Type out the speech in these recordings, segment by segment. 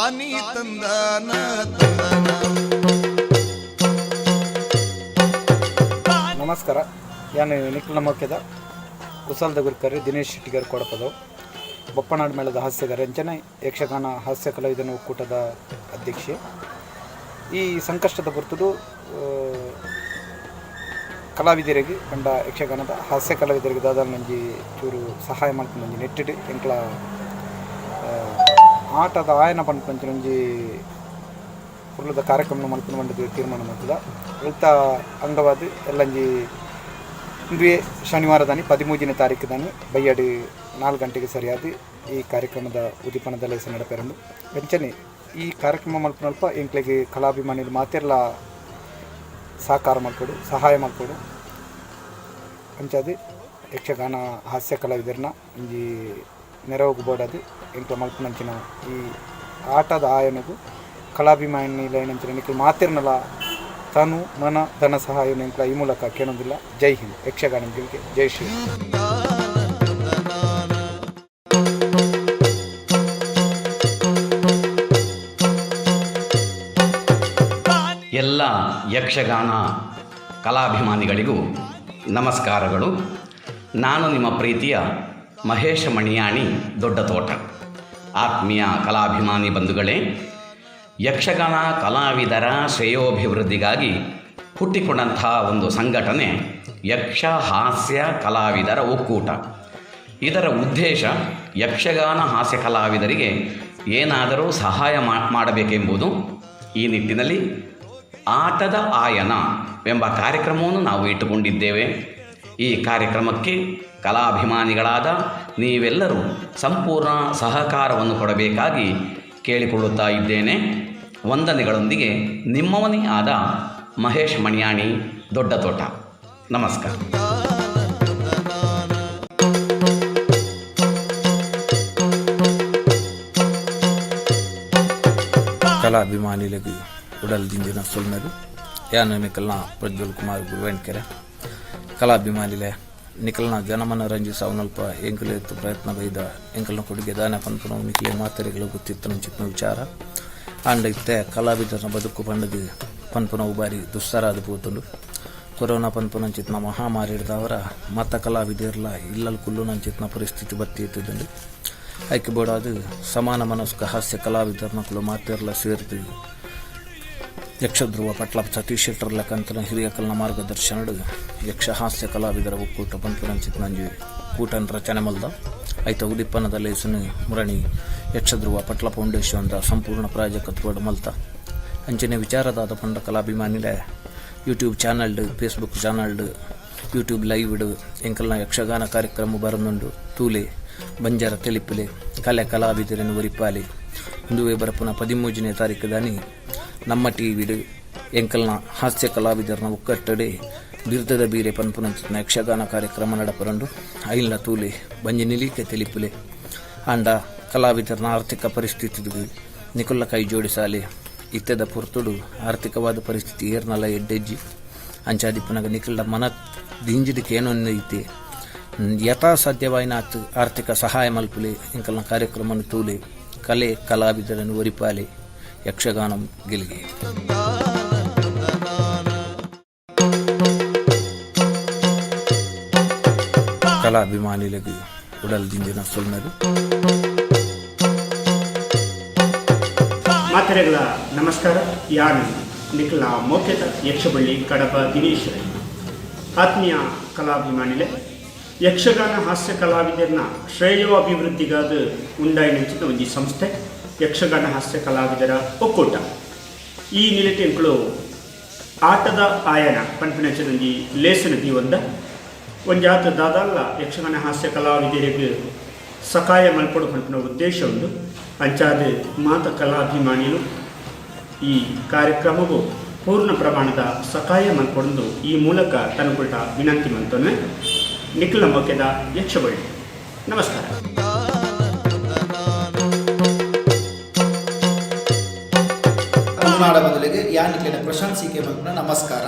ತಾನಿ ತಂದಾನ ತಂದಾನ. ನಮಸ್ಕಾರ. ಯಾನು ನಿಖಿಲ್ ನಮಕ್ಕೆದ ಕುಸಲ್ದ ಗುರ್ಕರ್ ದಿನೇಶ್ ಶೆಟ್ಟಿಗರ್ ಕೊಡಪದವು, ಬೊಪ್ಪನಾಡು ಮೇಳದ ಹಾಸ್ಯಗಾರ ಅಂಚನೆ ಯಕ್ಷಗಾನ ಹಾಸ್ಯ ಕಲಾವಿದನ ಒಕ್ಕೂಟದ ಅಧ್ಯಕ್ಷೆ. ಈ ಸಂಕಷ್ಟದ ಪೊರ್ತುಡು ಕಲಾವಿದರಿಗೆ ಪಂಡ ಯಕ್ಷಗಾನದ ಹಾಸ್ಯ ಕಲಾವಿದರಿಗೆ ದಾದಾನೊಂಜಿ ಚೂರು ಸಹಾಯ ಮಲ್ಪುನೊಂಜಿ ನೆಟ್ಟಿಡ್ ಎಂಕ್ಲ ಆಟದ ಆಯನ ಪನ್ಪಂಚಿನ ಒಂಜಿ ಪೊರ್ಲುದ ಕಾರ್ಯಕ್ರಮ ಮಲ್ಪುನ ಪಂಡ್ದ್ ತೀರ್ಮಾನ ಮಲ್ತುದ. ಐತ ಅಂಗವಾದ್ ಎಲ್ಲಂಜಿ ಇಂದುವೆ ಶನಿವಾರದಾನಿ 13ನೇ ತಾರೀಕು ದಾನಿ ಬಯ್ಯಡ್ 4 ಗಂಟೆಗೆ ಸರಿಯಾದ ಈ ಕಾರ್ಯಕ್ರಮದ ಉದಿಪನದ ಲೇಸ ನಡಪೆರಂಡು. ಅಂಚನೆ ಈ ಕಾರ್ಯಕ್ರಮ ಮಲ್ಪುನಲ್ಪ ಎಂಕ್ಲೆಗ್ ಕಲಾಭಿಮಾನಿಲು ಮಾತೆರ್ಲ ಸಹಕಾರ ಮಲ್ಪೊಡು, ಸಹಾಯ ಮಲ್ಪೊಡು. ಅಂಚಾದ್ ಯಕ್ಷಗಾನ ಹಾಸ್ಯ ಕಲಾವಿದರ್ನ ಒಂಜಿ ನೆರವುಗು ಬೋಡಾದ್ ಎಂಕ್ಲ ಮಲ್ಪುನಂಚಿನ ಈ ಆಟದ ಆಯನಗು ಕಲಾಭಿಮಾನಿಲೈನಂಚಿನ ನಿಕುಲು ಮಾತೆರ್ನಲ ತನು ಮನ ಧನ ಸಹಾಯ ಎಂಕ್ಲ ಈ ಮೂಲಕ ಕೇಳೋದಿಲ್ಲ. ಜೈ ಹಿಂದ್, ಯಕ್ಷಗಾನ ಗೆಲ್ಗೆ, ಜೈ ಶ್ರೀ. ತಂದಾನ ತಂದಾನ. ಎಲ್ಲ ಯಕ್ಷಗಾನ ಕಲಾಭಿಮಾನಿಗಳಿಗೂ ನಮಸ್ಕಾರಗಳು. ನಾನು ನಿಮ್ಮ ಪ್ರೀತಿಯ ಮಹೇಶ ಮಣಿಯಾಣಿ ದೊಡ್ಡತೋಟ. ಆತ್ಮೀಯ ಕಲಾಭಿಮಾನಿ ಬಂಧುಗಳೇ, ಯಕ್ಷಗಾನ ಕಲಾವಿದರ ಶ್ರೇಯೋಭಿವೃದ್ಧಿಗಾಗಿ ಹುಟ್ಟಿಕೊಂಡಂಥ ಒಂದು ಸಂಘಟನೆ ಯಕ್ಷ ಹಾಸ್ಯ ಕಲಾವಿದರ ಒಕ್ಕೂಟ. ಇದರ ಉದ್ದೇಶ ಯಕ್ಷಗಾನ ಹಾಸ್ಯ ಕಲಾವಿದರಿಗೆ ಏನಾದರೂ ಸಹಾಯ ಮಾಡಬೇಕೆಂಬುದು. ಈ ನಿಟ್ಟಿನಲ್ಲಿ ಆಟದ ಆಯನ ಎಂಬ ಕಾರ್ಯಕ್ರಮವನ್ನು ನಾವು ಇಟ್ಟುಕೊಂಡಿದ್ದೇವೆ. ಈ ಕಾರ್ಯಕ್ರಮಕ್ಕೆ ಕಲಾಭಿಮಾನಿಗಳಾದ ನೀವೆಲ್ಲರೂ ಸಂಪೂರ್ಣ ಸಹಕಾರವನ್ನು ಕೊಡಬೇಕಾಗಿ ಕೇಳಿಕೊಳ್ಳುತ್ತಾ ಇದ್ದೇನೆ. ವಂದನೆಗಳೊಂದಿಗೆ ನಿಮ್ಮವನೇ ಆದ ಮಹೇಶ್ ಮಣಿಯಾಣಿ ದೊಡ್ಡತೋಟ. ನಮಸ್ಕಾರ. ತಂದಾನ. ಕಲಾಭಿಮಾನಿಲೆಗ್ ಉಡಲ್ ದಿಂಜಿನ ಸೊಲ್ಮೆಲು. ಯಾನ್ ನಿಕಲ್ನ ಪ್ರಜ್ವಲ್ ಕುಮಾರ್ ಗುರುವೆಣ್ಕೆರೆ. ಕಲಾಭಿಮಾನಿಲೆ, ನಿಕಲ್ನ ಜನಮನ ರಂಜಿಸಾವನಲ್ಪ ಎಂಕುಲು ಪ್ರಯತ್ನ ಬೈದ. ಎಂಕಲ್ನ ಕೊಡುಗೆ ದಾನ ಪನ್ಪುನವು ನಿಕ್ಲೆ ಮಾತೆರೆಗ್ಲ ಗೊತ್ತಿತ್ತನಂಚಿತ್ತಿನ ವಿಚಾರ. ಆಂಡ ಇತ್ತೆ ಕಲಾವಿದರ ಬದುಕು ಪಂಡದು ಪನ್ಪುನವು ಬಾರಿ ದುಸ್ತರಾದ ಪೋತುಂಡು. ಕೊರೋನಾ ಪನ್ಪುನಂಚಿತ್ತಿನ ಮಹಾಮಾರಿ ಹಿಡ್ದವರ ಮತ ಕಲಾವಿದರ್ಲ ಇಲ್ಲಲ್ ಕುಲ್ಲುನಂಚಿತ್ತಿನ ಪರಿಸ್ಥಿತಿ ಬತ್ತಿ ಇತ್ತುಂಡು. ಐಕ್ ಬೋಡಾದ್ ಸಮಾನ ಮನಸ್ಕ ಹಾಸ್ಯ ಕಲಾವಿದರ್ನಕುಲು ಮಾತೆರ್ಲ ಸೇರ್ದು ಯಕ್ಷಧ್ರುವ ಪಟ್ಲ ಸತೀಶ್ ಶೆಟ್ಟರ್ ಲೆಕ್ಕಂತನ ಹಿರಿಯಕಲ್ನ ಮಾರ್ಗದರ್ಶನಡು ಯಕ್ಷ ಹಾಸ್ಯ ಕಲಾವಿದರ ಒಕ್ಕೂಟ ಪನ್ಪುನಂಚಿತ್ತಿನಂಜಿ ಕೂಟನ್ ರಚನೆ ಮಲ್ದ. ಐತ ಉದಿಪ್ಪನದ ಲೇಸನು ಮುರಣಿ ಯಕ್ಷಧ್ರುವ ಪಟ್ಲ ಫೌಂಡೇಶನ್ the ಸಂಪೂರ್ಣ ಪ್ರಾಯೋಜಕತ್ವಡ್ ಮಲ್ತ. ಅಂಚನೆ ವಿಚಾರದಾದ ಪಂಡ ಕಲಾಭಿಮಾನಿಲೆ, ಯೂಟ್ಯೂಬ್ ಚಾನಲ್ಡ್, ಫೇಸ್ಬುಕ್ ಚಾನಲ್ಡ್, ಯೂಟ್ಯೂಬ್ ಲೈವ್ಡ್ ಎಂಕಲ್ನ ಯಕ್ಷಗಾನ ಕಾರ್ಯಕ್ರಮ ಬರನುಂಡು. ತೂಲೆ, ಬಂಜಾರ ತೆಲಿಪುಲೆ, ಕಲೆ ಕಲಾವಿದರನ್ನು ಒರಿಪಾಲೆ. ಇಂದುವೆ ಬರಪುನ 13ನೇ ತಾರೀಕು ದಾನಿ ನಮ್ಮ ಟಿವಿಡ್ ಎಂಕಲ್ನ ಹಾಸ್ಯ ಕಲಾವಿದರನ ಒಕ್ಕಟ್ಟಡೆ ಬಿರ್ದದ ಬೀರೆ ಪನ್ಪುನಂಚಿತ್ತಿನ ಯಕ್ಷಗಾನ ಕಾರ್ಯಕ್ರಮ ನಡಪರಂಡು. ಐನ್ಲ ತೂಲೆ, ಬಂಜಿ ನಿಲೀಕೆ ತೆಲಿಪುಲೆ. ಆಂಡ ಕಲಾವಿದರನ ಆರ್ಥಿಕ ಪರಿಸ್ಥಿತಿ ನಿಕುಲ್ಲ ಕೈ ಜೋಡಿಸಾಲೆ. ಇತ್ತೆದ ಪೊರ್ತುಡು ಆರ್ಥಿಕವಾದ ಪರಿಸ್ಥಿತಿ ಏರ್ನಲ ಎಡ್ಡೆಜ್ಜಿ. ಅಂಚಾದಿಪ್ಪುನಗ ನಿಕಲ್ಡ ಮನ ದಿಂಜಿದಕ್ಕೆ ಏನೊಂದು ಐತೆ, ಯಥಾಸಾಧ್ಯವಾಯಿನ ಆರ್ಥಿಕ ಸಹಾಯ ಮಲ್ಪುಲೆ. ಎಂಕಲ್ನ ಕಾರ್ಯಕ್ರಮವನ್ನು ತೂಲೆ, ಕಲೆ ಕಲಾವಿದರನ್ನು ಒರಿಪಾಲೆ. ಯಕ್ಷಗಾನ ಗೆಲ್ಗೆ. ತಂದಾನ. ಕಲಾಭಿಮಾನಿಲೆಗ್ ಉಡಲ್ ದಿಂಜಿನ ಸೊಲ್ಮೆಲು. ಮಾತೆರೆಗಳ ನಮಸ್ಕಾರ. ಯಾನು ನಿಖಿಲ ಮೋಕೆತ ಯಕ್ಷಬಳ್ಳಿ ಕಡಬ ದಿನೇಶ್ ರೈ. ಆತ್ಮೀಯ ಕಲಾಭಿಮಾನಿಲೆ, ಯಕ್ಷಗಾನ ಹಾಸ್ಯ ಕಲಾವಿದರನ್ನ ಶ್ರೇಯೋ ಅಭಿವೃದ್ಧಿಗಾದ ಉಂಡಾಯಿನಂಚಿನ ಒಂಜಿ ಸಂಸ್ಥೆ ಯಕ್ಷಗಾನ ಹಾಸ್ಯ ಕಲಾವಿದರ ಒಕ್ಕೂಟ. ಈ ನಿಲೆಟೆಂಕುಲು ಆಟದ ಆಯನ ಪನ್ಪಿನಂಚಿನ ಒಂಜಿ ಲೇಸನ ದೀವೊಂದ. ಒಂಜಾತ ದಾದಲ್ಲ ಯಕ್ಷಗಾನ ಹಾಸ್ಯ ಕಲಾವಿದರಿಗೆ ಸಕಾಯ ಮಲ್ಪೊಡು ಪನ್ಪಿನ ಉದ್ದೇಶ ಉಂಡು. ಅಂಚಾದ ಮಾತ ಕಲಾಭಿಮಾನಿಲು ಈ ಕಾರ್ಯಕ್ರಮವು ಪೂರ್ಣ ಪ್ರಮಾಣದ ಸಕಾಯ ಮಲ್ಪೊಂದು ಈ ಮೂಲಕ ತನಕುಲ್ಟ ವಿನಂತಿ ಮಲ್ತೊನೆ. ನಿಖಿಲ ಮೊಕೆದ ಯಕ್ಷಬಳ್ಳಿ. ನಮಸ್ಕಾರ. ತಂದಾನ. ತುಳುನಾಡ ಬದಲಿಗೆ. ಯಾನಿಕ್ಲೆನ ಪ್ರಶಂಸಿಕೆ ಮಲ್ಪುನ ನಮಸ್ಕಾರ.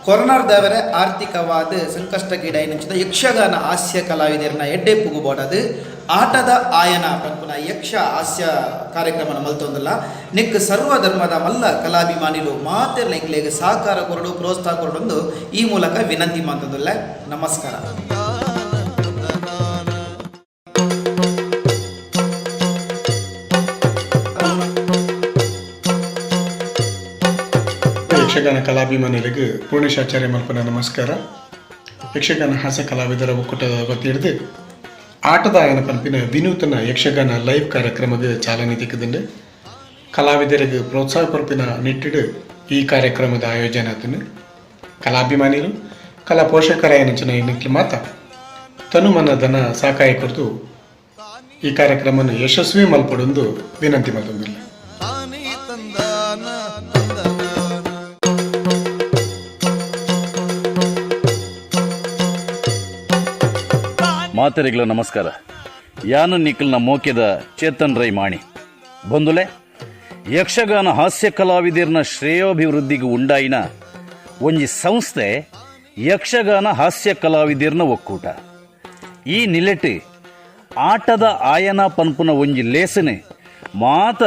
ಕೊರೋನಾರ್ದವರೆ ಆರ್ಥಿಕವಾದ ಸಂಕಷ್ಟಕ್ಕೀಡಾಯಿನಂಚಿನ ಯಕ್ಷಗಾನ ಹಾಸ್ಯ ಕಲಾವಿದರನ್ನ ಎಡ್ಡೆ ಪುಗುಬೋಡದು ಆಟದ ಆಯನ ಪನ್ಪುನ ಯಕ್ಷ ಹಾಸ್ಯ ಕಾರ್ಯಕ್ರಮನ ಮಲ್ತೊಂದುಲ್ಲ. ನೆಕ್ ಸರ್ವ ಧರ್ಮದ ಮಲ್ಲ ಕಲಾಭಿಮಾನಿಲು ಮಾತೆರ್ಲ ಎಂಕ್ಲೆಗ್ ಸಹಕಾರ ಕೊರಡು, ಪ್ರೋತ್ಸಾಹ ಕೊರಡೊಂದು ಈ ಮೂಲಕ ವಿನಂತಿ ಮಲ್ತೊಂದುಲ್ಲ. ನಮಸ್ಕಾರ. ಯಕ್ಷಗಾನ ಕಲಾಭಿಮಾನಿಗಳಿಗೆ ಪೂರ್ಣೇಶಾಚಾರ್ಯ ಮಲ್ಪನ ನಮಸ್ಕಾರ. ಯಕ್ಷಗಾನ ಹಾಸ್ಯ ಕಲಾವಿದರ ಒಕ್ಕೂಟದ ವತಿಯಿಡ್ದು ಆಟದ ಆಯನ ಪನ್ಪಿನ ವಿನೂತನ ಯಕ್ಷಗಾನ ಲೈವ್ ಕಾರ್ಯಕ್ರಮಕ್ಕೆ ಚಾಲನೆ ತಿಕ್ಕುದುಂಡು. ಕಲಾವಿದರಿಗೆ ಪ್ರೋತ್ಸಾಹ ಕೊರ್ಪಿನ ನಿಟ್ಟಿಡು ಈ ಕಾರ್ಯಕ್ರಮದ ಆಯೋಜನೆ ಆತನು. ಕಲಾಭಿಮಾನಿಲು, ಕಲಾ ಪೋಷಕರಾಯನಂಚಿನ ಇನ್ನಕ್ಕೆ ಮಾತ ತನುಮನ ಧನ ಸಹಕಾಯ ಕೊರ್ದು ಈ ಕಾರ್ಯಕ್ರಮವನ್ನು ಯಶಸ್ವಿ ಮಲ್ಪಡೊಂದು ವಿನಂತಿ ಮಲ್ತೊಂದಿಲ್ಲ. ತಾನಿ ತಂದಾನ ತಂದನಾನ. ಮಾತರಿಗಳ ನಮಸ್ಕಾರ. ಯಾನು ನಿಖಲ್ನ ಮೋಕೆದ ಚೇತನ್ ರೈ ಮಾಣಿ ಬಂದುಲೆ. ಯಕ್ಷಗಾನ ಹಾಸ್ಯ ಕಲಾವಿದರ್ನ ಶ್ರೇಯೋಭಿವೃದ್ಧಿಗೆ ಉಂಡಾಯಿನ ಒಂಜಿ ಸಂಸ್ಥೆ ಯಕ್ಷಗಾನ ಹಾಸ್ಯ ಕಲಾವಿದರ್ನ ಒಕ್ಕೂಟ. ಈ ನಿಲೆಟ್ ಆಟದ ಆಯನ ಪನ್ಪುನ ಒಂಜಿ ಲೇಸನೆ ಮಾತ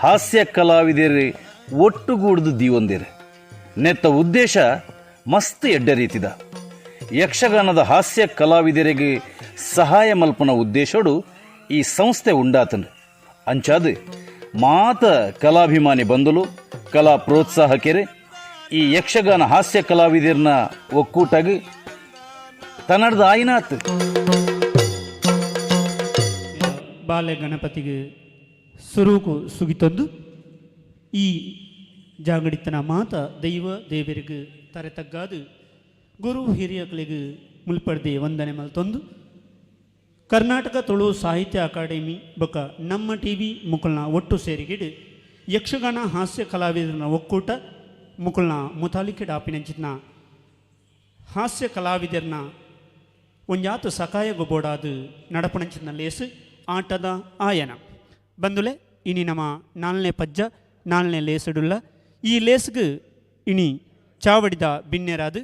ಹಾಸ್ಯ ಕಲಾವಿದರು ಒಟ್ಟುಗೂಡ್ದು ದೀವೊಂದಿರು. ನೆತ್ತ ಉದ್ದೇಶ ಮಸ್ತ್ ಎಡ್ಡೆ ರೀತಿದ. ಯಕ್ಷಗಾನದ ಹಾಸ್ಯ ಕಲಾವಿದರಿಗೆ ಸಹಾಯ ಮಲ್ಪನ ಉದ್ದೇಶೋಡು ಈ ಸಂಸ್ಥೆ ಉಂಡಾತನು. ಅಂಚಾದು ಮಾತ ಕಲಾಭಿಮಾನಿ ಬಂದುಲು, ಕಲಾ ಪ್ರೋತ್ಸಾಹಕೆರೆ ಈ ಯಕ್ಷಗಾನ ಹಾಸ್ಯ ಕಲಾವಿದರ್ನ ಒಕ್ಕೂಟಾಗಿ ತನ್ನಡ್ದ ಆಯ್ನಾತ್. ಬಾಲೆ ಗಣಪತಿಗೆ ಸುರುಕು ಸುಗಿತೊಂದು ಈ ಜಾಗಡಿತನ ಮಾತ ದೈವ ದೇವರಿಗೆ ತರೆ ತಗ್ಗಾದು, ಗುರು ಹಿರಿಯಕಳಿಗೆ ಮುಲ್ಪಡ್ದೆ ವಂದನೆ ಮಲ್ತೊಂದು, ಕರ್ನಾಟಕ ತುಳು ಸಾಹಿತ್ಯ ಅಕಾಡೆಮಿ ಬೊಕ ನಮ್ಮ ಟಿವಿ ಮುಕುಲ್ನ ಒಟ್ಟು ಸೇರಿಗಿಡು ಯಕ್ಷಗಾನ ಹಾಸ್ಯ ಕಲಾವಿದರನ ಒಕ್ಕೂಟ ಮುಕುಲ್ನ ಮುತಾಲಿಕೆ ಡಾಪಿನಂಚಿನ ಹಾಸ್ಯ ಕಲಾವಿದರನ್ನ ಒಂಜಾತು ಸಕಾಯ ಗೊಬೋಡಾದು ನಡಪಣಂಚಿನ ಲೇಸು ಆಟದ ಆಯನ. ಬಂದುಲೆ, ಇನಿ ನಮ್ಮ ನಾಲ್ನೇ ಪಜ್ಜ ನಾಲ್ನೇ ಲೇಸುಡುಲ್ಲ. ಈ ಲೇಸ್ಗ್ ಇನಿ ಚಾವಡಿದ ಬಿನ್ನೆರಾದು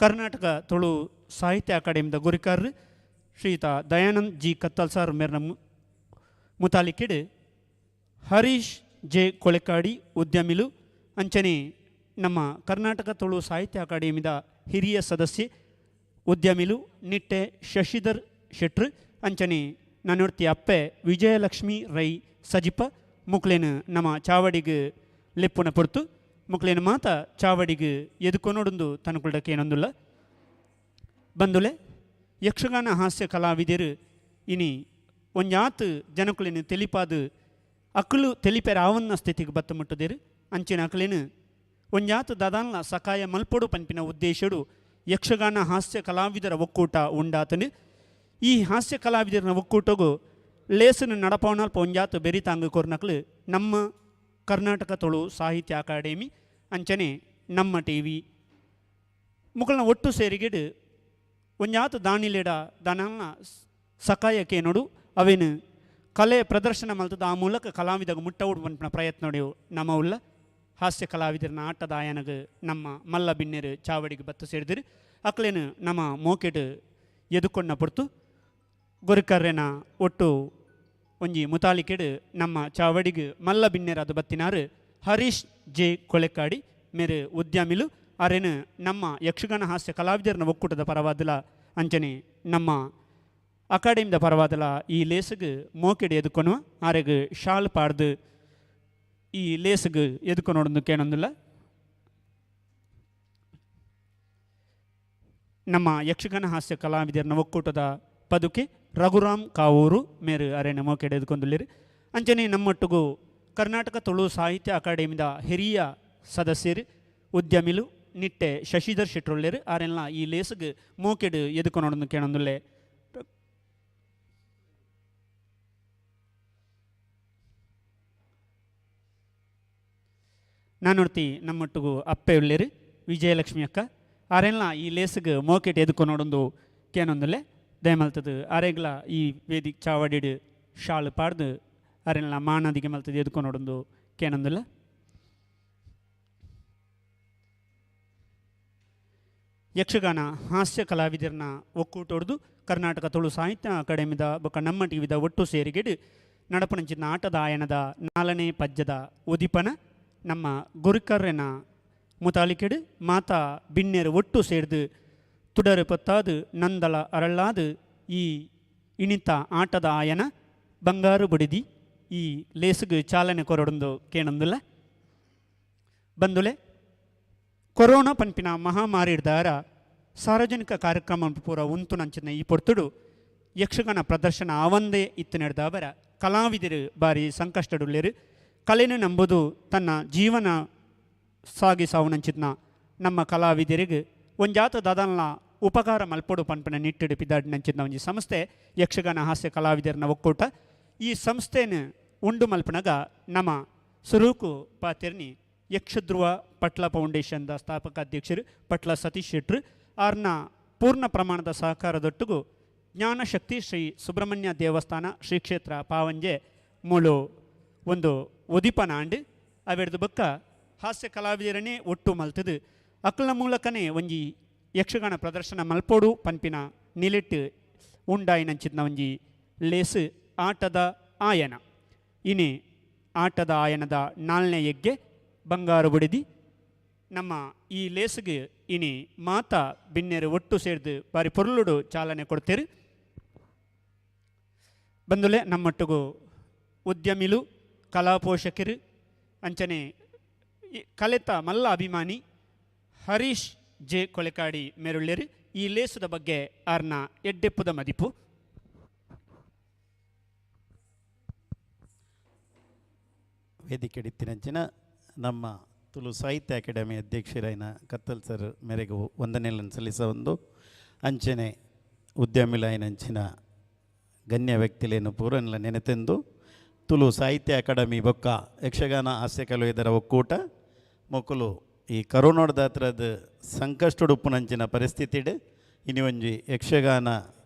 ಕರ್ನಾಟಕ ತುಳು ಸಾಹಿತ್ಯ ಅಕಾಡೆಮಿದ ಗುರಿಕಾರರು ಶ್ರೀಯುತ ದಯಾನಂದ್ ಜಿ ಕತ್ತಲ್ಸಾರ್ ಮೇರ್ನ ಮುತಾಲಿಕೆಡ್ ಹರೀಶ್ ಜೆ ಕೊಳೆಕಾಡಿ ಉದ್ಯಮಿಲು, ಅಂಚನೆ ನಮ್ಮ ಕರ್ನಾಟಕ ತುಳು ಸಾಹಿತ್ಯ ಅಕಾಡೆಮಿದ ಹಿರಿಯ ಸದಸ್ಯೆ ಉದ್ಯಮಿಲು ನಿಟ್ಟೆ ಶಶಿಧರ್ ಶೆಟ್ರು, ಅಂಚನೆ ನನ್ನೊರ್ತಿ ಅಪ್ಪೆ ವಿಜಯಲಕ್ಷ್ಮಿ ರೈ ಸಜಿಪ ಮುಕ್ಲೇನು ನಮ್ಮ ಚಾವಡಿಗೆ ಲೆಪ್ಪುನ ಪೊರ್ತು. ಮುಕ್ಲೇನು ಮಾತ ಚಾವಡಿಗೆ ಎದುಕೊನೊಡೊಂದು ತನಕುಲ್ಡಕ್ಕೆ ಏನೊಂದುಲ್ಲ. ಬಂದುಲೆ, ಯಕ್ಷಗಾನ ಹಾಸ್ಯ ಕಲಾವಿದರು ಇನಿ ಒಂಜಾತ್ ಜನಕುಲೇನು ತೆಲಿಪಾದು ಅಕ್ಕಲು ತೆಲಿಪೆರ ಆವನ್ನ ಸ್ಥಿತಿಗೆ ಬತ್ತ ಮುಟ್ಟುದಿರು. ಅಂಚಿನ ಅಕಲೇನು ಒಂಜಾತ್ ದದಾನ್ಲ ಸಕಾಯ ಮಲ್ಪೊಡು ಪನ್ಪಿನ ಉದ್ದೇಶಡು ಯಕ್ಷಗಾನ ಹಾಸ್ಯ ಕಲಾವಿದರ ಒಕ್ಕೂಟ ಉಂಡಾತನು. ಈ ಹಾಸ್ಯ ಕಲಾವಿದರನ ಒಕ್ಕೂಟಗು ಲೇಸನು ನಡಪವನಲ್ಪ ಒಂಜಾತ್ ಬೆರಿತಾಂಗ ಕೊರ್ನಕ್ಲು ನಮ್ಮ ಕರ್ನಾಟಕ ತುಳು ಸಾಹಿತ್ಯ ಅಕಾಡೆಮಿ, ಅಂಚನೆ ನಮ್ಮ ಟಿವಿ ಮುಕಲ್ನ ಒಟ್ಟು ಸೇರಿಗೆಡು ಒಂಜಾತ್ ದಾನಿಲೆಡ ದನಲ್ನ ಸಕಾಯಕ್ಕೆ ನೋಡು, ಅವೇನು ಕಲೆ ಪ್ರದರ್ಶನ ಮಲ್ತದ ಆ ಮೂಲಕ ಕಲಾವಿದಗ ಮುಟ್ಟವುಡು ಪನ್ಪಿನ ಪ್ರಯತ್ನ ನೋಡಿವು ನಮ್ಮ ಉಲ್ಲ. ಹಾಸ್ಯ ಕಲಾವಿದರನ ಆಟದ ಆಯನಗ ನಮ್ಮ ಮಲ್ಲ ಬಿನ್ನೆರು ಚಾವಡಿಗೆ ಬತ್ತು ಸೇರಿದಿರು. ಅಕ್ಲೇನು ನಮ್ಮ ಮೋಕೆಟ್ ಎದುಕೊಂಡ ಪೊರ್ತು. ಗುರುಕರ್ರೆನ ಒಟ್ಟು ಒಂಜಿ ಮುತಾಲಿಕೆಡು ನಮ್ಮ ಚಾವಡಿಗೆ ಮಲ್ಲ ಬಿನ್ನೆರಾದ ಬತ್ತಿನಾರು ಹರೀಶ್ ಜೆ ಕೊಳೆಕಾಡಿ ಮೇರು ಉದ್ಯಮಿಲು. ಅರೇನು ನಮ್ಮ ಯಕ್ಷಗಾನ ಹಾಸ್ಯ ಕಲಾವಿದರನ ಒಕ್ಕೂಟದ ಪರವಾದಲ, ಅಂಚನೆ ನಮ್ಮ ಅಕಾಡೆಮಿದ ಪರವಾದಲ ಈ ಲೇಸುಗು ಮೋಕೆಡ್ ಎದುಕೊನುವ. ಆರೆಗ್ ಶಾಲ್ ಪಾಡ್ದು ಈ ಲೇಸುಗು ಎದುಕೊನೋಡೊಂದು ಕೇಣೊಂದುಲ್ಲ. ನಮ್ಮ ಯಕ್ಷಗಾನ ಹಾಸ್ಯ ಕಲಾವಿದರನ ಒಕ್ಕೂಟದ ಪದುಕೆ ರಘುರಾಮ್ ಕಾವೂರು ಮೇರು ಅರೆನ ಮೋಕೆಡ್ ಎದುಕೊಂದುಲ್ಲೆರ್. ಅಂಚನೆ ನಮ್ಮೊಟ್ಟುಗು ಕರ್ನಾಟಕ ತುಳು ಸಾಹಿತ್ಯ ಅಕಾಡೆಮಿದ ಹಿರಿಯ ಸದಸ್ಯರು ಉದ್ಯಮಿಲು ನಿಟ್ಟೆ ಶಶಿಧರ್ ಶೆಟ್ರುಲ್ಲೆರ್. ಆರೆಲ್ಲ ಈ ಲೇಸುಗು ಮೋಕೆಡ್ ಎದುಕೊನೋಡೊಂದು ಕೇಣೊಂದುಲ್ಲೆ. ನಾನೊರ್ತಿ ನಮ್ಮೊಟ್ಟುಗು ಅಪ್ಪೆ ಉಲ್ಲೆರ್ ವಿಜಯಲಕ್ಷ್ಮಿ ಅಕ್ಕ. ಆರೆಲ್ಲ ಈ ಲೇಸುಗು ಮೋಕೆಟ್ ಎದುಕೊನೋಡೊಂದು ಕೇನೊಂದುಲ್ಲೆ. ದಯಮಲ್ತದು ಅರೆಗ್ಲ ಈ ವೇದಿಕ್ ಚಾವಡಿಡ್ ಶಾಲು ಪಾಡ್ದು ಅರೆಲ್ಲ ಮಾನದಿಗೆ ಮಲ್ತದು ಎದುಕೊನೋಡೊಂದು ಕೇನೊಂದುಲ್ಲ. ಯಕ್ಷಗಾನ ಹಾಸ್ಯ ಕಲಾವಿದರನ ಒಕ್ಕೂಟೊಡ್ದು ಕರ್ನಾಟಕ ತುಳು ಸಾಹಿತ್ಯ ಅಕಾಡೆಮಿದ ಬೊಕ್ಕ ನಮ್ಮ ಟಿವಿದ ಒಟ್ಟು ಸೇರಿಗೆಡು ನಡಪನಂಚಿನ ಆಟದ ಆಯನದ ನಾಲನೇ ಪಜ್ಜದ ಉದಿಪನ ನಮ್ಮ ಗುರುಕರ್ರೆನ ಮುತಾಲಿಕೆಡು ಮಾತಾ ಬಿನ್ನೆರು ಒಟ್ಟು ಸೇರ್ದು ತುಡರು ಪತ್ತಾದು ನಂದಲ ಅರಳಾದು ಈ ಇಣಿತ ಆಟದ ಆಯನ ಬಂಗಾರು ಬುಡಿದಿ ಈ ಲೇಸುಗು ಚಾಲನೆ ಕೊರೊಡೊಂದು ಕೇಣಂದುಲ್ಲ. ಬಂದುಲೆ, ಕೊರೋನಾ ಪನ್ಪಿನ ಮಹಾಮಾರಿ ದಾರ ಸಾರ್ವಜನಿಕ ಕಾರ್ಯಕ್ರಮ ಪೂರ ಉಂತು ನಂಚಿನ ಈ ಪೊರ್ತುಡು ಯಕ್ಷಗಾನ ಪ್ರದರ್ಶನ ಆವಂದೇ ಇತ್ತು ನಡೆದವರ ಕಲಾವಿದರು ಬಾರಿ ಸಂಕಷ್ಟಡುಳ್ಳೇರು. ಕಲೆನು ನಂಬುದು ತನ್ನ ಜೀವನ ಸಾಗಿಸಾವು ನಂಚಿನ ನಮ್ಮ ಕಲಾವಿದರಿಗೆ ಒಂಜಾತ ದಾದನ್ಲ ಉಪಕಾರ ಮಲ್ಪೊಡು ಪನ್ಪನ ನಿಟ್ಟಿಡು ಪಿದಾಡಿ ನಂಚಿನ ಒಂಜಿ ಸಂಸ್ಥೆ ಯಕ್ಷಗಾನ ಹಾಸ್ಯ ಕಲಾವಿದರನ ಒಕ್ಕೂಟ. ಈ ಸಂಸ್ಥೆನ ಉಂಡು ಮಲ್ಪನಗ ನಮ್ಮ ಸುರೂಕು ಪಾತಿರ್ನಿ ಯಕ್ಷಧ್ರುವ ಪಟ್ಲ ಫೌಂಡೇಶನ್ದ ಸ್ಥಾಪಕ ಅಧ್ಯಕ್ಷರು ಪಟ್ಲ ಸತೀಶ್ ಶೆಟ್ರು ಆರ್ನ ಪೂರ್ಣ ಪ್ರಮಾಣದ ಸಹಕಾರದೊಟ್ಟಿಗೂ ಜ್ಞಾನಶಕ್ತಿ ಶ್ರೀ ಸುಬ್ರಹ್ಮಣ್ಯ ದೇವಸ್ಥಾನ, ಶ್ರೀ ಕ್ಷೇತ್ರ ಪಾವಂಜೆ ಮೂಲು ಒಂದು ಉದಿಪನ ಆಂಡ್. ಅವೆಡ್ದು ಬೊಕ್ಕ ಹಾಸ್ಯ ಕಲಾವಿದರನ್ನೇ ಒಟ್ಟು ಮಲ್ತದು ಅಕ್ಲನ ಮೂಲಕನೇ ಒಂಜಿ ಯಕ್ಷಗಾನ ಪ್ರದರ್ಶನ ಮಲ್ಪೋಡು ಪನ್ಪಿನ ನಿಲೆಟ್ಟು ಉಂಡಾಯಿನಂಚಿನ ಒಂಜಿ ಲೇಸು ಆಟದ ಆಯನ. ಇನಿ ಆಟದ ಆಯನದ ನಾಲ್ನೇ ಯಜ್ಞೆ ಬಂಗಾರು ಬುಡಿದಿ. ನಮ್ಮ ಈ ಲೇಸುಗೆ ಇನಿ ಮಾತಾ ಬಿನ್ನೆರು ಒಟ್ಟು ಸೇರ್ದು ಬಾರಿ ಪೊರ್ಲುಡು ಚಾಲನೆ ಕೊಡ್ತೇರು. ಬಂದುಲೆ, ನಮ್ಮೊಟ್ಟಿಗೂ ಉದ್ಯಮಿಲು, ಕಲಾ ಪೋಷಕರು, ಅಂಚನೆ ಈ ಕಲೆತ ಮಲ್ಲ ಅಭಿಮಾನಿ ಹರೀಶ್ ಜೆ ಕೊಳೆಕಾಡಿ ಮೇರುಳ್ಳೇರು. ಈ ಲೇಸುದ ಬಗ್ಗೆ ಆರ್ನ ಎಡ್ಡೆಪ್ಪುದ ಮದಿಪು. ವೇದಿಕೆ ನಮ್ಮ ತುಳು ಸಾಹಿತ್ಯ ಅಕಾಡೆಮಿ ಅಧ್ಯಕ್ಷರಾಯಿನ ಕತ್ತಲ್ ಸರ್ ಮೇರೆಗೆ ವಂದನೆಗಳನ್ನು ಸಲ್ಲಿಸ ಒಂದು ಅಂಚನೆ ಉದ್ಯಮಿಲಾಯಿನ ಅಂಚಿನ ಗಣ್ಯ ವ್ಯಕ್ತಿಲೇನು ಪೂರನ್ಲ ನೆನೆತೆಂದು, ತುಳು ಸಾಹಿತ್ಯ ಅಕಾಡೆಮಿ ಬೊಕ್ಕ ಯಕ್ಷಗಾನ ಹಾಸ್ಯ ಕಲಾವಿದರ ಒಕ್ಕೂಟ ಮೊಕುಲು ಈ ಕರೋನಾದ ಹತ್ರದ ಸಂಕಷ್ಟಡುಪ್ಪುನಂಚಿನ ಪರಿಸ್ಥಿತಿಡ್ ಇನಿ ಒಂಜಿ ಯಕ್ಷಗಾನ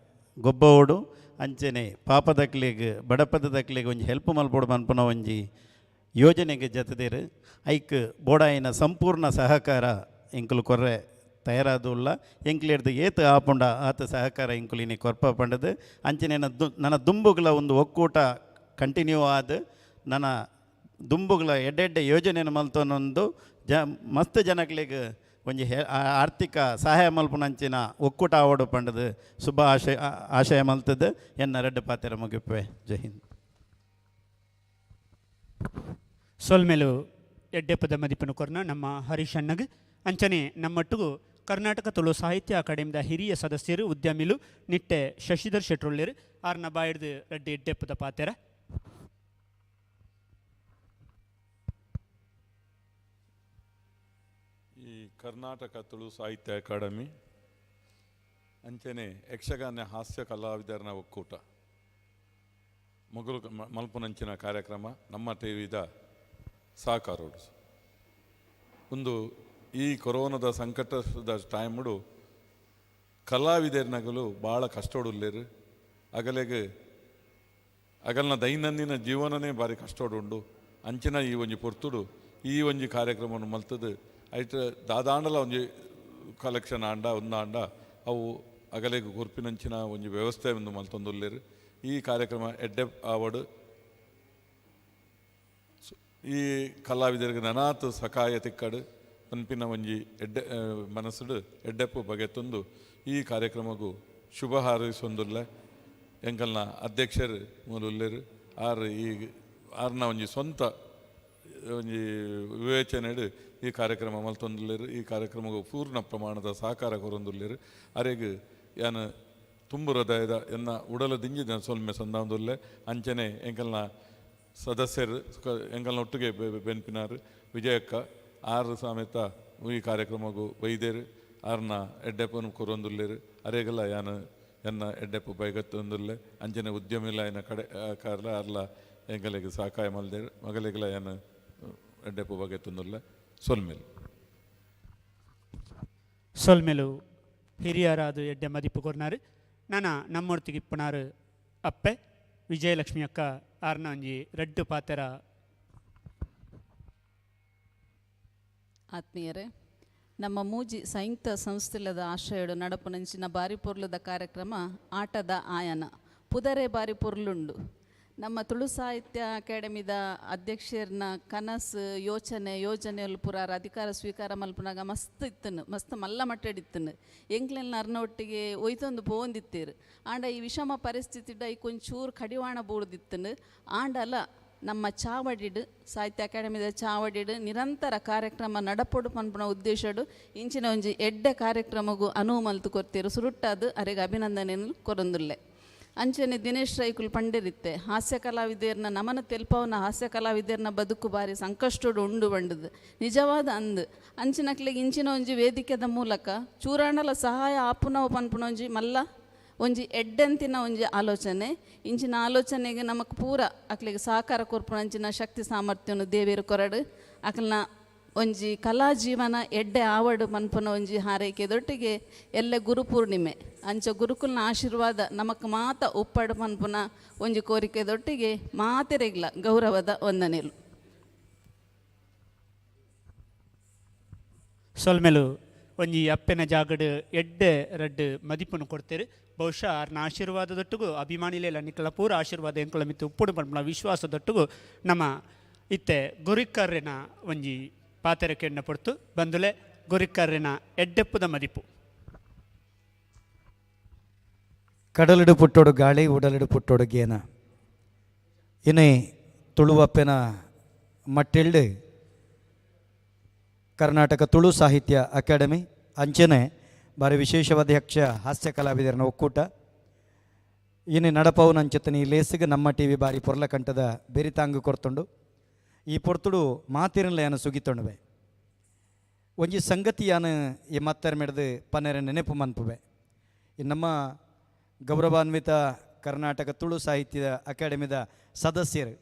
ಗೊಬ್ಬವೋಡು, ಅಂಚನೆ ಪಾಪದಕ್ಲೆಗ್ ಬಡಪದಕ್ಲೆಗ್ ಒಂಜಿ ಹೆಲ್ಪ್ ಮಲ್ಪೊಡು ಪನ್ಪುನ ಒಂಜಿ ಯೋಜನೆಗೆ ಜತದೇರು. ಐಕ್ ಬೋಡಾಯಿನ ಸಂಪೂರ್ಣ ಸಹಕಾರ ಎಂಕುಲು ಕೊರ್ರೆ ತಯಾರಾದುಲ್ಲ. ಎಂಕ್ಲೆಡ್ದು ಏತ್ ಆಪುಂಡ ಆತ ಸಹಕಾರ ಎಂಕುಲು ಇನಿ ಕೊರ್ಪ ಪಂಡದು. ಅಂಚನೆ ನನ್ನ ದುಂಬುಗಳ ಒಂದು ಒಕ್ಕೂಟ ಕಂಟಿನ್ಯೂ ಆದ್ ನನ್ನ ದುಂಬುಗಳ ಎಡ್ಡೆಡ್ಡೆ ಯೋಜನೆಯನ್ನು ಮಲ್ತೊನೊಂದು ಮಸ್ತ್ ಜನಕ್ಲೆಗ್ ಒಂಜಿ ಆರ್ಥಿಕ ಸಹಾಯ ಮಲ್ಪುನಂಚಿನ ಒಕ್ಕೂಟ ಆವಡು ಪಂಡದು ಶುಭ ಆಶಯ ಆಶಯ ಮಲ್ತದ್ದು. ಎನ್ನ ರಡ್ಡು ಪಾತೆರ ಮುಗಿಪುವೆ. ಜೈ ಹಿಂದ್. ಸೊಲ್ಮೆಲು ಎಡ್ಡೆಪ್ಪದ ಮದಿಪನು ಕೊರ್ನ ನಮ್ಮ ಹರೀಶ್ ಅಣ್ಣಗ್. ಅಂಚನೆ ನಮ್ಮೊಟ್ಟಿಗೂ ಕರ್ನಾಟಕ ತುಳು ಸಾಹಿತ್ಯ ಅಕಾಡೆಮಿದ ಹಿರಿಯ ಸದಸ್ಯರು, ಉದ್ಯಮಿಲು ನಿಟ್ಟೆ ಶಶಿಧರ್ ಶೆಟ್ರುಳ್ಳೇರು. ಆರ್ನ ಬಾಯಿಡ್ದು ರಡ್ಡಿ ಎಡ್ಡೆಪ್ಪದ ಪಾತೆರ. ಈ ಕರ್ನಾಟಕ ತುಳು ಸಾಹಿತ್ಯ ಅಕಾಡೆಮಿ ಅಂಚನೆ ಯಕ್ಷಗಾನ ಹಾಸ್ಯ ಕಲಾವಿದರನ ಒಕ್ಕೂಟ ಮೊಗಲು ಮಲ್ಪುನಂಚಿನ ಕಾರ್ಯಕ್ರಮ ನಮ್ಮ ಟಿವಿದ ಸಹಕಾರೋಡು ಒಂದು ಈ ಕೊರೋನಾದ ಸಂಕಟದ ಟೈಮುಡು ಕಲಾವಿದರ್ನಗಲು ಭಾಳ ಕಷ್ಟೋಡುಲ್ಲೇರು. ಅಗಲೆಗ್ ಅಗಲ್ನ ದೈನಂದಿನ ಜೀವನನೇ ಭಾರಿ ಕಷ್ಟೋಡುಂಡು. ಅಂಚಿನ ಈ ಒಂಜಿ ಪೊರ್ತುಡು ಈ ಒಂಜಿ ಕಾರ್ಯಕ್ರಮವನ್ನು ಮಲ್ತದು ಐಟ್ ದಾದಾಂಡಲ ಒಂಜಿ ಕಲೆಕ್ಷನ್ ಆಂಡ ಒಂದಾಂಡ ಅವು ಅಗಲೆಗ್ ಕೊರ್ಪಿನಂಚಿನ ಒಂಜಿ ವ್ಯವಸ್ಥೆ ಒಂದು ಮಲ್ತೊಂದುಲ್ಲೇರು. ಈ ಕಾರ್ಯಕ್ರಮ ಎಡ್ಡೆ ಆವಡು, ಈ ಕಲಾವಿದರಿಗೆ ನನಾತ್ ಸಕಾಯ ತಿಕ್ಕಡು ಪನ್ಪಿನ ಒಂಜಿ ಎಡ್ಡೆ ಮನಸ್ಸುಡು ಎಡ್ಡೆಪ್ಪು ಬಗೆತೊಂದು ಈ ಕಾರ್ಯಕ್ರಮಗೂ ಶುಭ ಹಾರೈಸೊಂದುಲ್ಲ. ಎಂಕಲ್ನ ಅಧ್ಯಕ್ಷರು ಮೂಲುಲ್ಲೇರು. ಆರ್ ಈ ಆರ್ನ ಒಂಜಿ ಸ್ವಂತ ಒಂಜಿ ವಿವೇಚನೆಡು ಈ ಕಾರ್ಯಕ್ರಮ ಮಲ್ತೊಂದುಲ್ಲೇರು. ಈ ಕಾರ್ಯಕ್ರಮಗೂ ಪೂರ್ಣ ಪ್ರಮಾಣದ ಸಹಕಾರ ಕೊರೊಂದುಲ್ಲೇರು. ಅರೆಗ್ ಯಾನ್ ತುಂಬು ಹೃದಯದ ಎನ್ನ ಉಡಲ ದಿಂಜಿದ ಸೊಲ್ಮೆ ಸಂದಾಂದುಲ್ಲೆ. ಅಂಚನೆ ಎಂಕಲ್ನ ಸದಸ್ಯರು ಎಂಕಲ್ನ ಒಟ್ಟಿಗೆ ಬೆನ್ಪಿನಾರು ವಿಜಯಕ್ಕ ಆರು ಸಮೇತ ಈ ಕಾರ್ಯಕ್ರಮಗೂ ವೈದ್ಯರು ಆರ್ನ ಎಡ್ಡೆಪ್ಪನು ಕೊರೊಂದುಲ್ಲೇರು. ಅರೆಗಲ ಯಾನ್ ಎನ್ನ ಎಡ್ಡೆಪ್ಪು ಬೈಗತ್ತೊಂದುಲ್ಲೆ. ಅಂಚನೆ ಉದ್ಯಮಿಲ ಎನ್ನ ಕಡೆ ಕಾರ್ಲ ಅರ್ಲ ಎಂಕಲೆಗ್ ಸಹಕಾಯ ಮಲ್ದೇರು. ಮಗಲಿಗೆಲ್ಲ ಯಾನ್ ಎಡ್ಡೆಪ್ಪು ಬಗೆತ್ತೊಂದುಲ್ಲೆ. ಸೊಲ್ಮೆಲು. ಸೊಲ್ಮೆಲು. ಹಿರಿಯರಾದ ಎಡ್ಡೆ ಮದಿಪು ಕೊರ್ನಾರು. ನಾನ ನಮ್ಮೊರ್ತಿಗೆ ಇಪ್ಪನಾರು ಅಪ್ಪೆ ವಿಜಯಲಕ್ಷ್ಮಿ ಅಕ್ಕ ಆರ್ನ ಒಂಜಿ ರಡ್ಡು ಪಾತೆರ. ಆತ್ಮೀಯರೇ, ನಮ್ಮ ಮೂಜಿ ಸಂಯುಕ್ತ ಸಂಸ್ಥೆಲದ ಆಶ್ರಯಡು ನಡಪುನಂಚಿನ ಬಾರಿ ಪೊರ್ಲುದ ಕಾರ್ಯಕ್ರಮ ಆಟದ ಆಯನ. ಪುದರೆ ಬಾರಿ ಪೊರ್ಲುಂಡು. ನಮ್ಮ ತುಳು ಸಾಹಿತ್ಯ ಅಕಾಡೆಮಿದ ಅಧ್ಯಕ್ಷೆರ್ನ ಕನಸು, ಯೋಚನೆ, ಯೋಜನೆಲು ಪುರಾರ ಅಧಿಕಾರ ಸ್ವೀಕಾರ ಮಲ್ಪುನಾಗ ಮಸ್ತ್ ಇತ್ತನು, ಮಸ್ತ್ ಮಲ್ಲ ಮಟ್ಟಡ್ ಇತ್ತನು. ಎಂಕ್ಲೆನ ಅರ್ನ ಒಟ್ಟಿಗೆ ಒಯ್ತೊಂದು ಪೋವೊಂದಿತ್ತೇರು. ಆಂಡ ಈ ವಿಷಮ ಪರಿಸ್ಥಿತಿಡ ಈ ಕೊಂಚೂರು ಕಡಿವಾಣ ಬೂರ್ದಿತ್ತನು. ಆಂಡಲ ನಮ್ಮ ಚಾವಡಿಡ್, ಸಾಹಿತ್ಯ ಅಕಾಡೆಮಿದ ಚಾವಡಿಡ್ ನಿರಂತರ ಕಾರ್ಯಕ್ರಮ ನಡಪೊಡು ಪನ್ಪುನ ಉದ್ದೇಶಡು ಇಂಚಿನ ಒಂಜಿ ಎಡ್ಡೆ ಕಾರ್ಯಕ್ರಮಗು ಅನುವು ಮಲ್ತು ಕೊರ್ತೀರು. ಸುರುಟ್ಟಾದ್ ಅರೆಗ್ ಅಭಿನಂದನೆನ್ ಕೊರೊಂದುಲ್ಲೆ. ಅಂಚನೆ ದಿನೇಶ್ ರೈಕುಲು ಪಂಡೆರಿತ್ತೆ, ಹಾಸ್ಯ ಕಲಾವಿದೆರ್ನ ನಮನ ತೆಲ್ಪವನ ಹಾಸ್ಯ ಕಲಾವಿದೆರ್ನ ಬದುಕು ಬಾರಿ ಸಂಕಷ್ಟಡು ಉಂಡು ಬಂಡದು ನಿಜವಾದ ಅಂದ್. ಅಂಚಿನಕ್ಲೆಗ್ ಇಂಚಿನ ಒಂಜಿ ವೇದಿಕೆದ ಮೂಲಕ ಚೂರಾಂಡಲ ಸಹಾಯ ಆಪುನವು ಪನ್ಪುನ ಒಂಜಿ ಮಲ್ಲ ಒಂಜಿ ಎಡ್ಡೆಂತಿನ ಒಂಜಿ ಆಲೋಚನೆ. ಇಂಚಿನ ಆಲೋಚನೆಗೆ ನಮಕ್ ಪೂರ ಅಕ್ಲೆಗ್ ಸಹಕಾರ ಕೊರ್ಪುನಂಚಿನ ಶಕ್ತಿ ಸಾಮರ್ಥ್ಯನು ದೇವೇರು ಕೊರಡು, ಅಕ್ಲ್ನ ಒಂಜಿ ಕಲಾ ಜೀವನ ಎಡ್ಡೆ ಆವಡು ಪನ್ಪುನ ಒಂಜಿ ಹಾರೈಕೆದೊಟ್ಟಿಗೆ ಎಲ್ಲ ಗುರುಪೂರ್ಣಿಮೆ ಅಂಚ ಗುರುಕುಲ್ನ ಆಶೀರ್ವಾದ ನಮಕ್ ಮಾತ ಉಪ್ಪಡು ಪನ್ಪುನ ಒಂಜಿ ಕೋರಿಕೆದೊಟ್ಟಿಗೆ ಮಾತೆರೆಗ್ಲ ಗೌರವದ ವಂದನೆಲು. ಸೊಲ್ಮೆಲು. ಒಂಜಿ ಅಪ್ಪೆನ ಜಾಗಡ್ ಎಡ್ಡೆ ರಡ್ಡ್ ಮದಿಪುನು ಕೊಡ್ತೇರು. ಬಹುಶಃ ಆರ್ನ ಆಶೀರ್ವಾದದೊಟ್ಟಿಗೂ ಅಭಿಮಾನಿಲೆಲ ನಿಕಲ ಪೂರ ಆಶೀರ್ವಾದ ಎಂಕುಲ ಮಿತ್ತು ಉಪ್ಪುಡು ಪನ್ಪುನ ವಿಶ್ವಾಸದೊಟ್ಟಿಗೂ ನಮ್ಮ ಇತ್ತೆ ಗುರಿಕ್ಕರ್ರೆನ ಒಂಜಿ ಪಾತೆರಕೆಣ್ಣ ಪೊರ್ತು ಬಂದುಲೆ ಗುರಿಕ್ಕರ್ರೆನ ಎಡ್ಡೆಪ್ಪುದ ಮದಿಪು. ಕಡಲಿಡು ಪುಟ್ಟೋಡು ಗಾಳಿ, ಉಡಲಿಡು ಪುಟ್ಟೋಡು ಗೇನ. ಇನಿ ತುಳುವಪ್ಪೆನ ಮಟ್ಟಿಲ್ಡ್ ಕರ್ನಾಟಕ ತುಳು ಸಾಹಿತ್ಯ ಅಕಾಡೆಮಿ ಅಂಚನೆ ಬಾರಿ ವಿಶೇಷವಾದ ಯಕ್ಷ ಹಾಸ್ಯ ಕಲಾವಿದರನ ಒಕ್ಕೂಟ ಇನಿ ನಡಪವುನಂಚತನಿ ಲೇಸಿಗೆ ನಮ್ಮ ಟಿ ವಿ ಬಾರಿ ಪೊರ್ಲಕಂಠದ ಬೆರಿತಾಂಗು ಕೊರ್ತುಂಡು. ಈ ಪೊರ್ತುಡು ಮಾತಿರನ್ಲ ಸುಗಿತೊಂಡುವೆ. ಒಂಜಿ ಸಂಗತಿಯಾನ ಈ ಮತ್ತರ ಮೆಡ್ದು ಪನ್ನೆರ ನೆನಪು ಮನ್ಪುವೆ. ಈ ನಮ್ಮ ಗೌರವಾನ್ವಿತ ಕರ್ನಾಟಕ ತುಳು ಸಾಹಿತ್ಯ ಅಕಾಡೆಮಿದ ಸದಸ್ಯರು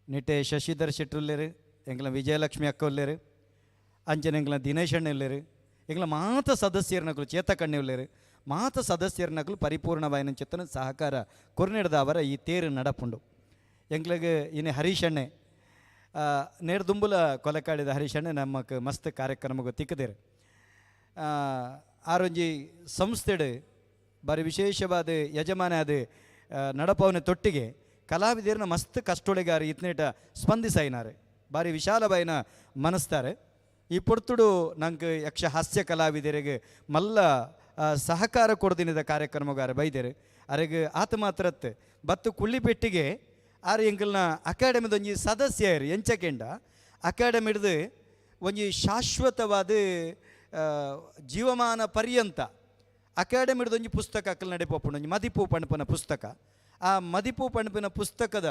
ನಿಟ್ಟೆ ಶಶಿಧರ್ ಶೆಟ್ರುಲ್ಲೇರು, ಎಂಗ್ಲ ವಿಜಯಲಕ್ಷ್ಮಿ ಅಕ್ಕ ಉಲ್ಲೇರು, ಅಂಚನೆ ಎಂಗ್ಲ ದಿನೇಶ್ ಅಣ್ಣ ಉಲ್ಲೇರು, ಎಂಗ್ಲ ಮಾತ ಸದಸ್ಯರನಕುಲು ಚೇತಕಣ್ಣೆ ಉಲ್ಲೇರು, ಮಾತ ಸದಸ್ಯರನಕುಲು ಪರಿಪೂರ್ಣವಾಯಿನ ಚಿತ್ತನ ಸಹಕಾರ ಕೊರ್ನೆಡ್ದ ಅವರ ಈ ತೇರು ನಡಪುಂಡು. ಎಂಗ್ಲಗ್ ಇನಿ ಹರೀಶ್ ಅಣ್ಣೆ ನೇರ್ದುಂಬುಲ ಕೊಲೆಕಾಡಿದ ಹರೀಶ್ ಅಣ್ಣೆ ನಮ್ಮಕ್ ಮಸ್ತ್ ಕಾರ್ಯಕ್ರಮಕ್ಕೆ ತಿಕ್ಕದೇರು. ಆರೊಂಜಿ ಸಂಸ್ಥೆಡ್ ಬಾರಿ ವಿಶೇಷವಾದ ಯಜಮಾನ ಅದು ನಡಪವನ ತೊಟ್ಟಿಗೆ ಕಲಾವಿದರನ್ನ ಮಸ್ತ್ ಕಷ್ಟೊಳಿಗಾರ ಇತ್ನೇಟ ಸ್ಪಂದಿಸೈನಾರೆ ಬಾರಿ ವಿಶಾಲವಾಯಿನ ಮನಸ್ತಾರೆ. ಈ ಪೊರ್ತುಡು ನಂಗೆ ಯಕ್ಷ ಹಾಸ್ಯ ಕಲಾವಿದರಿಗೆ ಮಲ್ಲ ಸಹಕಾರ ಕೊಡ್ದಿನದ ಕಾರ್ಯಕ್ರಮಗಾರ ಬೈದೇರು. ಅರೆಗ್ ಆತ ಮಾತ್ರತ್ ಬತ್ತು ಕುಳ್ಳಿಪೆಟ್ಟಿಗೆ ಆರ್ ಎಂಕಲ್ನ ಅಕಾಡೆಮಿದೊಂಜಿ ಸದಸ್ಯರು ಎಂಚಕೆಂಡ ಅಕಾಡೆಮಿಡ್ದು ಒಂಜಿ ಶಾಶ್ವತವಾದ ಜೀವಮಾನ ಪರ್ಯಂತ ಅಕಾಡೆಮಿಡ್ದೊಂಜಿ ಪುಸ್ತಕ ಅಕ್ಕಲ್ ನಡೆಪೋಪುಂಡು, ಒಂಜಿ ಮದಿಪು ಪಣಪನ ಪುಸ್ತಕ. ಆ ಮದಿಪು ಪಣಪಿನ ಪುಸ್ತಕದ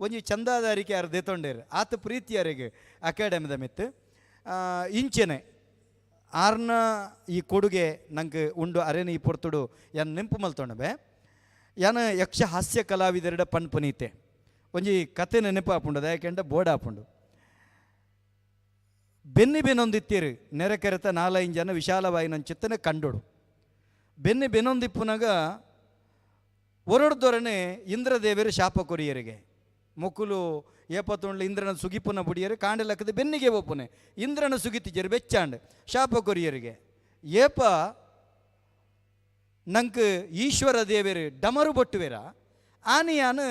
ಒಂಜಿ ಚಂದಾದಾರಿಕೆ ಆರ್ ದೆತೊಂಡೇರು. ಆತ ಪ್ರೀತಿಯರಿಗೆ ಅಕಾಡೆಮಿದ ಮಿತ್ತು ಇಂಚೆನೆ ಆರ್ನ ಈ ಕೊಡುಗೆ ನಂಗೆ ಉಂಡು. ಅರೇನ ಈ ಪೊರ್ತುಡು ಯಾನ್ ನೆಂಪು ಮಲ್ತೊಂಡಬೆ. ಯಾನ ಯಕ್ಷ ಹಾಸ್ಯ ಕಲಾವಿದರಡ ಪನ್ಪುನೀತೆ ಒಂಜಿ ಕತೆ ನೆನಪು ಆಪುಂಡು, ಯಾಕೆಂಡ ಬೋರ್ಡ್ ಆಪುಂಡು. ಬೆನ್ನಿ ಬೆನ್ನೊಂದಿತ್ತೀರು ನೆರೆ ಕೆರೆತ ನಾಲೈದು ಜನ ವಿಶಾಲವಾಯಿನ ಚಿತ್ತನೆ ಕಂಡೋಡು. ಬೆನ್ನಿ ಬೆನ್ನೊಂದಿಪ್ಪುನಾಗ ಒರಡ್ದೊರನೆ ಇಂದ್ರದೇವರು ಶಾಪ ಕೊರಿಯರಿಗೆ ಮೊಕ್ಕುಲು ಏಪತ್ತೊಂಡ್ಲು ಇಂದ್ರನ ಸುಗಿಪುನ ಬುಡಿಯರು ಕಾಂಡಲಕ್ಕದ ಬೆನ್ನಿಗೆ ಒಪ್ಪುನೆ ಇಂದ್ರನ ಸುಗಿತಿಜರು ಬೆಚ್ಚಾಂಡ್ ಶಾಪ ಕೊರಿಯರಿಗೆ ಏಪ ನಂಕ್ ಈಶ್ವರ ದೇವರು ಡಮರು ಬೊಟ್ಟುವೆರ ಆನಿಯಾನು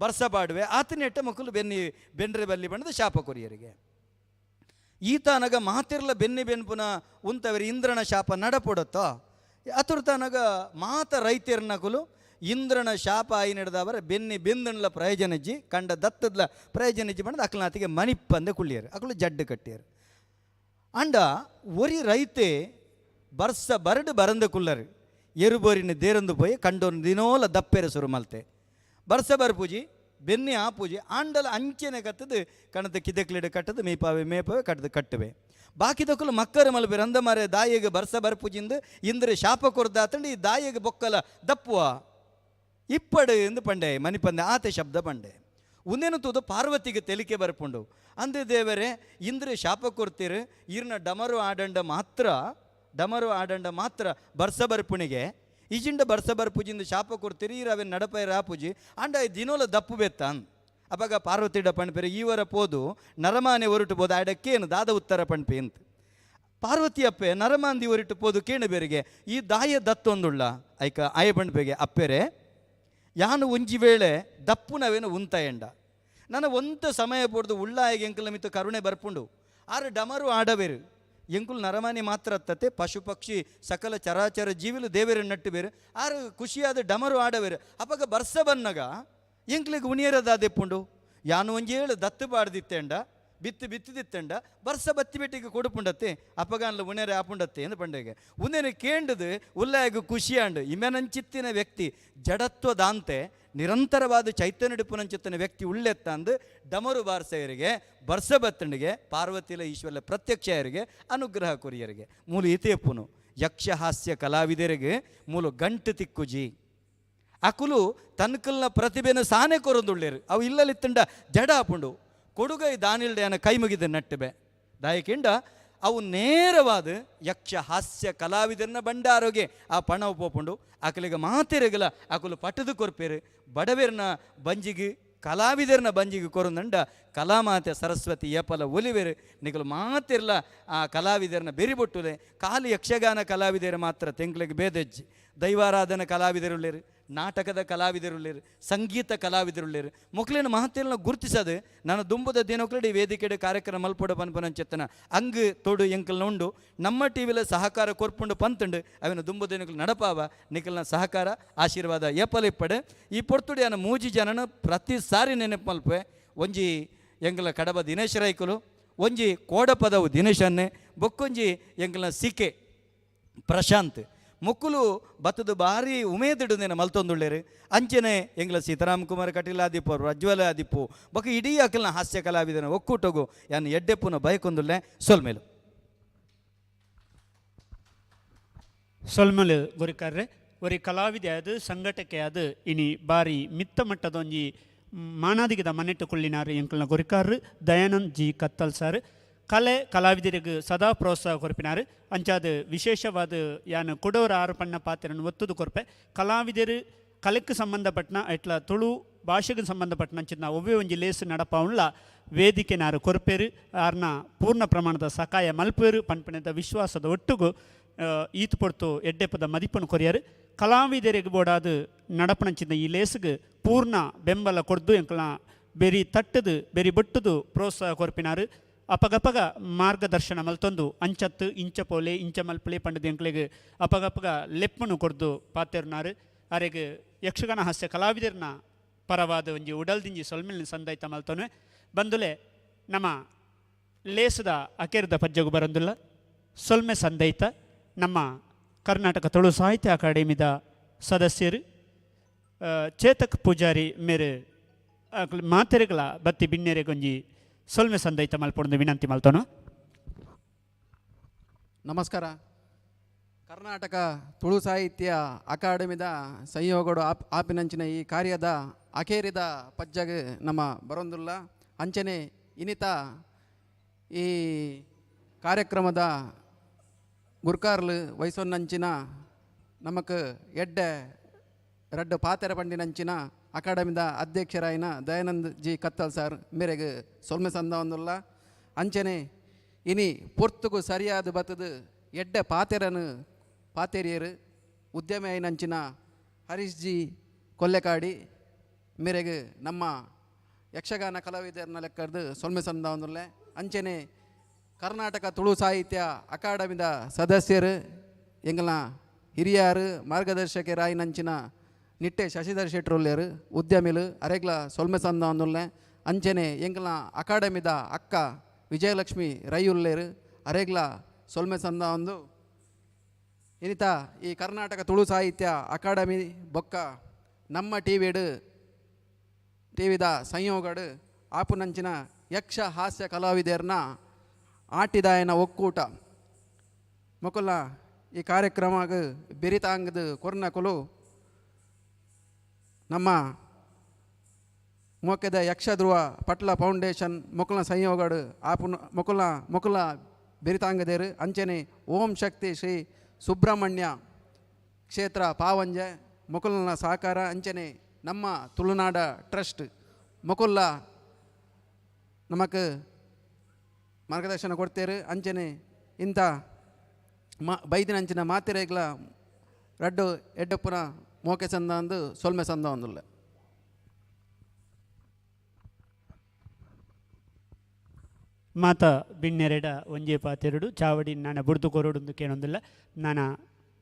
ಬರ್ಸ ಪಾಡುವೆ ಆತನೆಟ್ಟ ಮಕ್ಕಳು ಬೆನ್ನಿ ಬೆನ್ರೆ ಬಲ್ಲಿ ಬಣ್ಣದ ಶಾಪ ಕೊರಿಯರಿಗೆ. ಈತನಗ ಮಾತಿರ್ಲ ಬೆನ್ನಿ ಬೆನ್ಪುನ ಉಂತವರು ಇಂದ್ರನ ಶಾಪ ನಡಪೊಡತ್ತ ಅತುರ್ತನಗ ಮಾತ ರೈತರ್ನಕುಲು ಇಂದ್ರನ ಶಾಪ ಆಯಿ ನಡೆದವರ ಬೆನ್ನಿ ಬೆಂದಣ್ಲ ಪ್ರಯೋಜನಜ್ಜಿ ಕಂಡ ದತ್ತದ್ಲ ಪ್ರಯೋಜನಜ್ಜಿ ಬಣ್ಣದ ಅಕ್ಲನಾತಿಗೆ ಮನಿಪ್ಪಂದೆ ಕುಳ್ಳಿಯರು ಅಕಲು ಜಡ್ಡು ಕಟ್ಟಿಯರು. ಅಂಡ ಒರಿ ರೈತೆ ಬರ್ಸ ಬರಡು ಬರಂದ ಕುಲ್ಲರು ಎರುಬೋರಿನ ದೇರಂದು ಪೋಯಿ ಕಂಡೊಂದು ದಿನೋಲ ದಪ್ಪೆರೆ ಸುರು ಮಲ್ತೆ ಬರ್ಸ ಬರ್ಪೂಜಿ ಬೆನ್ನಿ ಆ ಪೂಜೆ ಆಂಡಲ ಅಂಚೆನೆ ಕತ್ತದು ಕಣದ ಕಿದಕ್ಲಿಡ ಕಟ್ಟದು ಮೇಪಾವೆ ಮೇಪಾವೆ ಕಟ್ಟದು ಕಟ್ಟುವೆ. ಬಾಕಿದಕ್ಕಲು ಮಕ್ಕರ ಮಲ್ಪೆರ್ ಅಂದ ಮಾರೆ ದಾಯಿಗೆ ಬರ್ಸ ಬರ್ಪೂಜಿಂದು ಇಂದ್ರ ಶಾಪ ಕೊರ್ದಾತಂಡು ಈ ದಾಯಿಗೆ ಬೊಕ್ಕಲ ದಪ್ಪುವ ಇಪ್ಪಡು ಎಂದು ಪಂಡೆ ಮನಿಪಂದೆ ಆತೆ ಶಬ್ದ ಪಂಡೆ. ಉಂದೇನು ತೂದು ಪಾರ್ವತಿಗೆ ತೆಲಿಕೆ ಬರ್ಪುಂಡು ಅಂದೆ ದೇವರೇ ಇಂದ್ರ ಶಾಪ ಕೊರ್ತೀರು ಈರ್ನ ಡಮರು ಆಡಂಡ ಮಾತ್ರ ಡಮರು ಆಡಂಡ ಮಾತ್ರ ಬರ್ಸ ಬರ್ಪುಣಿಗೆ ಇಜಿಂಡ ಬರ್ಸ ಬರ್ಪುಜಿಂದ ಶಾಪ ಕೊಡ್ತೀರಿ ಈರ ಅವೇನು ನಡಪೈರ ಆಪುಜಿ ಅಂಡ ದಿನೋಲ ದಪ್ಪು ಬೆತ್ತ ಅಪಗ ಪಾರ್ವತಿಡ ಪಣ್ಪೆರೆ ಈವರ ಪೋದು ನರಮಾನೆ ಹೊರಟು ಬೋದು ಆಡಕ್ಕೇನು ದಾದ ಉತ್ತರ ಪಣ್ಪೆ ಅಂತ. ಪಾರ್ವತಿ ಅಪ್ಪೆ ನರಮಾಂದಿ ಒರಿಟ್ಟು ಪೋದು ಕೇಣ ಬೇರಿಗೆ ಈ ದಾಯ ದತ್ತೊಂದುಳ್ಳ ಐಕ ಆಯ ಬಂಡ್ಪೆಗೆ ಅಪ್ಪೆರೆ ಯಾನು ಒಂಜಿ ವೇಳೆ ದಪ್ಪುನವೇನು ಉಂತಾಯಂಡ ನನ್ನ ಒಂತ ಸಮಯ ಪೋಡ್ದು ಉಳ್ಳಾಯಿಗೆ ಎಂಕುಲ ಮಿತ್ತು ಕರುಣೆ ಬರ್ಪುಂಡು ಆರು ಡಮರು ಆಡಬೇರು ಎಂಕುಲು ನರಮಾನಿ ಮಾತ್ರ ಅತ್ತತೆ ಪಶು ಪಕ್ಷಿ ಸಕಲ ಚರಾಚರ ಜೀವಿಲು ದೇವೇರು ನಟ್ಟು ಬೇರು ಆರು ಖುಷಿಯಾದ ಡಮರು ಆಡಬೇರು ಅಪಗ ಬರ್ಸ ಬನ್ನಗ ಎಂಕ್ಲಿಗೆ ಉಣಿಯರದಾದೆಪ್ಪುಂಡು ಯಾನು ಒಂಜೇಳು ದತ್ತು ಪಾಡ್ದಿತ್ತೆಂಡ ಬಿತ್ತು ಬಿತ್ತಿದಿತ್ತೆಂಡ ಬರ್ಸ ಬತ್ತಿ ಬೆಟ್ಟಿಗೆ ಕೊಡುಪುಂಡತ್ತೆ ಅಪಗಾನ್ಲ ಉಣೆರೆ ಆಪುಂಡತ್ತೆ ಎಂದು ಪಂಡೆಗೆ ಉನೇನೆ ಕೇಂಡದು ಉಲ್ಲಾಯಗ ಖುಷಿಯಾಂಡು ಇಮೆನಂಚಿತ್ತಿನ ವ್ಯಕ್ತಿ ಜಡತ್ವದಾಂತೆ ನಿರಂತರವಾದ ಚೈತನ್ಯ ವ್ಯಕ್ತಿ ಉಳ್ಳೆತ್ತಂದು ಡಮರು ಬಾರ್ಸೆಯರಿಗೆ ಬರ್ಸ ಬತ್ತಂಡಿಗೆ ಪಾರ್ವತಿಲ ಈಶ್ವರ ಪ್ರತ್ಯಕ್ಷ ಅನುಗ್ರಹ ಕೊರಿಯರಿಗೆ ಮೂಲು ಇತೇಪುನು ಯಕ್ಷಹಾಸ್ಯ ಕಲಾವಿದರಿಗೆ ಮೂಲು ಗಂಟು ತಿಕ್ಕುಜಿ ಅಕುಲು ತನ್ಕಲ್ನ ಪ್ರತಿಭೆನ ಸಾನೆ ಕೊರೊಂದುಳ್ಳೇರು ಅವು ಇಲ್ಲಲಿತ್ತಂಡ ಜಡ ಆಪುಂಡು ಕೊಡುಗೈ ದಾನಿಲ್ಡೆಯನ ಕೈ ಮುಗಿದ ನಟ್ಟುಬೆ ದಾಯಕಿಂಡ ಅವು ನೇರವಾದ ಯಕ್ಷ ಹಾಸ್ಯ ಕಲಾವಿದರನ್ನ ಬಂಡಾರೋಗೆ ಆ ಪಣ ಪೋಪುಂಡು ಅಕಲಿಗೆ ಮಾತೆರೆಗಲ ಅಕುಲು ಪಟ್ಟದು ಕೊರ್ಪೇರು ಬಡವೇರ್ನ ಬಂಜಿಗೆ ಕಲಾವಿದರನ್ನ ಬಂಜಿಗೆ ಕೊರೊಂದಂಡ ಕಲಾಮಾತೆ ಸರಸ್ವತಿ ಏಪಲ ಒಲಿವೆರು ನಿಗಲು ಮಾತಿರ್ಲ ಆ ಕಲಾವಿದರನ್ನ ಬೆರಿಬೊಟ್ಟುಲೆ ಕಾಲಿ ಯಕ್ಷಗಾನ ಕಲಾವಿದರು ಮಾತ್ರ ತೆಂಗ್ಲಿಗೆ ಬೇದೆಜ್ಜಿ ದೈವಾರಾಧನ ಕಲಾವಿದರುಳ್ಳೇರು ನಾಟಕದ ಕಲಾವಿದರುಳ್ಳೇರು ಸಂಗೀತ ಕಲಾವಿದರುಳ್ಳೇರು ಮೊಕ್ಲಿನ ಮಹತ್ವನ ಗುರುತಿಸದು ನಾನು ದುಂಬುದ ದಿನೊಕ್ಲಡಿ ವೇದಿಕೆಡೆ ಕಾರ್ಯಕ್ರಮ ಮಲ್ಪೊಡ ಪನ್ಪನಂಚೆತ್ತನ ಅಂಗ್ ತೊಡು ಎಂಕಲ್ನ ಉಂಡು ನಮ್ಮ ಟಿವಿಲ ಸಹಕಾರ ಕೊರ್ಪುಂಡು ಪಂತುಂಡು ಅವನ ದುಂಬು ದಿನಕ್ಲು ನಡಪಾವ ನಿಕಲ್ನ ಸಹಕಾರ ಆಶೀರ್ವಾದ ಏಪಲ ಇಪ್ಪಡೆ ಈ ಪೊರ್ತುಡಿ ಅನ್ನ ಮೂಜಿ ಜನನ ಪ್ರತಿ ಸಾರಿ ನೆನಪು ಮಲ್ಪೆ ಒಂಜಿ ಎಂಕಲ ಕಡಬ ದಿನೇಶ್ ರೈಕುಲು ಒಂಜಿ ಕೋಡಪದವು ದಿನೇಶನ್ನೇ ಬೊಕ್ಕೊಂಜಿ ಎಂಕಲ್ನ ಸಿಕೆ ಪ್ರಶಾಂತ್ ಮುಕ್ಕುಲು ಬತ್ತದ ಭಾರಿ ಉಮೇದಿಡುನೇನ ಮಲ್ತೊಂದುಳ್ಳೇರು ಅಂಚನೆ ಎಂಗ್ಲ ಸೀತಾರಾಮ್ ಕುಮಾರ್ ಕಟೀಲ್ ಆದಿಪ್ಪು ಪ್ರಜ್ವಲ ಆದಿಪ್ಪು ಬೊಕ ಇಡೀ ಅಕಲ್ನ ಹಾಸ್ಯ ಕಲಾವಿದನ ಒಕ್ಕೂಟಗು ಯಾನ್ ಎಡ್ಡೆಪ್ಪುನ ಬಯಕೊಂದುಲ್ಲೆ ಸೊಲ್ಮೇಲು. ಸೊಲ್ಮಲು ಗೊರಿಕಾರ್ರೆ ಒರಿ ಕಲಾವಿದೆ ಅದು ಸಂಘಟಕೆ ಅದು ಇನಿ ಬಾರಿ ಮಿತ್ತ ಮಟ್ಟದೊಂಜಿ ಮಾನಾದಿಗದ ಮನೆಟ್ಟು ಕುಳ್ಳಿನಾರು ಎಂಕಲ್ನ ಗೊರಿಕಾರ್ರು ದಯಾನಂದ್ ಜಿ ಕತ್ತಲ್ ಸರ್ ಕಲೆ ಕಲಾವಿದರಿಗೆ ಸದಾ ಪ್ರೋತ್ಸಾಹ ಕೊರ್ಪಿನಾರು. ಅಂಚಾದ ವಿಶೇಷವಾದ ಯಾನ್ ಕೊಡೋರ ಆರು ಪಣ್ಣ ಪಾತ್ರನ ಒತ್ತುದು ಕೊರ್ಪೆ. ಕಲಾವಿದರು ಕಲೆக்கு ಸಂಬಂಧಪಟ್ಟನ ಎಟ್ಲ ತುಳು ಭಾಷೆಗೆ ಸಂಬಂಧಪಟ್ಟನ ಅಂಚಿನ ಒವ್ವೇ ಒಂಜಿ ಲೇಸು ನಡಪಾವುನ್ಲ ವೇದಿಕೆ ನಾರು ಕೊರ್ಪೇರು ಆರ್ನ ಪೂರ್ಣ ಪ್ರಮಾಣದ ಸಕಾಯ ಮಲ್ಪೇರು ಪನ್ಪಿನದ ವಿಶ್ವಾಸದ ಒಟ್ಟುಗು ಈತ್ ಪೊರ್ತು ಎಡ್ಡೆಪದ ಮದಿಪನು ಕೊರಿಯರು. ಕಲಾವಿದರಿಗೆ ಬೋಡಾದ ನಡಪಣಂಚಿನ ಈ ಲೇಸುಗೆ ಪೂರ್ಣ ಬೆಂಬಲ ಕೊಡ್ದು ಎಂಕಲ್ನ ಬೆರಿ ತಟ್ಟದು ಬೆರಿ ಬೊಟ್ಟುದು ಪ್ರೋತ್ಸಾಹ ಕೊರ್ಪಿನಾರು. ಅಪಗಪಗ ಮಾರ್ಗದರ್ಶನ ಮಲ್ತೊಂದು ಅಂಚತ್ತು ಇಂಚ ಪೋಲೆ ಇಂಚ ಮಲ್ಪಲೆ ಪಂಡದ ಎಂಕ್ಲೆಗ್ ಅಪಗಪಗ ಲೆಪ್ಪನು ಕೊಡ್ದು ಪಾತೆರ್ನಾರು. ಅರೆಗ್ ಯಕ್ಷಗಾನ ಹಾಸ್ಯ ಕಲಾವಿದರ್ನ ಪರವಾದ ಒಂಜಿ ಉಡಲ್ದಿಂಜಿ ಸೊಲ್ಮೆಲ್ನ ಸಂದೈತ ಮಲ್ತೊನೆ ಬಂದುಲೆ ನಮ್ಮ ಲೇಸದ ಅಕೇರ್ದ ಪಜ್ಜಗು ಬರಂದುಲ್ಲ ಸೊಲ್ಮೆ ಸಂದೈತ ನಮ್ಮ ಕರ್ನಾಟಕ ತುಳು ಸಾಹಿತ್ಯ ಅಕಾಡೆಮಿದ ಸದಸ್ಯರು ಚೇತಕ್ ಪೂಜಾರಿ ಮೇರೆ ಮಾತೆರೆಗಳ ಬತ್ತಿ ಬಿನ್ನೆರೆ ಗೊಂಜಿ ಸೊಲ್ಮೆ ಸಂದೈತ ಮಲ್ಪೊಂದು ವಿನಂತಿ ಮಲ್ತೋನು. ನಮಸ್ಕಾರ. ಕರ್ನಾಟಕ ತುಳು ಸಾಹಿತ್ಯ ಅಕಾಡೆಮಿದ ಸಂಯೋಗಡು ಆಪಿನಂಚಿನ ಈ ಕಾರ್ಯದ ಅಖೇರಿದ ಪಜ್ಜಗ್ ನಮ್ಮ ಬರೊಂದುಲ್ಲ. ಅಂಚನೆ ಇನಿತ ಈ ಕಾರ್ಯಕ್ರಮದ ಗುರ್ಕಾರ್ಲು ವಯಸ್ಸೊನ್ನಂಚಿನ ನಮಕ್ ಎಡ್ಡೆ ರಡ್ಡು ಪಾತೆರ ಪಂಡಿನಂಚಿನ ಅಕಾಡೆಮಿದ ಅಧ್ಯಕ್ಷರಾಯಿನ ದಯಾನಂದ್ ಜಿ ಕತ್ತಲ್ ಸರ್ ಮೇರೆಗ್ ಸೊಲ್ಮೆ ಸಂದ ಒಂದುಲ್ಲ. ಅಂಚನೆ ಇನಿ ಪೊರ್ತುಗು ಸರಿಯಾದ ಬತ್ತದು ಎಡ್ಡೆ ಪಾತೆರನು ಪಾತೆರಿಯರು ಉದ್ಯಮಿ ಐನಂಚಿನ ಹರೀಶ್ ಜಿ ಕೊಲ್ಲೆಕಾಡಿ ಮೇರೆಗ್ ನಮ್ಮ ಯಕ್ಷಗಾನ ಕಲಾವಿದರನ್ನ ಲೆಕ್ಕರ್ದು ಸೊಲ್ಮೆ ಸಂದ ಒಂದುಲ್ಲೆ. ಅಂಚನೆ ಕರ್ನಾಟಕ ತುಳು ಸಾಹಿತ್ಯ ಅಕಾಡೆಮಿದ ಸದಸ್ಯರು ಎಂಗಲ್ನ ಹಿರಿಯಾರು ಮಾರ್ಗದರ್ಶಕರಾಯಿನಂಚಿನ ನಿಟ್ಟೆ ಶಶಿಧರ್ ಶೆಟ್ರುಲ್ಲೇರು ಉದ್ಯಮಿಲು ಅರೆಗ್ಲ ಸೊಲ್ಮೆ ಸಂದ ಒಂದುಲ್ಲೆ. ಅಂಚನೆ ಎಂಗಲ್ನ ಅಕಾಡೆಮಿದ ಅಕ್ಕ ವಿಜಯಲಕ್ಷ್ಮಿ ರೈ ಉಲ್ಲೇರು ಅರೆಗ್ಲ ಸೊಲ್ಮೆ ಸಂದ ಒಂದು. ಇನಿತ ಈ ಕರ್ನಾಟಕ ತುಳು ಸಾಹಿತ್ಯ ಅಕಾಡೆಮಿ ಬೊಕ್ಕ ನಮ್ಮ ಟಿ ವಿಡು ಟಿ ವಿದ ಸಂಯೋಗಡು ಆಪುನಂಚಿನ ಯಕ್ಷ ಹಾಸ್ಯ ಕಲಾವಿದರ್ನ ಆಟಿದಾಯನ ಒಕ್ಕೂಟ ಮೊಕುಲ ಈ ಕಾರ್ಯಕ್ರಮಗ್ ಬೆರಿತಾಂಗದ ಕೊರ್ನಕುಲು ನಮ್ಮ ಮೋಕೆದ ಯಕ್ಷಧ್ರುವ ಪಟ್ಲ ಫೌಂಡೇಶನ್ ಮೊಕುಲ ಸಂಯೋಗಡು ಆಪುನ ಮೊಕುಲ ಮೊಕುಲ ಬೆರಿತಾಂಗದೇರು. ಅಂಚನೆ ಓಂ ಶಕ್ತಿ ಶ್ರೀ ಸುಬ್ರಹ್ಮಣ್ಯ ಕ್ಷೇತ್ರ ಪಾವಂಜೆ ಮೊಕುಲನ ಸಹಕಾರ. ಅಂಚನೆ ನಮ್ಮ ತುಳುನಾಡ ಟ್ರಸ್ಟ್ ಮೊಕುಲ್ಲ ನಮಕ್ ಮಾರ್ಗದರ್ಶನ ಕೊಡ್ತೇರು. ಅಂಚನೆ ಇಂಥ ಮಾ ಬೈದಿನಂಚಿನ ಮಾತೆರೆಗ್ಲ ರಡ್ಡು ಎಡ್ಡಪ್ಪನ ಮೋಕೆ ಸಂದ ಅಂದು ಸೊಲ್ಮೆ ಸಂದ ಒಂದುಲ್ಲ. ಮಾತ ಬಿನ್ನೆರೆಡ ಒಂಜೆ ಪಾತೆರಡು ಚಾವಡಿ ನಾನ ಬುಡ್ದು ಕೊರಡುಂದು ಕೇಳೊಂದಿಲ್ಲ. ನಾನ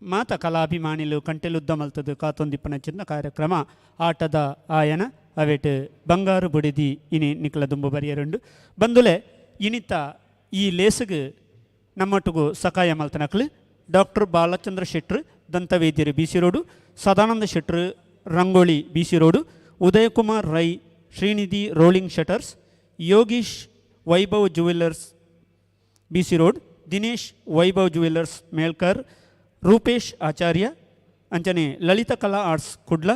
ಮಾತ ಕಲಾಭಿಮಾನಿಲು ಕಂಟೆಲುದ್ದ ಮಲ್ತದು ಕಾತೊಂದಿಪ್ಪನ ಚಿನ್ನ ಕಾರ್ಯಕ್ರಮ ಆಟದ ಆಯನ ಅವೆಟ್ ಬಂಗಾರು ಬುಡಿದಿ ಇನಿ ನಿಕ್ಲ ದುಂಬು ಬರಿಯರುಂಡು ಬಂದುಲೆ ಇನಿತ ಈ ಲೇಸುಗು ನಮ್ಮೊಟ್ಟಿಗೂ ಸಕಾಯ ಮಲ್ತನಕ್ಲು ಡಾಕ್ಟರ್ ಬಾಲಚಂದ್ರ ಶೆಟ್ರು ದಂತವೈದ್ಯರು B C road, Sadananda Shetru Rangoli B C road, Udayakumar Rai Srinidhi rolling shutters, Yogish Vaibhav jewellers B C road, Dinesh Vaibhav jewellers Melkar, Rupesh Acharya ಅಂಚನೆ ಲಲಿತ ಕಲಾ ಆರ್ಟ್ಸ್ ಕುಡ್ಲ,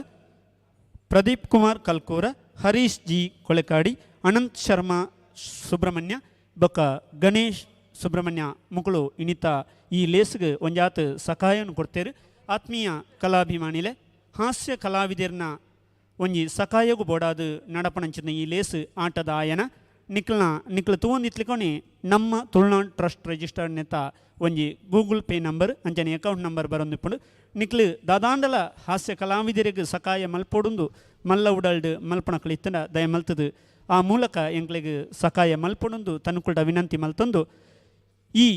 ಪ್ರದೀಪ್ ಕುಮಾರ್ ಕಲ್ಕೂರ, ಹರೀಶ್ ಜಿ ಕೊಳೆಕಾಡಿ, ಅನಂತ್ ಶರ್ಮಾ ಸುಬ್ರಹ್ಮಣ್ಯ ಬೊಕ್ಕ ಗಣೇಶ್ ಸುಬ್ರಹ್ಮಣ್ಯ ಮುಕುಳು ಇನಿತ ಈ ಲೇಸ್ಗೆ ಒಂಜಾತ್ ಸಕಾಯನು ಕೊಡ್ತೇರು. ಆತ್ಮೀಯ ಕಲಾಭಿಮಾನಿಲೆ ಹಾಸ್ಯ ಕಲಾವಿದರ್ನ ಒಂಜಿ ಸಕಾಯಗು ಬೋಡಾದು ನಡಪಣಂಚಿನ ಈ ಲೇಸ್ ಆಟದ ಆಯನ ನಿಕ್ಲ್ನ ನಿಕ್ಲು ತೂವೊಂದಿತ್ಲಿಕೊನೆ ನಮ್ಮ ತುಳುನಾಡ್ ಟ್ರಸ್ಟ್ ರಿಜಿಸ್ಟರ್ಡ್ ನೆತ್ತ ಒಂಜಿ ಗೂಗಲ್ ಪೇ ನಂಬರ್ ಅಂಚನೆ ಅಕೌಂಟ್ ನಂಬರ್ ಬರೊಂದಿಪ್ಪುಂಡು. ನಿಕ್ಲು ದಾದಾಂಡಲ ಹಾಸ್ಯ ಕಲಾವಿದರಿಗೆ ಸಕಾಯ ಮಲ್ಪೊಡುಂದು ಮಲ್ಲ ಉಡಲ್ಡ್ ಮಲ್ಪಣಕ್ಲು ಇತ್ತಂಡ ದಯ ಮಲ್ತದು ಆ ಮೂಲಕ ಎಂಕ್ಲೆಗ್ ಸಕಾಯ ಮಲ್ಪೊಡುಂದು ತನುಕುಲ್ಡ ವಿನಂತಿ ಮಲ್ತೊಂದು ಈ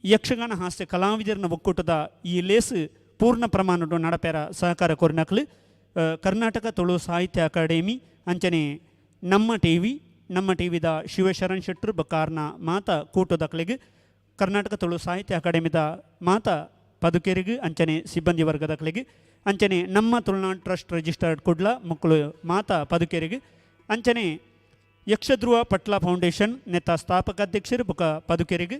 ಯಕ್ಷಗಾನ ಹಾಸ್ಯ ಕಲಾವಿದರನ ಒಕ್ಕೂಟದ ಈ ಲೇಸ್ ಪೂರ್ಣ ಪ್ರಮಾಣದ ನಡಪೆರ ಸಹಕಾರ ಕೊರ್ನಕ್ಲು ಕರ್ನಾಟಕ ತುಳು ಸಾಹಿತ್ಯ ಅಕಾಡೆಮಿ ಅಂಚನೆ ನಮ್ಮ ಟಿವಿ, ನಮ್ಮ ಟಿವಿದ ಶಿವಶರಣ್ ಶೆಟ್ರು ಬೊಕ್ಕಾರ್ನ ಮಾತ ಕೂಟದಕ್ಲೆಗ್ ಕರ್ನಾಟಕ ತುಳು ಸಾಹಿತ್ಯ ಅಕಾಡೆಮಿದ ಮಾತ ಪದುಕೆರಿಗೆ ಅಂಚನೆ ಸಿಬ್ಬಂದಿ ವರ್ಗದಕ್ಲೆಗ್ ಅಂಚನೆ ನಮ್ಮ ತುಳುನಾಡ್ ಟ್ರಸ್ಟ್ ರಿಜಿಸ್ಟರ್ಡ್ ಕುಡ್ಲ ಮಕ್ಕಳು ಮಾತ ಪದುಕೆರಿಗೆ ಅಂಚನೆ ಯಕ್ಷಧ್ರುವ ಪಟ್ಲ ಫೌಂಡೇಶನ್ ನೆತ್ತ ಸ್ಥಾಪಕ ಅಧ್ಯಕ್ಷರು ಬೊಕ ಪದುಕೆರಿಗೆ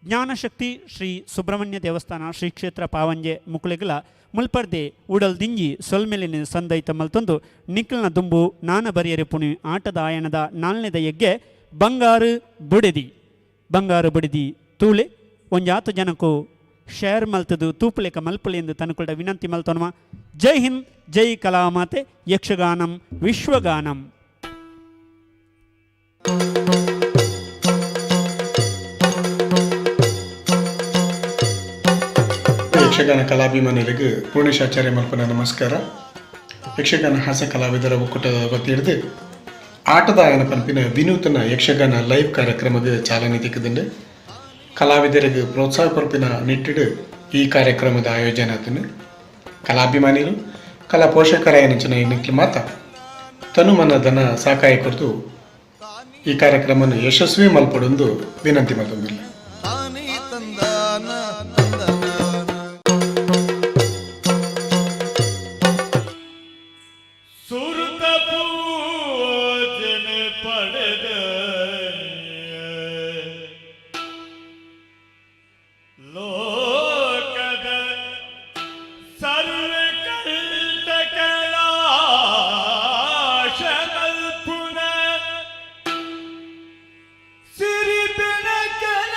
ಜ್ಞಾನಶಕ್ತಿ ಶ್ರೀ ಸುಬ್ರಹ್ಮಣ್ಯ ದೇವಸ್ಥಾನ ಶ್ರೀ ಕ್ಷೇತ್ರ ಪಾವಂಜೆ ಮುಕುಳಿಗಲ ಮುಲ್ಪರ್ದೆ ಉಡಲ್ ದಿಂಜಿ ಸೊಲ್ಮೆಲಿನ ಸಂದೈತ ಮಲ್ತೊಂದು ನಿಕ್ಲ್ನ ದುಂಬು ನಾನ ಬರಿಯರೆ ಪುಣಿ ಆಟದ ಆಯನದ ನಾಲ್ನೆದ ಯಗ್ಗೆ ಬಂಗಾರು ಬುಡೆದಿ. ಬಂಗಾರು ಬುಡೆದಿ ತೂಳೆ ಒಂಜಾತು ಜನಕ್ಕೂ ಶೇರ್ ಮಲ್ತದು ತೂಪುಲೇಕ ಮಲ್ಪುಲೆ ಎಂದು ತನುಕುಲ್ಡ ವಿನಂತಿ ಮಲ್ತೊನುವ. ಜೈ ಹಿಂದ್, ಜೈ ಕಲಾಮಾತೆ, ಯಕ್ಷಗಾನಂ ವಿಶ್ವಗಾನಂ. ಯಕ್ಷಗಾನ ಕಲಾಭಿಮಾನಿಗಳಿಗೆ ಪೂರ್ಣೇಶಾಚಾರ್ಯ ಮಲ್ಪನ ನಮಸ್ಕಾರ. ಯಕ್ಷಗಾನ ಹಾಸ್ಯ ಕಲಾವಿದರ ಒಕ್ಕೂಟದ ವತಿಯಿಡ್ದು ಆಟದ ಆಯನ ಪನ್ಪಿನ ವಿನೂತನ ಯಕ್ಷಗಾನ ಲೈವ್ ಕಾರ್ಯಕ್ರಮಕ್ಕೆ ಚಾಲನೆ ತಿಕ್ಕದಂಡು ಕಲಾವಿದರಿಗೆ ಪ್ರೋತ್ಸಾಹ ಕೊರ್ಪಿನ ನಿಟ್ಟಿಡು ಈ ಕಾರ್ಯಕ್ರಮದ ಆಯೋಜನೆ ಆತನು. ಕಲಾಭಿಮಾನಿಗಳು ಕಲಾ ಪೋಷಕರಾಯನಂಚಿನ ಇನ್ನಕ್ಕೆ ಮಾತ ತನುಮನ ಧನ ಸಹಾಯ ಕೊರತು ಈ ಕಾರ್ಯಕ್ರಮವನ್ನು ಯಶಸ್ವಿ ಮಲ್ಪಡೊಂದು ವಿನಂತಿ ಮಲ್ತೊಂದಿಲ್ಲ. ಸುರತ ಪೂಜನೆ ಪಡೆದ ಲೋಕದ ಸರ್ವ ಕಂಟಕನಾಶಮಲ್ಪುನ ಸಿರಿಬಿಣಕನ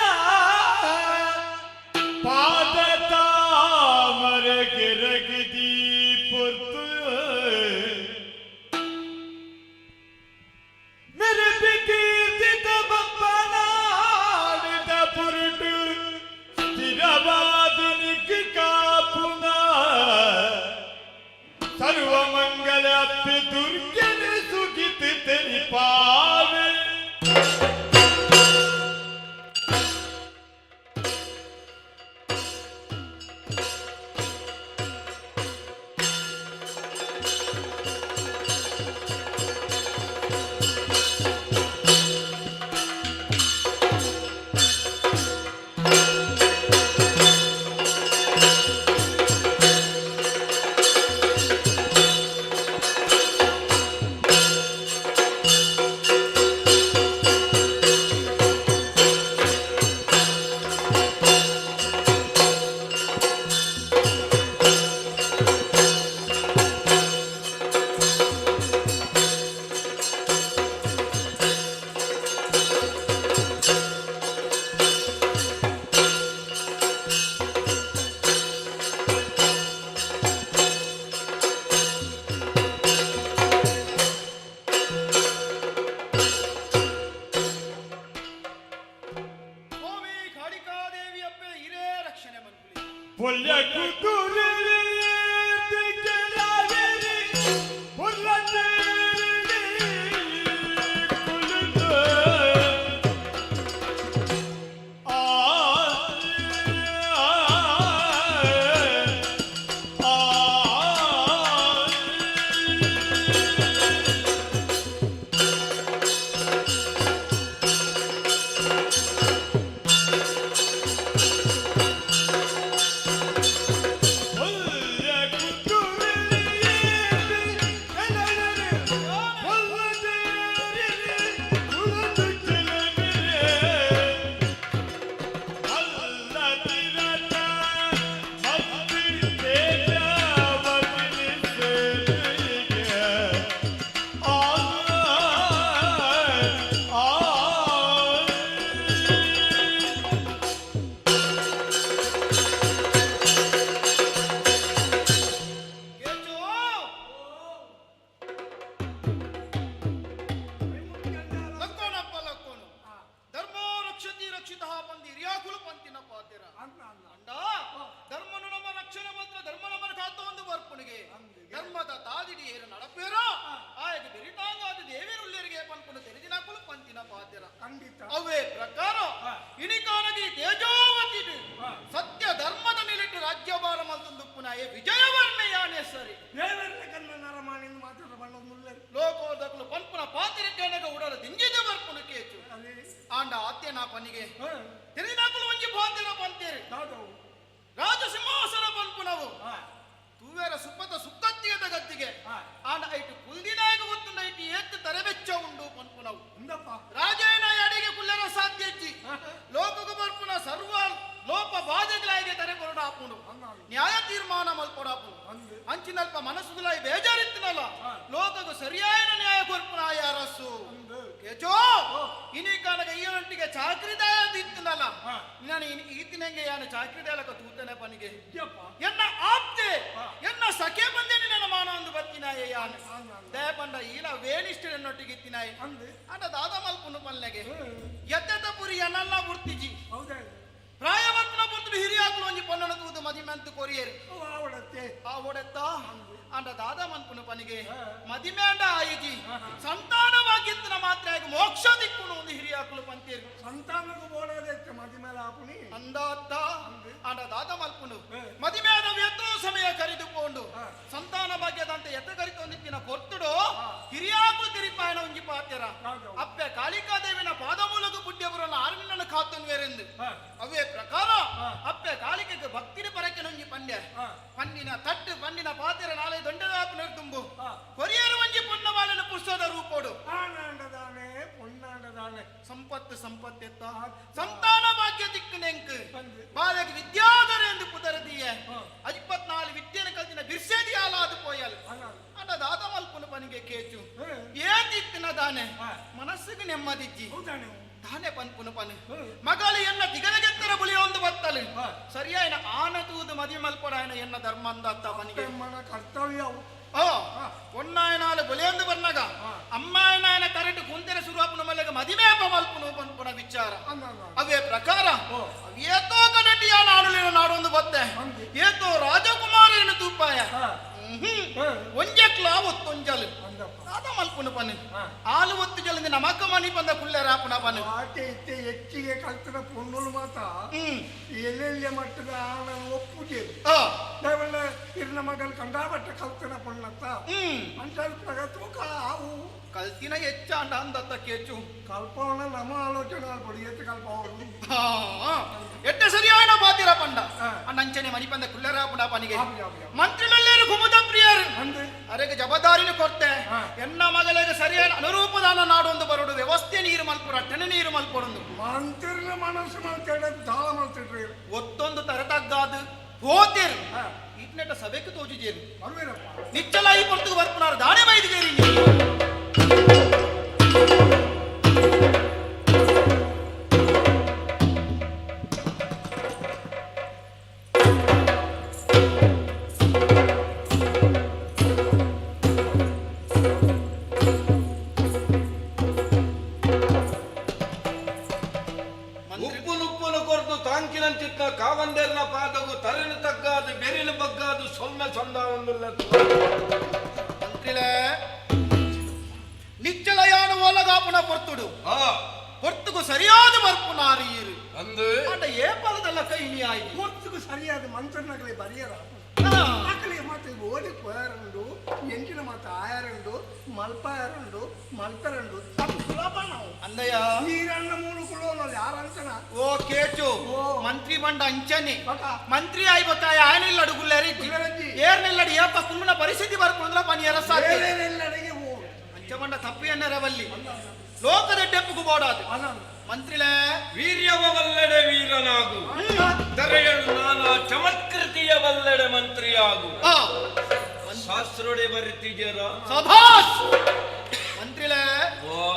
ಲಕ್ಕೋನಪ್ಪ ಲಕ್ಕೋನು. ಧರ್ಮೋ ರಕ್ಷತಿ ರಕ್ಷಿತಃ ಪಂದಿ ಹಿರಿಯಾಕುಲು ಪಂತಿನ ಪಾತಿರ ಅಂಡ ಧರ್ಮನು ನಮ್ಮ ರಕ್ಷಣೆ ಮಂತ್ರ ಧರ್ಮ ನಮ್ಮನ ಕಾತ ಒಂದು ಬರ್ಪುಣಿಗೆ ಧರ್ಮದ ತಾದಿಡಿ ಏರು ನಡಪೇರ ಆಯಗ ಬೆರಿಟಾಂಗಾದ ದೇವಿರುಳ್ಳರಿಗೆ ಪನ್ಪುನು ತೆರೆದಿನಕುಲು ಪಂತಿನ ಪಾತಿರ ಖಂಡಿತ. ಅವೇ ಪ್ರಕಾರ ಇನಿಕಾನಗಿ ತೇಜೋವತಿ ಸತ್ಯ ಧರ್ಮದ ನಿಲಿಟ್ಟು ರಾಜ್ಯಭಾರ ಮಲ್ತುಂದುಪ್ಪುನಾಯೆ ವಿಜಯವರ್ಣೆಯಾನೆ ಸರಿ. ದೇವರ ಕನ್ನ ನರಮಾನಿಂದ ಮಾತಾಡ ಬಣ್ಣೊಂದುಲ್ಲ. ಲೋಕೋದಕ್ಲು ಪನ್ಪುನ ಪಾತಿರಿಕೇನಗ ಉಡಲ ದಿಂಜಿದ ಬರ್ಪುನು ಕೇಚು ಆಂಡ ಆತ್ಯನ ಪನಿಗೆ ತೆರೆದಿನಕುಲು ಒಂಜಿ ಪಾತಿರ ಪಂತೇರಿ ರಾಜ ಸಿಂಹಾಸನ ಪನ್ಪುನವು ತೂವೆರ ಸುಪ್ಪತ ಸುಕ್ಕತ್ತಿಯದ ಗದ್ದಿಗೆ ಆಂಡ ಐಟು ಕುಲ್ದಿನಾಯಕ ಗೊತ್ತುಂಡ ಐಟು ಏತ್ತು ತರೆಬೆಚ್ಚ ಉಂಡು ಪನ್ಪುನವು ರಾಜೇನ ಅಡಿಗೆ ಕುಲ್ಲರ ಸಾಧ್ಯ ಇಜ್ಜಿ ಲೋಕకు ಬರ್ಪುನ ಸರ್ವ ಲೋಪ ಬಾಧೆಗಳಾಗಿ ತರೆ ಕೊರಡಾಪುಂಡು ನ್ಯಾಯ ತೀರ್ಮಾನ ಮಲ್ಪೊಡಾಪುಂಡು ಅಂಚಿನಲ್ಪ ಮನಸ್ಸುಲಾಯಿ ಬೇಜಾರಿತ್ತಿನಲ್ಲ ಲೋಕకు ಸರಿಯಾದ ನ್ಯಾಯ ಕೊರ್ಪುನ ಅರಸು ಕೇಚೋ ಇನಿ ಕಾಲಗ ಈಯೊಂಟಿಗೆ ಚಾಕ್ರಿದಾಯ ಇತ್ತಿನಲ್ಲ ನಾನು ಈತಿನಂಗೆ ಯಾನು ಚಾಕ್ರಿದಾಯಲಕ ತೂತನೆ ಪನಿಗೆ ಎನ್ನ ಆಪ್ತೆ ಎನ್ನ ಸಖೆ ಬಂದೆ ನಿನ್ನ ಮಾನ ಒಂದು ಬತ್ತಿನಾಯ ಯಾನು ದಯಪಂಡ ಈಲ ವೇಣಿಷ್ಠ ಎನ್ನೊಟ್ಟಿಗೆ ಇತ್ತಿನಾಯ ಅಂಡ ದಾದ ಮಲ್ಪುನು ಪಲ್ಲೆಗೆ ಎತ್ತೆತ್ತ ಪುರಿ ಎನ್ನಲ್ಲ ಬುರ್ತಿಜಿ ಪ್ರಾಯವರ್ಪಣ ಪುರ್ತುಡು ಹಿರಿಯಾಕುಲು ಒಂಜಿ ಪೊನ್ನನ ತೂದು ಮದಿಮೆ ಅಂತ ಕೊರಿಯರು ಆವಡತ್ತ ಅಂಡ ದಾದ ಮನ್ಪುನು ಪನಿಗೆ ಮದಿಮೆ ಅಂಡ ಆಯಿಜಿ ಸಂತಾನವಾಗಿತ್ತಿನ ಮಾತ್ರ ಆಗ ಮೋಕ್ಷ ದಿಕ್ಕುನು ಒಂದು ಹಿರಿಯಾಕುಲು ಪಂತೇರು ಸಂತಾನಕ್ಕೂ ಬೋಡಾದಕ್ಕೆ ಮದಿಮೇಲೆ ಆಪುನಿ ಅಂದಾತ್ತ ಅಂಡ ದಾದ ಮಲ್ಪುನು ಮದಿಮೆ ಆದ ಎತ್ತೋ ಸಮಯ ಕರಿದುಕೊಂಡು ಸಂತಾನ ಭಾಗ್ಯದಂತೆ ಎತ್ತ ಕರಿತೊಂದಿತ್ತಿನ ಪೊರ್ತುಡು ಹಿರಿಯಾಕುಲು ತಿರಿಪಾಯನ ಒಂಜಿ ಪಾತೆರ ಅಪ್ಪೆ ಕಾಳಿಕಾದೇವಿನ ಪಾದಮೂಲಕ ಪುಣ್ಯವರನ್ನು ಆರ್ಮಿನ ಕಾತನ್ವೇರೆಂದು ಅವೇ ಪ್ರಕಾರ ಅಪ್ಪೆ ಕಾಳಿಕೆಗೆ ಭಕ್ತಿನ ಪರಕೆ ನೊಂಜಿ ಪಂಡ್ಯ ಪನ್ನಿನ ತಟ್ಟು ಪನ್ನಿನ ಪಾತೆರ ನಾಳೆ ದೊಂಡದಾಪು ತುಂಬು ಕೊರಿಯರು ಒಂಜಿ ಪೊನ್ನವಾಳನ ಪುರುಷದ ರೂಪೋಡು ಆನಾಂಡದಾನೆ ಪೊನ್ನಾಂಡದಾನೆ ಸಂಪತ್ತು ಸಂಪತ್ತೆತ್ತ ಸಂತಾನ ಭಾಗ್ಯ ದಿಕ್ಕುನೆಂಕ್ ಬಾಲಕ ವಿದ್ಯಾಧರ ಎಂದು ಪುದರದಿಯ 24 ವಿದ್ಯೆನ ಕಲ್ತಿನ ಬಿರ್ಸೆದಿ ಆಲಾದು ಪೋಯಲ್ ಅಂಡ ದಾದ ಮಲ್ಪುನು ಪನಿಗೆ ಕೇಚು ಏತಿತ್ತಿನ ದಾನೆ ಮನಸ್ಸಿಗೆ ನೆಮ್ಮದಿಜ್ಜಿ ತಾನೆ ಪನ್ಪುನು ಪನು ಮಗಳು ಎನ್ನ ದಿಗದಗೆತ್ತರ ಬುಳಿಯ ಒಂದು ಬತ್ತಲು ಸರಿಯಾಯನ ಆನ ತೂದು ಮದಿ ಮಲ್ಪಡಾಯನ ಎನ್ನ ಧರ್ಮ ಅಂದತ್ತ ಪನಿಗೆ ಕರ್ತವ್ಯ ಓ ಒನ್ನಾಯನಾಲು ಬಲಿಯೊಂದು ಬರ್ನಗ ಅಮ್ಮಾಯನಾಯನ ಕರೆಂಟ್ ಕುಂತೆರ ಸುರುವಾಪುನ ಮಲ್ಲೆಗ ಮದಿಮೇಪ ಮಲ್ಪುನು ಪನ್ಪುನ ವಿಚಾರ ಅವೇ ಪ್ರಕಾರ ಏತೋ ಕಡಟಿಯ ನಾಡುಲಿನ ನಾಡೊಂದು ಬತ್ತೆ ಏತೋ ರಾಜಕುಮಾರಿಯನ್ನು ತೂಪಾಯ ಒಂಜಕ್ಲಾ ಒತ್ತೊಂಜಲು ದಾದ ಮಲ್ಪುನು ಪನು ಆಲು ಒತ್ತು ಜಲಂದಿ ನಮಕ ಮನಿ ಬಂದ ಕುಲ್ಲೆರಾಪುನ ಪನು ಆಟೆ ಇತ್ತೆ ಹೆಚ್ಚಿಗೆ ಕಲ್ತನ ಪೊಣ್ಣುಲು ಮಾತ ಎಲ್ಲೆಲ್ಲಿಯ ಮಟ್ಟದ ಆಣನ ಒಪ್ಪುಜೆ ದೇವಲ್ಲ ಇರ್ನ ಮಗಲ್ ಕಂಡಾಬಟ್ಟ ಕಲ್ತನ ಪೊಣ್ಣತ್ತ ಅಂಚಾದ ಪ್ರಗತೂಕ ಆವು ಕಲ್ತಿನ ಹೆಚ್ಚಾಂಡ ಅಂದತ್ತ ಕೇಚು ಕಲ್ಪವನ ನಮ್ಮ ಆಲೋಚನೆ ಆಲ್ಪಡು ಎತ್ತು ಕಲ್ಪವನು ಎಟ್ಟ ಸರಿಯಾದ ಬಾತಿರ ಪಂಡ ಅಂಚನೆ ಮನಿ ಬಂದ ಕುಲ್ಲೆರಾಪುನ ಪನಿಗೆ ಮಂತ್ರಿನಲ್ಲೇರು ಕುಮುದ ಪ್ರಿಯರು ಅರೆಗೆ ಜವಾಬ್ದಾರಿನ ಕೊರ್ತೆ ಎನ್ನ ಮಗಳಿಗೆ ಸರಿಯಾದ ಅನುರೂಪದಾನ ನಾಡೊಂದು ಬರೋಡು ವ್ಯವಸ್ಥೆ ನೀರು ಮಲ್ಪುರ ಅಟ್ಟನೆ ನೀರು ಮಲ್ಪೊಡೊಂದು ಮಂತ್ರಿನ ಮನಸ್ಸು ಮಲ್ತೇಡ ದಾಳ ಮಲ್ತಿಡ್ರಿ ಒತ್ತೊಂದು ತರತಗ್ಗಾದು ಹೋತೇರು ಇಟ್ನೆಟ ಸಭೆಗೆ ತೋಜಿಜೇರು ನಿಚ್ಚಲ ಈ ಪೊರ್ತುಗು ಬರ್ಪುನಾರು ದಾನೆ ಬೈದಿಗೇರಿ ಉಪ್ಪುನುಪ್ಪುನು ಕೊರ್ದು ಸಾಂಕಿನಂಚಿತ್ತ ಕಾವಂದೇರ್ನ ಪಾದಗು ತರೆನು ತಗ್ಗಾದು ಬೆರಿನ ಬಗ್ಗಾದು ಸೊಲ್ಮೆ ಸಂದಾವೊಂದುಲ್ಲ. ಮಂತ್ರಿಲೇ, ನಿಚ್ಚಲಯಾನ ಓಲಗಾಪುನ ಪೊರ್ತುಡು ಪೊರ್ತುಗು ಸರಿಯಾದ ಬರ್ಪುನಾರು ಈರು ಅಂದು ಆಂಡ ಏ ಪದದಲ್ಲ ಕೈ ನೀ ಆಯ್ತು. ಪೊರ್ತುಗು ಸರಿಯಾದ ಮಂತ್ರನಗಲೇ ಬರಿಯರ ಆಕಲಿ ಮಾತು ಓಡಿ ಪೋಯಾರುಂಡು, ಎಂಟಿನ ಮಾತು ಆಯಾರುಂಡು, ಮಲ್ಪಾಯಾರುಂಡು, ಮಲ್ಪರುಂಡು, ಅದು ಸುಲಭ ನಾವು. ಅಂದಯ್ಯ, ನೀರನ್ನ ಮೂಲಕುಲು ಯಾರಂತನ. ಓ ಕೇಚು, ಮಂತ್ರಿ ಬಂಡ ಅಂಚನೆ ಮಂತ್ರಿ ಆಯ್ಬತ್ತಾಯ ಆಯನಿಲ್ಲಡು ಗುಲ್ಲೇರಿ ಏರ್ನಿಲ್ಲಡು ಏಪ ಕುಮ್ಮನ ಪರಿಸ್ಥಿತಿ ಬರ್ಪುಂದ್ರ ಪನಿಯರ ಸಾಧ್ಯ. ಏರೇನೆಲ್ಲಡಿಗೆ ಅಂಚ ಬಂಡ ತಪ್ಪು ಎನ್ನರವಲ್ಲಿ ಲೋಕದ ಡೆಪ್ಪುಗು ಬೋಡಾದು ಮಂತ್ರಿಲೇ. ವೀರ್ಯವ ವಲ್ಲಡೆ ವೀರನಾಗು, ದರೆಯಳು ನಾನಾ ಚಮತ್ಕೃತಿಯ ವಲ್ಲಡೆ ಮಂತ್ರಿಯಾಗು. ಶಾಸ್ತ್ರೊಡೆ ಬರಿತಿಜರ. ಸಭಾಸ್ ಮಂತ್ರಿಲೇ,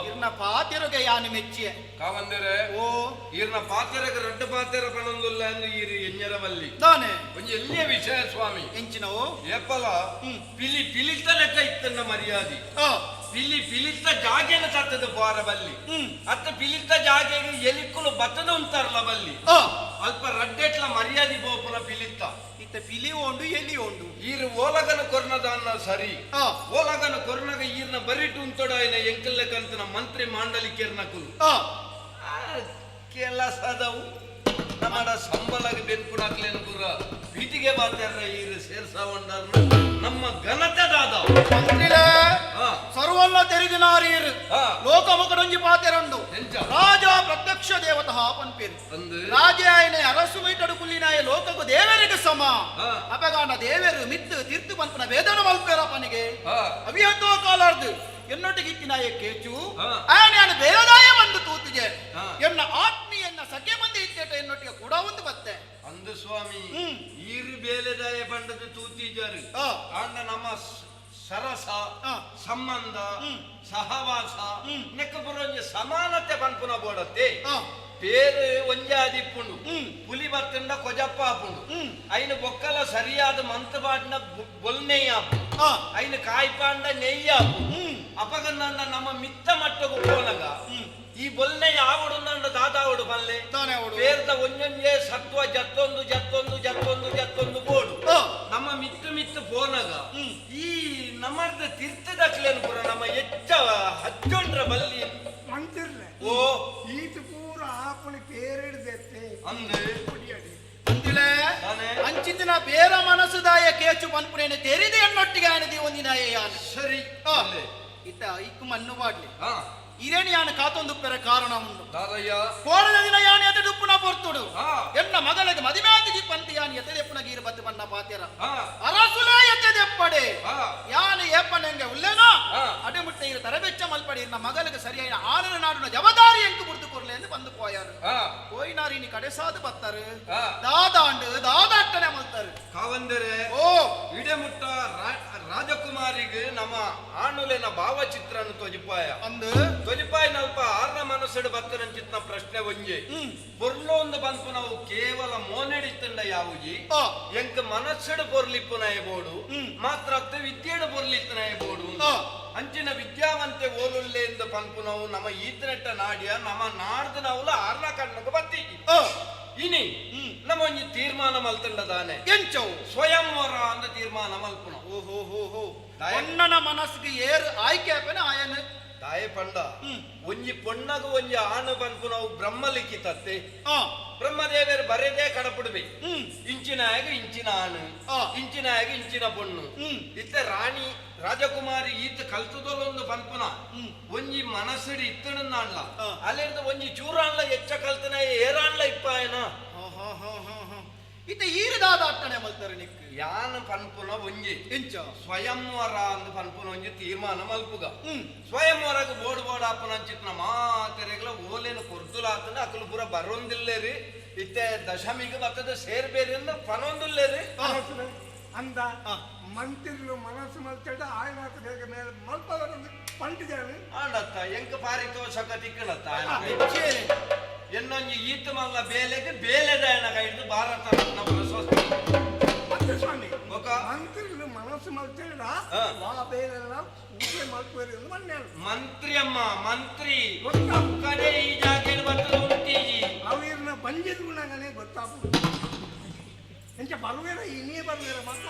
ಇರ್ನ ಪಾತಿರುಗೆ ಯಾನು ಮೆಚ್ಚಿಯೆ. ಕಾವಂದರೆ, ಓ, ಈರ್ನ ಪಾತೆರಗ ರಡ್ಡು ಪಾತೆರ ಪಣೊಂದುಲ್ಲ ಅಂದು ಈರು ಎಣ್ಣೆರವಲ್ಲಿ ತಾನೆ. ಒಂಜಿ ಎಲ್ಲಿಯ ವಿಷಯ ಸ್ವಾಮಿ? ಎಂಚಿನವು? ಏಪಲ ಪಿಲಿ ಪಿಲಿತ ಲೆಕ್ಕ ಇತ್ತನ್ನ ಮರ್ಯಾದಿ, ಪಿಲಿ ಪಿಲಿತ ಜಾಗೆನ ತತ್ತದ ಬಾರ ಬಲ್ಲಿ, ಅತ್ತ ಪಿಲಿತ ಜಾಗೆಗೆ ಎಲಿಕ್ಕುಲು ಬತ್ತದ ಉಂತಾರಲ್ಲ ಬಲ್ಲಿ, ಅಲ್ಪ ರಡ್ಡೆಟ್ಲ ಮರ್ಯಾದಿ ಬೋಪುನ ಪಿಲಿತ್ತ. ಇತ್ತ ಪಿಲಿ ಓಂಡು ಎಲಿ ಓಂಡು. ಈರು ಓಲಗನ ಕೊರ್ನದಾನ್ನ ಸರಿ, ಓಲಗನ ಕೊರ್ನಗ ಈರ್ನ ಬರಿಟು ಉಂತೊಡಾಯಿನ ಎಂಕಲ್ಲೆಕಂತನ ಮಂತ್ರಿ ಮಾಂಡಲಿಕೆರ್ನಕುಲು ಕೆಲಸದವು ನಮ್ಮಡ ಸಂಬಳಗೆ ಬೆನ್ಪುಡಾಕ್ಲೇನು ಪೂರ ಪೀಟಿಗೆ ಬಾತೆರ್ರ ಈರು ಸೇರ್ಸಾವಂಡರ್ನ ನಮ್ಮ ಘನತೆ ದಾದ. ಮಂತ್ರಿಲೇ, ಸರ್ವಲ್ಲ ತೆರಿದಿನಾರೀರು ಲೋಕ ಮುಖಡೊಂಜಿ ಪಾತೆರಂಡು ರಾಜ ಪ್ರತ್ಯಕ್ಷ ದೇವತಃ ಪನ್ಪೇರು. ರಾಜ ಆಯನೆ ಅರಸು ಮೈಟಡು ಕುಲ್ಲಿನಾಯ ಲೋಕಕು ದೇವರಿಗೆ ಸಮ. ಅಪಗಾಂಡ ದೇವರು ಮಿತ್ತು ತೀರ್ತು ಪನ್ಪುನ ವೇದನ ಮಲ್ಪೇರ ಪನಿಗೆ ಅವಿಯಂತೋ ಕಾಲಾರ್ದು ಎನ್ನೊಟ್ಟಿಗೆ ಇತ್ತಿನಾಯ ಕೇಚು ಆಯನ ಬೇರದಾಯ ಬಂದು ತೂತಿಗೆ ಎನ್ನ ಆತ್ಮೀಯನ್ನ ಸಖ್ಯ ಮಂದಿ ಇತ್ತೇಟ ಎನ್ನೊಟ್ಟಿಗೆ ಕೂಡ ಒಂದು ಬತ್ತೆ. ಅಂದು ಸ್ವಾಮಿ, ಈರು ಬೇಲೆದಾಯ ಬಂಡದ ತೂತಿಜಾರು ಆಂಡ ನಮ್ಮ ಸರಸ ಸಂಬಂಧ ಸಹವಾಸ ನೆಕ್ಕ ಬರೋಂಜಿ ಸಮಾನತೆ ಪನ್ಪುನ ಬೋಡತ್ತೆ. ಪೇರು ಒಂಜೆ ಆದಿಪ್ಪುಂಡು, ಪುಲಿ ಬತ್ತಂಡ ಕೊಜಪ್ಪ ಆಪುಂಡು, ಐನ ಬೊಕ್ಕಲ ಸರಿಯಾದ ಮಂತ್ ಬಾಡ್ನ ಬೊಲ್ನೆಯ್ ಆಪು, ಐನ ಕಾಯ್ಪಾಂಡ ನೆಯ್ಯಿ ಆಪು. ಅಪಗಂದ ನಮ್ಮ ಮಿತ್ತ ಮಟ್ಟಗು ಪೋನಗ ಈ ಬೊಲ್ನೆ ಯಾವಡು ನಂಡ ದಾದಾವಡು ಬಲ್ಲೆ ಪೇರ್ದ ಒಂಜೊಂಜೆ ಸತ್ವ ಜತ್ತೊಂದು ಜತ್ತೊಂದು ಜತ್ತೊಂದು ಜತ್ತೊಂದು ಬೋಡು. ನಮ್ಮ ಮಿತ್ತು ಮಿತ್ತು ಪೋನಗ ಈ ನಮ್ಮರ್ದ ತೀರ್ಥದಕ್ಲೇನು ಪೂರ ನಮ್ಮ ಎಚ್ಚ ಹಚ್ಚೊಂಡ್ರ ಬಲ್ಲಿ. ಮಂತಿರ್ಲೆ, ಓ, ಈತ ಪೂರ ಆಪುನಿ ಪೇರಿಡ್ದೆತ್ತೆ. ಅಂದು ಅಂತಿಲೇ ಅಂಚಿತಿನ ಬೇರ ಮನಸ್ಸುದಾಯ ಕೇಚು ಪನ್ಪುನೇನೆ ತೆರಿದೆ ಎನ್ನೊಟ್ಟಿಗೆ ಆನದಿ ಒಂದಿನಾಯ ಯಾನು. ಸರಿ. ಇತ್ತ ಇಕ್ಕು ಮಣ್ಣು ಬಾಡ್ಲಿ ಇರೇಣಿ ಯಾನು ಕಾತೊಂದು ಪೆರ ಕಾರಣ ಉಂಡು. ದಾದಯ್ಯ, ಕೋಡದ ದಿನ ಯಾನು ಎತೆಡುಪ್ಪುನ ಪೊರ್ತುಡು ಎನ್ನ ಮಗಳಿಗೆ ಮದಿಮಾತಿಗೆ ಪಂತಿ ಯಾನು ಎತೆದೆಪ್ಪುನ ಗೀರು ಬತ್ತು ಬಣ್ಣ ಪಾತೆರ ಅರಸುಲೇ ಎತ್ತೆದೆಪ್ಪಡೆ ಯಾನು ಏಪನೆಂಗೆ ಉಲ್ಲೇನೋ ಅಡೆಮುಟ್ಟೆ ಇರು ತರಬೆಚ್ಚ ಮಲ್ಪಡಿ ಇರ್ನ ಮಗಳಿಗೆ ಸರಿಯಾದ ಆನನ ನಾಡುನ ಜವಾಬ್ದಾರಿ ಎಂಕು ಬುಡ್ದು ಕೊರ್ಲೆ ಎಂದು ಬಂದು ಪೋಯಾರು. ಪೋಯಿನಾರು ಇನಿ ಕಡೆಸಾದು ಬತ್ತಾರೆ ದಾದಾಂಡು ದಾದಾಟ್ಟನೆ ಮಲ್ತಾರೆ. ಕಾವಂದರೆ, ಓ, ಇಡೆಮುಟ್ಟ ರಾಜಕುಮಾರಿಗೆ ನಮ್ಮ ಆಣುಲೆನ ಭಾವಚಿತ್ರನು ತೊಜಿಪಾಯ. ಅಂದು ತೊಜಿಪಾಯ ನಲ್ಪ ಆರ್ನ ಮನಸ್ಸಡು ಬತ್ತನಂಚಿತ್ನ ಪ್ರಶ್ನೆ ಒಂಜೆ ಪೊರ್ಲೊಂದು ಬಂತು ನಾವು ಕೇವಲ ಮೋನೆಡಿತ್ತಂಡ ಯಾವುಜಿ ಎಂಕ ಮನಸ್ಸಡು ಪೊರ್ಲಿಪ್ಪುನಾಯ ಬೋಡು ಮಾತ್ರ ಅತ್ತ ವಿದ್ಯೆಡು ಪೊರ್ಲಿತ್ತನಾಯ ಬೋಡು. ಅಂಚಿನ ವಿದ್ಯಾವಂತೆ ಓಲುಲ್ಲೆ ಎಂದು ಪನ್ಪು ನಾವು ನಮ್ಮ ಈತನೆಟ್ಟ ನಾಡಿಯ ನಮ್ಮ ನಾಡ್ದು ನಾವುಲ ಆರ್ನ ಕಣ್ಣకు ಬತ್ತಿ. ಇನಿ ನಮ್ಮ ಒಂಜಿ ತೀರ್ಮಾನ ಮಲ್ತಂಡ ದಾನೆ. ಎಂಚವು? ಸ್ವಯಂವರ ಅಂದ ತೀರ್ಮಾನ ಮಲ್ಪುಣ. ಓಹೋ ಹೋ ಹೋ, ಪೊಣ್ಣನ ಮನಸ್ಸಿಗೆ ಏರು ಆಯ್ಕೆ ಆಪೆನ ಆಯನ. ದಾಯ ಪಂಡ ಒಂಜಿ ಪೊಣ್ಣಗ ಒಂಜಿ ಆನು ಪನ್ಪು ನಾವು ಬ್ರಹ್ಮ ಲಿಖಿತತ್ತೆ. ಬ್ರಹ್ಮದೇವರು ಬರೆದೇ ಕಡಪುಡ್ಬೆ ಇಂಚಿನಾಯಗ ಇಂಚಿನ ಆನು, ಇಂಚಿನಾಯಗ ಇಂಚಿನ ಪೊಣ್ಣು. ಇತ್ತ ರಾಣಿ ರಾಜಕುಮಾರಿ ಈತ ಕಲ್ತದೊಲೊಂದು ಪನ್ಪುನ ಒಂಜಿ ಮನಸ್ಸಿಡಿ ಇತ್ತಣನ್ನಾಣ್ಲ ಅಲ್ಲಿರ್ದ ಒಂಜಿ ಚೂರಾಣ್ಲ ಎಚ್ಚ ಕಲ್ತನ ಏರಾಣ್ಲ ಇಪ್ಪಾಯನ. ಇತ್ತ ಈರದಾದ ಅಟ್ಟಣೆ ಮಲ್ತಾರೆ ನಿಕ್. ಯಾನ ಪನ್ಪುನ ಒಂಜಿ ಎಂಚ ಸ್ವಯಂವರ ಅಂದ್ ಪನ್ಪುನ ಒಂಜಿ ತೀರ್ಮಾನ ಮಲ್ಪುಗ. ಸ್ವಯಂವರಗ ಬೋಡ್ ಬೋಡ್ ಆಪುನ ಅಂಚಿತ್ನ ಮಾತೆರೆಗ್ಲ ಓಲೇನು ಕೊರ್ದುಲಾತನ ಅಕಲು ಪೂರ ಬರೋಂದಿಲ್ಲೇರಿ. ಇತ್ತೆ ದಶಮಿಗೆ ಬತ್ತದ ಸೇರ್ಬೇರಿ ಅಂದ್ ಪನೊಂದಿಲ್ಲೇರಿ. ಅಂದ ಮಂತ್ರಿಲು ಮನಸ್ಸು ಮಲ್ತೇಡ ಆಯನಾಥ ಬೇಗ ಮೇಲೆ ಮಲ್ಪದರೊಂದು ಪಂಟಿದ್ದಾನೆ. ಆಂಡತ್ತ ಎಂಕ ಪಾರಿತೋಷಕ ತಿಕ್ಕಣತ್ತ ಎನ್ನೊಂಜಿ ಈತ ಮಲ್ಲ ಬೇಲೆಗೆ ಬೇಲೆದಾಯನ ಕೈದು ಭಾರತ ರತ್ನ ಪ್ರಶಸ್ತಿ. ಮತ್ತೆ ಸ್ವಾಮಿ, ಮಂತ್ರಿಗಳು ಮನಸ್ಸು ಮಲ್ತೇಡ ವಾ ಬೇಲೆಲ್ಲ ಊಟ ಮಲ್ಪೇರಿ ಎಂದು ಮನ್ಯಾಳು. ಮಂತ್ರಿ ಅಮ್ಮ ಮಂತ್ರಿ ಕಡೆ ಈ ಜಾಗೆಡ್ ಬರ್ತದ ಉಂಟೀಜಿ. ಅವಿರ್ನ ಬಂಜಿದ ಗುಣಗನೇ ಗೊತ್ತು. ಗೊತ್ತಾಪು ಎಂಚ ಬರುವೇರ ಇನ್ನೇ ಬರುವೇರ ಮಾತ.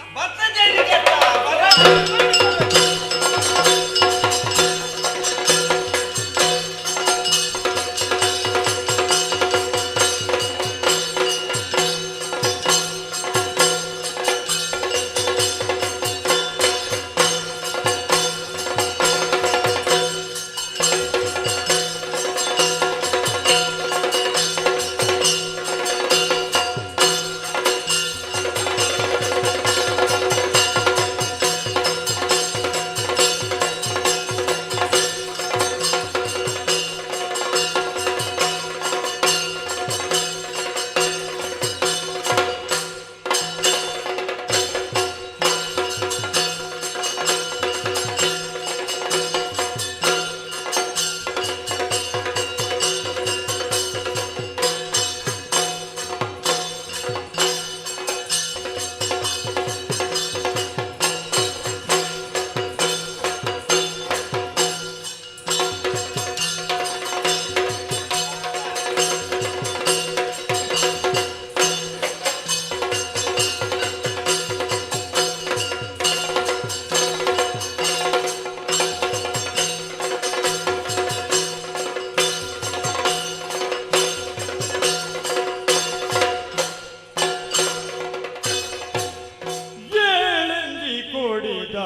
ಏಳೆಂದಿ ಕೊಡಿದ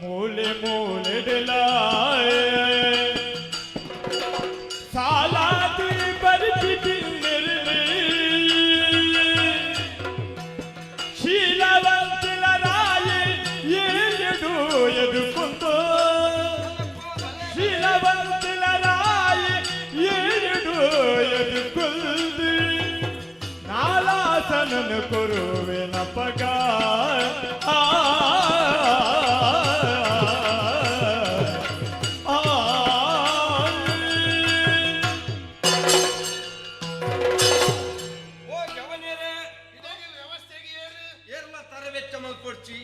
ಮೂಲೆ ಮೂಲೆಡೆಲಾಯ ಸಾಲಾದಿ ಪರಿಚಿತಿ ನಿರ್ಲಿ ಶೀಲವಂತಿಲರಾಯಿ ಏಳೆಡು ಎದುಕೊಂಡು ಶೀಲವಂತಿಲರಾಯಿ ಏಳೆಡು ಎದುಕೊಂಡು ನಾಲಾಸನನು ಕೊರುವೆನ ಪಗ ಆ ಆ. ಓ ಜವನೇರೆ, ಏರ್ಲ ತರವೆಚ್ಚ ಮಲ್ಪೊಡ್ಚಿ,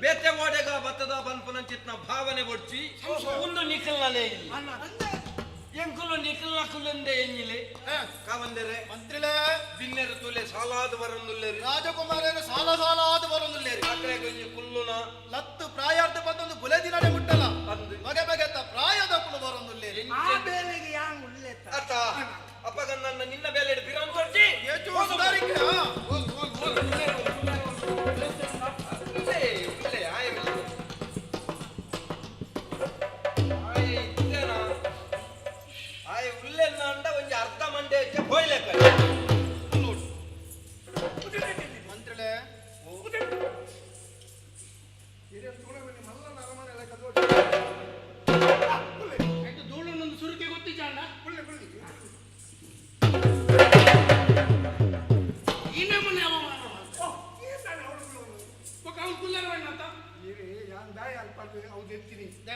ಬೇತೆ ಓಡೆಗ ಬತ್ತದ ಬನ್ಪುನಂಚಿತ್ನ ಭಾವನೆ ಬೊಡ್ಚಿ. ಒಂದು ನಿಖಲ್ನಲೇ ಇಲ್ಲ, ಎಂಕುಲು ನಿಖಲ್ ನಕುಲಂದೆ ಎಂಜಿಲೆ ಕಾವಂದರೆ. ಮಂತ್ರಿಲೇ, ಬಿನ್ನೆರು ತುಲೆ ಸಾಲಾದ ಬರೊಂದುಲ್ಲೇರು. ರಾಜಕುಮಾರರು ಸಾಲ ಸಾಲಾದ ಬರೊಂದುಲ್ಲೇರು. ಅಕ್ರೆಗೊಂಜಿ ಕುಲ್ಲುನ ಲತ್ತು ಪ್ರಾಯಾರ್ಥ ಬಂದೊಂದು ಬುಲೆ ದಿನಡೆ ಮುಟ್ಟಲ ಬಗೆ ಬಗೆತ ಪ್ರಾಯದ ಕುಲು ಬರೊಂದುಲ್ಲೇರು. ಆ ಬೇಲೆಗೆ ಯಾನ್ ಉಲ್ಲೇತ. ಅತ್ತ ಅಪ್ಪಗ ನನ್ನ ನಿನ್ನ ಬೇಲೆ ಬಿರಾನ್ ಕೊಡ್ಚಿ. ಏಚು ಸುಧಾರಿಕೆ, ಆ. ಉಲ್ಲೆ ಆಯ್ ಉಲ್ಲೆ. ಆಯ್ ಇತ್ತೇನಾ? ಆಯ್ ಉಲ್ಲೆನ್ನ ಅಂಡ ಒಂಜಿ ಅರ್ಧ ಮಂಡೆ ಹೆಚ್ಚ ಪೋಯ್ಲೆ ಕಡೆ. ಮಂತ್ರಿಲೇ, ಧೂಳುನ್ನೊಂದು ಸುರುಕೆ ಗೊತ್ತಿಜಾಣ. ಈ ನಮೂನೆ ಅವಮಾನ. ಬೊಕ್ಕ ಅವ್ನು ಕುಲ್ಲರ ಅಂತ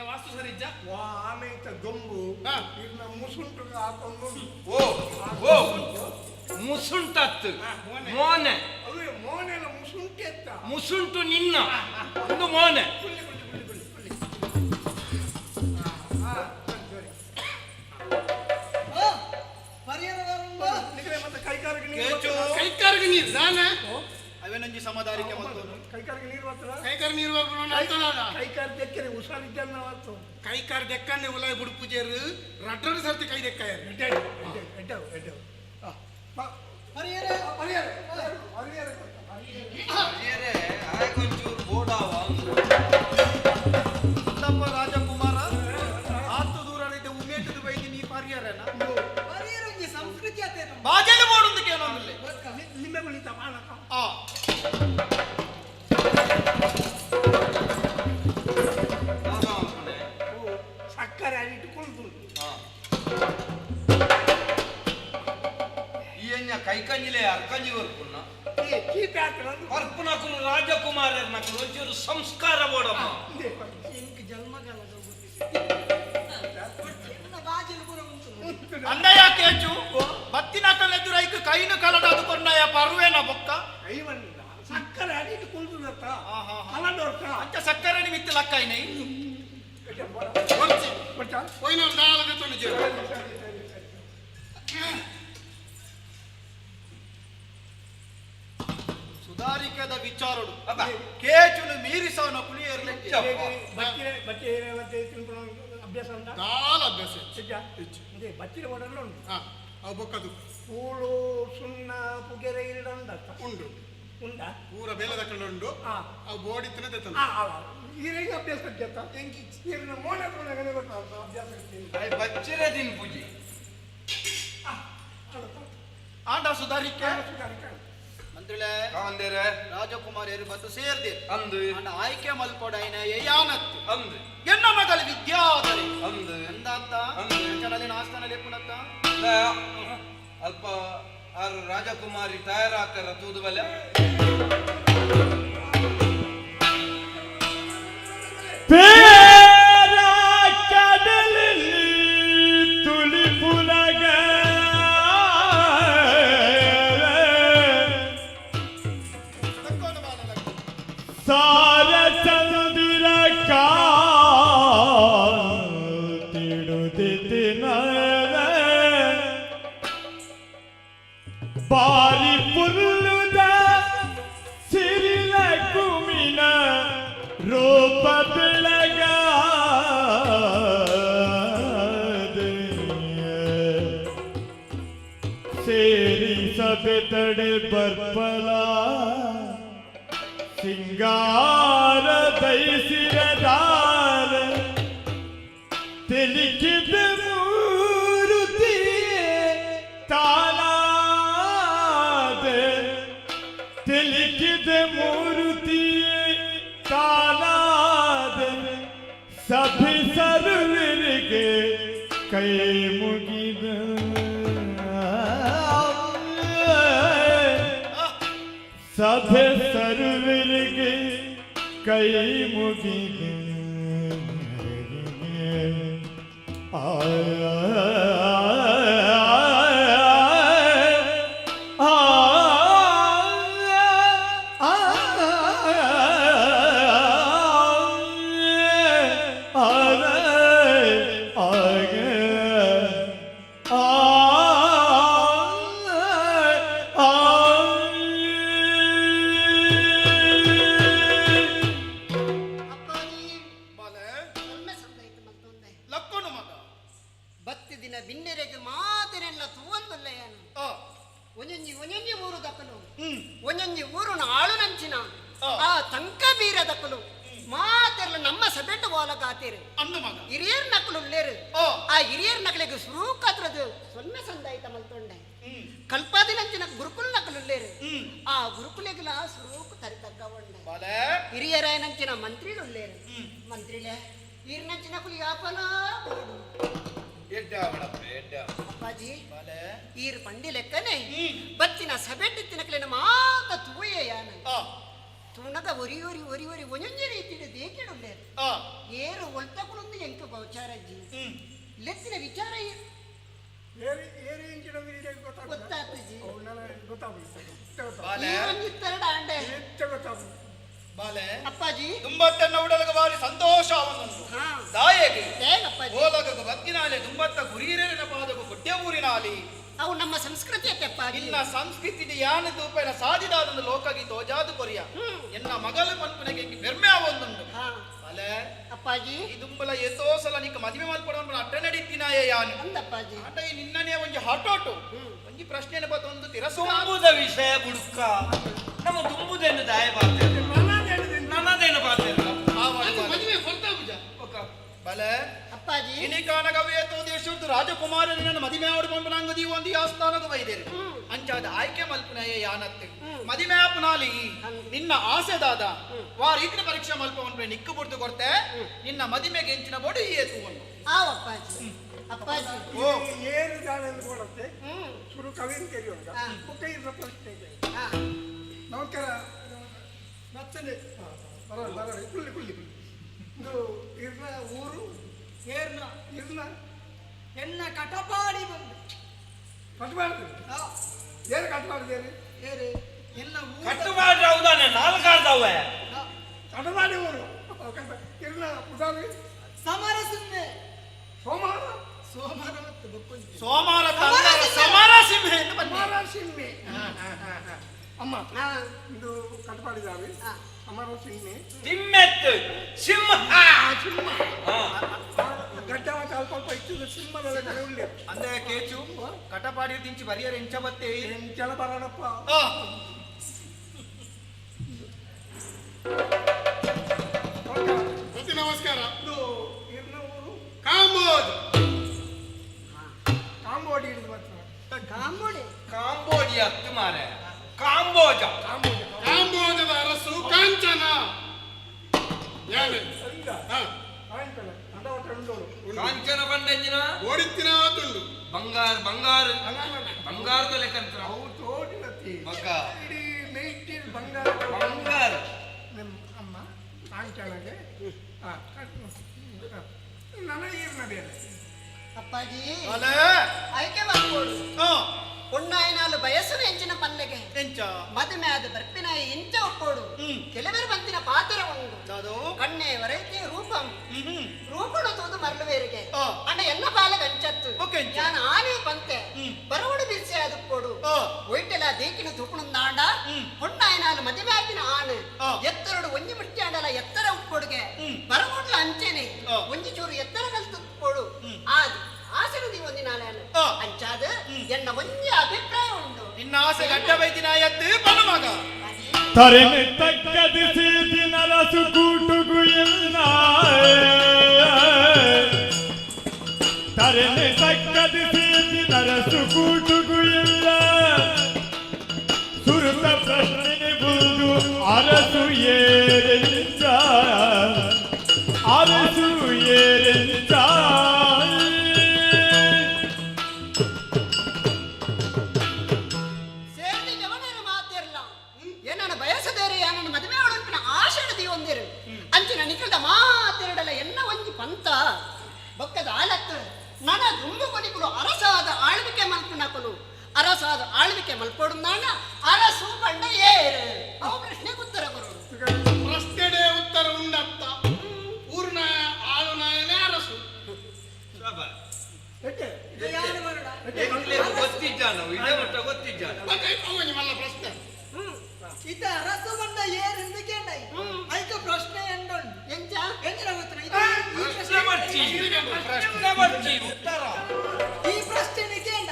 ವಾಸ್ತು ಸರಿಜ್ಜ. ವಾ ಆಮೇತ ದೊಂಬು ಇರ್ನ ಮುಸುಂಟು ಹಾಕೊಂಡು. ಓ ಓ, ಮುಸುಂಟತ್ತು ಮೋನೆ. ಅವೇ ಮೋನೆಲ್ಲ ಮುಸುಂಟೆ ಎತ್ತ. ಮುಸುಂಟು ನಿನ್ನ ಒಂದು ಮೋನೆ. ಮತ್ತೆ ಕೈಕಾರಿಗೆ ನೀರು. ಕೇಚು. ಕೈಕಾರಿಗೆ ನೀರು ದಾನೆ. ಅವೇನಂಜಿ ಸಮದಾರಿಕೆ ಮತ್ತು ಕೈಕಾರಿಗೆ ನೀರು ಬರ್ತದ. ಕೈಕಾರಿ ನೀರು ಕೈಕಾರಿ ದೆಕ್ಕರೆ ಹುಷಾರಿದ್ದನ್ನ ಬಂತು. ಕೈಕಾರಿ ದೆಕ್ಕನ್ನೇ ಉಲಾಯ್ ಬುಡುಪುಜೇರು ರಡ್ಡರು ಸರ್ತಿ ಕೈ ದೆಕ್ಕ. ಎಡ್ಡೆ ಎಡ್ಡೆ ಪರಿಯರೆ ಪರಿಯರೆ ಪರಿಯರೆ. ಅಯ್ಯರೇ, ಆಯಗೊಂಚೂರು ಬೋಡಾವ. ನಮ್ಮ ರಾಜಕುಮಾರ ಆತು ದೂರ ಉಮೇಟದ ಬೈದಿ ನೀ ಪರಿಯರೇನ ಸಂಸ್ಕೃತಿ ಬಾಜಲು ಬೋಡುಂದಕ್ಕೆ ಏನೊಂದಿಲ್ಲ. ಲಿಂಬೆಗುಳಿತ ಪಾನಕ. ಆ ಸಕ್ಕರೆ ಅಲ್ಲಿಟ್ಟುಕೊಂಡು. ಈ ಎഞ്ഞ ಕೈಕಂಜಿಲೆ ಅರ್ಕಂಜಿ ವರ್ಪುನ್ನ. ಚೀಪೆ ಹಾಕಲು. ವರ್ಪುನಕುಲು ರಾಜಕುಮಾರನಕುಲು ಒಂಚೂರು ಸಂಸ್ಕಾರ ಬೋಡಮ್ಮ. ಅಂದಯ್ಯ ಕೇಚು ಬತ್ತಿನ ಕಲೆದುರೈಕ್ ಕೈನು ಕಲಡಾದು ಕೊರ್ನಯ ಪರುವೇನ ಬೊಕ್ಕ. ಐವನ್ನ ಸಕ್ಕರೆ ಅಲ್ಲಿಟ್ಟು ಕುಳ್ದುದತ್ತ ಕಲಡೋರ್ತ. ಅಂಚ ಸಕ್ಕರೆ ನಿಮಿತ್ತ ಲಕ್ಕೈನೈ. ಹೋಯ್ನ ದಾಳದ ತೊಂದು. ಸುಧಾರಿಕೆದ ವಿಚಾರಡು ಕೇಚುನು ಮೀರಿಸವನ ಕುಳಿಯರ್ಲೆ ಬಚ್ಚಿರೆ ಬಚ್ಚಿರೆ ಮತ್ತೆ ತಿನ್ಕೊಂಡು ಅಭ್ಯಾಸ ಉಂಟಾ? ದಾಲ ಅಭ್ಯಾಸ. ಇಜ್ಜಾ? ಬಚ್ಚಿರೆ ಒಡಲು ಉಂಟು. ಅವು ಬೊಕ್ಕದು ಪೂಳು ಸುಣ್ಣ ಪುಗೆರೆ ಇರಡ ಉಂಟಾ? ಉಂಡು. ಉಂಟಾ? ಪೂರ ಬೇಲೆ ತಕೊಂಡು ಉಂಡು. ಅವು ಬೋಡಿ ತಿನ್ನದೆ. ಈರಿಗೆ ಅಭ್ಯಾಸ ಇದ್ಯತ್ತ ಈರಿನ ಮೋನೆ ತಗೊಂಡಾಗಲೇ ಗೊತ್ತಾಗ್ತದೆ ಅಭ್ಯಾಸ ಇರ್ತೀನಿ. ಬಚ್ಚಿರೆ ದಿನ್ ಪೂಜೆ. ಆಂಡ ಸುಧಾರಿಕೆ ಮಂತ್ರಿಳೆ ಕಾಂದೇರೆ ರಾಜಕುಮಾರಿಯರು ಮತ್ತು ಸೇರ್ದೆ ಅಂದು ಅಂಡ ಆಯ್ಕೆ ಮಲ್ಪೊಡೈನ ಯಾನತ್ತು ಅಂದು ಎನ್ನ ಮಗಳು ವಿದ್ಯಾಧರೆ ಅಂದು ಅಂದಾತ್ತ ಅಂಚನಲ್ಲಿ ನಾಸ್ತಾನಲ್ಲಿ ಪುನತ್ತ ಅಲ್ಪ ಆರು ರಾಜಕುಮಾರಿ ತಯಾರಾತರ ತೂದು ಬಲೆ. ಪೇರ ಕಡಲಲ್ಲಿ ತುಳಿಪುಲಗ ಸಾರ ಚಂದಿರ ಕಾತಿಡುದಿನ ಬಾರಿ ಪುಲ್ಲುದ ಸಿರಿಲ ಕುಮಿನ ರೂಪ ಬೆಳಗಾದೆ ಸೇರಿ ಸಭೆ ತಡೆ ಬರ್ಪಲ ಸಿಂಗಾರ ದೈಸಿರದಾರ ತಿಳಿಕಿದ ಮೂರುತಿ ತಾಲಾದೆ ತಿಳಿಕಿದ ಮೂರುತಿ ತಾಲಾದೆ ಸಭೆ ಸರ್ವರಿಗೆ ಕೈ ಮುಗಿದ ಸಭೆ ಸರ್ವರಿಗೆ ಕೈ ಮುಗಿದ ಆ ಆ ಲಕ್ಕೋನು ಮಗ. ಬತ್ತಿ ದಿನ ಬಿನ್ನೆರೆಗೆ ಮಾತಿನೆಲ್ಲ ತೂವಂದುಲ್ಲ ಏನು. ಒಂಜೊಂಜಿ ಒಂಜೊಂಜಿ ಊರು ದಕ್ಕಲು, ಒಂಜೊಂಜಿ ಊರುನ ಆಳು ನಂಚಿನ ಆ ತಂಕ ಬೀರ ದಕ್ಕಲು ಮಾತೆರ್ಲ ನಮ್ಮ ಸಬೆಟ್ಟು ಬೋಲಕಾತೀರು. ಅಂದು ಮಗ. ಹಿರಿಯರ್ ನಕಲು ಉಳ್ಳೇರು. ಆ ಹಿರಿಯರ್ ನಕಲಿಗೆ ಸುರೂಕಾತ್ರದು ಸೊನ್ನೆ ಸಂದಾಯಿತ ಮಲ್ತೊಂಡೆ. ಕಲ್ಪಾದಿನಂಚಿನ ಗುರುಕುಲ ನಕಲು ಉಳ್ಳೇರು. ಆ ಗುರುಕುಲೆಗ್ಲ ಸುರೂಕು ತರಿ ತಗ್ಗವಂಡೆ. ಬಾಲೆ. ಹಿರಿಯರಾಯನಂಚಿನ ಮಂತ್ರಿಲು ಉಳ್ಳೇರು. ಮಂತ್ರಿಲೆ ಈರ್ನಂಚಿನ ಕುಲಿ ಯಾಪಲ ಬೋಡು. ಎಡ್ಡೆ ಆವಡಪ್ಪ ಎಡ್ಡೆ. ಅಪ್ಪಾಜಿ. ಬಾಲೆ. ಈರ್ ಪಂಡಿ ಲೆಕ್ಕನೆ ಬತ್ತಿನ ಸಬೆಟ್ಟು ತಿನಕಲಿನ ಮಾತ ತೂಯೆ ಯಾನ ತೂನಗ ಒರಿ ಒರಿ ಒರಿ ಒರಿ ಒಂಜೊಂಜಿ ರೀತಿಡು ದೇಕಿಡುಲ್ಲೇರು. ಏರು ಒಲ್ತಕುಲೊಂದು ಎಂಕ ಗೋಚಾರಜ್ಜಿ ಲೆತ್ತಿನ ವಿಚಾರ ಏರಿ ಏರಿ ಇಂಚಿನ ಗೊತ್ತಾಗ್ತದೆ. ಗೊತ್ತಾಗ್ತಜಿ. ಬಾಲೆ. ಈರೊಂಜಿತ್ತೆರಡು ಆಂಡೆ. ಗೊತ್ತಾಗ್ತದೆ. ಬಾಲೆ. ಅಪ್ಪಾಜಿ. ದುಂಬತ್ತನ್ನ ಉಡಲಗ ಬಾರಿ ಸಂತೋಷ ಅವನೊಂದು ದಾಯೆಗೆ ಹೇಗಪ್ಪಾಜಿ? ಓಲಗಗ ಬಗ್ಗಿನಾಲೆ ದುಂಬತ್ತ ಗುರೀರನ ಪಾದಗು ಗುಡ್ಡೆ ಊರಿನಾಲಿ. ಅವು ನಮ್ಮ ಸಂಸ್ಕೃತಿ ಅಪ್ಪಾಜಿ. ಇನ್ನ ಸಂಸ್ಕೃತಿ ಯಾನ ತೂಪೆನ ಸಾಧಿದಾದ ಲೋಕಗಿ ತೋಜಾದು ಕೊರಿಯ ಎನ್ನ ಮಗಲು ಪನ್ಪುನಗೆ ಬೆರ್ಮೆ ಅವೊಂದುಂಡು. ಬಾಲೆ. ಅಪ್ಪಾಜಿ. ಈ ದುಂಬಲ ಏತೋ ಸಲ ನಿಕ್ಕ ಮದುವೆ ಮಲ್ಪಡ ಅಟ್ಟ ನಡೀತಿನಾಯ ಯಾನು. ಅಂದಪ್ಪಾಜಿ. ಆಟ ಈ ನಿನ್ನನೇ ಒಂಜಿ ಹಟೋಟು ಒಂಜಿ ಪ್ರಶ್ನೆ ಬತ್ತೊಂದು ತಿರಸ್ಕಾರ. ತುಂಬುದ ವಿಷಯ ಬುಡುಕ ನಮ್ಮ ತುಂಬುದೇನು ದಾಯ ಬಾತೆ ನನ್ನದೇನು ಬಾತೆ. ಮದುವೆ ಕೊಡ್ತಾ ಪೂಜಾ ಬಲೆ. ಅಪ್ಪಾಜಿ. ಇನಿಕಾನಗವೇತೋ ದೇಶದ್ದು ರಾಜಕುಮಾರನ ನನ್ನ ಮದಿಮೆ ಆಡುಕೊಂಡು ನಂಗದಿ ಒಂದು ಆಸ್ಥಾನಗ ಬೈದೇರು ಅಂಚಾದ ಆಯ್ಕೆ ಮಲ್ಪುನಯ ಯಾನತ್ತೆ ಮದಿಮೆ ಆಪುನಾಲಿ ನಿನ್ನ ಆಸೆದಾದ ವಾ ರೀತಿನ ಪರೀಕ್ಷೆ ಮಲ್ಪ ನಿಕ್ಕು ಬುಡ್ದು ಕೊಡ್ತೆ ನಿನ್ನ ಮದಿಮೆಗೆ ಎಂಚಿನ ಬೋಡು ಈ ಏತುವನ್ನು. ಆವಪ್ಪಾಜಿ ಅಪ್ಪಾಜಿ. ಓ. ಏನು ಜಾಣೆಂದು ಕೊಡತ್ತೆ ಶುರು ಕವಿನ್ ತೆರೆಯುವಾಗ ಮುಖ ಇರುವ ಪ್ರಶ್ನೆ ಇದೆ. ನಮಸ್ಕಾರ ನಚ್ಚನೆ ಬರೋಣ ಬರೋಣ ಕುಳ್ಳಿ ಕುಳ್ಳಿ ಕುಳ್ಳಿ. ಇದು ಇರ್ನ ಊರು? ಏರ್ನ. ಇರ್ನ ಎನ್ನ ಕಟಪಾಡಿ ಬಂದು. ಕಟ್ಬಾರ್ದು ಏನು ಕಟ್ಬಾರ್ದು? ಏರು ಎನ್ನ ಊರು ಕಟ್ಟುಮಾಡ್ರ ಹೌದಾನೆ ನಾಲ್ಕಾರ್ದವೆ. ಕಟಪಾಡಿ ಊರು ಇರ್ನ ಪುದಾರಿ. ಸಮರಸಿಂಹೆ. ಸೋಮಾರ. ಸೋಮಾರ ಮತ್ತು ಬೊಕ್ಕೊಂಜಿ. ಸೋಮಾರ ತಂದರ ಸಮರ ಸಿಂಹೆ ಎಂದು ಬನ್ನಿ. ಸಮರ ಸಿಂಹೆ. ಅಮ್ಮ ಇದು ಕಟ್ಪಾಡಿದಾವೆ ಅಮರ ಸಿಂಹೆ ತಿಮ್ಮೆತ್ತು ಸಿಂಹ ಸಿಂಹ ಗಡ್ಡ ಮಾತ್ರ ಅಲ್ಪ ಅಲ್ಪ ಇತ್ತು ಸಿಂಹದ ಉಳ್ಳೆ ಅಂದ್ರೆ ಕೇಚು ಕಟಪಾಡಿ ದಿಂಚಿ ಬರಿಯರ್ ಎಂಚ ಬತ್ತೆ ಎಂಚಲ ಬರೋಣಪ್ಪ. ಪ್ರತಿ ನಮಸ್ಕಾರ. ಇದು ಇರ್ನ ಊರು ಕಾಂಬೋಜ್. ಕಾಂಬೋಡಿ ಹಿಡಿದು ಬರ್ತದೆ. ಕಾಂಬೋಡಿ. ಕಾಂಬೋಡಿ ಹತ್ತು ಮಾರೆ, ಕಾಂಬೋಜ. ಕಾಂಬೋಜದ ಅರಸು ಕಾಂಚನ ಯಾನೆ. ಕಾಂಚನ ಬಂಡೆಂಜಿನ ಓಡಿತ್ತಿನ ತುಂಡು ಬಂಗಾರ ಬಂಗಾರ ಬಂಗಾರದ ಲೆಕ್ಕಂತ. ಅವು ತೋಟಿನತ್ತಿ. ಮಗ. ಇಡೀ ಮೇಯ್ಟಿನ ಬಂಗಾರ. ಬಂಗಾರ. ನಿಮ್ಮ ಅಮ್ಮ ಕಾಂಚನಗೆ ನನಗೆ ಇರ್ನ ಬೇರೆ. ಅಪ್ಪಾಜಿ. ಅಲೇ. ಆಯ್ಕೆ ಮಾಡ್ಕೊಡು. ಪೊಣ್ಣಾಯಿನಾಲು ಬಯಸುವ ಎಂಚಿನ ಪಲ್ಲೆಗೆ ಎಂಚ ಮದುವೆ ಆದ ಬರ್ಪಿನಾಯಿ ಇಂಚ ಒಪ್ಪೋಡು. ಕೆಲವರು ಬಂತಿನ ಪಾತ್ರ ಉಂಡು ಕಣ್ಣೆ ವರೈತಿ ರೂಪಂ ರೂಪಣ ತೂದು ಮರಳುವೇರಿಗೆ ಅಣ್ಣ ಎಲ್ಲ ಬಾಲ ಗಂಚತ್ತು ನಾನು ಆನೆ ಬಂತೆ ಬರವಡು ಬಿಸಿ ಅದುಪ್ಪೋಡು ಒಯ್ಟೆಲ ದೇಕಿನ ತುಪುಣಂದಾಂಡ ಪೊಣ್ಣಾಯಿನಾಲು ಮದುವೆ ಆಪಿನ ಆಣು ಎತ್ತರಡು ಒಂಜಿ ಮುಟ್ಟಿ ಆಂಡಲ ಎತ್ತರ ಉಪ್ಪೊಡುಗೆ ಬರವಡ್ಲ ಅಂಚೆನೆ ಒಂಜಿ ಚೂರು ಎತ್ತರ ಕಲ್ತುಪ್ಪೋಡು ಆದ್ ಆಸೆನು ನೀವು ಒಂದಿನಾಲೆ ಅಂಚಾದ ಎನ್ನ ಒಂಜಿ ಅಭಿಪ್ರಾಯ ಉಂಡು. ನಿನ್ನ ಆಸೆ ಗಡ್ಡ ಬೈದಿನಾಯತ್ತು ಬಲ ಮಗ. ತರೆನೆ ತಕ್ಕದಿಸಿ ದಿನರಸು ಕೂಟುಗು ಎಲ್ಲ, ತರೆನೆ ತಕ್ಕದಿಸಿ ದಿನರಸು ಕೂಟುಗು ಎಲ್ಲ, ಸುರುತ ಪ್ರಶ್ನೆ ಬುದು ಅರಸು ಏರೆಂಚ, ಅರಸು ಏರೆಂಚ. ಸೇರ್ದಿ ಜವನರ ಮಾತಿರಲ್ಲ ಏನನ್ನ ಬಯಸದೇರಿ ನನ್ನ ಮದುವೆ ಒಳಪಿನ ಆಶೆಡದಿ ಒಂದಿರು ಅಂಚಿನ ನಿಖಲ್ದ ಮಾತಿರಡಲ ಎನ್ನ ಒಂಜಿ ಪಂತ ಬೊಕ್ಕದ ಆಲತ್ತು ನನ ದುಂಬು ಕೊನಿಕುಲು ಅರಸಾದ ಆಳ್ವಿಕೆ ಮಲ್ಪುನಕುಲು ಅರಸಾದ ಆಳ್ವಿಕೆ ಮಲ್ಪೊಡುಂದಾಂಡ ಅರಸು ಬಂಡ ಏರು ಅವು ಪ್ರಶ್ನೆಗೆ ಉತ್ತರ ಬರೋಡು. ಪ್ರಶ್ನೆಡೆ ಉತ್ತರ ಉಂಡತ್ತ ಊರಿನ ಆಳು ನಾಯನೇ ಅರಸು. ಗೊತ್ತಿದ್ದಾನ ಇದೇ ಮಟ್ಟ ಗೊತ್ತಿದ್ದಾನ. ಮತ್ತೆ ಅವನಿಗೆ ಮಲ್ಲ ಪ್ರಶ್ನೆ. ಇತ ಅರಸು ಬಂಡ ಏರೆಂದು ಕೇಂಡೈ ಐಕ ಪ್ರಶ್ನೆ ಎಂಡೊಂಡು ಎಂಚ ಎಂಚಿನ ಗೊತ್ತಿಲ್ಲ ಇದು ಈ ಪ್ರಶ್ನೆ ಬರ್ಚಿ, ಪ್ರಶ್ನೆ ಬರ್ಚಿ ಉತ್ತರ. ಈ ಪ್ರಶ್ನೆ ಕೇಂಡ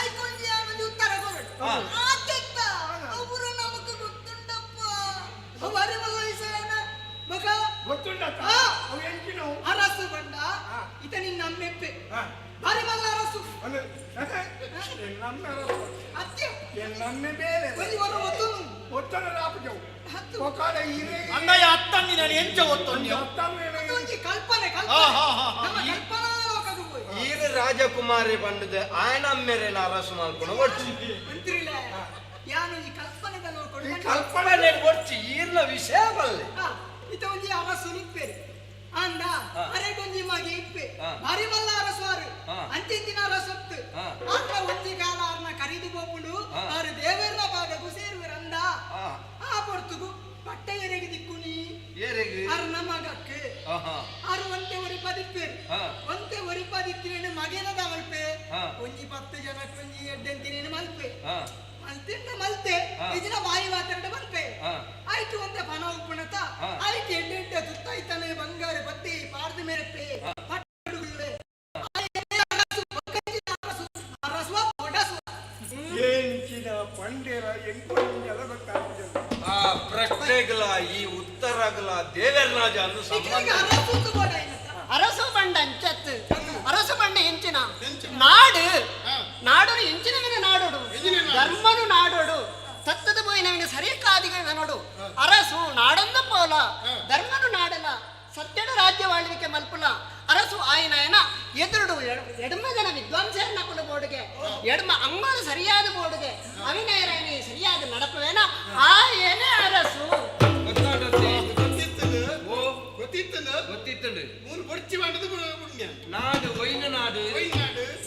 ಐಕೊಂಜಿ ಆನೊಂಜಿ ಉತ್ತರ ಕೊರಡು ಆತೆತ್ತ ಅವರು ನಮಕ್ ಗೊತ್ತುಂಡಪ್ಪ ಅವು ಅರಿವು ವಯಸ್ಸೇನ ಮಗ ಗೊತ್ತುಂಡತ್ತ ಆ. ಅವು ಎಂಚಿನವು ಅರಸು ಬಂಡ ಇತ ನಿನ್ನ ಅಮ್ಮೆಪ್ಪೆ ಬಾರಿ ಮಲ್ಲ ಅರಸು. ನಮ್ಮ ಅರಸು ಅತ್ಯ ನಮ್ಮೆ ಬೇರೆ. ಒಂಜಿ ವರ ಒತ್ತುನು ಒತ್ತಡ ರಾಪಜವು ಒಕ್ಕಾಡ ಇರೇ. ಅಣ್ಣಯ್ಯ ಅತ್ತಂದಿ ನಾನು ಎಂಚ ಒತ್ತೊಂದು ಅದೊಂಜಿ ಕಲ್ಪನೆ ಹಾ, ಕಲ್ಪನೆ ಹಾ, ಹಾ, ಹಾ. ನಮ್ಮ ಕಲ್ಪನಾ ಲೋಕದ ಹೋಯ್ ಈರ ರಾಜಕುಮಾರಿ ಬಂಡದ ಆಯನಮ್ಮೆರೆನ ಅರಸು ಮಲ್ಪುಣ ಒಡ್ಚಿ. ಮಂತ್ರಿಲೆ ಯಾನು ಈ ಕಲ್ಪನೆದ ಲೋಕಡು ಈ ಕಲ್ಪನೆ ಒಡ್ಚಿ ಈರ್ನ ವಿಷಯ ಬಲ್ಲೆ. ಇತ ಒಂಜಿ ಅರಸು ನಿಪ್ಪೇರು ಅಂದ ಅರೆಗೊಂಜಿ ಮಗೆ ಇಪ್ಪೆ ಹಾ. ಬಾರಿ ಮಲ್ಲ ಅರಸು ಆರು ಹಾ. ಅಂಚಿಂಚಿನ ಅರಸೊತ್ತು ಹಾ. ಆಂಡ ಒಂಜಿ ಕಾಲ ಆರ್ನ ಕರಿದು ಪೋಪುಂಡು ಹಾ. ಆರು ದೇವರ್ನ ಭಾಗಕ್ಕೂ ಸೇರುವೆರ್ ಅಂದ ಹಾ. ಆ ಪೊರ್ತುಗು ಪಟ್ಟ ಎರೆಗೆ ದಿಕ್ಕುನಿ ಏರೆಗ್? ಅರ್ನ ಮಗಕ್ಕೆ ಆಹಾ. ಆರು ಒಂತೆ ಒರಿ ಪದಿಪ್ಪೇರು ಹಾ. ಒಂತೆ ಒರಿ ಪದಿತ್ತಿನೇನು ಮಗೇನದ ಮಲ್ಪೆ ಹಾ. ಒಂಜಿ 10 ಜನಕ್ಕೆ ಒಂಜಿ ಎಡ್ಡೆಂತಿನೇನು ಮಲ್ಪೆ ಹಾ. ಮಲ್ತಿಂಡ ಮಲ್ತೆ ಹಾ. ಇಜಿನ ಬಾಯಿ ಮಾತಾಡ ಮಲ್ಪೆ ಹಾ. ಆಯ್ತು ಒಂತೆ ಪನ ಉಪ್ಪುಣತ ಹಾ. ಆಯ್ತು ಎಡ್ಡೆ ಎಡ್ಡೆ ತುತ್ತಾಯ್ತಾನೆ ಬಂಗಾರ ಬತ್ತಿ ಪಾರ್ದ ಮೇರೆಪ್ಪೆ ಪಟ್ಟಡುಗುಳ್ಳೆ ಅರಸುವ ಒಡಸುವ ಎಂಚಿನ ಪಂಡೇರ ಎಂಕೊಂಜಲ ಗೊತ್ತಾಗ್ತದೆ. ಆ ಪ್ರಶ್ನೆಗಳ ಈ ಉತ್ತರಗಳ ದೇವರ್ನಾಜ ಅನ್ನು ಸಂಬಂಧ. ಅರಸು ಬಂಡ ಅಂಚತ್ತು ಅರಸು ಬಂಡ ಎಂಚಿನ ನಾಡು ನಾಡು ಎಂಚಿನವಿನ ನಾಡೋಡು ಧರ್ಮನು ನಾಡೋಡು ತತ್ತದ ಪೋಯಿನವಿನ ಸರಿ ಕಾದಿಗ ನೋಡು ಅರಸು ನಾಡೊಂದ ಪೋಲ ಧರ್ಮನು ನಾಡಲ ಸತ್ಯಡ ರಾಜ್ಯವಾಳ್ವಿಕೆ ಮಲ್ಪುಲ ಅರಸು ಆಯನಾಯನ ಎದುರುಡು ಎಡಮ ಜನ ವಿದ್ವಾಂಸರನ್ನ ಕುಲ ಬೋರ್ಡ್ಗೆ ಎಡಮ ಅಂಗೋಲು ಸರಿಯಾದ ಬೋರ್ಡ್ಗೆ ಅವಿನಯರಾಯನಿ ಸರಿಯಾದ ನಡಪವೇನ ಆ ಏನೇ ಅರಸು. ಗೊತ್ತಿತ್ತುಂಡು. ಮೂರು ಬೊಡ್ಚಿ ಮಾಡಿದ ಪುಣ್ಯ. ನಾಡು ಒಯ್ನ ನಾಡು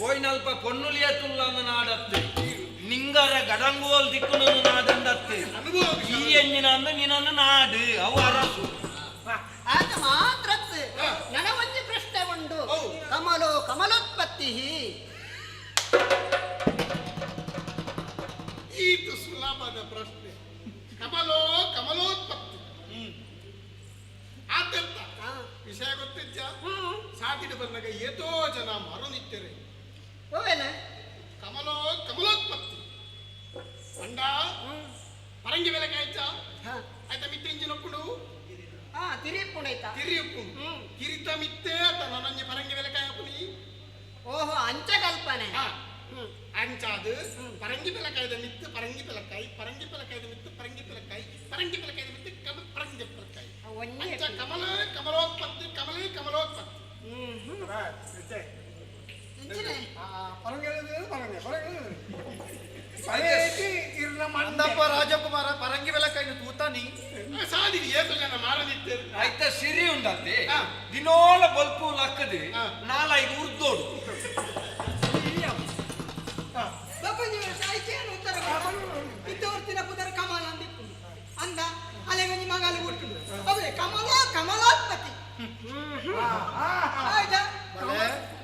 ಒಯ್ನಲ್ಪ ಪೊನ್ನುಲಿಯ ತುಲ್ಲಂದ ನಾಡತ್ತು ನಿಂಗರ ಗಡಂಗುವಲ್ ದಿಕ್ಕುನ ನಾಡಂದತ್ತು ಈ ಎಂಜಿನ ಅಂದ ನಿನ್ನ ನಾಡು ಅವು ಅರಸು. ಆತ ಮಾತ್ರ ನನ ಒಂಜಿ ಪ್ರಶ್ನೆ ಉಂಡು ಕಮಲೋ ಕಮಲೋತ್ಪತ್ತಿ ಈತು ಸುಲಭದ ಪ್ರಶ್ನೆ. ಕಮಲೋ ಕಮಲೋತ್ಪತ್ತಿ ಆತೆತ್ತ ವಿಷಯ ಗೊತ್ತಿಜ್ಜ ಸಾದಿಡು ಬಂದಾಗ ಏತೋ ಜನ ಮರನಿತ್ತಾರೆ. ಓವೇನ? ಕಮಲೋ ಕಮಲೋತ್ಪತ್ತಿ ಅಂಡ ಪರಂಗಿ ಬೆಲೆ ಕಾಯ್ಚ ಆಯ್ತಾ ಮಿತ್ತೆ ಇಂಜಿನ ಒಪ್ಪುಡು. ಹಾ, ತಿರಿಪುಂಡು ಆಯ್ತಾ? ತಿರಿಯಪ್ಪು ಕಿರಿತ ಮಿತ್ತೆ ಆತ ನನಂಜಿ ಪರಂಗಿ ಬೆಲೆ ಕಾಯಪುನಿ. ಓಹೋ, ಅಂಚ ಕಲ್ಪನೆ. ಅಂಚಾದು ಪರಂಗಿ ಬೆಲಕಾಯ್ದ ಮಿತ್ತು ಪರಂಗಿ ಬೆಲಕಾಯಿ, ಪರಂಗಿ ಬೆಲಕಾಯ್ದ ಮಿತ್ತು ಪರಂಗಿ ಬೆಲಕಾಯಿ, ಪರಂಗಿ ಬೆಲಕಾಯ್ದ ಮಿತ್ತು ಕಮ ಪರಂಗಿ ಬೆಲಕಾಯಿ. ಅಂಚ ಕಮಲ ಕಮಲೋತ್ಪತ್ತಿ, ಕಮಲೇ ಕಮಲೋತ್ಪತ್ತಿ. ಅಂದಪ್ಪ ರಾಜಕುಮಾರ ಪರಂಗಿ ಬೆಲಕಾಯಿನ ತೂತಾನಿ. ಸಾದಿಗೆ ಏತು ಜನ ಮಾರದಿತ್ತೇರು. ಐತ ಸಿರಿ ಉಂಡತ್ತೆ ದಿನೋಲ ಬಲ್ಪು ಲಕ್ಕದು ನಾಲೈದು ಉರ್ದೋಡು. ಬೊಕ್ಕೊಂಜಿ ವರ್ಷ ಐಕೇನು ಉತ್ತರ ಇತ್ತವರ್ತಿನ ಪುದರ್ ಕಮಲ ಅಂದಿಪ್ಪುಂಡು ಅಂದ ಅಲೆಗೊಂಜಿ ಮಗಲು ಹುಟ್ಟುಂಡು ಅವೇ ಕಮಲ ಕಮಲಾತ್ಪತಿ ಆಯ್ತಾ?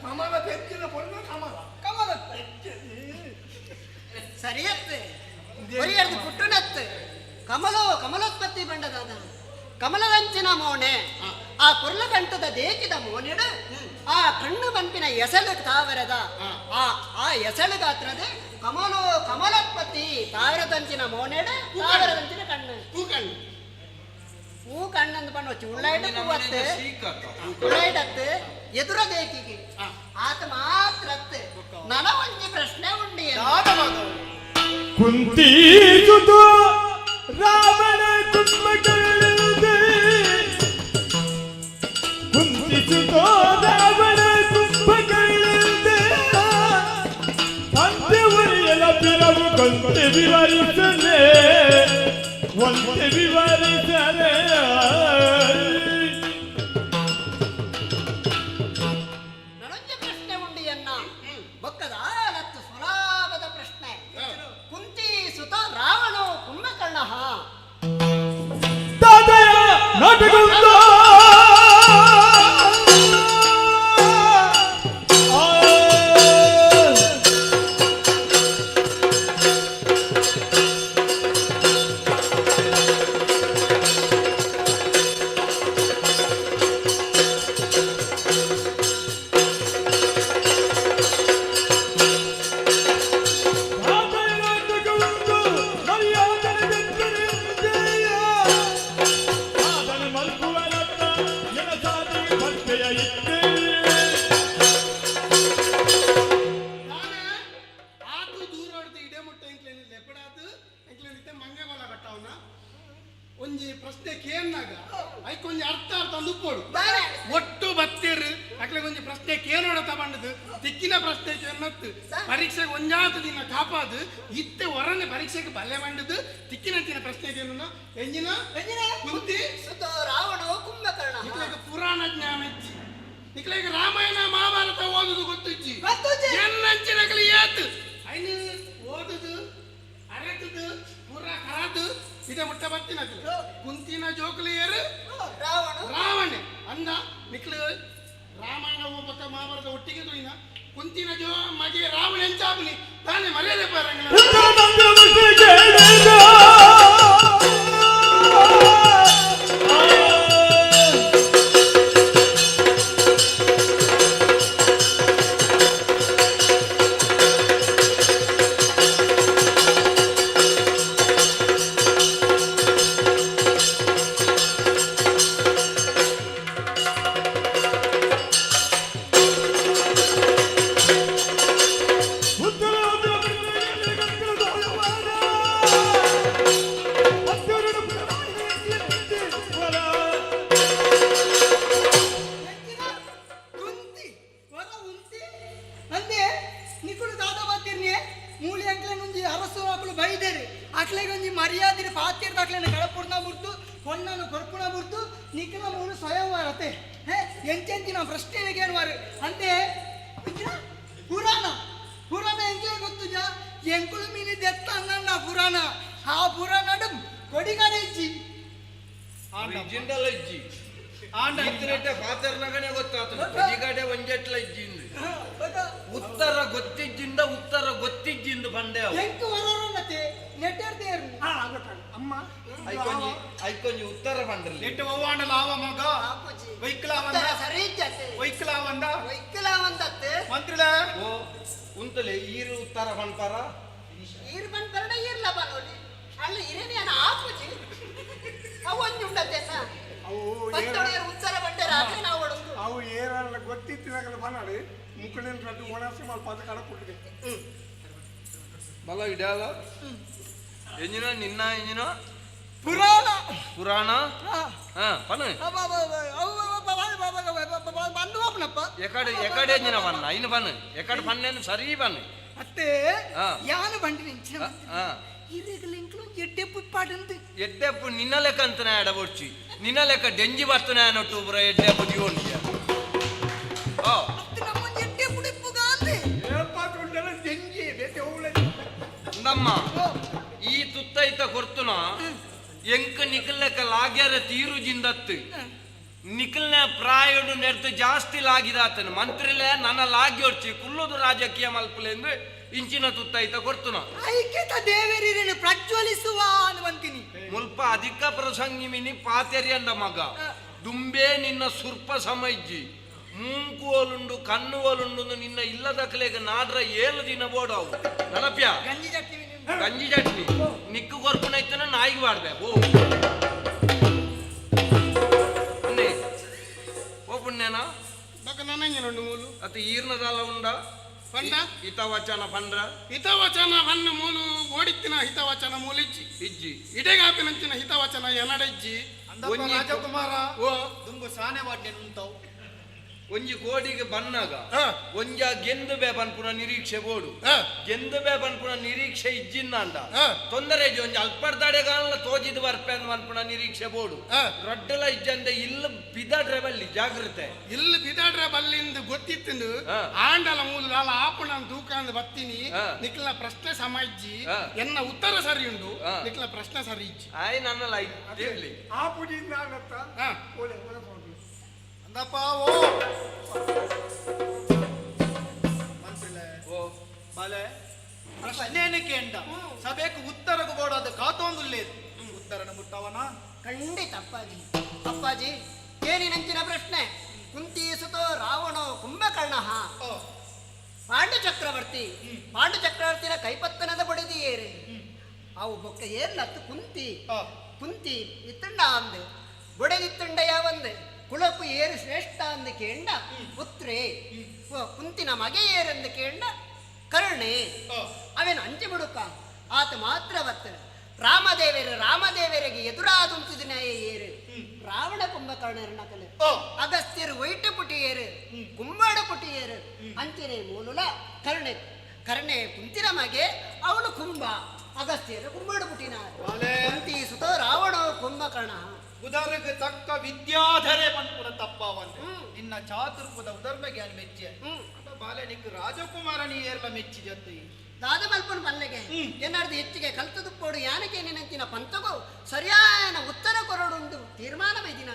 ಕಮಲ ಬೆಚ್ಚಿನ ಪೊಣ್ಣು ಕಮಲ. ಕಮಲೋತ್ಪತ್ತಿ. ಸರಿಯತ್ತೆ, ಒರಿಯರ್ದು ಪುಟ್ಟುನತ್ತೆ ಕಮಲೋ ಕಮಲೋತ್ಪತ್ತಿ ಬಂಡದಾದ ಕಮಲದಂಚಿನ ಮೋನೆ, ಆ ಕುರ್ಲಗಂಟದ ದೇಕಿದ ಮೋನೆಡು ಆ ಕಣ್ಣು ಬಂಪಿನ ಎಸಳು ತಾವರದ ಆ ಆ ಎಸಳು ಗಾತ್ರದ ಕಮಲೋ ಕಮಲೋತ್ಪತ್ತಿ, ತಾವರದಂಚಿನ ಮೋನೆಡು ತಾವರದಂಚಿನ ಕಣ್ಣು. ಹೂ ಕಣ್ಣು. ಹೂ ಕಣ್ಣಂದು ಬಣ್ಣ ಉಳ್ಳಾಯ್ಡ ಹೂವತ್ತೆ ಉಳ್ಳಾಯ್ಡತ್ತೆ ಎದುರ ದೇಕಿಗೆ ಆತ ಮಾತ್ರ ಅತ್ತೆ. ನನ ಒಂಜಿ ಪ್ರಶ್ನೆ ಉಂಡಿ. ಕುಂತೀಸುತು ರಾವಣ ಕುಂಭಕರ್ಣದೆ, ಕುಂತಿಸುತೋ ರಾವಣ ಕುಂಭಕರ್ಣದೆ, ಅಂತೆ ಉರಿಯಲ ಪಿರವು ಕೊಂತೆ ವಿವರಿಸಲೆ, ಒಂತೆ ವಿವರಿಸಲೆ. ನನೊಂಜಿ ಪ್ರಶ್ನೆ ಉಂಡಿಯನ್ನ ಬೊಕ್ಕದ ಆಲತ್ತು ಸುಲಾಭದ ಪ್ರಶ್ನೆ. ಕುಂತಿ ಸುತ ರಾವಣೋ ಕುಂಭಕರ್ಣ. ದಾದಯ ನಾಟಕವುಂದು ಆತು ದೂರ ಹೊಡೆದು ಇಡೇ ಮುಟ್ಟ ಎಂಕ್ಲೇನು ಲೆಪ್ಪಡಾತು ಎಂಕ್ಲೇನು ಇತ್ತೆ ಮಂಗೆಗೋಲ ಕಟ್ಟವನ ಒಂಜಿ ಪ್ರಶ್ನೆ ಕೇನ್ನಾಗ ಐಕೊಂಜಿ ಅರ್ಥ ಅರ್ಥ ಉಪ್ಪೋಡು. ಒಟ್ಟು ಬತ್ತೇರು ಅಕ್ಲೆ ಒಂಜಿ ಪ್ರಶ್ನೆ ಕೇನೋಡ ತಗೊಂಡದು ತಿಕ್ಕಿನ ಪ್ರಶ್ನೆ ಕೇನ್ನತ್ತು ಪರೀಕ್ಷೆಗೆ ಒಂಜಾತು ದಿನ ಕಾಪಾದು ಇತ್ತೆ ಹೊರನೆ ಪರೀಕ್ಷೆಗೆ ಬಲ್ಲೆ ಬಂಡದು ತಿಕ್ಕಿನಂಚಿನ ಪ್ರಶ್ನೆ ಕೇನ ಎಂಜಿನ ಕುಂತಿ ಸುತ ರಾವಣೋ ಕುಂಭಕರ್ಣ. ನಿಕ್ಲೆಗ್ ಪುರಾಣ ಜ್ಞಾನ ಇಜ್ಜಿ, ನಿಕ್ಲೆಗ್ ರಾಮಾಯಣ ಮಹಾಭಾರತ ಓದುದು ಗೊತ್ತಿಜ್ಜಿ. ಗೊತ್ತುಜ್ಜಿ. ಎನ್ನಂಚಿನಕಲಿ ಏತು ಐನು ಓದುದು ಅರೆತದು ಪೂರ ಕರಾದು ಇದ ಮುಟ್ಟ ಬತ್ತಿನಕಲು ಕುಂತಿನ ಜೋಕುಲಿಯರು ರಾವಣ ರಾವಣೆ ಅಂದ ನಿಕ್ಲು ರಾಮಾಯಣ ಬೊಕ್ಕ ಮಹಾಭಾರತ ಒಟ್ಟಿಗೆ ತುಯಿನ ಕುಂತಿನ ಜೋ ಮಗೆ ರಾವಣ ಎಂಚಾಪುನಿ ತಾನೇ ಮರ್ಯಾದೆ ಪಾರಂಗ. ಕುಂತಿ ವರ ಉಂತಿ ಅಂದೆ ನಿಕುಲು ದಾದ ಬತ್ತಿರ್ನಿ ಮೂಲಿ ಅಂಕ್ಲೆನೊಂಜಿ ಅರಸು ಅಕುಲು ಬೈದೇರಿ ಅಕ್ಲೆಗೊಂಜಿ ಮರ್ಯಾದಿರಿ ಪಾತಿರ್ದ ಅಕ್ಲೆನ ಕಳಪುರ್ನ ಬುರ್ದು ಹೊನ್ನನು ಕೊರ್ಪುಣ ಬುರ್ದು ನಿಕಲ ಮೂಲು ಸ್ವಯಂವರತೆ ಹೇ ಎಂಚೆಂಚಿನ ಪ್ರಶ್ನೆಗೆ ಏನ್ವಾರು ಅಂದೆ ಇಂಚಿನ ಪುರಾಣ ಪುರಾಣ ಎಂಕ್ಲೆ ಗೊತ್ತುಜ ಎಂಕುಲು ಮೀನಿ ದೆತ್ತ ಅನ್ನಣ್ಣ ಪುರಾಣ ಆ ಪುರಾಣ ಕೊಡಿಗಡೆ ಇಜ್ಜಿ. ಇಜ್ಜಿಂಡಲ ಇಜ್ಜಿ ಈತನೆಟ್ಟೆ ಪಾತೆರ್ನಗನೆ ಗೊತ್ತಾತು ಕೊಡಿಗಡೆ ಒಂಜೆಟ್ಲ ಇಜ್ಜಿಂದು ಉತ್ತರ ಗೊತ್ತಿಜ್ಜಿಂದ ಉತ್ತರ ಗೊತ್ತಿಜ್ಜಿಂದು ಬಂಡೆ ಅವು. ಎಂಕು ವರರನ್ನತೆ ನೆಟ್ಟರ್ there ಆ ಗೊತ್ತಾಗ ಅಮ್ಮ. ಐಕೊಂಜಿ ಐಕೊಂಜಿ ಉತ್ತರ ಪಂಡ್ರಲ್ಲಿ. ನೆಟ್ಟು ಒವ್ವಾಂಡ ಲಾವ ಮಗ ವೈಕ್ಲಾವಂದ. ಉತ್ತರ ಸರಿ ಇಜ್ಜತೆ. ವೈಕ್ಲಾವಂದ. ವೈಕ್ಲಾವಂದತ್ತೆ. ಮಂತ್ರಿಲ. ಓ ಉಂತಲೆ ಈರು ಉತ್ತರ ಪನ್ಪರ. ಈರ್ ಪನ್ಪರಡ ಈರ್ಲ ಬನ್ನೋಲಿ ಅಲ್ಲ ಇರೇನೆ ಅನ ಆಪುಜಿ ಅವು ಒಂಜಿ ಉಂಡತೆನ. ಅವು ಪತ್ತೊಡೆಯರ್ ಉತ್ತರ ಬಂಡೆರ ಆದ್ರೆ ನಾವು ಒಡಂದು. ಅವು ಏರಲ್ಲ ಗೊತ್ತಿತ್ತಿನಾಗಲ ಬನ್ನಾಡಿ ಮುಕ್ಕಳಿನ ರಡ್ಡು ಒಣಸಿ ಮಲ್ಪ ಅದು ಕಡಪುಟ್ಟಿದೆ. ಬಲ ಇಡಾಲ ಎಂಜಿನ ನಿನ್ನ ಎಂಜಿನ ಪುರಾಣ. ಪುರಾಣ ಹಾ ಪನ. ಬಂದು ಹೋಗ್ನಪ್ಪ. ಎಕಡೆ ಎಕಡೆ ಎಂಜಿನ ಪನ್ನ ಐನು ಪನ್ನ ಎಕಡೆ ಪನ್ನೇನು ಸರಿ ಪನ್ನ. ಅತ್ತೆ. ಆ. ಯಾನು ಬಂಡಿ ನಿಂಚಿನ ಹಾ. ಇರೆಗಲ ಇಂಕ್ಲು ಎಡ್ಡೆ ಪುಪ್ಪಾಡಂದು. ಎಡ್ಡೆಪ್ಪು ನಿನ್ನ ಲೆಕ್ಕ ಅಂತನೇ ಎಡಬೊಡ್ಚಿ ನಿನ್ನ ಲೆಕ್ಕ ಡೆಂಜಿ ಬರ್ತನೆ ಅನ್ನೊಟ್ಟು ಪುರ ಎಡ್ಡೆಪ್ಪು ಜೀವನಿಗೆ ಓ. ಎಡ್ಡೆ ಪುಡಿಪ್ಪುಗಾಂದೆ. ಏಪಾತುಂಡಲ ದೆಂಜಿ ಬೇತೆ ಓಳೆ. ನಮ್ಮ ಈ ತುತ್ತೈತ ಕೊರ್ತುನ ಎಂಕ ನಿಕಲ್ಲೆಕ್ಕ ಲಾಗ್ಯಾರ ತೀರು ಜಿಂದತ್ತು ನಿಕಲ್ನ ಪ್ರಾಯಡು ನೆಡ್ತು ಜಾಸ್ತಿ ಲಾಗಿದಾತನು ಮಂತ್ರಿಲೆ ನನ್ನ ಲಾಗ್ಯೋಡ್ಚಿ ಕುಲ್ಲುದು ರಾಜಕೀಯ ಮಲ್ಪುಲೆಂದು ಇಂಚಿನ ತುತ್ತೈತ ಕೊರ್ತುನ. ಐಕ್ಯತ ದೇವರಿರೇನು ಪ್ರಜ್ವಲಿಸುವ ಅನ್ನುವಂತೀನಿ. ಮುಲ್ಪ ಅಧಿಕ ಪ್ರಸಂಗಿ ಮಿನಿ ಪಾತೆರಿಯಂಡ ಮಗ ದುಂಬೆ ನಿನ್ನ ಸುರ್ಪ ಸಮೈಜ್ಜಿ ಮೂಂಕು ಓಲುಂಡು ಕಣ್ಣು ಓಲುಂಡು ನಿನ್ನ ಇಲ್ಲದಕಲೆಗ ನಾಡ್ರ 7 ದಿನ ಬೋಡವು ನನಪ್ಯ. ಗಂಜಿ ಚಟ್ನಿ. ಗಂಜಿ ಚಟ್ನಿ ನಿಕ್ಕು ಕೊರ್ಪುನೈತನ ನಾಯಿಗೆ ಮಾಡ್ಬೇಕು. ಓ ಅನ್ನೆ ಓ ಪುಣ್ಯನಾ. ಬಕ ನನಂಗಿನುಂಡು ಮೂಲು. ಅತ ಈರ್ನದಾಲ ಉಂಡ. ಪಂಡ? ಹಿತವಚನ ಪಂಡ್ರ. ಹಿತವಚನ ವನ್ನ ಮೂಲು ಓಡಿತ್ತಿನ ಹಿತವಚನ ಮೂಲಿಜ್ಜಿ. ಇಜ್ಜಿ. ಇಡೆಗಾಪಿನಂಚಿನ ಹಿತವಚನ ಎನಡೆಜ್ಜಿ. ಒಂಜಿ ರಾಜಕುಮಾರ. ಓ. ದುಂಬು ಸಾನೆ ವಾಡ್ನೆ ಉಂತಾವು. ಒಂಜಿ ಕೋಡಿಗೆ ಬನ್ನಾಗ ಒಂಜ ಗೆಂದು ಬೇ ಪನ್ಪುನ ನಿರೀಕ್ಷೆ ಬೋಡು ಗೆಂದು ಬೇ ಪನ್ಪುನ ನಿರೀಕ್ಷೆ ಇಜ್ಜಿಂದಾಂಡ ತೊಂದರೆ ಇಜ್ಜಿ. ಒಂಜಿ ಅಲ್ಪರ್ದಾಡೆಗಾಲ ತೋಜಿದ್ ಬರ್ಪೆ ಪನ್ಪುನ ನಿರೀಕ್ಷೆ ಬೋಡು ರಡ್ಡಲ ಇಜ್ಜಂದೆ ಇಲ್ಲ ಬಿದಾಡ್ರೆ ಬಲ್ಲಿ ಜಾಗೃತೆ. ಇಲ್ಲಿ ಬಿದಾಡ್ರೆ ಬಲ್ಲಿಂದ ಗೊತ್ತಿತ್ತು ಆಂಡಲ ಮೂಲ ದಾಲ ಆಪುಣ ತೂಕಾಂದ್ ಬತ್ತೀನಿ. ನಿಕ್ಲ ಪ್ರಶ್ನೆ ಸಮಾಜ್ಜಿ ಎನ್ನ ಉತ್ತರ ಸರಿ ಉಂಡು ನಿಕ್ಲ ಪ್ರಶ್ನೆ ಸರಿ ಇಜ್ಜಿ. ಆಯ್ ನನ್ನ ಲೈಫ್ ಇರ್ಲಿ. ಆ ಪುಡಿಯಿಂದ ಆಗತ್ತ ಓಲೆ ಓಲೆ ಸ್ವಾಮಿ. ಅಂದಪ್ಪ ಓ ಮಂತ್ರಿಲೆ. ಓ. ಬಾಲೆ ಪ್ರಶ್ನೆಯನ್ನು ಕೇಂಡ ಸಭೆಗೆ ಉತ್ತರకు ಬೋಡಾದ ಕಾತೊಂದುಲ್ಲೇದು ಉತ್ತರನ ಮುಟ್ಟವನ. ಖಂಡಿತ ಅಪ್ಪಾಜಿ. ಅಪ್ಪಾಜಿ ಏನಿನಂಚಿನ ಪ್ರಶ್ನೆ ಕುಂತಿ ಸುತೋ ರಾವಣೋ ಕುಂಭಕರ್ಣ ಪಾಂಡು ಚಕ್ರವರ್ತಿ ಪಾಂಡು ಚಕ್ರವರ್ತಿನ ಕೈಪತ್ತನದ ಬಡಿದಿಯೇರಿ ಅವು ಬೊಕ್ಕ ಏರ್ಲತ್ತು ಕುಂತಿ ಕುಂತಿ ಇತ್ತಂಡ ಅಂದೆ ಬೊಡೆದಿತ್ತಂಡ ಯಾವಂದೆ ಕುಳಕು ಏರು ಶ್ರೇಷ್ಠ ಅಂದ ಕೇಂಡ ಪುತ್ರೇ ಓ ಕುಂತಿನ ಮಗೆ ಏರೆಂದು ಕೇಂಡ ಕರುಣೆ ಅವೇನು ಅಂಚೆ ಬಿಡುಕ ಆತ ಮಾತ್ರ ಬರ್ತನೆ ರಾಮದೇವರು ರಾಮದೇವರಿಗೆ ಎದುರಾದುಂತಿದಿನ ಏರು ರಾವಣ ಕುಂಭಕರ್ಣರ ನಕಲು ಅಗಸ್ತ್ಯರು ಒಯ್ಟ ಪುಟಿಯೇರು ಕುಂಬಾಡ ಪುಟಿಯೇರು ಅಂಚನೆ ಮೂಲುಲ ಕರುಣೆ ಕರುಣೆ ಕುಂತಿನ ಮಗೆ ಅವನು ಕುಂಭ ಅಗಸ್ತ್ಯರು ಕುಂಬಾಡ ಪುಟಿನ ಕುಂತಿ ಸುತ ರಾವಣ ಕುಂಭಕರ್ಣ. ಉದರಗೆ ತಕ್ಕ ವಿದ್ಯಾಧರೆ ಪನ್ಪುನ ತಪ್ಪವಂತೆ ನಿನ್ನ ಚಾತುರ್ಪದ ಉದರ್ಮೆಗೆ ಮೆಚ್ಚಿ ಬಾಲೆ ನಿಕ್ ರಾಜಕುಮಾರ ನೀ ಏರ್ಲ ಮೆಚ್ಚಿ ಜೊತೆ ದಾದ ಮಲ್ಪನ ಪಲ್ಲೆಗೆ ಏನಾರ್ದು ಹೆಚ್ಚಿಗೆ ಕಲ್ತದುಪ್ಪೋಡು ಯಾನಕ್ಕೆ ನೆನಂತಿನ ಪಂತಗೋ ಸರಿಯಾನ ಉತ್ತರ ಕೊರಡುಂಡು ತೀರ್ಮಾನ ಮೈದಿನ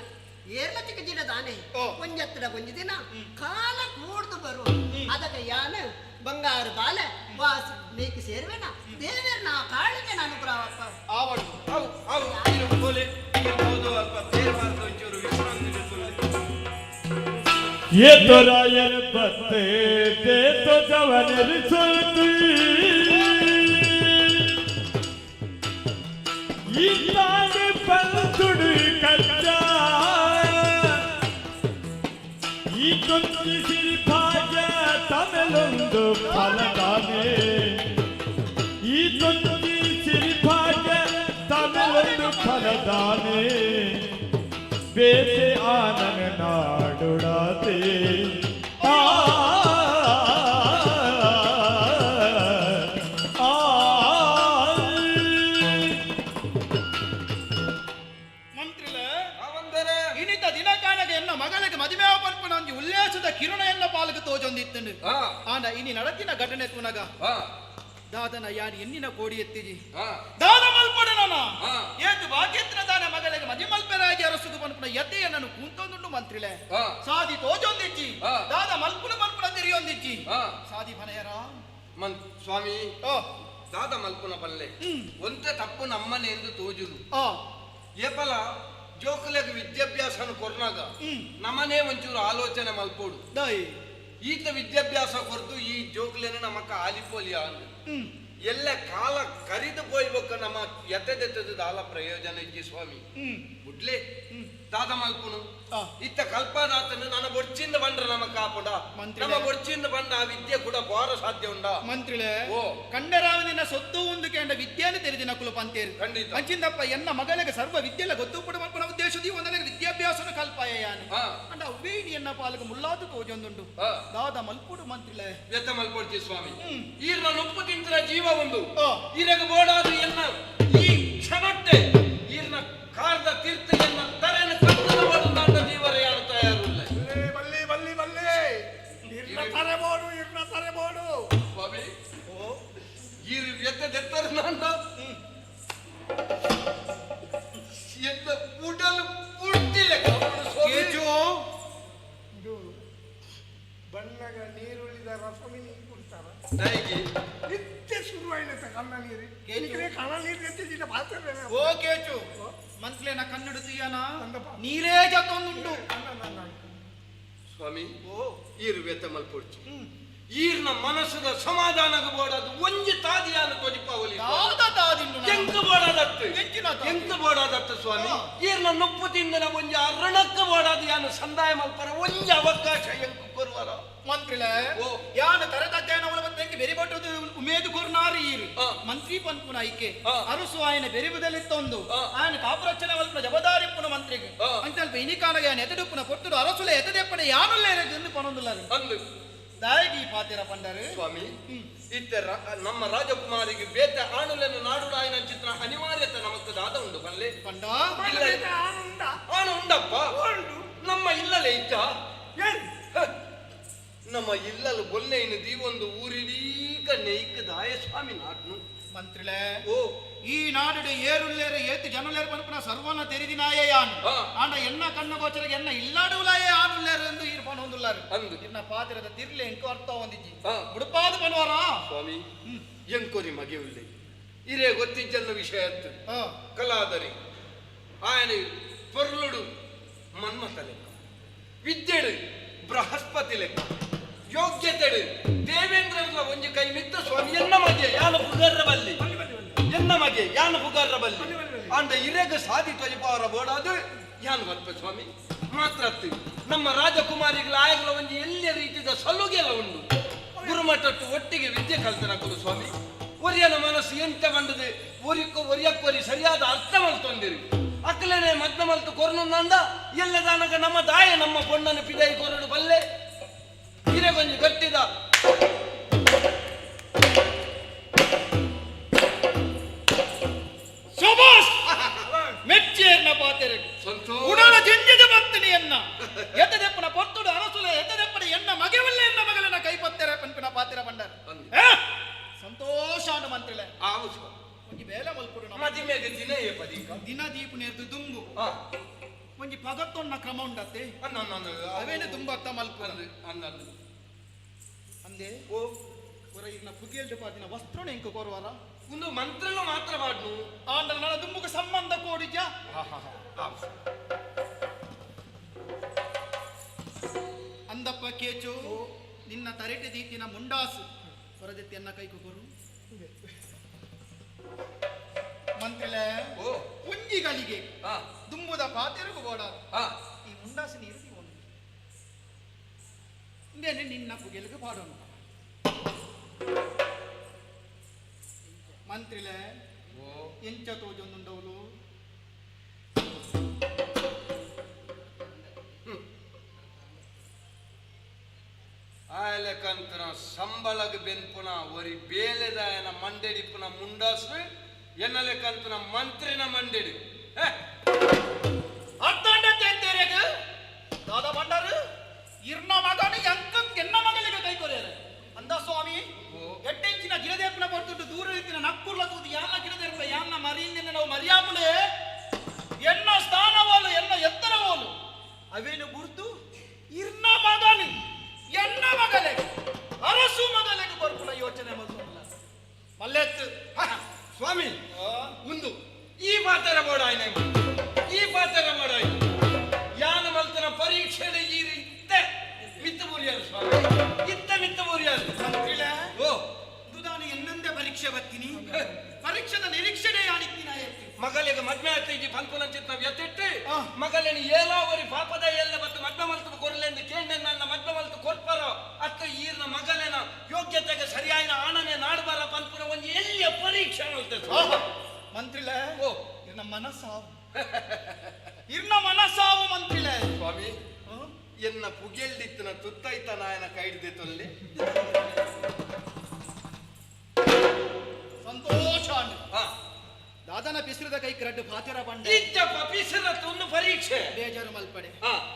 ಏರ್ಲ ಚಿಕ್ಕ ದಾನೆ ಒಂಜತ್ತಡ ಒಂಜಿ ದಿನ ಕಾಲ ಕೂಡ್ದು ಬರು ಅದಕ್ಕೆ ಯಾನ ಬಂಗಾರು ಬಾಲೆ ವಾಸ ಮೇಕಿ ಸೇರ್ವೇನ ದೇವೇರ್ನ ಕಾಳಿಗೆ ನಾನು ಪುರಾವಪ್ಪ. ಆವಡು ಅವು ಅವು ನೀನು ಕೋಲೆ ಇರ್ಬೋದು ಅಲ್ಪ ತೇರ್ಬಾರ್ದು ಒಂಚೂರು ವಿಶ್ರಾಂತಿ ಬೇಕು. ये तो रायर बते दे तो जवन रिसोती इताने पंतुड़ कच्चा ई कुंती सिर भाग्य तमिलुंदु फलदाने ई कुंती सिर भाग्य तमिलुंदु फलदाने ಬೇತೆ ಆನನ ನಾಡುಡಾತೆ ಆ ಆ ಮಂತ್ರಿಲೆ ಇನಿತ ದಿನಕಾನಗ ಎನ್ನ ಮಗಳಿಗೆ ಮದುವೆ ಪನ್ಪುನ ಒಂಜಿ ಉಲ್ಲೇಸದ ಕಿರಣ ಎನ್ನ ಪಾಲಕ ತೋಜೊಂದಿತ್ತನು ಆಂಡ ಇನಿ ನಡತಿನ ಘಟನೆ ತುನಗ ದಾದನ ಯಾರು ಎನ್ನಿನ ಕೋಡಿ ಎತ್ತಿಜಿ ದಾನ ಮಲ್ಪಡೆ ನಾನ ಏತು ಭಾಗ್ಯತ್ರ ದಾನ ಮಗಳಿಗೆ ಮದಿ ಮಲ್ಪೆರಾಗಿ ಅರಸುಗು ಪನ್ಪುನ ಎದ್ದೆಯ ನಾನು ಕೂಂತೊಂದುಂಡು ಮಂತ್ರಿಲೆ ಸಾದಿ ತೋಜೊಂದಿಜ್ಜಿ ದಾದ ಮಲ್ಪುನ ಮಲ್ಪುನ ತಿರಿಯೊಂದಿಜ್ಜಿ ಸಾದಿ ಫನಯರ ಸ್ವಾಮಿ ದಾದ ಮಲ್ಪುನ ಪಲ್ಲೆ ಒಂತೆ ತಪ್ಪು ನಮ್ಮನೆ ಎಂದು ತೋಜುಲು. ಏಪಲ ಜೋಕುಲೆಗ್ ವಿದ್ಯಾಭ್ಯಾಸನ ಕೊರ್ನಾಗ ನಮ್ಮನೆ ಒಂಚೂರು ಆಲೋಚನೆ ಮಲ್ಪೋಡು. ಈತ ವಿದ್ಯಾಭ್ಯಾಸ ಕೊರ್ದು ಈ ಜೋಕುಲೆನ ನಮಕ ಆಲಿಪೋಲಿಯ ಅಂದ್ ಎಲ್ಲ ಕಾಲ ಕರಿದು ಪೋಯ್ಬೊಕ್ಕ ನಮ್ಮ ಎತ್ತೆದೆತ್ತದ ದಾಲ ಪ್ರಯೋಜನ ಇಜ್ಜಿ ಸ್ವಾಮಿ. ಬುಡ್ಲೆ ದಾದ ಮಲ್ಪುನು ಇತ್ತ ಕಲ್ಪದಾತನು ನನ್ನ ಬೊಡ್ಚಿಂದ ಬಂಡ್ರ ನಮ ಕಾಪುಡ ನಮ್ಮ ಬೊಡ್ಚಿಂದ ಬಂಡ ಆ ವಿದ್ಯೆ ಕೂಡ ಬೋರ ಸಾಧ್ಯ ಉಂಡ ಮಂತ್ರಿಳೆ ಕಂಡರಾವನಿನ ಸೊತ್ತು ಒಂದು ಕೇಂದ್ರ ವಿದ್ಯೆಯನ್ನು ತೆರೆದಿನ ಕುಲ ಪಂತೇರು ಖಂಡಿತ ಅಂಚಿಂದಪ್ಪ ಎನ್ನ ಮಗಳಿಗೆ ಸರ್ವ ವಿದ್ಯೆಲ್ಲ ಗೊತ್ತು ಪಡ ಮಲ್ಪನ ಉದ್ದೇಶದಿ ಒಂದನೇ ವಿದ್ಯಾಭ್ಯಾಸನ ಕಲ್ಪಾಯ ಅಂಡ ಅವ್ವೇಣಿ ಎನ್ನ ಪಾಲಕ ಮುಲ್ಲಾದು ತೋಜೊಂದುಂಡು ದಾದ ಮಲ್ಪುಡು ಮಂತ್ರಿಳೆ ವ್ಯಥ ಮಲ್ಪೊಡ್ಚಿ ಸ್ವಾಮಿ. ಈರ್ನ ನುಪ್ಪು ತಿಂತ್ರ ಜೀವ ಒಂದು ಈರಗ ಬೋಡಾದು ಎನ್ನ ಈ ಕ್ಷಣಟ್ಟೆ ಈರ್ನ ಕಾರ್ದ ತೀರ್ಥ ಎನ್ನ ತರೆನ ಕತ್ತಲ ಬೋಡು ಜೀವರ ಯಾರು ತಯಾರುಲ್ಲ. ಬಲ್ಲಿ ಬಲ್ಲಿ ಬಲ್ಲಿ ಇರ್ನ ತರೆ ಬೋಡು ಇರ್ನ ತರೆ ಬೋಡು ಸ್ವಾಮಿ ಈರು ವ್ಯಥದೆತ್ತರ ನಾಂಡ ಎನ್ನ ಉಡಲು ಪುಟ್ಟಿಲ್ಲ ಕೇಚು ಇದು ಬಣ್ಣಗ ನೀರುಳಿದ ರಸಮಿ ನೀರು ಕುಡ್ತಾರ ನಿತ್ಯ ಶುರುವಾಯಿನತ್ತ ಕಣ್ಣ ನೀರು ಕೇಳಿದ್ರೆ ಕಣ್ಣ ನೀರು ಎತ್ತಿದ್ದ ಪಾತ್ರೆ. ಓ ಕೇಚು ಮಂತ್ಲೇನ ಕನ್ನಡ ತೀಯನ ನೀರೇ ಜತೊಂದುಂಡು. ಸ್ವಾಮಿ ಈರು ವ್ಯಥ ಮಲ್ಪೊಡ್ಚಿ ಈರ್ನ ಮನಸ್ಸದ ಸಮಾಧಾನಗ ಬೋಡದು ಒಂಜಿ ತಾದಿಯಾನ ತೊಜಿಪಾವಲಿ ದಾದ ತಾದಿಂಡು ಎಂಕ ಬೋಡಾದತ್ತು ಎಂಕ ಬೋಡಾದತ್ತು ಸ್ವಾಮಿ. ಈರ್ನ ನುಪ್ಪು ತಿಂದನ ಒಂಜಿ ಅರಣಕ್ಕ ಬೋಡಾದ ಯಾನು ಸಂದಾಯ ಮಲ್ಪರ ಒಂಜಿ ಅವಕಾಶ ಎಂಕ ಕೊರುವರ. ಮಂತ್ರಿಲೆ ಯಾನ ತರತಜ್ಜನವರ ಬಂದಂಗೆ ಬೆರಿ ಬಟ್ಟದು ಉಮೇದು ಕೊರ್ನಾರು ಈರು ಮಂತ್ರಿ ಪನ್ಪುನ ಐಕೆ ಅರಸು ಆಯನ ಬೆರಿಬುದಲಿತ್ತೊಂದು ಆಯನ ಕಾಪುರಕ್ಷಣೆ ಮಲ್ಪುನ ಜಬದಾರಿಪ್ಪುನ ಮಂತ್ರಿಗೆ ಅಂಚಲ್ಪ ಇನಿಕಾನಗ ಯಾನ ಎತಡುಪ್ಪುನ ಕೊಟ್ಟುಡು ಅರಸುಲೆ ಎತದೆಪ್ಪನೆ ಯಾನುಲ್ಲ ಎಂದು ಪನೊಂದುಲ್ಲಾರು ಅಂದು ದಾಯಗಿ ಪಾತಿರ ಪಂಡರು. ಸ್ವಾಮಿ ಇತ್ತ ನಮ್ಮ ರಾಜಕುಮಾರಿಗೆ ಬೇತ ಆಣುಲನ್ನು ನಾಡುಡಾಯನ ಚಿತ್ರ ಅನಿವಾರ್ಯತೆ ನಮಕ್ ದಾದ ಉಂಡು ಪಲ್ಲೆ ಪಂಡ ಆಣು ಉಂಡಪ್ಪ ನಮ್ಮ ಇಲ್ಲಲೇ ಇದ್ದ ನಮ್ಮ ಇಲ್ಲಲು ಬೊಲ್ಲೆಯಿನ ದೀವೊಂದು ಊರಿಡೀಕ ನೆಯ್ಕ ದಾಯ ಸ್ವಾಮಿ ನಾಡ್ನು. ಮಂತ್ರಿಲೆ ಓ ಈ ನಾಡು ಏರುಲ್ಲೇರು ಏತು ಜನಲೇರು ಪನ್ಪುನ ಸರ್ವನ ತೆರಿದಿನಾಯೇ ಯಾನು ಆಂಡ ಎನ್ನ ಕಣ್ಣು ಗೋಚರಗೆ ಎನ್ನ ಇಲ್ಲಾಡುಲಾಯೇ ಆನುಲ್ಲೇರು ಎಂದು ಈರ್ ಪನೊಂದುಲ್ಲಾರು ಅಂದು ಇನ್ನ ಪಾತಿರದ ತಿರ್ಲೆ ಎಂಕು ಅರ್ಥ ಹೊಂದಿಜ್ಜಿ ಉಡುಪಾದ ಪನ್ವಾರ ಸ್ವಾಮಿ ಎಂಕೋರಿ ಮಗೆ ಉಲ್ಲೆ ಇರೇ ಗೊತ್ತಿಜ್ಜನ್ನ ವಿಷಯ ಅತ್ತು ಕಲಾದರಿ ಆಯನ ಪೊರ್ಲುಡು ಮನ್ಮಥ ಲೆಕ್ಕ ವಿದ್ಯೆಡು ಬೃಹಸ್ಪತಿ ಲೆಕ್ಕ ಯೋಗ್ಯತೆಡು ದೇವೇಂದ್ರನ ಒಂಜಿ ಕೈ ಮಿತ್ತ ಸ್ವಾಮಿ ಎನ್ನ ಮಗೆ ಯಾನ ಪುಗರ್ರ ಬಲ್ಲಿ ಎನ್ನ ಮಗೆ ಯಾನ ಪುಗರ್ರ ಬಲ್ಲಿ ಅಂಡ ಇರೆಗ ಸಾದಿ ತೊಲಿಪಾವರ ಬೋಡಾದು ಯಾನ್ ಮಲ್ಪ ಸ್ವಾಮಿ ಮಾತ್ರತ್ತು ನಮ್ಮ ರಾಜಕುಮಾರಿಗಳ ಆಯಗಳ ಒಂಜಿ ಎಲ್ಲ ರೀತಿಯ ಸಲುಗೆಲ್ಲ ಉಂಡು ಗುರುಮಠಟ್ಟು ಒಟ್ಟಿಗೆ ವಿದ್ಯೆ ಕಲ್ತನಕುಲು ಸ್ವಾಮಿ ಒರಿಯನ ಮನಸ್ಸು ಎಂತ ಬಂದದೆ ಒರಿಕೊ ಒರಿಯಕ್ಕೊರಿ ಸರಿಯಾದ ಅರ್ಥ ಮಲ್ತೊಂದಿರಿ ಅಕ್ಕಲೇನೆ ಮದ್ನ ಮಲ್ತು ಕೊರ್ನು ನಂದ ಎಲ್ಲದಾನಗ ನಮ್ಮ ದಾಯ ನಮ್ಮ ಪೊಣ್ಣನ ಪಿದೈ ಕೊರಡು ಬಲ್ಲೆ ಹಿರೇಗೊಂಜಿ ಗಟ್ಟಿದ ಶೋಭಾಷ್ ಮೆಚ್ಚೇರ್ನ ಪಾತೆರೆ ಉಡಲ ಜಿಂಜಿದ ಬತ್ತಿನಿ ಎನ್ನ ಎತ್ತದೆಪ್ಪನ ಪೊರ್ತುಡು ಅರಸುಲ ಎತ್ತದೆಪ್ಪನ ಎನ್ನ ಮಗೆವಲ್ಲ ಎನ್ನ ಮಗಲನ ಕೈಪತ್ತೆರ ಪನ್ಪಿನ ಪಾತೆರ ಬಂಡಾರ ಸಂತೋಷಾನು ಮಂತ್ರಿಲೆ ಒಂಜಿ ಬೇಲೆ ಮಲ್ಪುಡು ಮದಿಮೆಗೆ ದಿನ ಏಪದೀಕ ದಿನ ದೀಪು ನೇರ್ದು ದುಂಬು ಒಂಜಿ ಪಗತ್ತೊನ್ನ ಕ್ರಮ ಉಂಡತ್ತೆ ಅವೇನೆ ದುಂಬತ್ತ ಮಲ್ಪು ಅಂದೆ ಓ ಹೊರ ಇರ್ನ ಪುಗೆಲ್ಡು ಪಾದಿನ ವಸ್ತ್ರನ ಎಂಕು ಕೋರುವಾರ ಒಂದು ಮಂತ್ರನು ಮಾತ್ರ ಮಾಡ್ನು ಆಂಡ ನನ್ನ ದುಂಬುಗೆ ಸಂಬಂಧ ಕೋಡಿಜ ಅಂದಪ್ಪ ಕೇಚು ನಿನ್ನ ತರೆಟೆ ದೀತಿನ ಮುಂಡಾಸು ಹೊರದೆತ್ತಿ ಎನ್ನ ಕೈ ಕೊರು ಮಂತ್ರಿಲೆ ಪುಂಜಿಗಳಿಗೆ ದುಂಬುದ ಪಾತೆರುಗು ಬೋಡ ಈ ಮುಂಡಾಸು ನೀರು ಒಂದು ಇಂದೇನೆ ನಿನ್ನ ಪುಗೆಲ್ಗೆ ಪಾಡೋಣ ಮಂತ್ರಿಲೆ ಎಂಚ ತೋಜೊಂದುಂಡವಲು ಆಯಲೆಕಂತನ ಸಂಬಳಗ ಬೆನ್ಪುನ ಒರಿ ಬೇಲೆದಾಯನ ಮಂಡೆಡಿಪ್ಪುನ ಮುಂಡಾಸು ಎನ್ನಲೆಕಂತನ ಮಂತ್ರಿನ ಮಂಡೆಡಿ ಅರ್ಥಾಂಡ ತೇಂತೇರೆಗ ದಾದಾ ಬಂಡಾರು ಇರ್ನ ಮಗನು ಎಂಕ ಎನ್ನ ಮಗಳಿಗೆ ಕೈ ಕೊರೆಯರೆ ಅಂದ ಸ್ವಾಮಿ ಎಟ್ಟೆಂಚಿನ ಗಿರದೇಪನ ಬರ್ತುಂಟು ದೂರ ಇತ್ತಿನ ನಕ್ಕುರ್ಲ ತೂದು ಯಾನ್ನ ಗಿರದೇರ್ಪ ಯಾನ್ನ ಮರಿಯಿಂದ ನಾವು ಮರಿಯಾಪುಲೆ ಎನ್ನ ಸ್ಥಾನವಾಲು ಎನ್ನ ಎತ್ತರವಾಲು ಅವೇನು ಗುರ್ತು ಇರ್ನ ಮಗನು ಎನ್ನ ಮಗಲೆಗೆ ಅರಸು ಮಗಲೆಗೆ ಬರ್ಪುನ ಯೋಚನೆ ಮಲ್ತೊಂದುಲ್ಲ ಮಲ್ಲೆತ್ತು ಸ್ವಾಮಿ, ಉಂದು ಈ ಪಾತ್ರ ಬೋಡಾಯ್ನ, ಈ ಪಾತ್ರ ಬೋಡಾಯ್. ಯಾನ ಮಲ್ತನ ಪರೀಕ್ಷೆ ಇತ್ತೆ ಮಿತ್ತ ಮುರಿಯಾರು ಸ್ವಾಮಿ, ಇತ್ತ ಮಿತ್ತ ಮುರಿಯಾರು. ಓ, ನಾನು ಎನ್ನಂದೆ ಪರೀಕ್ಷೆ ಬರ್ತೀನಿ, ಪರೀಕ್ಷೆದ ನಿರೀಕ್ಷಣೆ ಯಾನಿತ್ತೀನಿ. ಮಗಲಿಗೆ ಮದ್ಮೆ ಆಯ್ತು ಪನ್ಪುನಂಚಿತ್ ನಾವು ಎತ್ತಿಟ್ಟು ಮಗಲಿನ ಏಲಾವರಿ ಪಾಪದ ಎಲ್ಲ ಮತ್ತು ಮದ್ಮೆ ಮಲ್ತು ಕೊರ್ಲೆಂದು ಕೇಂದ್ರ ನನ್ನ ಮದ್ಮೆ ಮಲ್ತು ಕೊರ್ಪರೋ ಅತ್ತ ಈರ್ನ ಮಗಲಿನ ಯೋಗ್ಯತೆಗೆ ಸರಿಯಾದ ಆಣನೆ ನಾಡ್ಬಾರ ಪನ್ಪುನ ಒಂದು ಎಲ್ಲಿಯ ಪರೀಕ್ಷೆ ಮಲ್ತೆ. ಮಂತ್ರಿಲೆ, ಓ, ಇರ್ನ ಮನಸ್ಸಾವು, ಇರ್ನ ಮನಸ್ಸಾವು ಮಂತ್ರಿಲೆ. ಸ್ವಾಮಿ, ಎನ್ನ ಪುಗೆಲ್ದಿತ್ತನ ತುತ್ತೈತ ನಾಯನ ಕೈ ಹಿಡ್ದೆ ತೊಲ್ಲೆ. ಸಂತೋಷ. ದಾದನ ಪಿಸ್ರದ ಕೈ ರಡ್ಡು ಪಾತೆರ ಬಂಡೆ. ಇಜ್ಜಪ್ಪ, ಪಿಸ್ರ ತುನ್ನು ಪರೀಕ್ಷೆ. ಬೇಜಾರು ಮಲ್ಪಡೆ.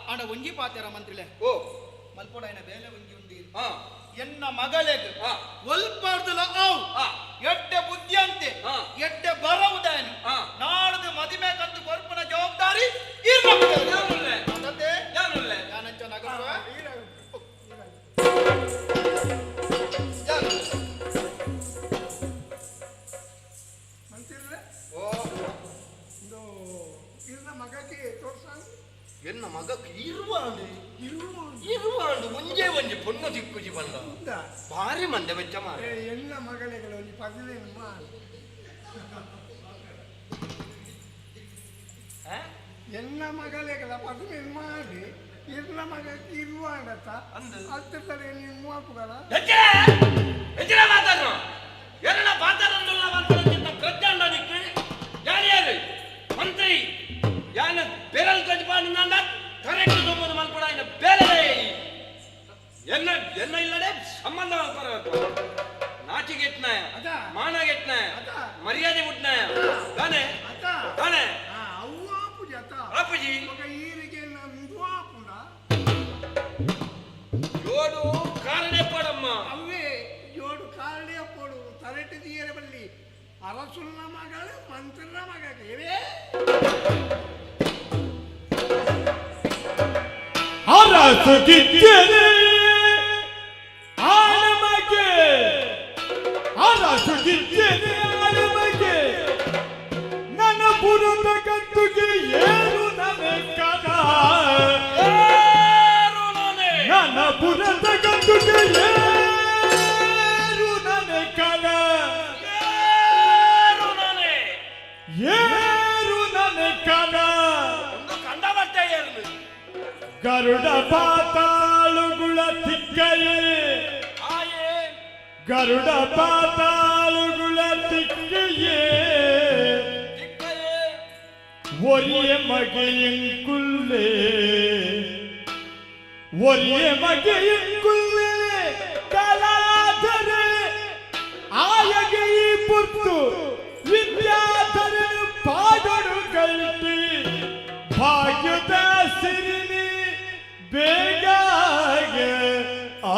ಆಂಡ ಒಂಜಿ ಪಾತೆರ ಮಂತ್ರಿಲೆ. ಓ, ಮಲ್ಪೊಡಾಯನ ಬೇಲೆ ಒಂಜಿ ಉಂಡಿ. ಎನ್ನ ಮಗಳೆಗ್ ಒಲ್ಪಾರ್ದಲ ಆವು, ಎಡ್ಡೆ ಬುದ್ಧಿ ಅಂತೆ, ಎಡ್ಡೆ ಬರವುದಾಯನು. ನಾಡ್ದು ಮದಿಮೆ ಕಂದು ಕೊರ್ಪುನ ಜವಾಬ್ದಾರಿ. ಎನ್ನ ಮಗಕ್ಕೆ ಇರುವಾಂಡು ಇರುವಾಂಡು ಒಂಜೇ ಒಂಜಿ ಪೊಣ್ಣು ದಿಕ್ಕುಜಿ ಬಂದ ಭಾರಿ ಮಂದೆ ಬೆಚ್ಚ ಮಾರ. ಎಲ್ಲ ಮಗಳಿಗಳು ಒಂಜಿ 15 ಮಾರು. ಎಲ್ಲ ಮಗಳಿಗಳ 15 ಮಾಡಿ ಇರ್ನ ಮಗಕ್ಕೆ ಇರುವಾಂಡತ್ತ ಅತ್ತರೆ ನೀನು ಮೂವಪ್ಪುಗಳ ಎಜ್ಜೆ ಮಾತಾಡು ಎರಡ ಪಾತಾರಂದುಲ್ಲ ಬಂತ ಪ್ರಜ್ಞಾಂಡ ನಿಕ್ಕು ಯಾರ್ಯಾರು ಮಂತ್ರಿ ಯಾನ ಬೆರಲ್ ಕಜ್ಪಾನಿಂದ ಕರೆಕ್ಟ್ ತುಂಬುದು ಮಲ್ಪಡ ಇನ್ನ ಬೇರೆ ಎನ್ನ ಎನ್ನ ಇಲ್ಲದೆ ಸಂಬಂಧ ಮಲ್ಪರ ನಾಚಿಗೆಟ್ನಾಯ, ಮಾನಗೆಟ್ನಾಯ, ಮರ್ಯಾದೆ ಬಿಟ್ನಾಯ ತಾನೆ ತಾನೆ. ಅವು ಆಪುಜಿ ಅತ್ತ ಆಪುಜಿ ಈರಿಗೆ ಇದು ಆಪುಂಡ ಜೋಡು ಕಾರಣೆ ಪಡಮ್ಮ. ಅವೇ ಜೋಡು ಕಾರಣೆ ಪೋಡು ತರಟು ತೀರ ಬಲ್ಲಿ ಅರಸುಲ್ಲ ಮಗಳು ಮಂತ್ರನ ಮಗ ಇವೇ. ಅರಸುಗಿದ್ದೇನೆ ಆಳಮಗೆ, ಅರಸುಗಿದ್ದೇನೆ ಆಳಮಗೆ, ನನ್ನ ಪುರದ ಕತ್ತುಗೆ ಏರು ನನೆ ಕದ, ನನ್ನ ಪುರದ ಕತ್ತುಗೆ ಏರು ನನೆ ಕದ, ಏರು ನನೆ ಕದ. ಕಂಡ ಬಟ್ಟೆ ಏರು ಗರುಡ ಪಾತಾಳುಗಳ ತಿಕ್ಕಯೇ, ಗರುಡ ಪಾತಾಳುಗಳ ತಿಕ್ಕಯೇ, ಒರಿಯ ಮಗೆಯಂಕುಲ್ಲೇ, ಒರಿಯ ಮಗೆಯಂಕುಲ್ಲೇ ಕಲಾಧರೆ ಆಯಗೆ ಈ ಪುತ್ತು ವಿದ್ಯಾಧರನು ಪಾಡೊಡು ಕಲ್ತಿ ಭಾಗ್ಯದ ಸಿರಿನಿ ಬೇಗ ಆ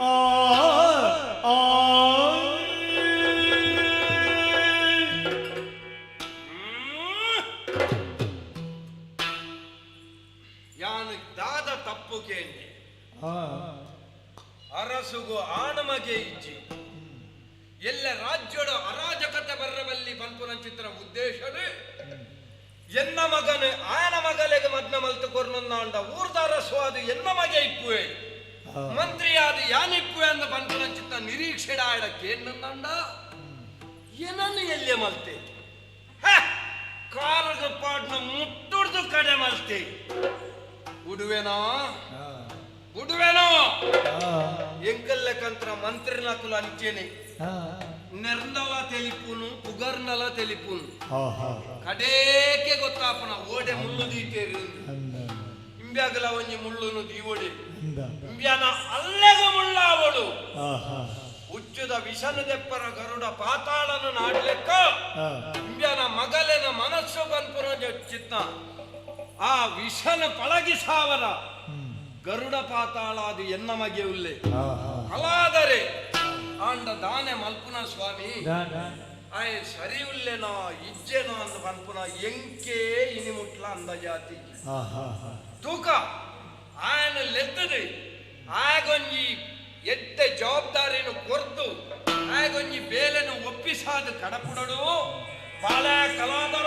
ಆ ಆ. ಯಾನು ದಾದ ತಪ್ಪು ಕೇಂದೆ ಅರಸುಗು ಆಣಮಗೆ ಇಜ್ಜಿ ಎಲ್ಲ ರಾಜ್ಯದ ಅರಾಜಕತೆ ಬರ್ರಬಲ್ಲಿ ಪನ್ಪುನಂಚಿತ್ರ ಉದ್ದೇಶವೇ ಎನ್ನ ಮಗನು ಆಯನ ಮಗಲೆಗೆ ಮದ್ನ ಮಲ್ತು ಕೊರ್ನೊಂದಾಂಡ ಊರ್ದ ಅರಸು ಅದು ಎನ್ನ ಮಗೆ ಇಪ್ಪುವೆ ಮಂತ್ರಿ ಅದು ಯಾನಿಪ್ಪುವೆ ಅಂದ ಪನ್ಪುನಂಚಿತ್ತ ನಿರೀಕ್ಷೆ ಆಡಕ್ಕೆ ಏನಂದಾಂಡ ಏನನ್ನು ಎಲ್ಲೆ ಮಲ್ತೆ ಕಾಲದ ಪಾಡ್ನ ಮುಟ್ಟುಡ್ದು ಕಡೆ ಮಲ್ತೆ ಉಡುವೆನೋ ಉಡುವೆನೋ ಎಂಕಲ್ಲೆಕಂತ್ರ ಮಂತ್ರಿನಕುಲು ಅಂಚೇನೆ ನೆರ್ನಲ ತೆಲಿಪುನು ಪುಗರ್ನಲ ತೆಲಿಪುನು ಕಡೇಕೆ ಗೊತ್ತಾಪನ ಓಡೆ ಮುಳ್ಳು ದೀತೇರಿ ಇಂಬ್ಯಾಗಲ ಒಂಜಿ ಮುಳ್ಳುನು ದೀವೊಡೆ ಇಂಬ್ಯಾನ ಅಲ್ಲೆಗ ಮುಳ್ಳಾವಡು ಉಚ್ಚುದ ವಿಷನು ದೆಪ್ಪರ ಗರುಡ ಪಾತಾಳನು ನಾಡ್ಲೆಕ್ಕ ಇಂಬ್ಯಾನ ಮಗಲೆನ ಮನಸ್ಸು ಬನ್ಪುರ ಚಿತ್ತ ಆ ವಿಷನ ಪಳಗಿಸಾವರ ಗರುಡ ಪಾತಾಳ ಅದು ಎನ್ನ ಮಗೆ ಉಲ್ಲೆ ಕಲಾದರೆ ಆಂಡ ದಾನೆ ಮಲ್ಪುನ ಸ್ವಾಮಿ ಆಯ್ ಸರಿ ಉಲ್ಲೆನೋ ಇಜ್ಜೆನೋ ಅಂದ ಮಲ್ಪುನ ಎಂಕೆ ಇನಿ ಮುಟ್ಲ ಅಂದ ಜಾತಿ ತೂಕ ಆಯನ ಲೆತ್ತದೆ ಆಗೊಂಜಿ ಎಡ್ಡೆ ಜವಾಬ್ದಾರಿಯನ್ನು ಕೊರ್ದು ಒಪ್ಪಿಸಾದ ಕಡಪುಡಡು ಬಾಳೆ ಕಲಾದರ.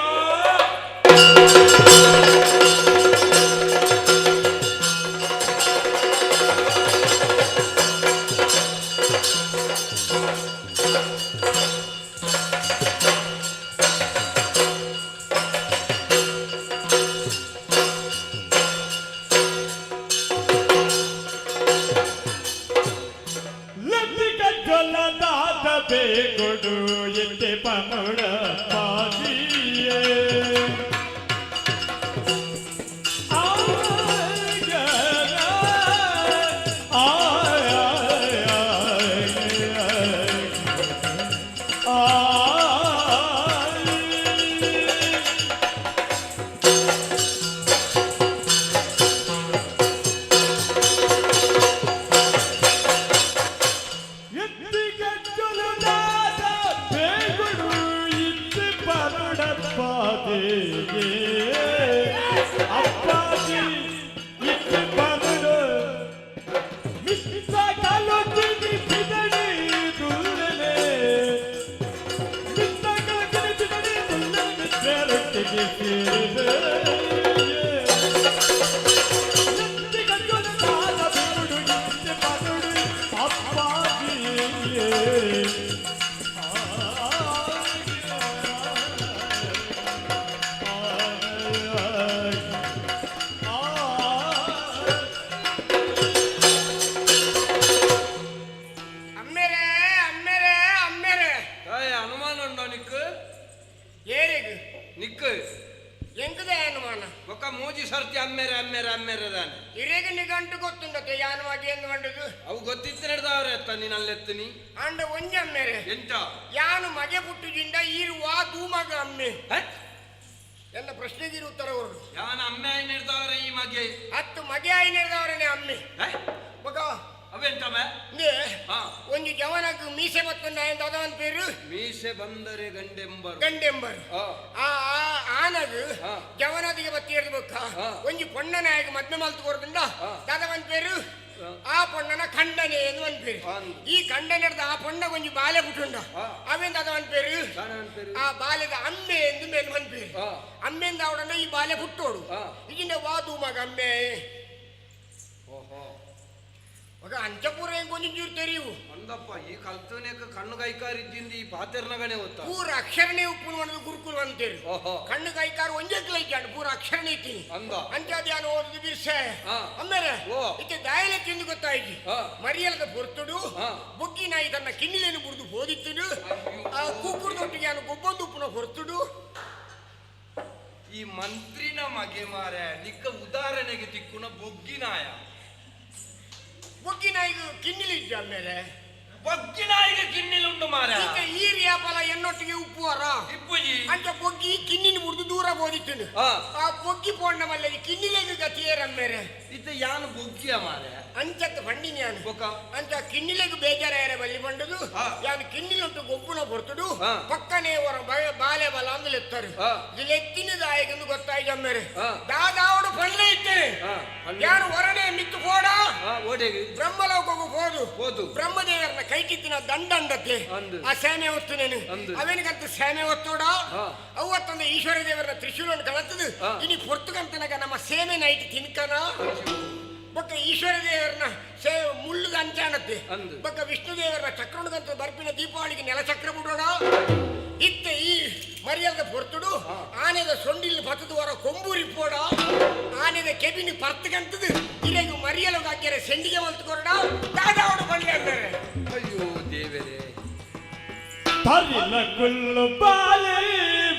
ಬೇಗೊಡು ಎತ್ತೆ ಪಮುಡ ಪಾದಿಯೇ ಅಮ್ಮೆರೆ ಅಮ್ಮೆರೆ ಅಮ್ಮೆರೆ. ತಾಯಿ, ಅನುಮಾನ ಉಂಡೋ ನಿಕ್ಕು? ಏರಿಗ್? ನಿಕ್ಕು. ಎಂಕುದೇ ಅನುಮಾನ? ಬೊಕ್ಕ ಮೂಜಿ ಸರ್ತಿ ಅಮ್ಮೆರೆ ಅಮ್ಮೆರೆ ಅಮ್ಮೆರೆ ದಾನೆ. ಇರೆಗ್ ನಿಗಂಟು ಗೊತ್ತುಂಡತೆ ಯಾನವಾಗಿ ಎಂದು ಬಂಡದು. ಅವು ಗೊತ್ತಿತ್ತು ನಡೆದವ್ರೆ ಎತ್ತ ನೀನು ಅಲ್ಲೆತ್ತನಿ. ಅಂಡ ಒಂಜಿ ಅಮ್ಮೆರೆ. ಎಂತ? ಯಾನು ಮಗೆ ಪುಟ್ಟುಜಿಂದ ಈರು ವಾ ದೂಮಗ ಅಮ್ಮೆ ಎನ್ನ ಪ್ರಶ್ನೆಗೆ ಉತ್ತರ ಕೊಡು. ಯಾನ ಅಮ್ಮೆ ಆಯಿ ನಡೆದವ್ರೆ ಈ ಮಗೆ. ಹತ್ತು ಮಗೆ ಆಯಿ ನಡೆದವರನೆ ಅಮ್ಮೆ ಮಗ. ಅವೆಂತಮ್ಮ? ಇಂದೇ ಒಂಜಿ ಜವನಗ್ ಮೀಸೆ ಬತ್ತುಂಡ ಅದವನ್ ಪೇರು? ಮೀಸೆ ಬಂದರೆ ಗಂಡೆಂಬರು. ಗಂಡೆಂಬರು. ಆ ಆ- ಆನಗ್ ಜವನದಿಗೆ ಬತ್ತಿ ಬೊಕ್ಕ ಒಂಜಿ ಪೊಣ್ಣನಾಯಗ ಮದ್ಮೆ ಮಲ್ತು ಕೊರ್ದುಂಡ ದಾದವನ್ ಪೇರು? ಆ ಪೊಣ್ಣನ ಖಂಡನೆ ಎಂದು ಒಂದ್ ಪೇರು. ಈ ಖಂಡನೆ ಆ ಪೊಣ್ಣ ಒಂಜಿ ಬಾಲೆ ಪುಟ್ಟುಂಡ ಅವೆಂದ ಅದವನ್ ಪೇರು? ಆ ಬಾಲೆದ ಅಮ್ಮೆ ಎಂದು ಮೇಲ್ ಒಂದ್ ಪೇರು. ಅಮ್ಮೆಂದ ಅವಡನ್ನ ಈ ಬಾಲೆ ಪುಟ್ಟೋಡು ಈಗಿನ ವಾದು ಮಗ ಅಮ್ಮೆ. ಓಹೋ. ಮಗ ಅಂಚಪುರ ಹೆಂಗ್ ಒಂಚೂರು ತೆರಿವು. ಅಂದಪ್ಪ, ಈ ಕಲ್ತನೇಕ ಕಣ್ಣು ಕೈಕಾರಿದ್ದಿಂದ ಈ ಪಾತೆರ್ನಗನೆ ಗೊತ್ತ. ಪೂರ ಅಕ್ಷರನೇ ಉಪ್ಪುನ ಒಂದು ಗುರುಕುಲ ಅಂತೇಳಿ ಕಣ್ಣು ಕೈಕಾರ ಒಂಜೇ ಇದ್ದಾನೆ ಪೂರ ಅಕ್ಷರನೇ ಇತ್ತೀನಿ ಅಂದ. ಅಂಚಾದ ಓದುದು ಬಿರ್ಸೆ ಆಮೇಲೆ ಇತ್ತೆ ದಾಯಲೆ ತಿಂದು ಗೊತ್ತಾಯ್ತು. ಮರಿಯಲದ ಪೊರ್ತುಡು ಬುಗ್ಗಿ ನಾಯಿ ತನ್ನ ಕಿನ್ನಿಲೇನು ಬುಡ್ದು ಬೋದಿತ್ತುಡು ಆ ಕೂಕುರ್ದೊಟ್ಟಿಗೆ ನಾನು ಗೊಬ್ಬೊಂದು ಉಪ್ಪುನ ಹೊರ್ತುಡು. ಈ ಮಂತ್ರಿನ ಮಗೆ ಮಾರೆ, ನಿಕ್ಕ ಉದಾಹರಣೆಗೆ ತಿಕ್ಕುನ ಬೊಗ್ಗಿನಾಯ. ಬೊಗ್ಗಿ ನಾಯಿಗೆ ಕಿನ್ನಿಲಿ ಇದ್ದ ಆಮೇಲೆ. ಬೊಗ್ಗಿನಾಯಿಗೆ ಕಿನ್ನಿಲುಂಡು ಮಾರ. ಈತ ಈ ರಿಯಾಪಲ ಎನ್ನೊಟ್ಟಿಗೆ ಉಪ್ಪುವರ ಇಪ್ಪುಜಿ. ಅಂಚ ಬೊಗ್ಗಿ ಕಿನ್ನಿನ ಬುಡ್ದು ದೂರ ಬೋದಿತ್ತುನು. ಆ ಬೊಗ್ಗಿ ಪೋಂಡ ಮಲ್ಲ ಕಿನ್ನಿಲೆಗೆ ಗತಿಯೇರ ಮೇರೆ. ಇತ್ತ ಯಾನು ಬೊಗ್ಗಿಯ ಮಾರೆ? ಅಂಚತ್ ಬಂಡಿನ ಯಾನು ಅಂಚ ಕಿನ್ನಿಲೆಗೆ ಬೇಜಾರಾಯರ ಬಲ್ಲಿ ಬಂಡದು ಯಾನು ಕಿನ್ನಿಲುಂಟು ಗೊಬ್ಬುನ ಹೊರ್ತುಡು ಪಕ್ಕನೆ ಅವರ ಬಾಲೆ ಬಲ ಅಂದಲೆತ್ತಾರೆ. ಲೆತ್ತಿನ ದಾಯಕಂದು ಗೊತ್ತಾಯ್ತು ಅಮ್ಮೇರೆ. ದಾದಾವಡು ಪಳ್ಳೆ ಇತ್ತೇನೆ ಯಾನು ಹೊರನೆ ಮಿತ್ತು ಪೋಡ ಬ್ರಹ್ಮಲೋಕಕ್ಕೂ ಹೋದು ಹೋದು. ಬ್ರಹ್ಮದೇವರನ್ನ ಕೈಕಿತ್ತಿನ ದಂಡಂಡತೆ ಆ ಸೇನೆ ಹೊತ್ತು ನೇನು ಅವೇನಿಗಂತ ಸೇನೆ ಹೊತ್ತೋಡ ಅವತ್ತಂದ ಈಶ್ವರ ದೇವರನ್ನ ತ್ರಿಶೂಲನ್ನು ಕಳತದು ಇನಿ ಪೊರ್ತುಗಂತನಗ ನಮ್ಮ ಸೇನೆ ನೈಟ್ ತಿನ್ಕನ ಬೊಕ್ಕ ಈಶ್ವರ ದೇವರನ್ನ ಸೇ ಮುಳ್ಳುಗ ಅಂಚಾಣತ್ತೆ ಬೊಕ್ಕ ವಿಷ್ಣು ದೇವರನ್ನ ಚಕ್ರನುಗಂತ ಬರ್ಪಿನ ದೀಪಾವಳಿಗೆ ನೆಲ ಚಕ್ರ ಬಿಡೋಣ. ಇತ್ತೆ ಈ ಮರ್ಯಾದ ಪೊರ್ತುಡು ಆನೆದ ಸೊಂಡಿಲ್ ಪತ್ತದು ವರ ಕೊಂಬೂರಿ ಪೋಡ ಆನೆದ ಕೆಬಿನಿ ಪರ್ತುಗಂತದು ಇರೆಗು ಮರಿಯಲುಗ ಹಾಕ್ಯಾರೆ ಸೆಂಡಿಗೆ ಮಲ್ತು ಕೊರಡ ದಾದಾವಡು ಪಳ್ಳಿ ಅಂತಾರೆ. ಅಯ್ಯೋ ದೇವರೇ. ತರಿಲ ಕುಲ್ಲು ಬಾಲೆ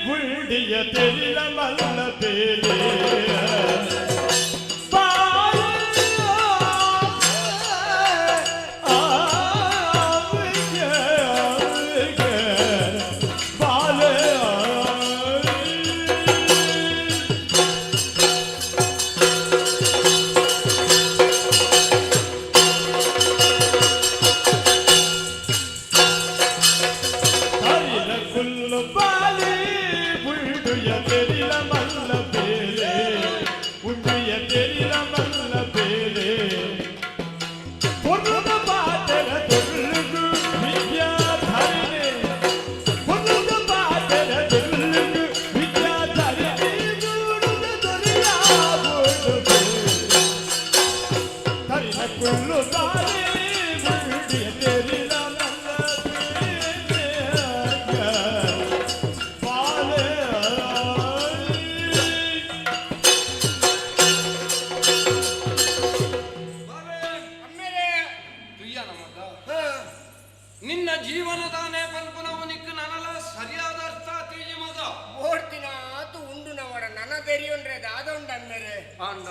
ಬುಳ್ಳಿಯ ತೆರಿಲ ಮಲ್ಲ ಬೇಲೆ. ತರಿಲ ಕುಲ್ಲು ಬಾಲೆ ಬುಳ್ಳುಯ ತೆರಿಲ ಮಲ್ಲ ಬೇಲೆ. ಜೀವನದಾನೆ ಪನ್ಪುನವು ನಿಕ್ಕು ನನಲ ಸರಿಯಾದ ಅರ್ಥ ತೀಜಿ ಮಗ. ಓಡ್ತಿನ ಆತು ಉಂಡು ನವಡ ನನ ತೆರಿಯೊಂಡ್ರೆ ದಾದೊಂಡನ್ನೆರೆ. ಆಂಡ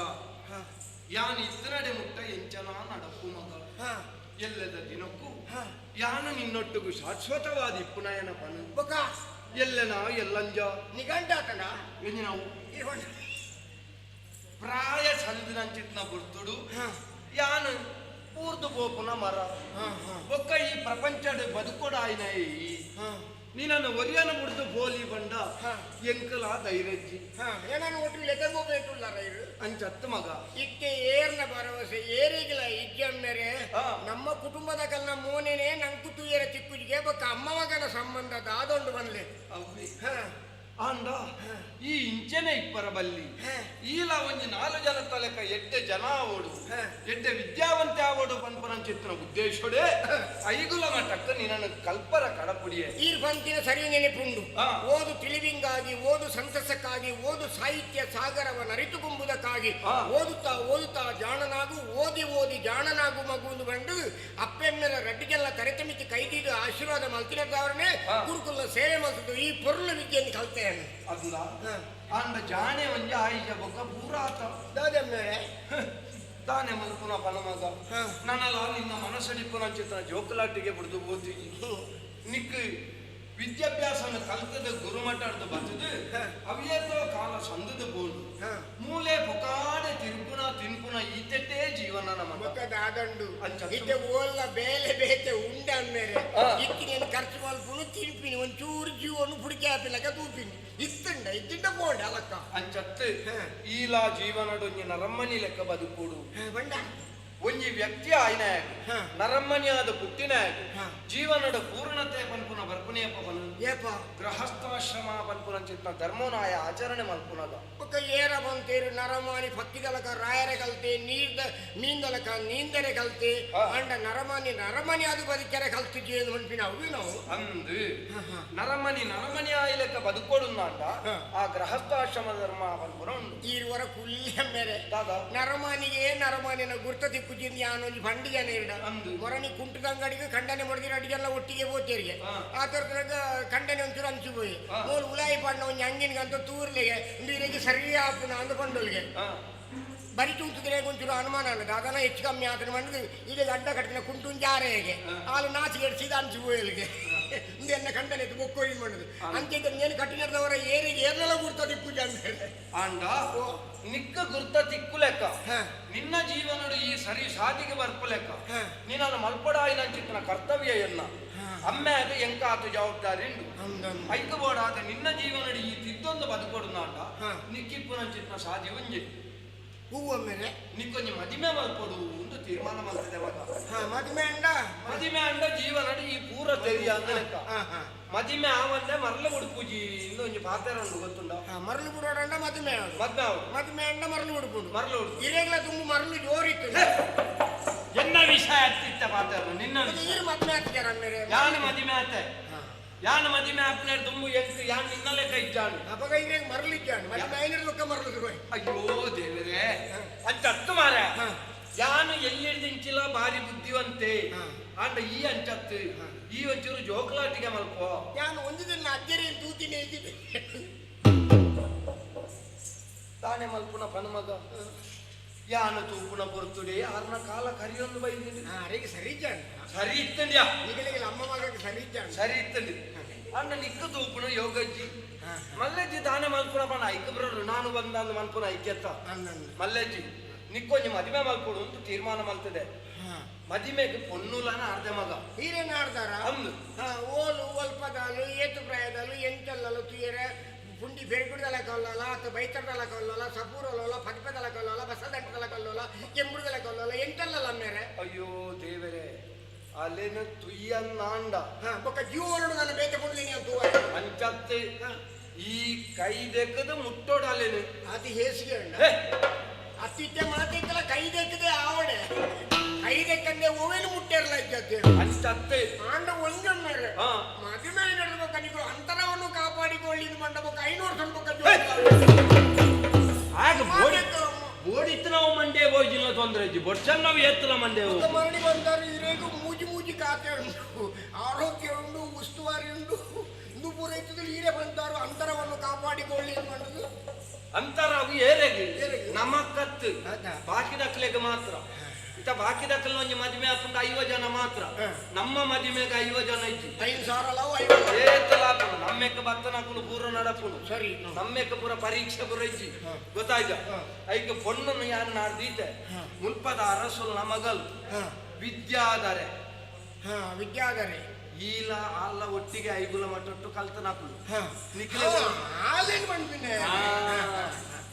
ಯಾನ್ ಇತ್ತನಡೆ ಮುಟ್ಟ ಎಂಚನ ನಡಪು ಮಗ. ಎಲ್ಲದ ದಿನಕ್ಕೂ ಯಾನು ನಿನ್ನೊಟ್ಟಿಗೂ ಶಾಶ್ವತವಾದ ಇಪ್ಪುನಯನ ಪನು. ಬೊಕ ಎಲ್ಲನ ಎಲ್ಲಂಜ ನಿಗಂಟಾತನ ಎಂಜಿನವು ಪ್ರಾಯ ಸಂದಿನಂಚಿತ್ನ ಗುರ್ತುಡು ಯಾನು ಪೂರ್ದು ಪೋಪುನ ಮರ. ಬೊಕ್ಕ ಈ ಪ್ರಪಂಚಡ್ ಬದುಕೊಡಾಯಿನ ನೀನನ್ನು ಒರಿಯನ ಮುಡ್ದು ಬೋಲಿ ಬಂಡ ಎಂಕಲ ಧೈರ್ಯಜ್ಜಿ. ಏನನ್ನು ಒಟ್ಟು ಲೆಕ್ಕಂಗೋ ಬೇಟುಲ್ಲಾರ ಇರು. ಅಂಚತ್ತು ಮಗ. ಇತ್ತೆ ಏರ್ನ ಭರವಸೆ ಏರಿಗಿಲ್ಲ ಇಜ್ಜಮ್ಮೆರೆ. ನಮ್ಮ ಕುಟುಂಬದ ಕಲ್ನ ಮೋನೆನೆ ನಂಕು ತೂಯರ ಚಿಕ್ಕುಜಿಗೆ ಬೊಕ್ಕ ಅಮ್ಮ ಮಗನ ಸಂಬಂಧ ದಾದೊಂಡು ಬಂದ್ಲೆ. ಆಂಡ ಈ ಇಂಚನೆ ಇಪ್ಪರ ಬಲ್ಲಿ ಈಲ ಒಂಜಿ ನಾಲು ಜನ ತಲೆಕ ಎಡ್ಡೆ ಜನ ಆವೋಡು ಎಡ್ಡೆ ವಿದ್ಯಾವಂತೆ ಆವೋಡು ಪನ್ಪುನಂಚಿತ್ತಿನ ಉದ್ದೇಶೋಡೆ ಐಗುಲ ಮಟ್ಟಕ್ಕ ನಿನ್ನನ್ನು ಕಲ್ಪರ ಕಡಪುಡಿಯೆ. ಈ ಪಂಕ್ತಿನ ಸರಿ ನೆನಪುಂಡು. ಓದು ತಿಳಿವಿಂಗಾಗಿ, ಓದು ಸಂತಸಕ್ಕಾಗಿ, ಓದು ಸಾಹಿತ್ಯ ಸಾಗರವ ನರಿತುಕೊಂಬುದಕ್ಕಾಗಿ ಓದುತ್ತಾ ಓದುತ್ತಾ ಜಾಣನಾಗು, ಓದಿ ಓದಿ ಜಾಣನಾಗು ಮಗುವುದು ಬಂದು ಅಪ್ಪೆಮ್ಮೆರ ರಡ್ಡಿಗೆಲ್ಲ ತರೆತಮಿತಿ ಕೈದೀದು ಆಶೀರ್ವಾದ ಮಲ್ತಿನದವರನ್ನೇ ಗುರುಕುಲ ಸೇವೆ ಮಲ್ತದ್ದು ಈ ಪೊರುಳು ವಿದ್ಯೆಯನ್ನು ಕಲ್ತೇನೆ. ಅಲ್ಲ ಅಂಡ ಜಾಣೆ ಒಂಜ ಆಯಿಜ ಬೊಕ್ಕ ಪೂರಾತ ದಾದಮ್ಮೆರೆ ತಾನೆ ಮಲ್ಪುನ ಪನಮಗ ನನ್ನಲ್ಲ ನಿನ್ನ ಮನಸ್ಸಡಿಪುನಂಚಿತನ ಜೋಕುಲಾಟಿಗೆ ಬಿಡ್ದು ಬೋತಿ ನಿಕ್ ವಿದ್ಯಾಭ್ಯಾಸನ ಕಲ್ತದ ಗುರುಮಠದ ಬತ್ತದು ಅವಿಯತೋ ಕಾಲ ಸಂದದ ಬೋಂಡು ಮೂಲೆ ಪೊಕಾಡೆ ತಿರುಪುನ ತಿನ್ಪುನ ಈತೆಟ್ಟೇ ಜೀವನ ನಮ್ಮ ದಾದಂಡು ಇತ್ತೆ ಓಲ್ಲ ಬೇಲೆ ಬೇತೆ ಉಂಡ ಅಂದ್ಮೇಲೆ ಇತ್ತಿನೇನು ಖರ್ಚು ಮಲ್ಪುನು ತಿನ್ಪಿನಿ ಒಂಚೂರು ಜೀವನು ಪುಡಿಕೆ ಹಾಪಿಲಕ ತೂಪಿನಿ ಇತ್ತಂಡ ಇತ್ತಿಂಡ ಪೋಂಡ ಅಲಕ್ಕ ಅಂಚತ್ತು ಈಲಾ ಜೀವನಡೊಂಜಿ ನರಮ್ಮನಿ ಲೆಕ್ಕ ಬದುಕೂಡು ಬಂಡ ಒಂಜಿ ವ್ಯಕ್ತಿ ಆಯ್ನಾಯಕ ನರಮ್ಮನಿಯಾದ ಪುಟ್ಟಿನಾಯಕ ಜೀವನದ ಪೂರ್ಣತೆ ಪನ್ಪುನ ಬರ್ಪುನೇಪ ಏಪ ಗೃಹಸ್ಥಾಶ್ರಮ ಪನ್ಪುನಂಚಿತ್ತ ಧರ್ಮನಾಯ ಆಚರಣೆ ಮಲ್ಪುನದ ಬೊಕ್ಕ ಏರ ಬಂತೇರು ನರಮಾನಿ ಪಕ್ಕಿದಲಕ ರಾಯರ ಕಲ್ತೆ ನೀರ್ದ ಮೀಂದಲಕ ನೀಂದರೆ ಕಲ್ತೆ ಅಂಡ ನರಮಾನಿ ನರಮನಿ ಅದು ಬದುಕೆರೆ ಕಲ್ತು ಜೇನು ಮನ್ಪಿನ ಅವು ನಾವು ಅಂದು ನರಮನಿ ನರಮನಿ ಆಯ್ಲೆಕ್ಕ ಬದುಕೊಡುಂದಾಂಡ ಆ ಗೃಹಸ್ಥಾಶ್ರಮ ಧರ್ಮ ಪನ್ಪುನ ಉಂಡು ಈರುವರ ಕುಲ್ಯ ಮೇರೆ ನರಮಾನಿಗೆ ನರಮಾನಿನ ಗುರ್ತ ತಿಕ್ಕು ಯಾನೊಂಜಿ ಬಂಡಿ ಜನ ಇರಡ ಮೊರನಿ ಕುಂಟದಂಗಡಿಗೆ ಖಂಡನೆ ಮಾಡಿದ್ರೆ ಅಡಿಗೆಲ್ಲ ಒಟ್ಟಿಗೆ ಹೋತೇರಿಗೆ ಆ ತರದಾಗ ಖಂಡನೆ ಒಂಚೂರು ಅಂಚು ಪೋಯಿ ಮೂಲು ಉಲಾಯಿ ಪಾಡ್ನ ಒಂಜಿ ಅಂಗಿನಗಂತ ತೂರ್ಲಿಗೆ ನೀರಿಗೆ ಸರಿ ಆಪುನ ಅಂದ ಪಂಡೋಲ್ಗೆ ಬರಿ ತೂತುದ್ರೆ ಒಂಚೂರು ಅನುಮಾನ ಅಲ್ಲ ದಾದನ ಹೆಚ್ಚು ಕಮ್ಮಿ ಆತನ ಮಂಡದು ಈಗ ಅಡ್ಡ ಕಟ್ಟಿನ ಕುಂಟುಂಜಿ ಆರೆಗೆ ಹಾಲು ನಾಚಿಗೆ ಸೀದಾ ಅಂಚು ಪೋಯಲ್ಗೆ ಇಂದೆಲ್ಲ ಖಂಡನೆ ಬೊಕ್ಕೋಯಿ ಮಾಡುದು ಅಂಚೆ నేను ಕಟ್ಟಿನದವರ ಏರಿಗೆ ಏರ್ನೆಲ್ಲ ಗುರ್ತ ತಿಪ್ಪುಜ ಅಂದ್ರೆ ಆಂಡ ನಿಕ್ಕ ಗುರ್ತ ತಿಕ್ಕು ಲೆಕ್ಕ ನಿನ್ನ ಜೀವನಡು ಈ ಸರಿ ಸಾದಿಗೆ ಬರ್ಪು ಲೆಕ್ಕ ನೀನನ್ನು ಮಲ್ಪಡಾಯಿನಂಚಿತ್ತಿನ ಕರ್ತವ್ಯ ಎನ್ನ ಅಮ್ಮೆ ಅದು ಎಂಕಾತು ಜವಾಬ್ದಾರಿ ಉಂಡು ಐಕ ಬೋಡಾದ ನಿನ್ನ ಜೀವನಡು ಈ ತಿದ್ದೊಂದು ಬದುಕೊಡುನಾಂಡ ನಿಕ್ಕಿಪ್ಪುನಂಚಿತ್ತಿನ ಸಾದಿ ಒಂಜಿ ಹೂವ ಮೇಲೆ ನಿಕ್ಕೊಂಜಿ ಮದಿಮೆ ಮಲ್ಪೊಡು ಒಂದು ತೀರ್ಮಾನ ಮಲ್ತದೆ ಮಗ. ಮದಿಮೆ ಅಂಡ ಮದಿಮೆ ಅಂಡ ಜೀವನಡು ಈ ಪೂರ ತೆರಿಯ ಅಂದ ಲೆಕ್ಕ. ಮದಿಮೆ ಆವಂದೆ ಮರಳು ಉಡುಪುಜಿ ಇನ್ನೊಂಜಿ ಪಾತ್ರ ಉಂಡು ಗೊತ್ತುಂಡ. ಮರಳು ಬಿಡೋಡಂಡ ಮದಿಮೆ ಆಡು. ಮದ್ಮೆ ಆವು. ಮದಿಮೆ ಅಂಡ ಮರಳು ಉಡುಪುಂಡು. ಮರಳು ಉಡುಪು. ಇರೇಗ್ಲ ತುಂಬ ಮರಳು ಜೋರಿತ್ತು. ಎನ್ನ ವಿಷಯ ಆಗ್ತಿತ್ತ ಪಾತ್ರ ನಿನ್ನ ವಿಷಯ. ಮದ್ಮೆ ಆಗ್ತಿದಾರ ಅಂದ್ಮೇಲೆ. ಯಾನು ಮದಿಮೆ ಆತೆ? ಯಾನು ಮದಿಮೆ ಆಪ್ನೇರ್ ದುಮ್ಮು ಎಂಕ್ ಯಾನ್ ನಿನ್ನ ಲೆಕ್ಕ ಇಜ್ಜಾನು. ಅಪಗ ಇರೇಗ್ ಮರಳು ಇಜ್ಜಾನು. ಮದಿಮೆ ಐನೂರು ಲೊಕ್ಕ ಮರಳು ಸುರುವಾಯ್. ಅಯ್ಯೋ ದೇವರೇ ಅಂಚ ಅತ್ತು ಮಾರ. ಯಾನು ಎಲ್ಲಿಡ್ದಿಂಚಿಲ್ಲ ಬಾರಿ ಬುದ್ಧಿವಂತೆ ಆಂಡ ಈ ಅಂಚತ್ತು ಈ ಒಂಚೂರು ಜೋಕ್ಲಾಟಿಗೆ ಮಲ್ಪೋ. ಯಾನು ಒಂದು ದಿನ ಅಜ್ಜರಿ ತೂತಿನೇ ಇದ್ದಿದ್ದೆ. ತಾನೇ ಮಲ್ಪುನ ಪನುಮಗ ಯಾನು ತೂಪುನ ಪೊರ್ತುಡೆ ಆರ್ನ ಕಾಲ ಕರಿಯೊಂದು ಬೈದಿನಿ. ಅರೆಗೆ ಸರಿ ಇಜ್ಜಾನು. ಸರಿ ಇತ್ತಂಡ್ಯಾ. ನಿಗಲಿಗೆ ಅಮ್ಮ ಮಗಗೆ ಸರಿ ಇಜ್ಜಾನು. ಸರಿ ಇತ್ತಂಡಿ ಅಣ್ಣ ನಿಕ್ಕ ತೂಪುನ ಯೋಗಜ್ಜಿ ಮಲ್ಲೆಜ್ಜಿ ತಾನೇ ಮಲ್ಪುನ ಪಣ ಐಕ ಬ್ರರು ನಾನು ಬಂದ ಮಲ್ಪುನ ಐಕ್ಯತ್ತ ಮಲ್ಲೆಜ್ಜಿ ನಿಕ್ಕೊಂಜಿ ಮದಿಮೆ ಮಲ್ಪುಡು ಅಂತ ತೀರ್ಮಾನ ಮಲ್ತದೆ. ಮದಿಮೆಗೆ ಪೊನ್ನುಲನ ಅರ್ಧ ಮಗ ಹೀರೇನ ಆಡ್ದಾರ ಅಂದು ಓಲು ಒಲ್ಪದಾಲು ಏತು ಪ್ರಾಯದಾಲು ಎಂಚಲ್ಲಲು ತುಯರೆ ಪುಂಡಿ ಬೆರಗುಡ್ದಲ ಕಲ್ಲೋಲ ಅಥವಾ ಬೈತರ್ದಲ ಕಲ್ಲೋಲ ಸಪೂರಲೋಲ ಪದ್ಪದಲ ಕಲ್ಲೋಲ ಬಸದಂಟದಲ ಕಲ್ಲೋಲ ಕೆಂಬುಡ್ದಲ ಕಲ್ಲೋಲ ಎಂಟಲ್ಲಲ್ಲ ಮೇರೆ. ಅಯ್ಯೋ ದೇವರೇ ಅಲ್ಲೇನ ತುಯ್ಯನ್ನಾಂಡ ಬೊಕ್ಕ ಜೀವನಡು ನನ್ನ ಬೇತೆ ಕೊಡ್ಲಿನಿ ಅಂತ ಅಂಚತ್ತೆ ಈ ಕೈ ದೆಕ್ಕದ ಮುಟ್ಟೋಡ ಅಲ್ಲೇನು ಅತಿ ಹೇಸಿಗೆ ಅಣ್ಣ ಅತ್ತಿತ್ತೆ ಮಾತಿತ್ತಲ್ಲ ಕೈ ದೆಕ್ಕದೆ ಆವಡೆ ಕೈ ದೆಕ್ಕಂದೆ ಓವೇನು ಮುಟ್ಟೇರಲ್ಲ ಇದ್ದದ್ದು ಅಂಚತ್ತೆ ಆಂಡ ಒಂಜಮ್ಮೇರೆ ಮದುವೆ ನಡ್ಬೇಕ ನೀವು ಅಂತರವನ್ನು ಕಾಪಾಡಿಕೊಳ್ಳಿ ಮಂಡಬೇಕು 500 ಸ್ವಲ್ಪ ಆಗ ಬೋಡಿತ್ತು ನಾವು ಮಂಡೆ ಬೋಜಿಲ್ಲ ತೊಂದರೆ ಇಜ್ಜಿ ಬೊಡ್ಸನ್ ನಾವು ಎತ್ತಲ ಮಂಡೆ ಮರಳಿ ಬಂದಾರು ಇರೇಗು ಮೂಜಿ ಮೂಜಿ ಕಾತೆ ಉಂಟು ಆರೋಗ್ಯ ಅಂತರ ಅವು ಏರೆಗ್ ನಮಕತ್ತು ಬಾಕಿದಕ್ಲೆಗ್ ಮಾತ್ರ. ಇತ್ತ ಬಾಕಿದಕ್ಲೆ ಒಂಜಿ ಮದಿಮೆ ಆಪುಂಡು 50 ಜನ ಮಾತ್ರ. ನಮ್ಮ ಮದಿಮೆಗೆ 50 ಜನ ಇಜ್ಜಿ. 5,000 ಏತಲ ಆಪುಂಡು. ನಮ್ಮೆಕ್ ಬತ್ತನಕುಲು ಪೂರ ನಡಪುಂಡು. ಸರಿ. ನಮ್ಮೆಕ್ ಪೂರ ಪರೀಕ್ಷೆ ಪೂರ ಇಜ್ಜಿ. ಗೊತ್ತಾಯ್ತ? ಐಕ್ ಪೊಣ್ಣನ್ನು ಯಾರು ನಾಡ್ದೀತೆ ಮುಲ್ಪದ ಅರಸುಲ್ ನಮಗಲ್ ವಿದ್ಯಾಧರೆ. ವಿದ್ಯಾಧರೆ ಈಲ ಆಲ್ಲ ಒಟ್ಟಿಗೆ ಐಗುಲ ಮಟ್ಟೊಟ್ಟು ಕಲ್ತನಕುಲು.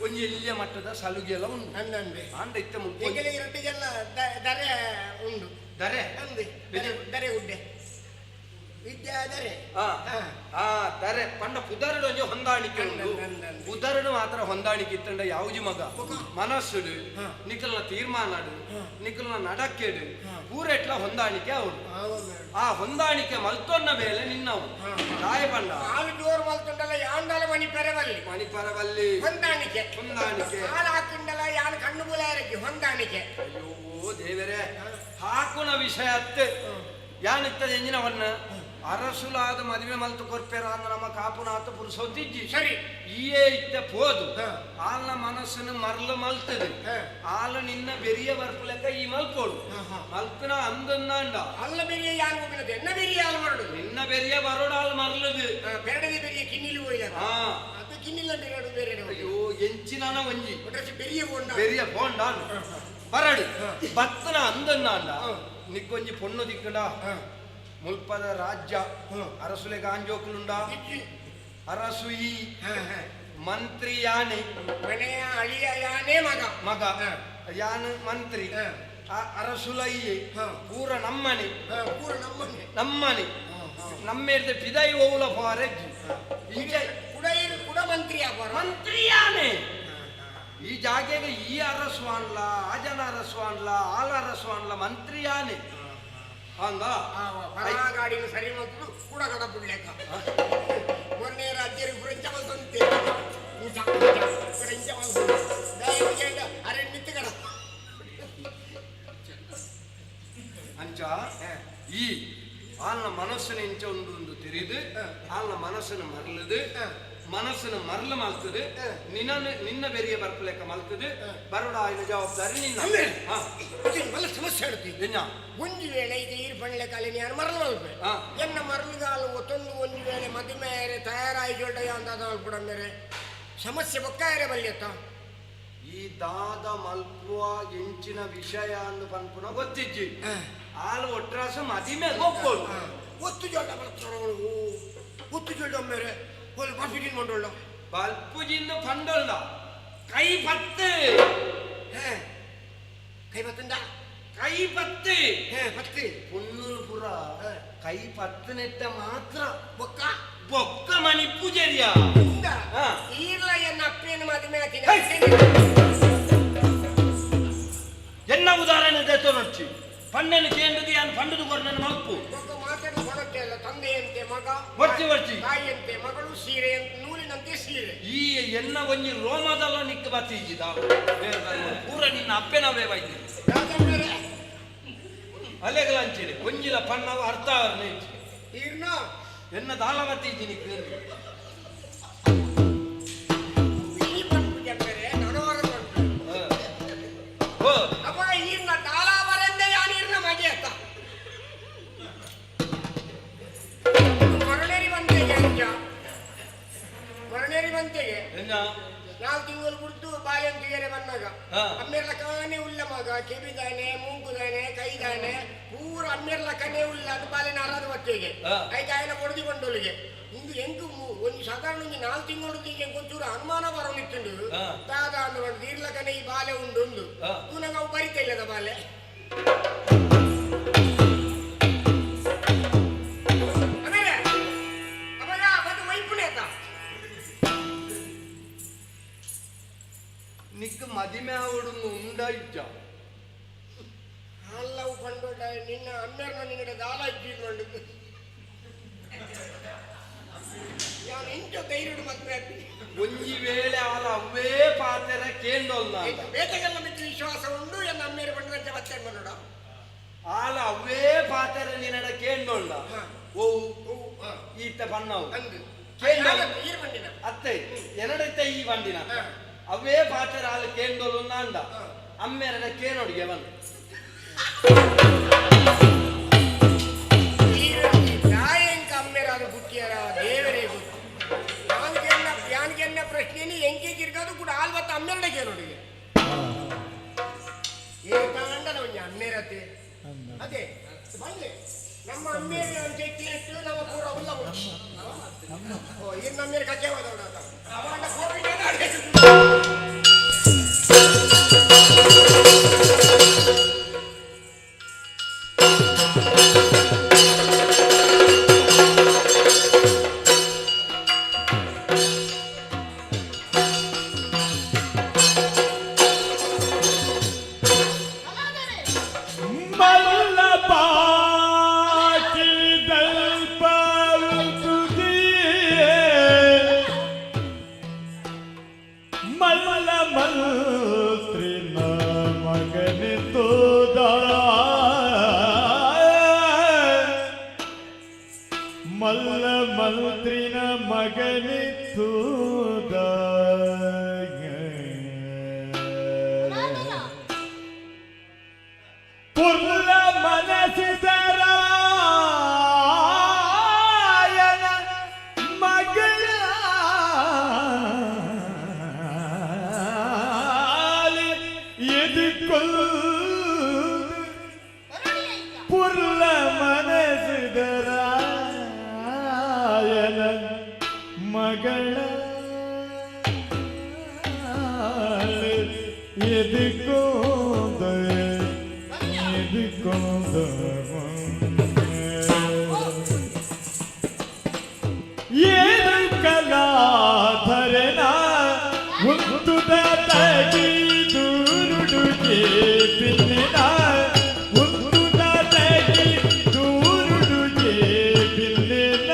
ಒಂಜಿ ಎಲ್ಲಿಯ ಮಟ್ಟದ ಸಲುಗೆ ಎಲ್ಲ ಉಂಟು. ಆಂಡ ಇತ್ತೆ ಮುಲ್ಪ ದರೆ ಉಂಡು. ದರೆ ದರೆ ಉಡ್ಡೆ ವಿದ್ಯಾಧರೆ. ದರೆ ಪಂಡ ಪುದರುಡು ಒಂಜಿ ಹೊಂದಾಣಿಕೆ ಉಂಡು. ಪುದರುಡು ಮಾತ್ರ ಹೊಂದಾಣಿಕೆ ಇತ್ತಂಡ ಯಾವುಜಿ ಮಗ ಮನಸ್ಸುಡು ನಿಕಲ್ನ ತೀರ್ಮಾನಡು ನಿಕಲ್ನ ನಡಕ್ಕೆಡು ಪೂರೆಟ್ಲ ಹೊಂದಾಣಿಕೆ ಅವಳು. ಆ ಹೊಂದಾಣಿಕೆ ಮಲ್ತೊನ್ನ ಮೇಲೆ ನಿನ್ನವು ದಾಯ ಪಂಡ ಆಲು ಜೋರು ಮಲ್ತೊಂಡಲ್ಲ ಯಾಂಡಲ ಮಣಿಪೆರವಲ್ಲಿ ಮಣಿಪೆರವಲ್ಲಿ ಹೊಂದಾಣಿಕೆ ಹೊಂದಾಣಿಕೆ ಹಾಲು ಹಾಕಿಂಡಲ ಯಾನ್ ಕಣ್ಣು ಬುಲಾರಕ್ಕೆ ಹೊಂದಾಣಿಕೆ. ಅಯ್ಯೋ ದೇವರೇ ಹಾಕುನ ವಿಷಯ ಅತ್ತೆ ಯಾನಿತ್ತದ ಎಂಜಿನವನ್ನ ಅರಸುಲಾದ ಮದುವೆ ಮಲ್ತು ಕೊರ್ಪೆರ ಅಂದ ನಮ್ಮ ಕಾಪುನಾಥ ಪುರುಷೋತ್ತಿಜ್ಜಿ. ಸರಿ. ಈಯೇ ಇತ್ತ ಪೋದು ಆಲ್ನ ಮನಸ್ಸನ್ನು ಮರಳು ಮಲ್ತದೆ. ಆಲ ನಿನ್ನ ಬೆರಿಯ ಬರ್ಪುಲೆಕ್ಕ ಈ ಮಲ್ಪೋಡು ಮಲ್ತನ ಅಂದನ್ನಾಂಡ ಅಲ್ಲ ಬೆರಿಯ ಯಾರು ಹೋಗಿಲ್ಲದೆ ಎನ್ನ ಬೆರಿಯ ಆಲ್ ಬರಡು ನಿನ್ನ ಬೆರಿಯ ಬರೋಡು ಆಲ್ ಮರಲದು ಬೆರಡದೆ ಬೆರಿಯ ಕಿನ್ನಿಲಿ ಹೋಯಿಲ್ಲ ಅದು ಕಿನ್ನಿಲ್ಲ ಬೆರಡು ಬೇರೆ. ಅಯ್ಯೋ ಎಂಚಿನ ಒಂಜಿ ಬೆರಿಯ ಬೋಂಡ ಬೆರಿಯ ಬೋಂಡ ಬರಡು ಬತ್ತನ ಅಂದನ್ನಾಂಡ ನಿಕ್ಕೊಂಜಿ ಪೊಣ್ಣು ದಿಕ್ಕಡ ಮುಲ್ಪದ ರಾಜ್ಯ ಅರಸುಲೆಗ ಆಂಜೋಕುಲುಂಡ ಅರಸು ಈ ಮಂತ್ರಿ ಯಾನೆ ಮನೆಯ ಅಳಿಯ ಯಾನೇ ಮಗ ಮಗ ಯಾನ್ ಮಂತ್ರಿ ಅರಸುಲ ಈ ಪೂರ ನಮ್ಮನೆ ಪೂರ ನಮ್ಮನೆ ನಮ್ಮನೆ ನಮ್ಮೇರ್ದ ಪಿದೈ ಓವುಲ ಫಾರೆಜ್ಜಿ ಇಂಚ ಕುಡ ಕುಡ ಮಂತ್ರಿ ಮಂತ್ರಿ ಯಾನೆ ಈ ಜಾಗೆಗೆ ಈ ಅರಸು ಅನ್ಲ ಆ ಜನ ಅರಸು ಅನ್ಲ ಆಲ ಅರಸು ಅನ್ಲ ಮಂತ್ರಿ ಯಾನೆ ಅಂದ ಗಾಡಿನ ಸರಿ ಮತ್ತು ಕೂಡ ಕಡ ಬಿಡ್ಲೆಕ್ಕ ಮೊನ್ನೆ ರಾಜ್ಯರಿಗೆ ಪುರಂಚ ಮಲ್ತಂತೆ ಪುರಂಚ ಮಲ್ತು ಅರೆ ನಿತ್ತು ಕಡ ಅಂಚ ಈ ಆಲ್ನ ಮನಸ್ಸಿನ ಇಂಚ ಒಂದು ಒಂದು ತಿರಿದು ಆಲ್ನ ಮನಸ್ಸನ್ನು ಮರಲದು ಮನಸ್ಸನ್ನು ಮರಳು ಮಲ್ತದೆ ನಿನ್ನ ನಿನ್ನ ಬೆರಿಯ ಬರ್ಪಲೆಕ್ಕ ಮಲ್ತದೆ ಬರೋಡ ಆಯ್ನ ಜವಾಬ್ದಾರಿ ನಿನ್ನ. ಮಲ್ಲ ಸಮಸ್ಯೆ ಹೇಳ್ತೀನಿ. ಒಂಜಿ ವೇಳೆ ಇದು ಈರು ಪಣ್ಲೆ ಕಾಲಿನ ಯಾರು ಮರಳು ಮಲ್ಪೆ ಎನ್ನ ಮರಳುಗಾಲು ಒತ್ತೊಂದು ಒಂಜಿ ವೇಳೆ ಮದುವೆ ತಯಾರಾಯಿ ಜೋಡ ಅಂತ ಮಲ್ಪಡ ಮೇರೆ ಸಮಸ್ಯೆ ಬೊಕ್ಕಾಯರೆ ಬಲ್ಯತ್ತ ಈ ದಾದ ಮಲ್ಪುವ ಎಂಚಿನ ವಿಷಯ ಅಂದು ಪನ್ಪುನ ಗೊತ್ತಿಜ್ಜಿ. ಆಲು ಒಟ್ರಾಸ ಮದಿಮೆ ಒಪ್ಪೋಡು ಒತ್ತು ಜೋಡ ಬರ್ತಾರ ಒತ್ತು ಜೋಡ ಮೇರೆ ಹೋಲ್ ಬಾಲ್ಪಿಜಿನ್ ಮಂಡೋಳ್ಳ ಬಲ್ಪುಜಿಂದ ಪಂಡೊಳ್ಳ ಕೈ ಪತ್ತು ಕೈ ಪತ್ತಂದ ಕೈ ಪತ್ತು ಪತ್ತು ಪೊಣ್ಣುಲು ಪುರ ಕೈ ಪತ್ತನೆಟ್ಟ ಮಾತ್ರ ಬೊಕ್ಕ ಬೊಕ್ಕ ಮಣಿ ಪೂಜಾರಿಯ ಈರ್ಲ ಎನ್ನ ಅಪ್ಪೇನು ಮದುವೆ ಆತಿನ ಎನ್ನ ಉದಾಹರಣೆ ದೇತೋನೊಚ್ಚಿ ಪಣ್ಣನ್ನು ಕೇಂದ್ರದಿ ಯಾನ್ ಪಂಡದು ಕೊರ್ನನ್ನು ಮಲ್ಪು ಬೊಕ್ಕ ಮಾತಾಡ ಕೊಡಕ್ಕೆ ಅಲ್ಲ ತಂದೆಯಂತೆ ಮಗ ವರ್ಚಿ ವರ್ಚಿ ತಾಯಿಯಂತೆ ಮಗಳು ಸೀರೆ ನೂಲಿನಂತೆ ಸೀರೆ ಈ ಎನ್ನ ಒಂಜಿ ರೋಮದಲ್ಲ ನಿಕ್ಕ ಬತ್ತೀಜಿದ ಪೂರ ನಿನ್ನ ಅಪ್ಪೆನವೇ ವೈದ್ಯ ಅಲೆಗಲ ಅಂಚಿದೆ ಒಂಜಿಲ ಪಣ್ಣವ ಅರ್ಥ ಅವರ್ನೆ ಈರ್ನ ಎನ್ನ ದಾಲ ಬತ್ತೀಜಿ ನಿಕ್ಕ ಈ ಪಂಪು ಜಂಬೆರೆ ನನವರ ಪಂಪು ಅಪ್ಪ ಈರ್ನ ದಾಲ ಬರಂದೆ ಯಾನ್ ಈರ್ನ ಮಗೆ ಅತ್ತ ಮರಳೇರಿ ಬಂತೆಗೆ ಅಂಚ ಮರಳೇರಿ ಬಂತೆಗೆ 4 ತಿಂಗಳು ಬಿಡ್ತು ಬಾಳೆನ್ ತುಯರೆ ಬಂದಾಗ ಅಮ್ಮೇರ್ಲ ಕಾನೆ ಉಲ್ಲ ಮಗ ಕೆಬಿದಾನೆ ಮೂಗುದಾನೆ ಕೈದಾನೆ ಪೂರ ಅಮ್ಮೇರ್ಲ ಕನೆ ಉಲ್ಲ ಅದು ಬಾಳೆನ ಅರಾದ ಬತ್ತಿಗೆ ಐದು ಆಯನ ಕೊಡದಿ ಕೊಂಡೊಳಿಗೆ ಇಂದು ಎಂಕು ಒಂದು ಸಾಧಾರಣ ಒಂದು 4 ತಿಂಗಳು ಎಂಕೊಂಚೂರು ಅನುಮಾನ ಬರೋನಿತ್ತುಂಡು ದಾದ ಅಂದು ಈರ್ಲ ಕನೆ ಈ ಬಾಲೆ ಉಂಡು ಉಂಡು ತೂನಗ ಅವು ಬರಿತಾ ಇಲ್ಲದ ಬಾಲೆ ಆಮೇಲೆ ಅವಾಗ ಅದು ವೈಪುಣೆ ಆತ ನಿಕ್ ಮದಿಮೆ ಆವಡು ಉಂಡ ಇಜ್ಜ ಅಲ್ಲವು ಪಂಡೋಡ ನಿನ್ನ ಅಮ್ಮೇರ್ನ ನಿನ್ನಡ ದಾಲ ಇಜ್ಜಿ ಮಂಡು ಯಾನು ಇಂಚ ಧೈರ್ಯಡು ಮದ್ವೆ ಆಗ್ತೀನಿ ಒಂಜಿ ವೇಳೆ ಆಲ ಅವೇ ಪಾತೆರ ಕೇಂದೊಲ್ಲ ಬೇಟೆಗೆಲ್ಲ ಮಿಕ್ಕ ವಿಶ್ವಾಸ ಉಂಡು ಎನ್ನ ಅಮ್ಮೇರು ಬಂಡಂತೆ ಮತ್ತೆ ಬಂಡೋಡ ಆಲ ಅವೇ ಪಾತೆರ ನಿನ್ನಡ ಕೇಂದೊಲ್ಲ ಓ ಈತ ಬಣ್ಣವು ಅಂದು ಅತ್ತೆ ಎನ್ನಡತ್ತೆ ಈ ಬಂಡಿನ ಅವೇ ಪಾತೆರ ಆಲ್ ಕೇಂದೋಲು ನಾಂಡ ಅಮ್ಮೇರನ ಕೇನೋಡಿಗೆ ಬಂದು ನಾಯಂಕ ಅಮ್ಮೇರಾದ ಬುಟ್ಟಿಯರ ದೇವರೇ ಗೊತ್ತು. ಯಾನ್ಗೆನ್ನ ಪ್ರಶ್ನೆని ಎಂಕೆ ಕಿರ್ಗದು ಕೂಡ ಆಲ್ವತ್ತ ಅಮ್ಮೇರಡ ಕೇನೋಡಿಗೆ ಏ ತಾಂಡನ ಒಂಜಿ ಅಮ್ಮೇರತೆ ಅದೇ ಬಲ್ಲೆ ನಮ್ಮ ಅಮ್ಮೇರ ಅಂತ ಇಟ್ಟು ನಮ್ಮ ಪೂರ ಉಲ್ಲ ಓ ಇನ್ನು ನಮ್ಮೇರ ಕಕ್ಕೆ ಹೋದವಡ ಅವಾಂಡ ಕೋವಿಡ್ ಮಲ್ಲ ಬಾಕಿದಲ್ಪ ತುದಿಯೇ ಮಲ್ಲ ಮಂತ್ರಿನ ಮಗನಿ ತೋದ ಮಲ್ಲ ಮಂತ್ರಿನ ಮಗನಿ ತೋದ. ಪುರ್ಲ ಮನಸಿದರಾಯನ ಮಗಳ ಎದುಕೊಲ್ ಪುರ್ಲ ಮನಸಿದರಾಯನ ಮಗಳ ಎದುಕೋದ ಏನು ಕಲಾಧರನ ಉಂತುದ ತಗಿ ದೂರುಡುಗೆ ಬಿನ್ನಿನ ಉಂತುದ ತಗಿ ದೂರುಡುಗೆ ಬಿನ್ನಿನ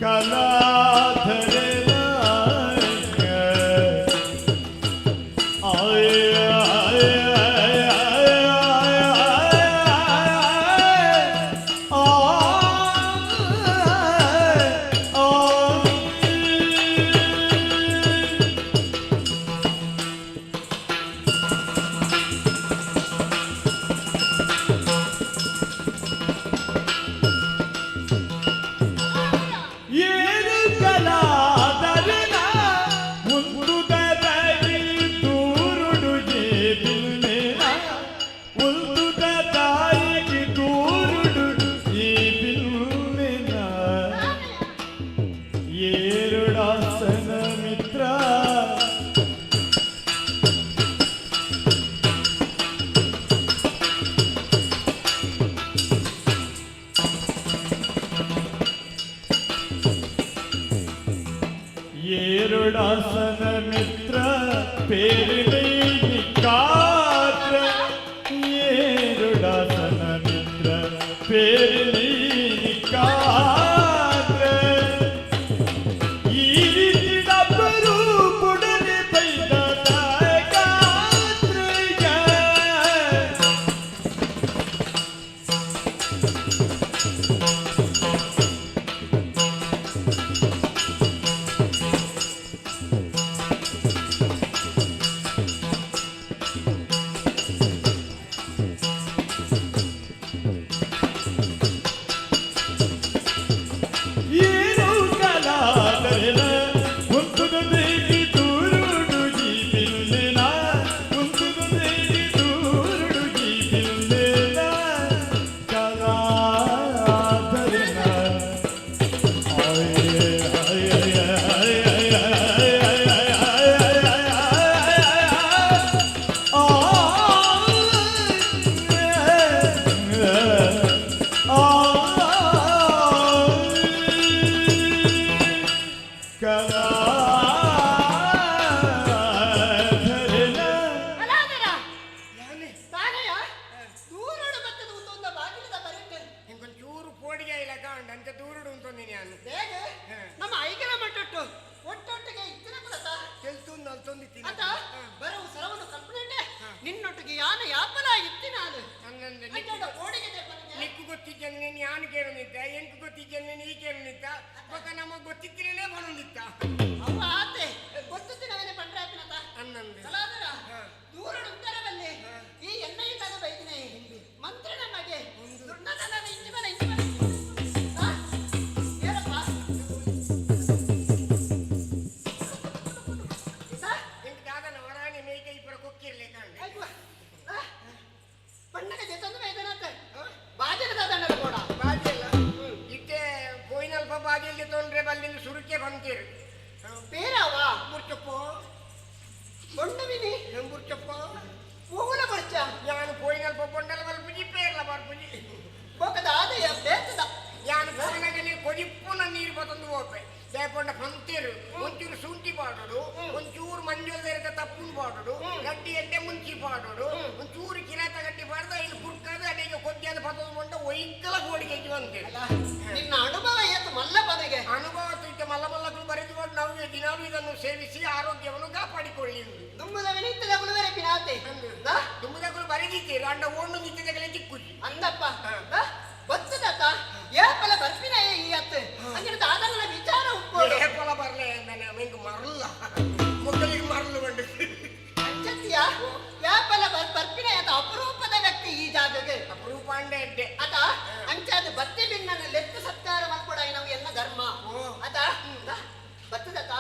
ಕಲಾಧರನ ಆಯ ಆಯ ಏನು ಕಲಾಧರನ ಉಂದುದ ತಾಯಿ ದೂರುಡುಗೆ ಬಿಲ್ಲೆನ ಉಂದುದ ತಾಯಿಗೆ ದೂರುಡು ಈ ಬಿಲ್ಲೆನ ಏರುಡಾಸನ ಮಿತ್ರ ಏರುಡಾಸನ ಮಿತ್ರ ಪೇರಿಣಿ ಕಾತ್ರ ಏರುಡಾಸನ ಮಿತ್ರ ಪೇರಿಣಿ ಕಾತ್ರ ಈ ರೀತಿ ಡಬ್ಬರು ಬುಡನೆ ಬೈದ ಗಾತ್ರಿಗ. ಏನು ಕಲಾಧರನ ಉಂತುದ ದೇವಿ ದೂರುಡು ಈ ಬಿಲ್ಲಿನ ಉಂತುದ ದೇವಿ ದೂರುಡು ಈ ಬಿಲ್ಲಿನ ಕಲಾಧರನ ಆಯ್ ಆಯ್ ಆಯ್ ಆಯ್ ಆಯ್ ಆಯ್ ಆಯ್ ಆಯ್ ಆಯ್ ಕಲಾಧರ ತಾನೆಯ ದೂರಡು ಬತ್ತದ ಉಂದೊಂದ ಬಾಗಿಲದ ಬರೆಟೆ. ಇಂಕೊಂಚೂರು ಪೋಡಿಗೆ ಇಲ್ಲ ಕಾಂಡ ಅಂತ ದೂರುಡು ಉಂಟೊಂದಿನಿ ನಾನು. ಬೇಗ ನಮ್ಮ ಐಗರ ಮಟ್ಟೊಟ್ಟು ಒಟ್ಟೊಟ್ಟಿಗೆ ಇತ್ತಿನ ಕುಲತ ತೆಲ್ತೊಂದು ಅಲ್ತೊಂದಿತ್ತೀನಿ. ಅತ ಬರವು ಸರವನ್ನು ಕಲ್ಪನೆ ನಿನ್ನೊಟ್ಟಿಗೆ ಯಾನ ಯಾಪಲ ಇತ್ತಿನಾನು ಅಂಚೆಡ ಕೋಡಿಗೆ ದೆಪ್ಪನಿಗೆ. ನಿಕ್ಕು ಗೊತ್ತಿದ್ದ ನೀನು ಯಾನು ಕೇಳೋನಿದ್ದ, ಎಂಕು ಗೊತ್ತಿದ್ದ ನೀನು ಈ ಕೇಳೋನಿದ್ದ, ಬೊಕ ನಮಗ್ ಗೊತ್ತಿತ್ತಿನೇ ಬರೋನಿತ್ತ. ಅವ್ವ ಆತೆ ಗೊತ್ತಿತ್ತಿನವನೇ ಪಂಡ್ರೆ. ಬುರ್ಚೆ ಬಂತೀರು. ಪೇರಾವ? ಬುರ್ಚಪ್ಪ. ಬೊಂಡುವಿನಿ? ಬುರ್ಚಪ್ಪ. ಪೂಲ ಬುರ್ಚ? ಯಾನು ಪೋಯಿನಲ್ಪ ಬೊಂಡಲ ಮಲ್ಪುಜಿ, ಪೇರ್ಲ ಬರ್ಪುಜಿ. ಬೊಕದ ಆದಯ ಬೇತದ. ಯಾನು ಪೋಯಿನಾಗ ಕೊದಿಪ್ಪುನ ನೀರು ಬತ್ತೊಂದು ಹೋಪೆ. ದೇಪೊಂಡ ಪಂತೇರು ಒಂಚೂರು ಶುಂಠಿ ಪಾಡೋಡು, ಒಂಚೂರು ಮಂಜುಲ್ದೆರಕ ತಪ್ಪುನ್ ಪಾಡೋಡು, ಗಡ್ಡಿ ಎಡ್ಡೆ ಮುಂಚಿ ಪಾಡೋಡು, ಒಂಚೂರು ಕಿರಾತ ಗಡ್ಡಿ ಪಾಡ್ದು ಐನು ಕುಡ್ಕಾದ ಅಡಿಗೆ ಕೊದ್ದಿಯಾದ ಪತ್ತೊಂದು ಬೊಂಡ ಒಯ್ಕಲ ಕೋಡಿಗೆ ಬಂತೇರು. ನಿನ್ನ ಅನುಭವ ಏತು ಮಲ್ಲ ಪದಗೆ. ಅನುಭವ ತುಯ್ತ ಮಲ್ಲ ಮಲ್ಲಕ್ಕೂ ಬರೆದುಕೊಂಡು ನಾವು ದಿನಾಲೂ ಇದನ್ನು ಸೇವಿಸಿ ಆರೋಗ್ಯವನ್ನು ಕಾಪಾಡಿಕೊಳ್ಳಿ. ದುಂಬುದವನಿ ಇತ್ತದಕುಲು ಬೇರೆ ಪಿನಾತೆ. ದುಂಬುದಕುಲು ಬರೆದಿತ್ತೀರು ಅಂಡ ಓಣ್ಣು ನಿತ್ಯದಗಲೇ ತಿಕ್ಕುಜಿ. ಅಂದಪ್ಪ ಗೊತ್ತದತ್ತ ಏಪಲ ಬರ್ಪಿನ ಈ ಅತ್ತು ಅಂದ್ರೆ ದಾದನ ವಿಚಾರ ಉಪ್ಪೋಡು. ಏಪಲ ಬರ್ಲೆ ನಾನು ಮೆಂಗ್ ಮರಲ್ಲ ಮಕ್ಕಳಿಗೆ ಮರಲು ಬಂಡು. ಅಂಚತ್ಯ ಏಪಲ ಬರ್ಪಿನ ಅತ ಅಪರೂಪದ ವ್ಯಕ್ತಿ ಈ ಜಾಗಗೆ. ಅಪರೂಪ ಅಂಡೆ ಎಡ್ಡೆ. ಅತ ಅಂಚಾದ ಬತ್ತಿ ಬಿನ್ನನ ಲೆತ್ತು ಸತ್ಕಾರ ಮಲ್ಕೊಡ ನಾವು ಎಲ್ಲ ಧರ್ಮ. ಅತ ಬತ್ತದತ್ತ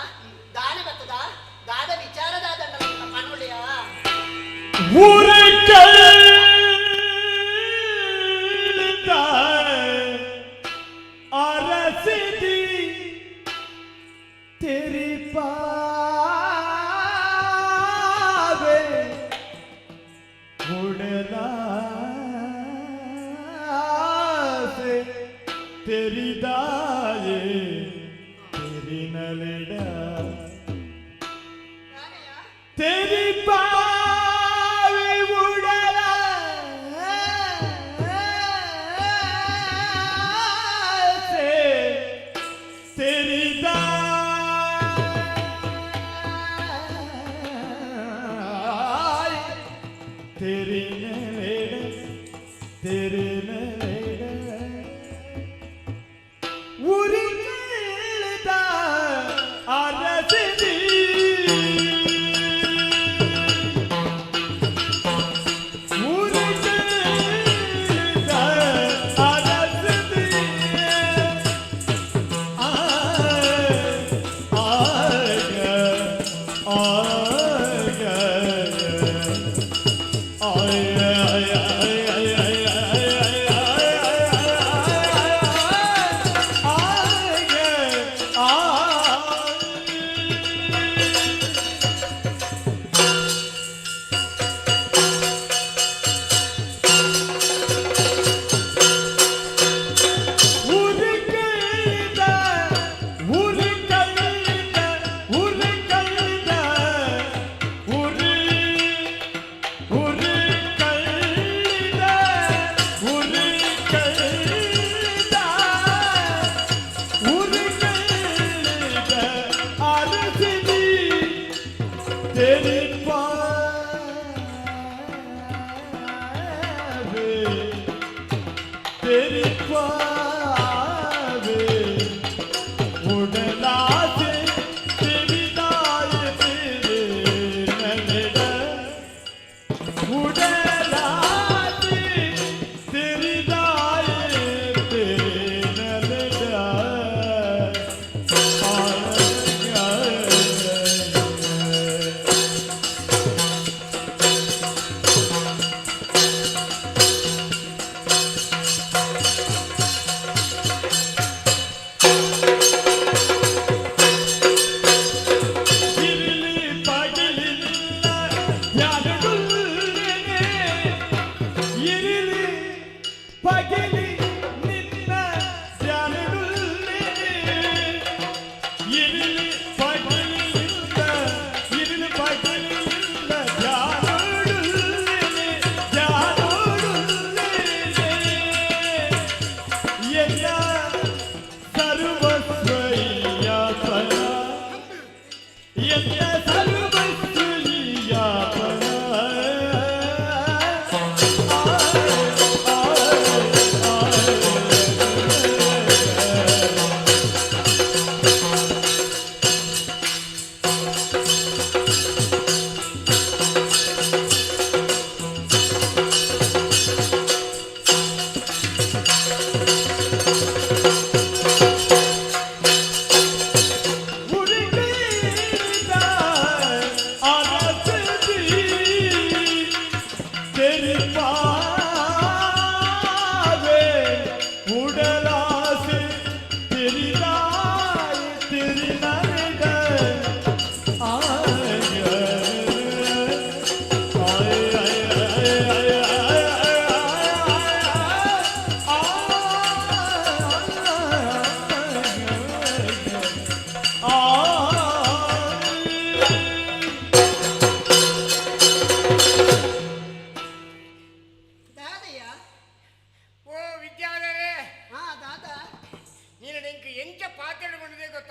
ದಾನೆ ಬತ್ತದ ದಾದ ವಿಚಾರದಾದ ಪನುಳಿಯ. ಅರಸಿದಿ तेरी पावे उड़ला से तेरी दाए तेरी नलड़ा तेरी पावे उड़ला से तेरी दाए तेरी नलेड़ तेरे नलेड़ ಉರಿದ ಅರಸಿದಿ ಉರಿದ ಅರಸಿದಿ ಆ ಆಗ ಆಗ ಆಯ ಆಯ ಆಯ ಆಯ ಆಯ.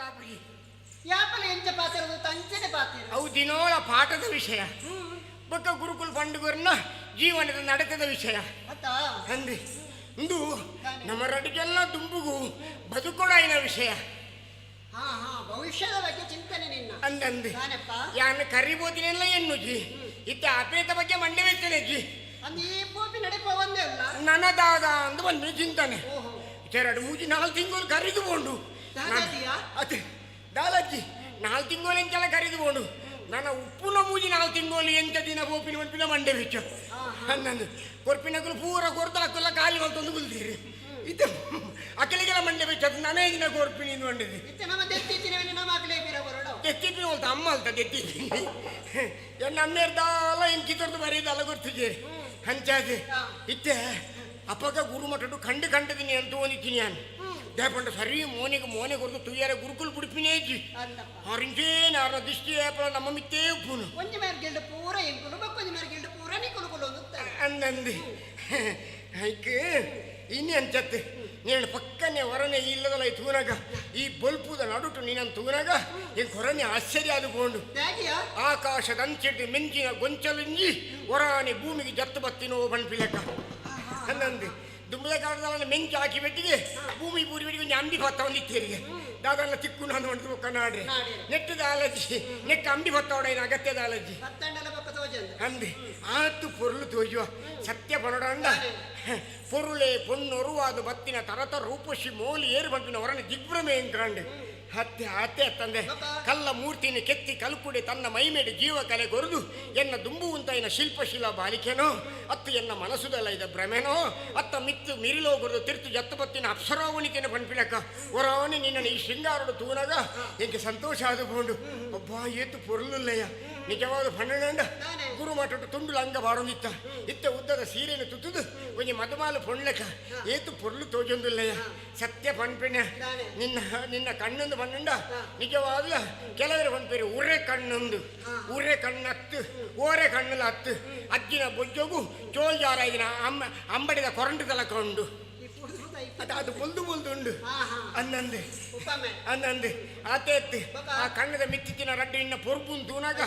ಆಪುಜಿ ಯಾಪಲ ಎಂಚ ಪಾತೆರ ತಂಚನೆ ಪಾತೆರ ಅವು ದಿನೋಳ ಪಾಠದ ವಿಷಯ ಬೊಕ್ಕ ಗುರುಕುಲ ಪಂಡುಗರ್ನ ಜೀವನದ ನಡತದ ವಿಷಯ ಅಂದೆ ಇಂದು ನಮ್ಮ ರಡಿಗೆಲ್ಲ ದುಂಬುಗು ಬದುಕೊಡಾಯಿನ ವಿಷಯ. ಹಾ ಹಾ, ಭವಿಷ್ಯದ ಬಗ್ಗೆ ಚಿಂತನೆ ನಿನ್ನ. ಅಂದಂದೆ ಯಾನ್ ಕರಿಬೋದಿನೆಲ್ಲ ಎನ್ನುಜಿ ಇತ್ತ ಅಪೇತ ಬಗ್ಗೆ ಮಂಡೆ ವೆಚ್ಚನೆ ಜಿ. ಅಂದ್ ಈ ಪೋಪಿ ನಡೆಪ ಒಂದೇ ಅಲ್ಲ ನನದಾದ ಅಂದು ಬಂದು ಚಿಂತನೆ. ಎರಡು ಮೂಜಿ ನಾಲ್ಕು ತಿಂಗಳು ಕರಿದು ಬೋಂಡು ಅದೇ ದಾಲಜ್ಜಿ ನಾಲ್ಕು ತಿಂಗಳು ಎಂತೆಲ್ಲ ಕರಿದು ಬೋಂಡು ನನ್ನ ಉಪ್ಪುನ ಮೂಜಿ ನಾಲ್ಕು ತಿಂಗಳು ಎಂತ ದಿನ ಬೋಪಿನ ಮಂಪಿನ ಮಂಡೆ ಬೆಚ್ಚ ಅನ್ನಂದು ಕೊರ್ಪಿನಕುಲು ಪೂರ ಕೊರ್ದು ಹಾಕಲ್ಲ ಖಾಲಿ ಮಲ್ತೊಂದು ಕುಲ್ತೀರಿ ಇತ್ತೆ ಅಕಲಿಗೆಲ್ಲ ಮಂಡೆ ಬೆಚ್ಚ ಅದು ನಾನೇ ದಿನ ಕೊರ್ಪಿನಿ ಇಂದು ಮಂಡಿದೆ. ದೆತ್ತಿಪಿನ ಹೊಲ್ತ ಅಮ್ಮ ಅಲ್ತ ದೆತ್ತಿದ್ದೀನಿ ಎನ್ನ ಅಮ್ಮೇರ್ದಾಲ ಇಂಕಿ ತೊರ್ದು ಬರೀದಲ್ಲ ಗೊತ್ತಿದ್ದೀರಿ ಅಂಚಾದೆ ಇತ್ತೆ ಅಪ್ಪಗ ಗುರುಮಠಡು ಕಂಡು ಕಂಡದಿನಿ ಅಂತ ಓದಿದ್ದೀನಿ ನಾನು ದೇಪಂಡ ಸರಿ ಮೋನಿಗೆ ಮೋನೆ ಕೊರ್ದು ತುಯ್ಯಾರೆ ಗುರುಕುಲ್ ಬಿಡ್ಪಿನೇ ಇಜ್ಜಿ ಆರಿಂಚೇನ ಆರ್ನ ದಿಷ್ಟಿ ಏಪಲ ನಮ್ಮ ಮಿತ್ತೇ ಉಪ್ಪುನು ಒಂಜಿ ಮೇರ್ ಪೂರ ಎಂಕುಲು ಬೊಕ್ಕೊಂಜಿ ಮೇರ್ ಪೂರ ನಿಕುಲು ಕುಲು ಅಂದಂದು ಐಕ್ ಇನ್ನೆ ಅಂಚತ್ತೆ ನೀನು ಪಕ್ಕನೆ ಹೊರನೆ ಇಲ್ಲದಲ್ಲ ಈ ತೂನಾಗ ಈ ಬಲ್ಪುದ ನಡುಟು ನೀನನ್ನು ತೂನಾಗ ಈ ಹೊರನೆ ಆಶ್ಚರ್ಯ ಆದುಕೊಂಡು ಆಕಾಶದಂಚಿಟ್ಟು ಮಿಂಚಿನ ಗೊಂಚಲಿಂಜಿ ಹೊರಾನೆ ಭೂಮಿಗೆ ಜತ್ತು ಬತ್ತಿನೋ ಬಣ್ಪಿಲೆಕ್ಕ ಅಂದಂದು ದುಂಬದ ಕಾಲದಲ್ಲಿ ಮೆಂಚು ಹಾಕಿ ಬೆಟ್ಟಿಗೆ ಭೂಮಿ ಪೂರಿ ಬೆಟ್ಟಿಗೆ ಒಂಜಿ ಅಂಬಿ ಭತ್ತ ಒಂದಿತ್ತೇರಿಗೆ ದಾದಲ್ಲ ತಿಕ್ಕು ನಾನು ಒಂದು ಕನ್ನಾಡ್ರೆ ನೆಟ್ಟದ ಅಲಜಿ ನೆಟ್ಟ ಅಂಬಿ ಭತ್ತ ಹೊಡೆಯಿನ ಅಗತ್ಯದ ಅಲಜಿ ಅಂದೆ ಆತು ಪೊರುಳು ತೋಜುವ ಸತ್ಯ ಪನಡಂಡ ಪೊರುಳೆ ಪೊಣ್ಣೊರುವಾದ ಬತ್ತಿನ ತರತ ರೂಪಶಿ ಮೋಲಿ ಏರು ಬಂಪಿನ ಹೊರನ ದಿಗ್ಭ್ರಮೆ ಎಂಕ್ರಾಂಡೆ ಹತ್ತೆ ಆತೆ ತಂದೆ ಕಲ್ಲ ಮೂರ್ತಿನ ಕೆತ್ತಿ ಕಲ್ಕುಡೆ ತನ್ನ ಮೈಮೇಡೆ ಜೀವ ಕಲೆ ಕೊರೆದು ಎನ್ನ ದುಂಬುವಂತಾಯಿನ ಶಿಲ್ಪಶಿಲಾ ಬಾಲಿಕೆನೋ ಅತ್ತು ಎನ್ನ ಮನಸ್ಸುದಲ್ಲ ಇದ ಭ್ರಮೆನೋ ಅತ್ತ ಮಿತ್ತು ಮಿರಿಲೋಗುರದು ತಿರ್ತು ಜತ್ತು ಬತ್ತಿನ ಅಪ್ಸರಾವಣಿಕೆನ ಪನ್ಪಿಲಕ್ಕ ಹೊರವನೆ ನಿನ್ನನ್ನು ಈ ಶೃಂಗಾರಡು ತೂನಾಗ ಎಂಕೆ ಸಂತೋಷ ಆದುಕೊಂಡು ಒಬ್ಬ ಏತು ಪೊರುಲುಲ್ಲಯ್ಯ ನಿಜವಾದ ಪಣ್ಣಂಡ ಗುರು ಮಾಟು ತುಂಡು ಲಂಗ ಬಾಡೊಂದಿತ್ತ ಇತ್ತ ಉದ್ದದ ಸೀರೆಯನ್ನು ತುತ್ತುದು ಒಂಜಿ ಮಧುಮಾಲು ಪೊಣ್ಲೆಕ ಏತು ಪೊರ್ಲು ತೋಜೊಂದುಲ್ಲಯ್ಯ ಸತ್ಯ ಪಣ್ಪಿನ ನಿನ್ನ ನಿನ್ನ ಕಣ್ಣೊಂದು ಪಣ್ಣುಂಡ ನಿಜವಾದ್ಲ ಕೆಲವರು ಪಣ್ಪೇರು ಉರೆ ಕಣ್ಣೊಂದು ಉರೆ ಕಣ್ಣತ್ತು ಓರೆ ಕಣ್ಣುಲ ಹತ್ತು ಅಜ್ಜಿನ ಬೊಜ್ಜೋಗು ಚೋಲ್ ಜಾರ ಇದನ್ನ ಅಮ್ಮ ಅಂಬಡಿದ ಕೊರಂಟು ತಲಕ ಉಂಡು ಅದು ಅದು ಬೊಲ್ದು ಬೊಲ್ದು ಉಂಡು ಅನ್ನಂದೆ ಅನ್ನಂದೆ ಆತೆ ಎತ್ತು ಆ ಕಣ್ಣದ ಮಿತ್ತಿತ್ತಿನ ರಡ್ಡು ಇನ್ನ ಪೊರ್ಬುನ್ ತೂನಾಗ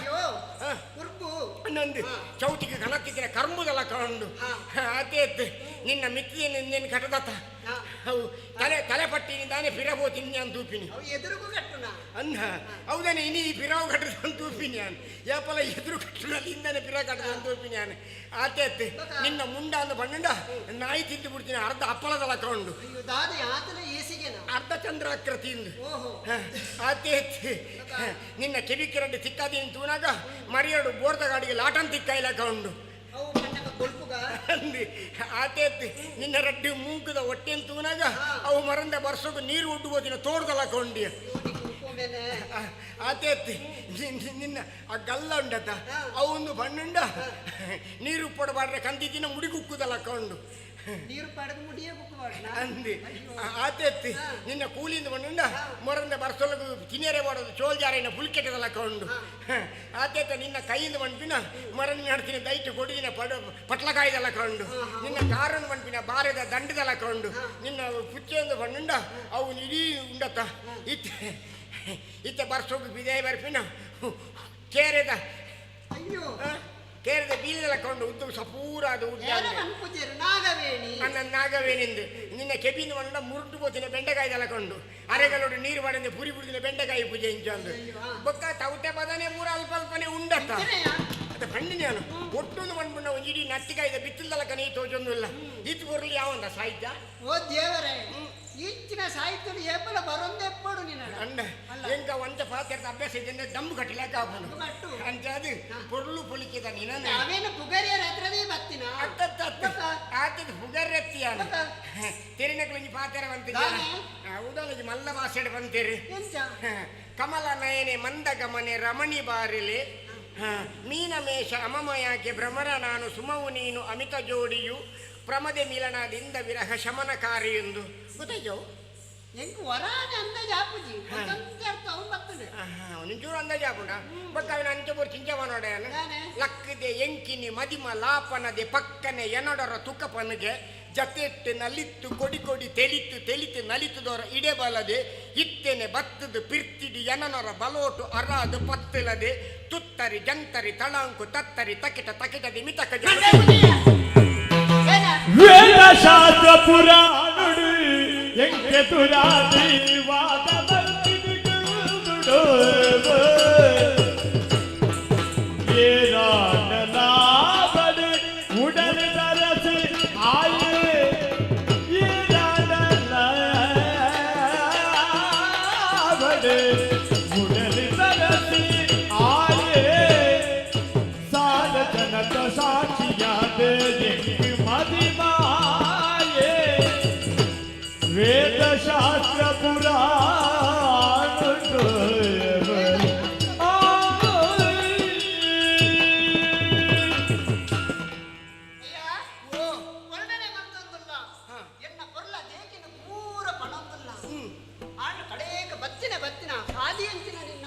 ಅನ್ನಂದು ಚೌತಿಗೆ ಕಣತ್ತಿತ್ತಿನ ಕರ್ಮುದಲ ಕಂಡು ಆತೆ ಎತ್ತು ನಿನ್ನ ಮಿತ್ತಿನ ನಿನ್ನ ಕಟದತ್ತ ಅವು ತಲೆ ತಲೆಪಟ್ಟಿನಿಂದಾನೆ ಫಿರಬೋತಿನಿ ನಾನು ತೂಪಿನಿ ಅನ್ನ ಹೌದಾನೆ ಇನಿ ಈ ಫಿರಾವು ಕಟ್ಟದ ಅಂತ ತೂಪಿನಿ ನಾನು ಯಾಪಲ ಎದುರು ಕಟ್ಟದಲ್ಲಿ ಇಂದಾನೆ ಫಿರಾ ಕಟ್ಟದ ಅಂತ ತೂಪಿನಿ ನಾನು ಆತೆ ಎತ್ತು ನಿನ್ನ ಮುಂಡ ಅಂದ ಬಣ್ಣಂಡ ನಾಯಿ ತಿಂದು ಬಿಡ್ತೀನಿ ಅರ್ಧ ಅಪ್ಪಳದಲ್ಲ ಕಂಡು ಅರ್ಧ ಚಂದ್ರಾಕೃತಿ ಆತೆ ನಿನ್ನ ಕಿವಿ ಕಿರಡು ತಿಕ್ಕಾದೀನಿ ತೂನಾಗ ಮರಿಯಡು ಬೋರ್ದ ಗಾಡಿಗೆ ಲಾಟನ್ ತಿಕ್ಕ ಇಲ್ಲ ಕಂಡು ಅಂದು ಆತೆ ನಿನ್ನ ರಡ್ಡಿ ಮೂಕದ ಹೊಟ್ಟೆನ್ ತೂನಾಗ ಅವು ಮರಂದ ಬರ್ಸೋದು ನೀರು ಉಡ್ಡುಬೋದಿನ ತೋಡ್ದಲ್ಲ ಕೊಂಡಿ ಆತೆ ನಿನ್ನ ಆ ಗಲ್ಲ ಉಂಡತ್ತ ಅವೊಂದು ಬಣ್ಣುಂಡ ನೀರು ಪಡಬಾಡ್ರೆ ಕಂದಿದ್ದಿನ ಮುಡಿಗುಕ್ಕುದಲ್ಲ ಕೊಂಡು ನೀರು ಪಡೆದು ಮುಡಿಯೇ ಅಂದು ಆತೆ ನಿನ್ನ ಕೂಲಿಂದ ಬಣ್ಣುಂಡ ಮೊರಂದ ಬರ್ಸೊಲಗು ತಿನ್ನೇರೆ ಮಾಡೋದು ಚೋಲ್ ಜಾರಿನ ಪುಲ್ಕೆಟದಲ್ಲ ಕೊಂಡು ಆತೇತ ನಿನ್ನ ಕೈಯಿಂದ ಮಣ್ಪಿನ ಮರಣ ನಡ್ತೀನಿ ದೈಟು ಕೊಡಿದಿನ ಪಡ ಪಟ್ಲಕಾಯ್ದಲ್ಲ ಕೊಂಡು ನಿನ್ನ ಕಾರನ್ನು ಮಣ್ಪಿನ ಬಾರದ ದಂಡದಲ್ಲ ಕೊಂಡು ನಿನ್ನ ಪುಚ್ಚೆಯಿಂದ ಬಣ್ಣುಂಡ ಅವು ಇಡೀ ಉಂಡತ್ತ ಇತ್ತೆ ಇತ್ತೆ ಬರ್ಸೋಗು ಬಿದೇ ಬರ್ಪಿನ ಕೇರೆದ ಅಯ್ಯೋ ಕೇರದ ಬೀಲದಲ್ಲ ಕೊಂಡು ಉದ್ದು ಸಪೂರ ಅದು ನಾಗವೇಣಿ ನನ್ನ ನಾಗವೇಣಿಂದು ನಿನ್ನ ಕೆಬಿನ ಮಂಡ ಮುರುಟು ಬೋತಿನ ಬೆಂಡೆಕಾಯ್ದಲ್ಲ ಕೊಂಡು ಅರೆಗಳೋಡು ನೀರು ಮಾಡಿದ ಪುರಿ ಪುಡಿದಿನ ಬೆಂಡೆಕಾಯಿ ಪೂಜೆ ಇಂಚಂದು ಬೊಕ್ಕ ತೌತೆ ಪದನೆ ಪೂರ ಅಲ್ಪ ಅಲ್ಪನೆ ಉಂಡತ್ತ ಅದು ಪಂಡಿನ ನಾನು ಒಟ್ಟೊಂದು ಮಣ್ಪುಂಡ ಒಂದು ಇಡೀ ನತ್ತಿಕಾಯ್ದ ಬಿತ್ತಿಲ್ದಲ್ಲ ಕಣಿ ತೋಚೊಂದು ಇಲ್ಲ ಇತ್ತು ಬರಲಿ ಯಾವಂದ ಸಾಹಿತ್ಯ ಓ ದೇವರೇ ಈಚಿನ ಸಾಹಿತ್ಯ ಏಪಲ ಬರೊಂದೆಪ್ಪಡು ನಿನ್ನ ಅಣ್ಣ ಎಂಕ ಒಂಚ ಪಾತ್ರದ ಅಭ್ಯಾಸ ಇದೆ ದಮ್ಮು ಕಟ್ಟಲಾಕ ಅಂಚ ಅದು ಪೊರ್ಲು ಪೊಲಿಕಿದ ನೀನ ಅವೇನು ಪುಗರಿಯ ರಾತ್ರದೇ ಬತ್ತಿನ ಆತದ ಪುಗರ್ಯತ್ತಿಯ ತೆರಿನಕಲೊಂಜಿ ಪಾತೆರ ಬಂತ ಹೌದಲ್ಲ ಮಲ್ಲ ಭಾಷೆಡ್ ಬಂತೇರಿ ಕಮಲ ನಯನೆ ಮಂದ ಗಮನೆ ರಮಣಿ ಬಾರಿಲೆ ಮೀನಮೇಷ ಅಮಮಯಾಕೆ ಭ್ರಮರ ನಾನು ಸುಮವು ನೀನು ಅಮಿತ ಜೋಡಿಯು ಪ್ರಮದೆ ಮಿಲನದಿಂದ ವಿರಹ ಶಮನಕಾರಿ ಎಂದು ಗೊತ್ತಾಯ್ತು ಎಂಕ್ ವರಾನೆ ಅಂದಾಜು ಆಪುಜಿ ಒಂದೊಂದೇ ಅರ್ಥ ಅವ್ನು ಬರ್ತದೆ ಒಂಚೂರು ಅಂದಾಜು ಆಪುಂಡ ಬೊಕ್ಕ ಅವನ ಅಂಚೆ ಚಿಂಚ ಮಾಡೋಡ ಲಕ್ಕದೆ ಎಂಕಿನಿ ಮದಿಮ ಲಾಪನದೆ ಪಕ್ಕನೆ ಎನಡರ ತುಕ್ಕ ಪನ್ಗೆ ಜತೆಟ್ಟು ನಲಿತ್ತು ಕೊಡಿ ಕೊಡಿ ತೆಲಿತು ತೆಲಿತು ನಲಿತುದೋರ ಇಡೆ ಬಲದೆ ಇತ್ತೆನೆ ಬತ್ತದು ಪಿರ್ತಿಡಿ ಯನನೊರ ಬಲೋಟು ಅರಾದು ಪತ್ತಿಲದೆ ತುತ್ತರಿ ಜಂತರಿ ತಳಂಕು ತತ್ತರಿ ತಕಿಟ ತಕಿಟದಿ ಮಿತಕ ವೇದಶಾಸ್ತ್ರ ಪುರಾಣುಡು ಎಂಕೆ ತುರಾದಿ ವಾದ ಉಡಲ್ ತರಸಿ ಆಯೆ ಉಡಲ್ ತರಸಿ ಆಯೆ ಸಾಲ ಜನತ ಸಾಕ್ಷಿಯಾದ ಮದಿಮಾಯೆ ವೇದಶಾಸ್ತ್ರ ಪುರಾಣುಡು ವರ್ಣನೆ ಮಲ್ತೊಂದುಲ್ಲ ಎನ್ನ ಪೊರ್ಲ ದೇಕಿನ ಪೂರ ಪಣೊಂದುಲ್ಲ ಆಂಡ ಕಡೇಕ ಬತ್ತಿನ ಬತ್ತಿನ ಹಾದಿ ಅಂಚಿನ ನಿನ್ನ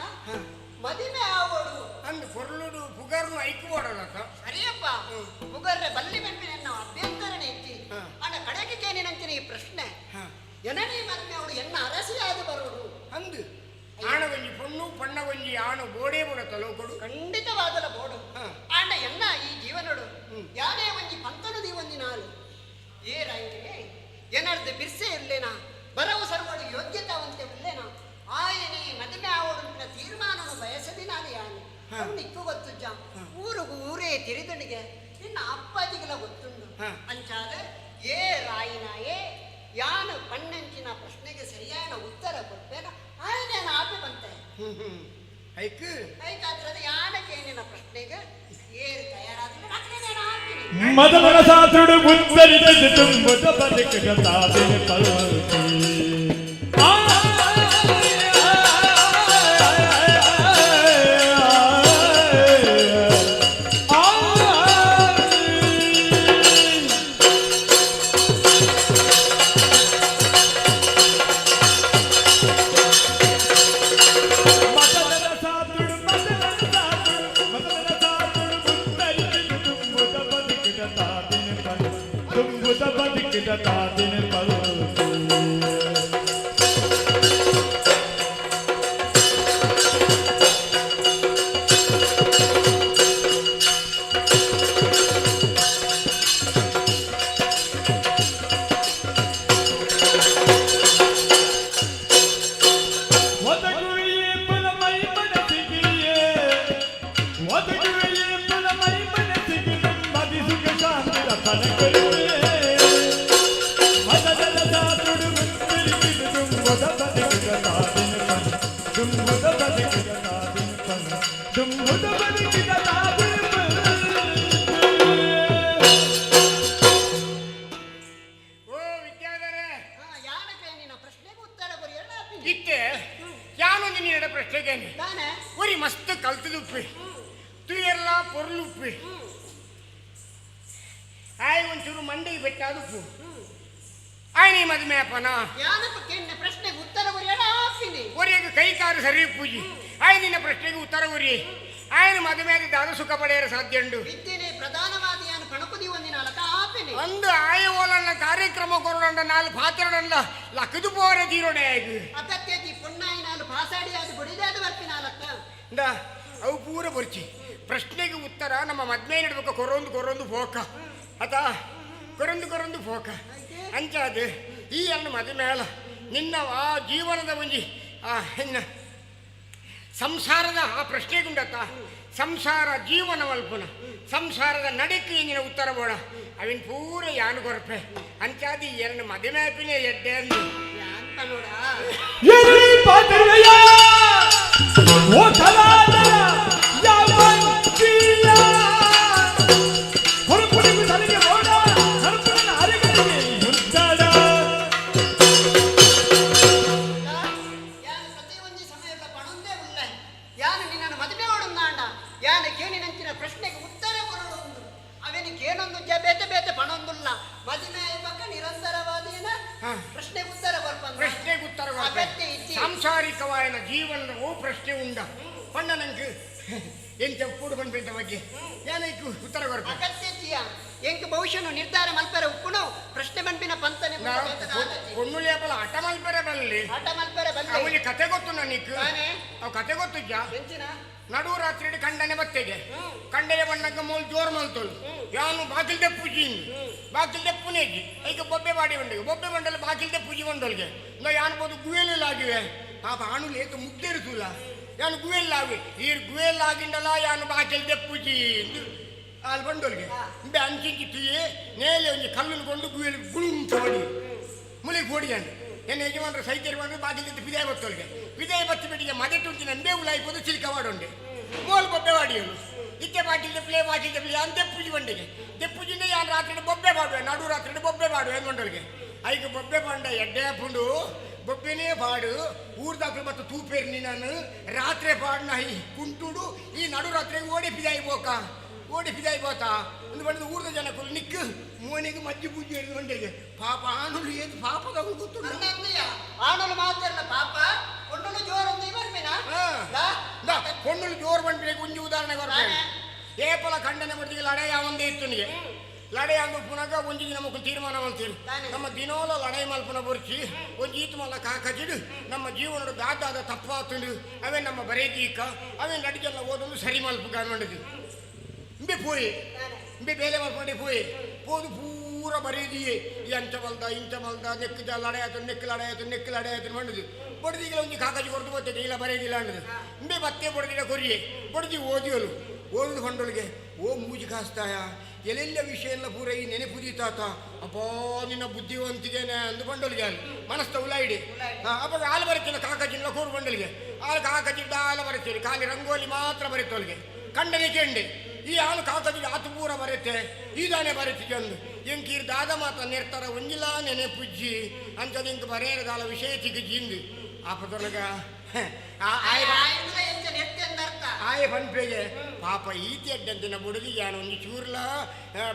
ಮದಿಮೆ ಆವೋಡು ಅಂದು ಪೊರ್ಲುಡು ಪುಗರ್ನು ಐಕು ಓಡಲಕ ಸರಿಯಪ್ಪ ಪುಗರ್ರೆ ಬಲ್ಲಿ ಬೆಂಪಿನ ಎನ್ನ ಅಭ್ಯಂತರನೆ ಇತ್ತಿ ಆಂಡ ಕಡೆಗೆ ಕೇನಿನಂಚಿನ ಈ ಪ್ರಶ್ನೆ ಎನನೇ ಮದಿಮೆ ಅವಳು ಎನ್ನ ಅರಸಿಯಾದ ಬರೋಡು ಅಂದು ಆಣ ಒಂಜಿ ಪೊಣ್ಣು ಪಣ್ಣ ಒಂಜಿ ಆಣು ಬೋಡೇ ಬುಡತ ಲೋಕೊಡು ಖಂಡಿತವಾದಲ ಬೋಡು ಆಂಡ ಎನ್ನ ಈ ಜೀವನಡು ಯಾನೇ ಒಂಜಿ ಪಂತನು ದೀವೊಂಜಿ ನಾಲು ಏ ರಾಯಿಗೆ ಏನರ್ದು ಬಿರ್ಸೆ ಇರ್ಲೇನಾ ಬರವು ಸರ್ವಡು ಯೋಗ್ಯತಾವಂತೆ ಉಲ್ಲೇನಾ ಆಯನೆ ಮದುವೆ ಆವಡು ತೀರ್ಮಾನನು ಬಯಸದಿ ನಾನು ಯಾನೆ ನಿಕ್ಕು ಗೊತ್ತುಜ್ಜ ಊರುಗು ಊರೇ ತಿರಿದಣಿಗೆ ನಿನ್ನ ಅಪ್ಪಾಜಿಗೆಲ್ಲ ಗೊತ್ತುಂಡು ಅಂಚಾದ ಏ ರಾಯಿನಾಯೇ ಯಾನು ಪಣ್ಣಂಚಿನ ಪ್ರಶ್ನೆಗೆ ಸರಿಯಾದ ಉತ್ತರ ಕೊಟ್ಟೇನ ಆಯನೇನ ಆಪೆ ಬಂತೆ ಐಕ್ ಐಕಾದ್ರದ ಯಾನಕೇನಿನ ಪ್ರಶ್ನೆಗೆ ಏರು ತಯಾರಾದ್ರೆ ಅಕ್ಲೇನೇನ ಹಾಕ್ತೀನಿ ಮದಮನ ಸಾತ್ರುಡು ಉತ್ತರಿದ ತುಂಬುದ ಬದುಕುಗ ತಾದಿನ ಪಲ್ವಲ್ತಿ ತುಂಬುದ ಬದುಕಿದ ತಾದಿನ ಪಲ್ವಲ್ತಿ ಒದಗುವೆಯೇ ಪುಲಮೈ ಮನಸ್ಸಿಗೆಯೇ ಒದಗುವೆಯೇ ಪುಲಮೈ ಮನಸ್ಸಿಗೆ ನೆಮ್ಮದಿ ಸುಖ ಶಾಂತಿ ರತನ ಕೊಡುವೆ ಮದದ ಸಾತುಡು ಮುತ್ತರಿಸಿದು ತುಂಬುದ ಬದುಕಿದ ತಾದಿನ ಪಣ ತುಂಬುದ ಬದುಕಿದ ತಾದಿನ ಪಣ ತುಂಬುದ ಬದುಕಿದ ತಾದಿನ ಪಣ. ಓ ವಿದ್ಯಾಧರೇ ಯಾನಕೇನಿನ ಪ್ರಶ್ನೆಗೆ ಉತ್ತರ ಬರೆಯಲ್ಲ ಇತ್ತೆ ಯಾನೊಂದು ನೀಡ ಪ್ರಶ್ನೆಗೆ ಒರಿ ಮಸ್ತ್ ಕಲ್ತದುಪ್ಪಿ ತುಯೆಲ್ಲ ಪೊರ್ಲುಪ್ಪಿ ಆಯ್ ಒಂಚೂರು ಮಂಡಿಗೆ ಬೆಟ್ಟಾದುಪ್ಪು ಆಯ್ ನೀ ಮದುವೆ ಅಪ್ಪನ ಯಾನಪ್ಪ ಕೇಳಿನ ಪ್ರಶ್ನೆಗೆ ಉತ್ತರ ಬರೆಯಲ್ಲ ಆಪಿನಿ ಒರಿಯಗ ಕೈ ಕಾರು ಸರಿ ಪೂಜಿ ಆಯ್ ನಿನ್ನ ಪ್ರಶ್ನೆಗೆ ಉತ್ತರ ಒರಿ ಆಯನ ಮದುವೆ ದಾದ ಸುಖ ಪಡೆಯಲು ಸಾಧ್ಯ ಉಂಡು ವಿದ್ಯೆನೆ ಪ್ರಧಾನವಾದ ಯಾನು ಪಣಪುದಿ ಒಂದಿನ ಅಲಕ ಆಪಿನಿ ಅಂದು ಆಯ ಓಲಣ್ಣ ಕಾರ್ಯಕ್ರಮ ಕೊರೋಣ ನಾಲ್ ಪಾತ್ರಡಲ್ಲ ಲಕ್ಕದು ಪೋರೆ ತೀರೋಣೆ ಆಯ್ತು ಅಗತ್ಯತಿ ಪುಣ್ಣಾಯಿ ನಾಲು ಪಾಸಾಡಿ ಅದು ಬಡಿದೆ ಅದು ಬರ್ಪಿನ ಅಲಕ್ಕ ಇಂದ ಅವು ಪೂರ ಬರ್ಚಿ ಪ್ರಶ್ನೆಗೆ ಉತ್ತರ ನಮ್ಮ ಮದ್ಮೆ ನಡ್ಬೇಕು ಕೊರೊಂದು ಕೊರೊಂದು ಪೋಕ ಆತಾ ಕೊರೊಂದು ಕೊರೊಂದು ಪೋಕ ಅಂಚಾದ ಈ ಅನ್ನ ಮದುವೆ ಮೇಳ ನಿನ್ನ ಆ ಜೀವನದ ಒಂಜಿ ಆ ಹೆಣ್ಣ ಸಂಸಾರದ ಆ ಪ್ರಶ್ನೆಗುಂಡತ್ತ ಸಂಸಾರ ಜೀವನವಲ್ಪನ ಸಂಸಾರದ ನಡಿಕೆ ಇಂಜಿನ ಉತ್ತರ ಬೋಡ ಅವಿನ್ ಪೂರ ಯಾನು ಕೊರಪೆ ಅಂಚಾದಿ ಎರಡು ಮದುವೆ ಆಪಿನೇ ಎಡ್ಡೆ ಅಂದು ಎಲ್ಲಿ ಪಾತ್ರೆಯ ಓ ಕಲಾದರ ಯಾವಂತಿಯ ಹೊರಪುಡಿಗು ತನಗೆ ಓಡ ನಡುಪುಡನ ಅರೆಗಳಿಗೆ ಯುದ್ಧಡ ಯಾನು ಪ್ರತಿಯೊಂದು ಸಮಯದ ಪಣೊಂದೇ ಉಲ್ಲ ಯಾನು ನಿನ್ನನ್ನು ಮದುವೆ ಓಡುಂದಾಂಡ ಯಾನು ಕೇಳಿನಂಚಿನ ಪ್ರಶ್ನೆಗೆ ಉತ್ತರ ಕೊರಡು ಅವೇನು ಕೇನೊಂದು ಬೇತೆ ಬೇತೆ ಪಣೊಂದುಲ್ಲ ಮದುವೆ ಪಕ್ಕ ನಿರಂತರವಾದೇನ ಪ್ರಶ್ನೆಗೆ ಉತ್ತರ ಬರ್ಪಂದ ಪ್ರಶ್ನೆಗೆ ಉತ್ತರ ಅಗತ್ಯ ಇತ್ತಿ ಸಾಂಸಾರಿಕವಾಯನ ಜೀವನದ ಓ ಪ್ರಶ್ನೆ ಉಂಡ ಪಂಡ ನಂಗೆ ಎಂಚ ಉಪ್ಪುಡು ಪನ್ಪಿಂತ ಬಗ್ಗೆ ಯಾನೈಕು ಉತ್ತರ ಕೊರ್ಪೆ ಅಗತ್ಯ ಎಂಕ್ ಭವಿಷ್ಯನು ನಿರ್ಧಾರ ಮಲ್ಪೆರೆ ಉಪ್ಪುನು ಪ್ರಶ್ನೆ ಪನ್ಪಿನ ಪಂತನೆ ಪೊಣ್ಣುಲಿ ಅಪಲ ಹಠ ಮಲ್ಪೆರೆ ಬಲ್ಲಿ ಹಠ ಮಲ್ಪೆರೆ ಬಲ್ಲಿ ಅವನಿಗೆ ಕತೆ ಗೊತ್ತು ನನಗೆ ಅವು ಕತೆ ಗೊತ್ತಿಜ್ಜಾ ನಡು ರಾತ್ರಿ ಕಂಡನೆ ಬತ್ತೆಗೆ ಕಂಡನೆ ಬಣ್ಣಕ್ಕೆ ಮೂಲು ಜೋರು ಮಲ್ತೋಳು ಯಾನು ಬಾಕಿಲ್ದೆ ಪೂಜಿ ಬಾಕಿಲ್ದೆ ಪುನೇಜಿ ಈಗ ಬೊಬ್ಬೆ ಬಾಡಿ ಬಂಡಿಗೆ ಬೊಬ್ಬೆ ಬಂಡಲು ಬಾಕಿಲ್ದೆ ಪೂಜಿ ಬಂಡೋಲ್ಗೆ ನಾ ಯಾನು ಬೋದು ಗುವೆಲಾಗಿವೆ ಪಾಪ ಆಣು ಲೇತು ಮುಗ್ದೇರಿಸೂಲ ಯಾನು ಗುವೆಲ್ಲಾಗಿ ಈರ್ ಗುವೆಲ್ಲಾಗಿಂಡಲ ಯಾನು ಬಾಕಿಲ್ದೆ ಪೂಜಿ ಅಲ್ಲಿ ಬಂಡೋಲ್ಗೆ ಇಂಬೆ ಅಂಚಿಂಚಿ ತುಯೆ ನೇಲೆ ಒಂಜಿ ಕಲ್ಲನ್ನು ಕೊಂಡು ಗುವೆಲ್ ಗುಳುಂ ಹೊಡಿ ಮುಳಿಗೆ ಹೊಡಿಯಾನು ಎನ್ನ ಯಜಮಾನರು ಸೈತ್ಯರು ಬಂದು ಬಾಗಿಲಿದ್ದು ಪಿದಾಯ ಬತ್ತೋಲ್ಗೆ ಪಿದಾಯ ಬತ್ತಿ ಬಿಟ್ಟಿಗೆ ಮದೆಟು ಉಂಟಿನ ಅಂಬೆ ಉಲಾಯ್ಬೋದು ಚಿಲ್ಕ ವಾಡುಂಡೆ ಮೋಲ್ ಬೊಬ್ಬೆ ವಾಡಿಯೋನು ಇತ್ತೆ ಬಾಕಿಲ್ದೆ ಪ್ಲೇ ಬಾಕಿಲ್ದೆ ಪ್ಲೇ ಅಂತ ದೆಪ್ಪುಜಿ ಬಂಡಿಗೆ ದೆಪ್ಪುಜಿಂದ ಯಾನು ರಾತ್ರಿ ಬೊಬ್ಬೆ ಪಾಡುವೆ ನಡು ರಾತ್ರಿ ಬೊಬ್ಬೆ ಪಾಡುವೆ ಅಂದ್ಕೊಂಡೋಲ್ಗೆ ಐಕ ಬೊಬ್ಬೆ ಪಾಂಡ ಎಡ್ಡೆ ಪುಂಡು ಬೊಬ್ಬೆನೇ ಪಾಡು ಊರ್ದಾಕ್ಲು ಮತ್ತು ತೂಪೇರ್ನಿ ನಾನು ರಾತ್ರಿ ಪಾಡ್ನ ಈ ಕುಂಟುಡು ಈ ನಡು ರಾತ್ರಿಗೆ ಓಡಿ ಪಿದಾಯಿ ಬೋಕ ಓಡಿ ಪಿದಾಯಿ ಬೋತಾ ಒಂದು ಬಂದು ಊರ್ದ ಜನಕ್ಕೂ ನಿಕ್ಕು ಮೋನಿಗೆ ಮಜ್ಜಿ ಪೂಜೆ ಹಿಡಿದು ಬಂಡಿಗೆ ಪಾಪ ಆಣುಲು ಏದು ಪಾಪದ ಗೊತ್ತುಂಟು ಆಣುಲು ಮಾತ್ರ ಪಾಪ ಪೊಣ್ಣುಲು ಜೋರು ಒಂದು ಬರ್ಪಿನ ಪೊಣ್ಣುಲು ಜೋರು ಬಂಡ್ರೆ ಒಂಜಿ ಉದಾಹರಣೆ ಬರ್ಬೇಕು ಏಪಲ ಖಂಡನೆ ಬರ್ತಿಗೆ ಲಡಾಯಿ ಒಂದೇ ಇತ್ತು ನಿಗೆ ಲಡಾಯಿ ಅಂದು ಪುನಗ ಒಂಜಿ ದಿನ ಮಕ್ಕಳು ತೀರ್ಮಾನ ಮಾಡ್ತೀರಿ ನಮ್ಮ ದಿನೋಲ ಲಡಾಯಿ ಮಲ್ಪನ ಬುರ್ಚಿ ಒಂಜಿ ಈತು ಮಲ್ಲ ಕಾಕಜಿಡು ನಮ್ಮ ಜೀವನದ ದಾದಾದ ತಪ್ಪಾತುಂಡು ಅವೇ ನಮ್ಮ ಬರೇದೀಕ ಅವೇ ನಡಿಗೆಲ್ಲ ಓದೊಂದು ಸರಿ ಮಲ್ಪು ಕಾಣ್ಕೊಂಡಿದ್ದು ಇಂಬೆ ಪೋಯಿ ಇಂಬೆ ಬೇಲೆ ಮಲ್ಪಂಡೆ ಪೋಯಿ ಪೋದು ಪೂರ ಬರೇದಿಯೇ ಈ ಅಂಚ ಮಲ್ದ ಇಂಚ ಮಲ್ದ ನೆಕ್ಕು ಲಡಾಯಿ ನೆಕ್ಕು ಲಡಾಯಿ ನೆಕ್ಕು ಲಡಾಯಿ ಮಾಡಿದ್ದು ಬಡ್ದಿಗೆಲ್ಲ ಒಂಜಿ ಕಾಗಜಿ ಕೊಡ್ದು ಬರ್ತದೆ ಇಲ್ಲ ಬರೇದಿಲ್ಲ ಅಂಡದು ಇಂಬೆ ಬತ್ತೆ ಬಡ್ದಿಲ್ಲ ಕೊರಿಯೆ ಬಡ್ದಿ ಓದಿಯೋಲು ಓದು ಕೊಂಡೊಳಗೆ ಓ ಮೂಜಿ ಕಾಸ್ತಾಯ ಎಲ್ಲೆಲ್ಲ ವಿಷಯ ಎಲ್ಲ ಪೂರ ಈ ನೆನಪು ತಾತ ಅಪ್ಪೋ ನಿನ್ನ ಬುದ್ಧಿವಂತಿಗೆನೆ ಅಂದು ಬಂಡೊಲಿಗೆ ಅಲ್ಲಿ ಮನಸ್ಸ ಉಲಾಯಿಡಿ ಅಪ್ಪ ಹಾಲು ಬರುತ್ತಿಲ್ಲ ಕಾಕಜಿಲ್ಲ ಕೂರು ಬಂಡಲಿಗೆ ಹಾಲು ಕಾಕಜಿ ದಾಲ ಬರುತ್ತೀರಿ ಖಾಲಿ ರಂಗೋಲಿ ಮಾತ್ರ ಬರುತ್ತೊಳಗೆ ಕಂಡನೆ ಕೆಂಡೆ ಈ ಹಾಲು ಕಾಕಜಿ ಆತು ಪೂರ ಬರುತ್ತೆ ಈದಾನೆ ಬರುತ್ತಿಗೆ ಅಂದು ಎಂಕೀರ್ ದಾದ ಮಾತ ನೆರ್ತಾರ ಒಂಜಿಲ ನೆನೆಪುಜ್ಜಿ ಅಂತದ ಇಂಕ್ ಬರೇರದಾಲ ವಿಷಯ ತಿಗಿಜಿಂದು ಆಪದೊಳಗ ಆಯೆ ಪನ್ಪೆಗೆ ಪಾಪ ಈತಿ ಅಡ್ಡಂತಿನ ಬುಡುದಿ ಯಾನು ಒಂಜಿ ಚೂರ್ಲ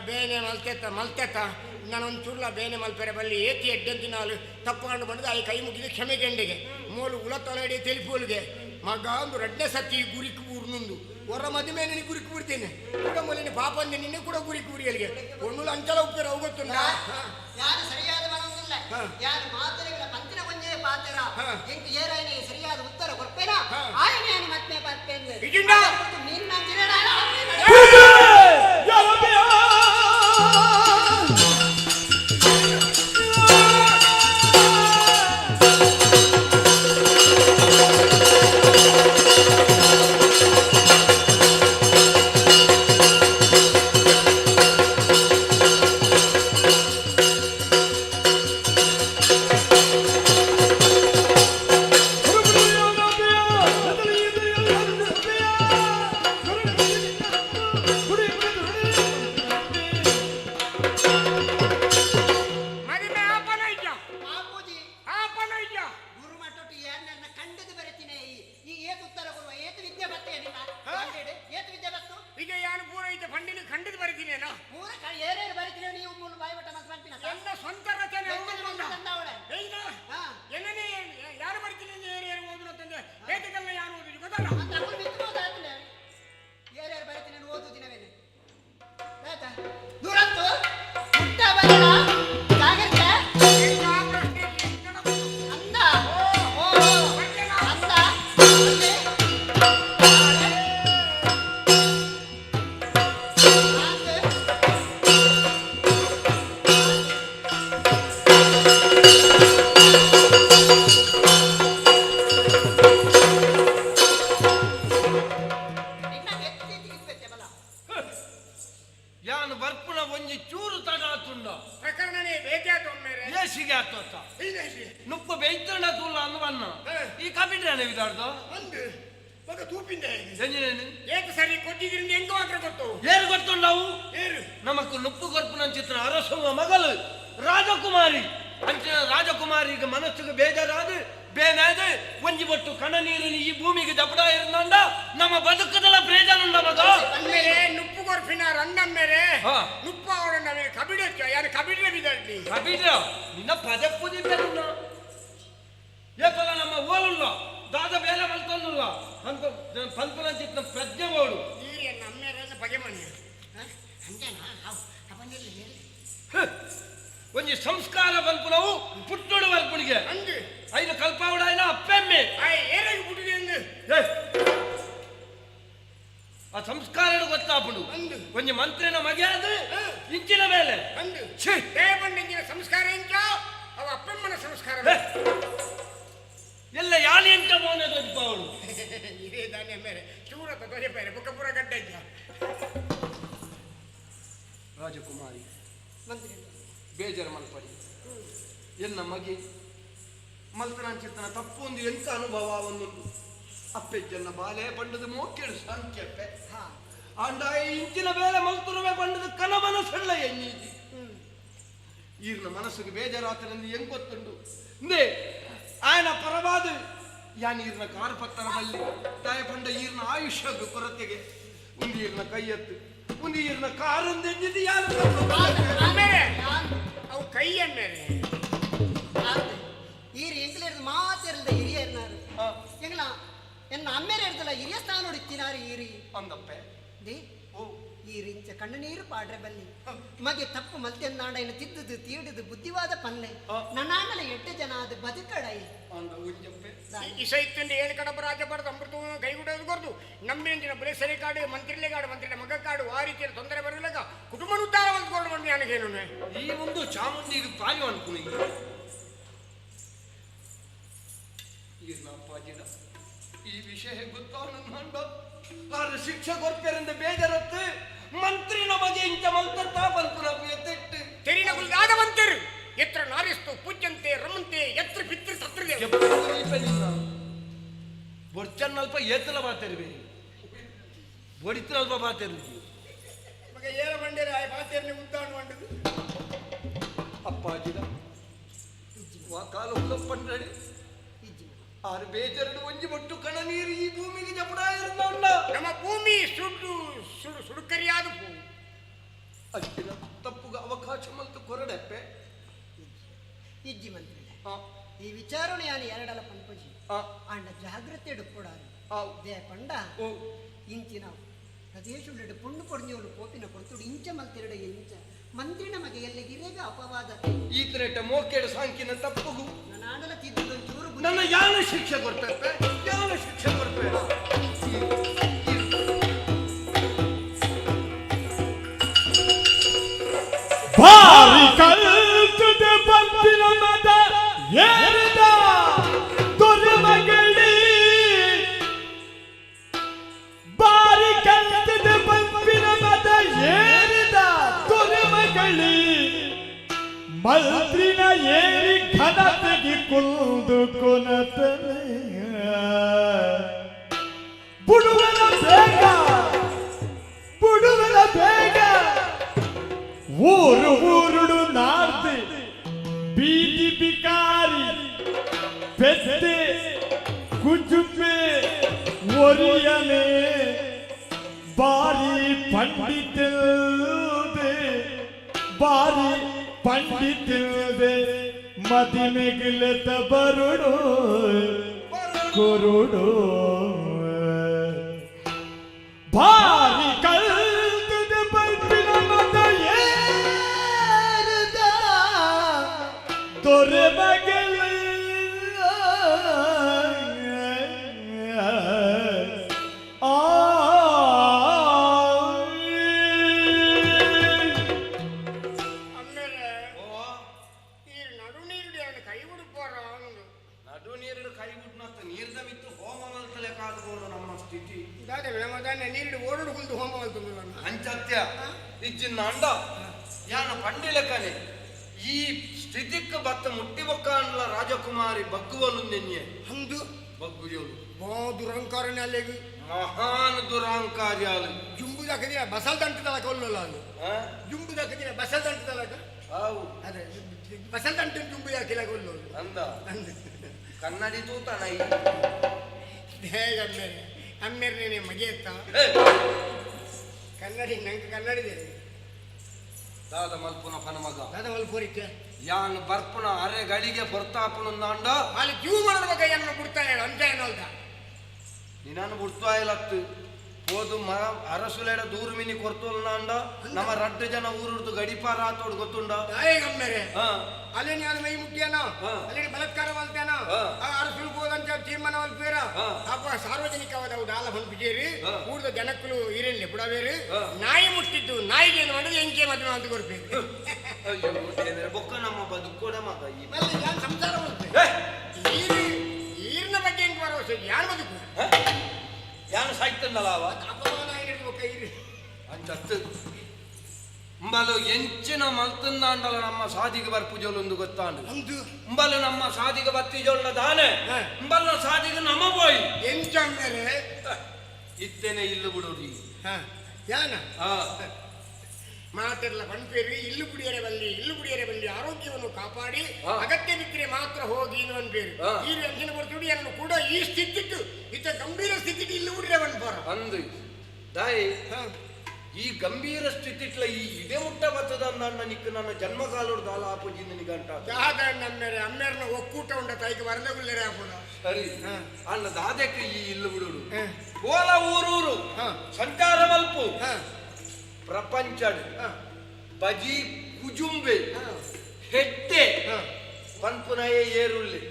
ಬೇನೆ ಮಲ್ತೆತ್ತ ಮಲ್ತೆತ್ತ ನಾನೊಂದು ಚೂರ್ಲ ಬೇನೆ ಮಲ್ಪೆರೆ ಬಲ್ಲಿ ಏತಿ ಎಡ್ಡಂತಿನಾಲು ತಪ್ಪಾಂಡು ಬಂದು ಆಯ್ ಕೈ ಮುಗಿದು ಕ್ಷಮೆ ಗೆಂಡೆಗೆ ಮೂಲು ಉಲ ತೊಲೆಡೆ ತೆಲಿಪೋಲ್ಗೆ ಮಗ ಒಂದು ರಡ್ಡೆ ಸತಿ ಗುರಿಕ್ ಊರ್ನುಂದು ಹೊರ ಮದುವೆ ನಿನ್ನ ಗುರಿಕ್ ಬಿಡ್ತೇನೆ ಕೂಡ ಮೊಲಿನ ಪಾಪ ಅಂದೆ ನಿನ್ನೆ ಕೂಡ ಗುರಿಕ್ ಊರಿಯಲ್ಲಿಗೆ ಒಣ್ಣುಲ ಅಂಚಲ ಉಪ್ಪೇರ ಅವು ಗೊತ್ತುಂಡ ಯಾರು ಸರಿಯಾದ ಮನಸ್ಸಿಲ್ಲ ಯಾರು ಮಾತುಗಳ ಪಂತಿನ ಒಂಜೇ ಪಾತ್ರ ಎಂಕ್ ಏರಾಯನೆ ಸರಿಯಾದ ಉತ್ತರ ಕೊರ್ಪೇನ ಆಯನೆ ಮತ್ತೆ ಪತ್ಪೆಂದು ನಿನ್ನ ಈಗ ಯಾನು ಪೂರ ಐತೆ ಪಂಡಿನ ಖಂಡಿತ ಬರೀತೀನೇನಾ ಪೂರ ಏನೇನು ಬರೀತೀನಿ ನೀವು ಮೂಲ ಬಾಯಿಬಟ್ಟ ಮತ್ತೆ ಪಂಪಿನ ಎಲ್ಲ ಸ್ವಂತ ರಚನೆ ಏನನೇ ಯಾರು ಬರ್ತೀನಿ ಏರು ಓದುನ ತಂದೆ ಏತಕಲ್ಲ ಯಾರು ಓದುದು ಗೊತ್ತಲ್ಲ ಏರ್ಯಾರು ಬರೀತೀನಿ ಓದುದಿನವೇನೆ ಆಯ್ತಾ ದೂರಂತು ಮುಟ್ಟ ಬರಣ ಜಾಗ್ರತೆ ಅಂದ ಓ ಅಂದ ಅಂದೆ. ಯಾನು ಬರ್ಪುನ ಒಂಜಿ ಚೂರು ತಡ ಆತುಂಡ ಪ್ರಕರಣನೇ ಬೇಜಾತು ಒಮ್ಮೆರೆ ಏಸಿಗೆ ಆತೋತ ನುಪ್ಪು ಬೇಯ್ತಂಡ ತೂಲ ಅಂದು ಬನ್ನ ಈ ಕಬಿಡ್ರಾನೆ ವಿದಾರ್ದು ಒಂದು ಮಗ ತೂಪಿಂದ ಎಂಜಿನೇನು ಏಕ ಸರಿ ಕೊಟ್ಟಿದ್ರಿಂದ ಹೆಂಗ ಮಾತ್ರ ಗೊತ್ತು ಏರು ಗೊತ್ತುಂಡವು ಏರು ನಮಕ್ ನುಪ್ಪು ಕೊರ್ಪುನಂಚಿತ್ರ ಅರಸುವ ಮಗಳು ರಾಜಕುಮಾರಿ ಅಂಚಿನ ರಾಜಕುಮಾರಿಗೆ ಮನಸ್ಸುಗೆ ಬೇಜಾರಾದ ಬೇನಾದ ಒಂಜಿ ಬೊಟ್ಟು ಕಣ ನೀರಿನ ಈ ಭೂಮಿಗೆ ಜಪಡ ಇರಂದ ನಮ್ಮ ಬದುಕದಲ್ಲ ಪ್ರಯೋಜನ ಉಂಡ ಮಗ ಅಂದ್ಮೇಲೆ ನುಪ್ಪು ಕೊರ್ಪಿನ ರಂಡಮ್ಮೇಲೆ ನುಪ್ಪು ಅವರನ್ನ ಕಬಿಡ ಯಾರು ಕಬಿಡ್ರೆ ಬಿದ್ದಾಡ್ಲಿ ಕಬಿಡ್ರ ನಿನ್ನ ಪದೇ ಪುದಿ ಬೇರುಂಡ ಏಪಲ ನಮ್ಮ ಓಲುಲ್ಲ ದಾದ ಬೇಲೆ ಮಲ್ತೊಂದುಲ್ಲ ಅಂತ ಪಂಪುನಂಚಿತ್ನ ಪ್ರಜ್ಞೆ ಒಂಜಿ ಮಂತ್ರಿನ ಮಗೆಯಾದ ಇಂಚಿನ ಮೇಲೆ ಅಂದು ಛೀ! ದೇವಣ್ಣಿಂಜಿನ ಸಂಸ್ಕಾರ ಎಂಚ ಅವ ಅಪ್ಪಮ್ಮನ ಸಂಸ್ಕಾರ. ಎಲ್ಲ ಯಾಳಿ ಎಂತ ಮೌನ ದೊಡ್ಡವಳು. ಇದೇ ದಾನ್ಯ ಮೇಲೆ ಚೂರತ ದೊರೆ ಬೇರೆ ಬುಕ್ಕ ಪೂರ ಗಡ್ಡ ಇದ್ದ. ರಾಜಕುಮಾರಿ. ಮಂತ್ರಿ. ಬೇಜಾರು ಮಲ್ಪಡಿ. ಎನ್ನ ಮಗೆ ಮಲ್ತನಂಚಿತ್ತನ ತಪ್ಪು ಒಂದು ಎಂತ ಅನುಭವ ಒಂದೊಂದು ಅಪ್ಪೆಜ್ಜನ್ನ ಬಾಲೆ ಬಂಡದ ಮೋಕೆಳು ಸಾಂಖ್ಯಪ್ಪೆ ಆಂಡ ಇಂಚಿನ ಬೇಲೆ ಮಲ್ತುರುವೆ ಬಂಡದ ಕನ ಮನಸ್ಸಲ್ಲ ಎನ್ನೀತಿ. ಈರ್ನ ಮನಸ್ಸಿಗೆ ಬೇಜಾರಾತನಲ್ಲಿ ಹೆಂಗ್ ಗೊತ್ತುಂಡು ನೇ ಆಯನ ಪರವಾದ ಯಾನ್ ಈರ್ನ ಕಾರು ಪತ್ತನದಲ್ಲಿ ತಾಯ ಪಂಡ ಈರ್ನ ಆಯುಷ್ಯದ ಕೊರತೆಗೆ ಒಂದು ಈರ್ನ ಕೈಯತ್ತು ಒಂದು ಈರ್ನ ಕಾರೊಂದೆಂಜಿದ್ದು ಯಾರು. ಆಮೇಲೆ ಅವು ಕೈಯನ್ಮೇಲೆ. ಈರು ಎಂಗ್ಲೇರ್ದು ಮಾತಿರಲ್ದ ಹಿರಿಯರ್ನಾರು ಎಂಗ್ಲ ಎನ್ನ ಅಮ್ಮೇರೆ ಇರ್ತಲ್ಲ ಹಿರಿಯ ಸ್ಥಾನ ಹೊಡಿತಿನಾರು ಈರಿ. ಅಂದಪ್ಪೆ. They ಈರು ಇಂಚ ಕಣ್ಣು ನೀರು ಪಾಡ್ರೆ ಬಲ್ಲಿ ಮಗೆ ತಪ್ಪು ಮಲ್ತೆನ್ನಾಡ ಇನ್ನು ತಿದ್ದುದು ತೀಡುದು ಬುದ್ಧಿವಾದ ಪನ್ನೆ ನನ್ನಾಂಡಲ ಎಟ್ಟು ಜನ ಅದು ಬದುಕಡೈ. ಇಸೈತ್ತಂದು ಏಳು ಕಡಪ ರಾಜ ಬರೆದು ಅಮೃತ ಕೈಗೂಡೋದು ಕೊರ್ದು ನಮ್ಮಿನ ಬುಲೆಸರಿ ಕಾಡು ಮಂತ್ರಿಲೆ ಕಾಡು ಮಂತ್ರಿಲೆ ಮಗ ಕಾಡು ಆ ರೀತಿಯಲ್ಲಿ ತೊಂದರೆ ಬರಲಿಲ್ಲ ಕುಟುಂಬ ಉದ್ಧಾರ ಹೊಂದ್ಕೊಂಡು ಬಂದು ನನಗೇನು. ಈ ಒಂದು ಚಾಮುಂಡಿಗೆ ಪಾಯು ಅನ್ಕುನಿ ಈರ್ನ ಅಪ್ಪಾಜಿಡ ಈ ವಿಷಯ ಗೊತ್ತಾವನ ಅಂಡ ಆರು ಶಿಕ್ಷೆ ಕೊರ್ಪೆರಿಂದ ಬೇಜಾರತ್ತು ಮಂತ್ರಿ ನಮಗೆ ಇಂಚ ಮಂತ್ರ ಪನ್ಪುನ ಎತ್ತೆಟ್ಟು. ತೆರಿನ ಗುಲ್ದಾದ ಮಂತಿರು ಎತ್ರ ನಾರಿಸ್ತು ಪೂಜ್ಯಂತೆ ರಮಂತೆ ಎತ್ರ ಪಿತೃ ಸತ್ರ. ಬೊಡ್ಚನ್ನಲ್ಪ ಏತಲ ಬಾತೆರ್ವೆ ಬೊಡಿತನಲ್ಪ ಬಾತೆರ್ವಿ. ಮಗ ಏಳ ಮಂಡೇರಿ ಆಯ್ ಬಾತೆರ್ನಿ ಉದ್ದಾಣು ಮಂಡದು. ಅಪ್ಪಾಜಿಡ ವಾ ಕಾಲ ಉಲ್ಲಪ್ಪಂಡ್ರೆ ಆರು ಬೇಜಾರಡು ಒಂಜಿ ಬೊಟ್ಟು ಕಣ ನೀರು ಈ ಭೂಮಿಗೆ ಜಪಡ ಇರುಂಡ. ನಮ್ಮ ಭೂಮಿ ಸುಡು ಸುಡು ಸುಡುಕರಿಯಾದ ಭೂ. ಅಷ್ಟಿನ ತಪ್ಪುಗ ಅವಕಾಶ ಮಂತು ಕೊರಡೆಪ್ಪೆ. ಇಜ್ಜಿ ಮಂತ್ರಿ, ಈ ವಿಚಾರಣೆ ಯಾನು ಎರಡಲ ಪಂಪಜಿ ಆಂಡ ಜಾಗ್ರತೆ ಕೊಡಾರು they ಪಂಡ ಇಂಚಿನ ಪ್ರದೇಶುಡು ಪುಣ್ಣು ಪೊಡ್ನಿಯೋಳು ಕೋಪಿನ ಕೊಡ್ತುಡು ಇಂಚ ಮಲ್ತಿರಡ ಇಂಚ ಮಂತ್ರಿ ನಮಗೆ ಎಲ್ಲ ಗಿರೇಗ ಅಪವಾದ. ಈತನೆಟ್ಟ ಮೋಕೆಡು ಸಾಂಕಿನ ತಪ್ಪುಗು ನಾಡಲ ತಿದ್ದುದು ಒಂಚೂರು ಬುದ್ಧಿ- ನನ್ನ ಯಾನ ಶಿಕ್ಷೆ ಕೊಡ್ತಪ್ಪೆ, ಯಾನ ಶಿಕ್ಷೆ ಕೊಡ್ಪೆ. ಭಾರಿ ಕಲ್ತದೆ ಬಂಪಿನ ಮದ ಏರಿದ ದೊರೆ ಮಗಳಿ, ಬಾರಿ ಕಲ್ತದೆ ಬಂಪಿನ ಮದ ಏರಿದ ದೊರೆ ಮಗಳಿ, ಮಂತ್ರಿನ ಏರಿ ಘನತೆಗೆ ಕುಂದು ಕೊನತಲೆ ಬುಡುವನ ಬೇಗ ಬುಡುವನ ಬೇಗ ಊರು ಊರುಡು ನಾರ್ತಿ ಬೀದಿ ಬಿಕಾರಿ ಪೆತ್ತೆ ಕುಜುಪೆ ಒರಿಯನೆ ಬಾರಿ ಪಂಡಿತಿಲ್ದೆ ಬಾರಿ ಪಂಡಿತಿಲ್ದೆ ಮದಿಮೆಗಿಲೆತ ಬರುಡು ಕುರುಡು ಭಾರಿ ಕಲ್ತದೆ ಬಲ್ಪಿನ ಮದ ಏರಿದ ದೊರೆ ಮಗಳ ಆ. ಆಮೇಲೆ ಈ ನಡು ನೀರು ಕೈ ಬಿಡುಪಾರ. ನಡು ನೀರು ಕೈ ಬಿಡ್ನತ್ತ ನೀರ್ದ ಮಿತ್ತು ಹೋಮ ಮಲ್ತಲೆ ಕಾದುಕೊಂಡು ನಮ್ಮ ಸ್ಥಿತಿ. ದಾದೆ ಮದಾನೆ ನೀರು ಓಡೋಡು ಕುಲ್ದು ಹೋಮ ಮಲ್ತುಂದುಲ್ಲ. ಅಂಚತ್ಯ ಇಜ್ಜಿನ್ನ ಅಂಡ ಯಾನ ಪಂಡಿಲಕನೆ ಈ ಸ್ಥಿತಿಕ್ ಬತ್ತ ಮುಟ್ಟಿ ಬೊಕ್ಕಾನ್ಲ ರಾಜಕುಮಾರಿ ಬಗ್ಗುವಲು ನೆನ್ನೆ. ಹಂದು ಬಗ್ಗುಯೋಲು ಬಾ ದುರಂಕಾರನೇ ಅಲ್ಲೇಗು. ಮಹಾನ್ ದುರಾಂಕಾರ್ಯಾಲು. ಜುಂಬು ದಕ್ಕದಿನ ಬಸಲ್ ದಂಟದಲಕ ಒಲ್ಲಲ್ಲ ಅದು ಜುಂಬು ದಕ್ಕದಿನ ಬಸಲ್ ದಂಟದಲಕ. ಆವು. ಅದೇ ಬಸಲ್ ದಂಟ ಜುಂಬು ಯಾಕಿಲಕ ಒಲ್ಲೋದು. ಅಂದ ಕನ್ನಡಿ ತೂತನ. ಹೇಗೆ ಅಮ್ಮೇರೆ ಅಮ್ಮೇರೆ ನೀನೆ ಮಗೆಯತ್ತ ಕನ್ನಡಿ ನಂಗೆ ಕನ್ನಡಿದೆ. ದಾದ ಮಲ್ಪುನ ಪನ ಮಗ. ದಾದ ಮಲ್ಪೋರಿಕ್ಕೆ. ಯಾನ್ ಬರ್ಪುನ ಅರೆ ಗಳಿಗೆ ಪೊರ್ತಾಪುನ ಅಂಡ. ಅಲ್ಲಿ ಜೀವ ಮಾಡೋದ ಕೈಯನ್ನು ಬಿಡ್ತಾ ಹೇಳು ಅಂತ ಏನಲ್ದ. ನಿನ್ನನ್ನು ಬಿಡ್ತಾ ಇಲ್ಲತ್ತು ಪೋದು ಮ ಅರಸುಲೆಡ ದೂರು ಮಿನಿ ಕೊರ್ತೋಲ್ನಾಂಡ ನಮ್ಮ ರಡ್ಡು ಜನ ಊರುಡ್ದು ಗಡಿಪಾರ ಆತೋಡು ಗೊತ್ತುಂಡ. ಅಮ್ಮೇರೆ ಅಲ್ಲಿ ನಾನು ಮೈ ಮುಟ್ಟಿಯಾನ ಅಲ್ಲಿ ಬಲಾತ್ಕಾರ ಮಾಡ್ತೇನ ಅರಸುಲು ಹೋದಂತ ತೀರ್ಮಾನ. ತೀರ್ಮಾನ ಮಲ್ಪೇರ ಅಪ್ಪ ಸಾರ್ವಜನಿಕವಾದ ಅವು ದಾಲ ಪನ್ಪುಜೇರು ಊರ್ದ ಜನಕ್ಕಲು ಇರಲ್ಲ ಪುಡವೇರು ನಾಯಿ ಮುಟ್ಟಿದ್ದು ನಾಯಿಗೆ ಏನು ಮಾಡೋದು ಎಂಕೆ ಮದುವೆ ಅಂತ ಕೊರ್ಪೇರು. ಅಯ್ಯೋ ದೇವರೇ, ಬೊಕ್ಕ ನಮ್ಮ ಬದುಕೋಡ ಮಗ ಈ. ಮಲ್ಲ ಯಾನ್ ಸಂಸಾರ ಮಲ್ಪೆ ಈರು ಈರಿನ ಬಗ್ಗೆ ಹೆಂಗ್ ಭರವಸೆ ಯಾನ್ ಬದುಕು? ಯಾನು ಸಾಯ್ತಂದಲ್ಲ ಅವ. ಅಪಮಾನ ಆಗಿರೋದು ಬೊಕ್ಕ ಈರು. ಅಂಚತ್ತು ಉಂಬಲು ಎಂಚಿನ ಮಲ್ತಂದಾಂಡಲ ನಮ್ಮ ಸಾದಿಗೆ ಬರ್ಪುಜೋಲೊಂದು ಗೊತ್ತಾಂಡು. ಉಂಬಲು ನಮ್ಮ ಸಾದಿಗೆ ಬತ್ತಿಜೋಲ್ನ ದಾನೆ ಉಂಬಲ್ನ ಸಾದಿಗೆ ನಮ್ಮ ಬೋಯ್. ಎಂಚಂದರೆ? ಇತ್ತೇನೆ ಇಲ್ಲು ಬಿಡೋರಿ. ಯಾನ ಮಾತೆಲ್ಲ ಪನ್ಪೇರಿ ಇಲ್ಲು ಕುಡಿಯರೆ ಬಲ್ಲಿ, ಇಲ್ಲು ಕುಡಿಯರೆ ಬಲ್ಲಿ, ಆರೋಗ್ಯವನ್ನು ಕಾಪಾಡಿ, ಅಗತ್ಯ ಬಿದ್ದರೆ ಮಾತ್ರ ಹೋಗಿ ಅನ್ಪೇರು. ಈ ಅಂಚಿನ ಬರ್ತಿಡಿ ಅನ್ನು ಕೂಡ ಈ ಸ್ಥಿತಿಟ್ಟು ಇತ್ತ ಗಂಭೀರ ಸ್ಥಿತಿಟ್ಟು ಇಲ್ಲು ಕುಡಿಯರೆ ಪನ್ಪಾರ. ಅಂದು ದಾಯಿ ಈ ಗಂಭೀರ ಸ್ಥಿತಿಟ್ಲ ಈ ಇದೇ ಮುಟ್ಟ ಬತ್ತದ ನನ್ನ ನಿಕ್ಕು ನನ್ನ ಜನ್ಮಕಾಲೋಡ್ ದಾಲ ಆಪುಜಿ ನಿಗಂಟ. ದಾದ ನಮ್ಮೇರೆ ಅಮ್ಮೇರ್ನ ಒಕ್ಕೂಟ ಉಂಡ ತಾಯಿಗೆ ವರದಗುಲ್ಲರೆ ಹಾಕೋಣ. ಸರಿ ಅಣ್ಣ ದಾದಕ್ಕೆ ಈ ಇಲ್ಲು ಬಿಡುಡು ಕೋಲ ಊರೂರು ಸಂಚಾರ ಮಲ್ಪು ಪ್ರಪಂಚ ಬಜಿ ಕುಜುಂಬೆ ಹೆಟ್ಟೆ ಪನ್ಪುನಯ ಏರುಳ್ಳಿ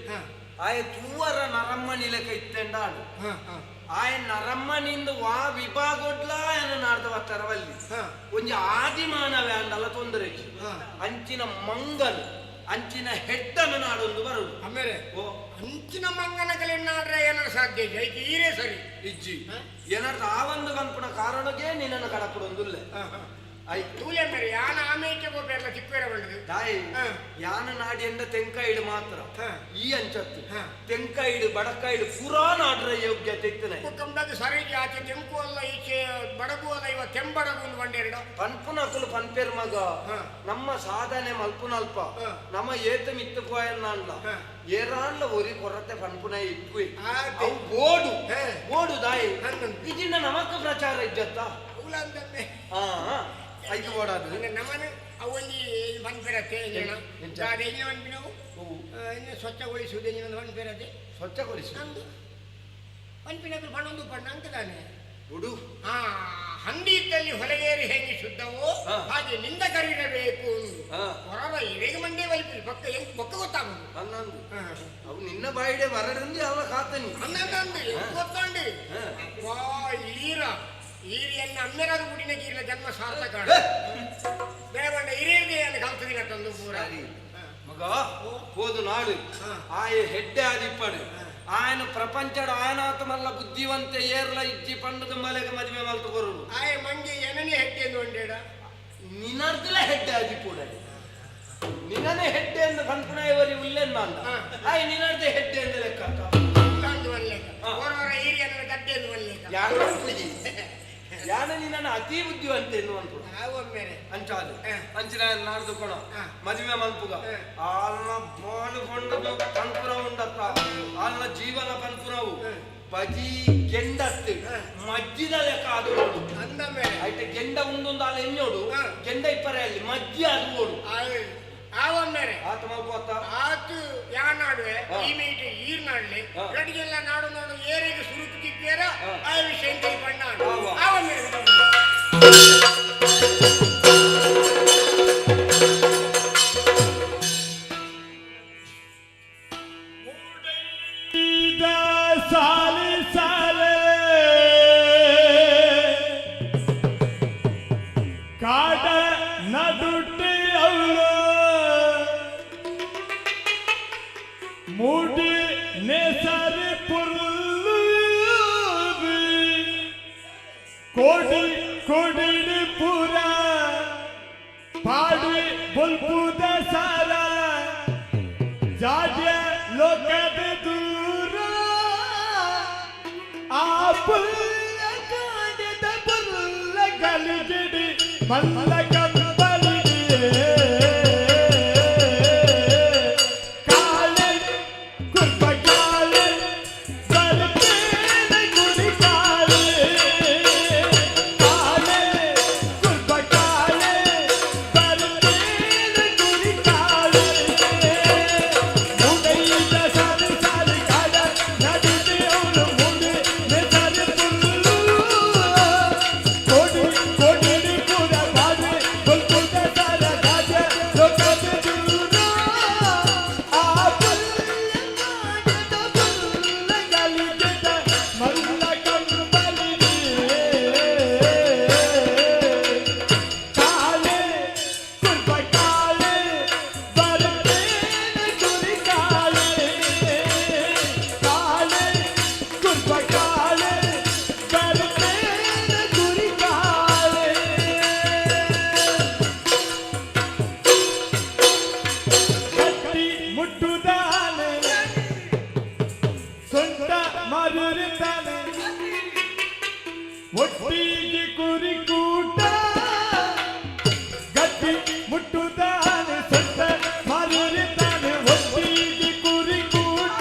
ಆಯ ತೂವರ ನರಮ್ಮ ನಿಲಕ ಇತ್ತೆಂಡಾಡು ಆಯ ನರಮ್ಮನಿಂದ ವಾ ವಿಭಾಗೊಡ್ಲ ಆಯನ ನಾಡ್ದ ತರವಲ್ಲಿ ಒಂಜಿ ಆದಿಮಾನವೇ ಅಂಡಲ ತೊಂದರೆ ಅಂಚಿನ ಮಂಗನು ಅಂಚಿನ ಹೆಡ್ಡನ ನಾಡೊಂದು ಬರುದು. ಆಮೇಲೆ ಅಂಚಿನ ಮಂಗನ ಕಲೆ ನಾಡ್ರೆ ಏನಾರು ಸಾಧ್ಯ ಇಜ್ಜಿ ಐಕೆ ಈರೇ ಸರಿ. ಇಜ್ಜಿ ಏನಾದ್ರು ಆ ಒಂದು ಕನ್ಪುನ ಕಾರಣಕ್ಕೆ ನಿನ್ನನ್ನು ಕಡಪಡೊಂದುಲ್ಲ. ತೂಲೆ ಮೇರೆ ಯಾನ ಆಮೇಕೆ ಗೋಪೆಲ್ಲ ಚಿಕ್ಕವೇರ ಬಂದದು. ತಾಯಿ ಯಾನ ನಾಡಿ ಎಂದ ತೆಂಕಾಯಿಡು ಮಾತ್ರ ಈ ಅಂಚತ್ತು ತೆಂಕಾಯಿಡು ಬಡಕಾಯಿಡು ಪೂರಾ ನಾಡ್ರ ಯೋಗ್ಯತೆ ಇತ್ತನೆ. ಕಂಬಾಗ ಸರಿ ಆಚೆ ತೆಂಕು ಅಲ್ಲ ಈಚೆ ಬಡಗು ಅಲ್ಲ ಇವ ತೆಂಬಡಗು ಒಂದು ಬಂಡೆರಡು. ಪನ್ಪುನಕುಲು ಪನ್ಪೇರ್ ಮಗ ನಮ್ಮ ಸಾಧನೆ ಮಲ್ಪುನಲ್ಪ ನಮ್ಮ ಏತ ಮಿತ್ತು ಪೋಯನ್ನಾನ್ಲ ಏರಾನ್ಲ ಒರಿ ಕೊರತೆ ಪನ್ಪುನ ಇಪ್ಪು ಅವು ಬೋಡು ಬೋಡು ದಾಯಿ ಇಜಿನ ನಮಕ್ ಪ್ರಚಾರ ಇಜ್ಜತ್ತ. ಐದು ಬೋಡಾದು ನಮ್ಮನ್ನು ಅವೊಂಜಿ ಪನ್ಪೇರತ್ತೆ ಎಂಜಿನ ಪನ್ಪಿನವು ಸ್ವಚ್ಛಗೊಳಿಸುವುದು ಎಂಜಿನ ಪನ್ಪೇರತ್ತೆ. ಸ್ವಚ್ಛಗೊಳಿಸು ಅಂದು ಪನ್ಪಿನಕುಲು ಪಣೊಂದು ಪಣ್ಣ ಅಂಕದಾನೆ ಹುಡು. ಹಂದಿ ಇದ್ದಲ್ಲಿ ಹೊಲಗೇರಿ ಹೇಗೆ ಶುದ್ಧವೋ ಹಾಗೆ ನಿಂದ ಕರಿರಬೇಕು. ಹೊರರ ಇರೆಗೆ ಮಂಡೆ ವೈಪಿ ಪಕ್ಕ ಎಂಕ್ ಬೊಕ್ಕ ಗೊತ್ತಾಗುದು. ಅನ್ನಂದು ಅವು ನಿನ್ನ ಬಾಯಿಡೆ ಬರಡಂದು ಅಲ್ಲ ಕಾತನಿ. ಅನ್ನಂದು ಎಂಕ್ ಗೊತ್ತಾಂಡು ವಾ ಈರ ಈರಿಯನ್ನ ಅಮ್ಮೆರಾದ ಗುಡಿನ ಗೀರಿನ ಜನ್ಮ ಸಾರ್ಥಕ ದೇವಂಡ ಹಿರಿಯರಿಗೆ ಕಲ್ತದಿನ ತಂದು ಪೂರ. ಮಗ ಹೋದು ನಾಡು ಆಯ ಹೆಡ್ಡೆ ಆದಿಪ್ಪಡು ಆಯನ ಪ್ರಪಂಚದ ಆಯನಾತ ಮಲ್ಲ ಬುದ್ಧಿವಂತೆ ಏರ್ಲ ಇಜ್ಜಿ ಪಂಡದ ಮಲೆಗೆ ಮದುವೆ ಮಲ್ತು ಕೊರಡು. ಆಯ ಮಂಗೆ ಏನನೇ ಹೆಡ್ಡೆ ಎಂದು ಒಂಡೇಡ ನಿನರ್ದಲ ಹೆಡ್ಡೆ ಆದಿಪ್ಪುಡ ನಿನನೇ ಹೆಡ್ಡೆ ಎಂದು ಕನ್ಪುಣ ಇವರಿ ಉಲ್ಲೇನ್ ಮಾಂದ ಆಯ್ ನಿನರ್ದೆ ಹೆಡ್ಡೆ ಎಂದು ಲೆಕ್ಕ ಯಾನ ನಿನ್ನ ಅತಿ ಬುದ್ಧಿವಂತೆ ಎನ್ನುವಂತ ಅಂಚಾದು ಅಂಚಿನ ನಾಡ್ದು ಕೊಣ ಮದುವೆ ಮಲ್ಪುಗ ಆಲ್ನ ಬಾಳು ಕೊಂಡು ಪನ್ಪುರ ಉಂಡತ್ತ ಆಲ್ನ ಜೀವನ ಪನ್ಪುರವು ಬಜಿ ಗೆಂಡತ್ತು ಮಜ್ಜಿದ ಲೆಕ್ಕ ಅದು ಓಡು ಐತೆ ಗೆಂಡ ಉಂದೊಂದು ಆಲ ಎಣ್ಣೋಡು ಗೆಂಡ ಇಪ್ಪರೆ ಅಲ್ಲಿ ಮಜ್ಜಿ ಅದು ಓಡು. ಆತ ಮಲ್ಪು ಆತು ಯಾ ನಾಡುವೆ ಈ ಮೀಟ್ ಈರ್ ನಾಡ್ಲಿ ರಡಿಗೆಲ್ಲ ನಾಡು ನಾಡು ಏರಿಗೆ ಸುರುಕು ತಿಪ್ಪೇರ ಆ ವಿಷಯ ಬಣ್ಣ ಆವೊಮ್ಮೆ. ಸಾಲಿ ಸಾಲೆ ಕಾಡ ನಡುಟ್ಟಿ ಅವಳು ಮೂಡಿ ನೇಸರಿ ಪುರ್ಲು ಕೋಡಿ ಕೋಡಿ ಪೂರ ಪಾಡಿ ಬುಲ್ಬುದ ಸಾರ ಜಾಡ್ಯ ಲೋಕದ ದೂರ ಆ ಪುಲ್ಲ ಕಾಂಡದ ಪುಲ್ಲ ಗಲಿಗಿಡಿ ಮಲ್ಲ ಕಂಬಲಿಗೆ ಕಾಳೆ ಕುರ್ಪ ಕಾಳೆ ಬರ್ತೇನೆ ಗುಡಿ ಕಾಳೆ ಕಾಳೆ ಕುರ್ಪ ಕಾಳೆ ಬರ್ತೇನೆ ಗುಡಿ ಕಾಳೆ ಮುಡೈದ ಸಾಲು ಸಾಲು ಕಾಡ ನಡುವೆ ಅವನು ಮುಡಿ ನೆಸರು ಪುಲ್ಲು ಕೋಡಿ ಕೋಡಿ ಪುರ ಬಾಡಿ ಸೊಟ್ಟ ಮಾರುತ್ತಾನೆ ಒಟ್ಟಿಗೆ ಕುರಿ ಕೂಟ ಗಟ್ಟಿ ಮುಟ್ಟುತ್ತಾನೆ ಸೊಟ್ಟ ಮಾರುತ್ತಾನೆ ಒಟ್ಟಿಗೆ ಕುರಿ ಕೂಟ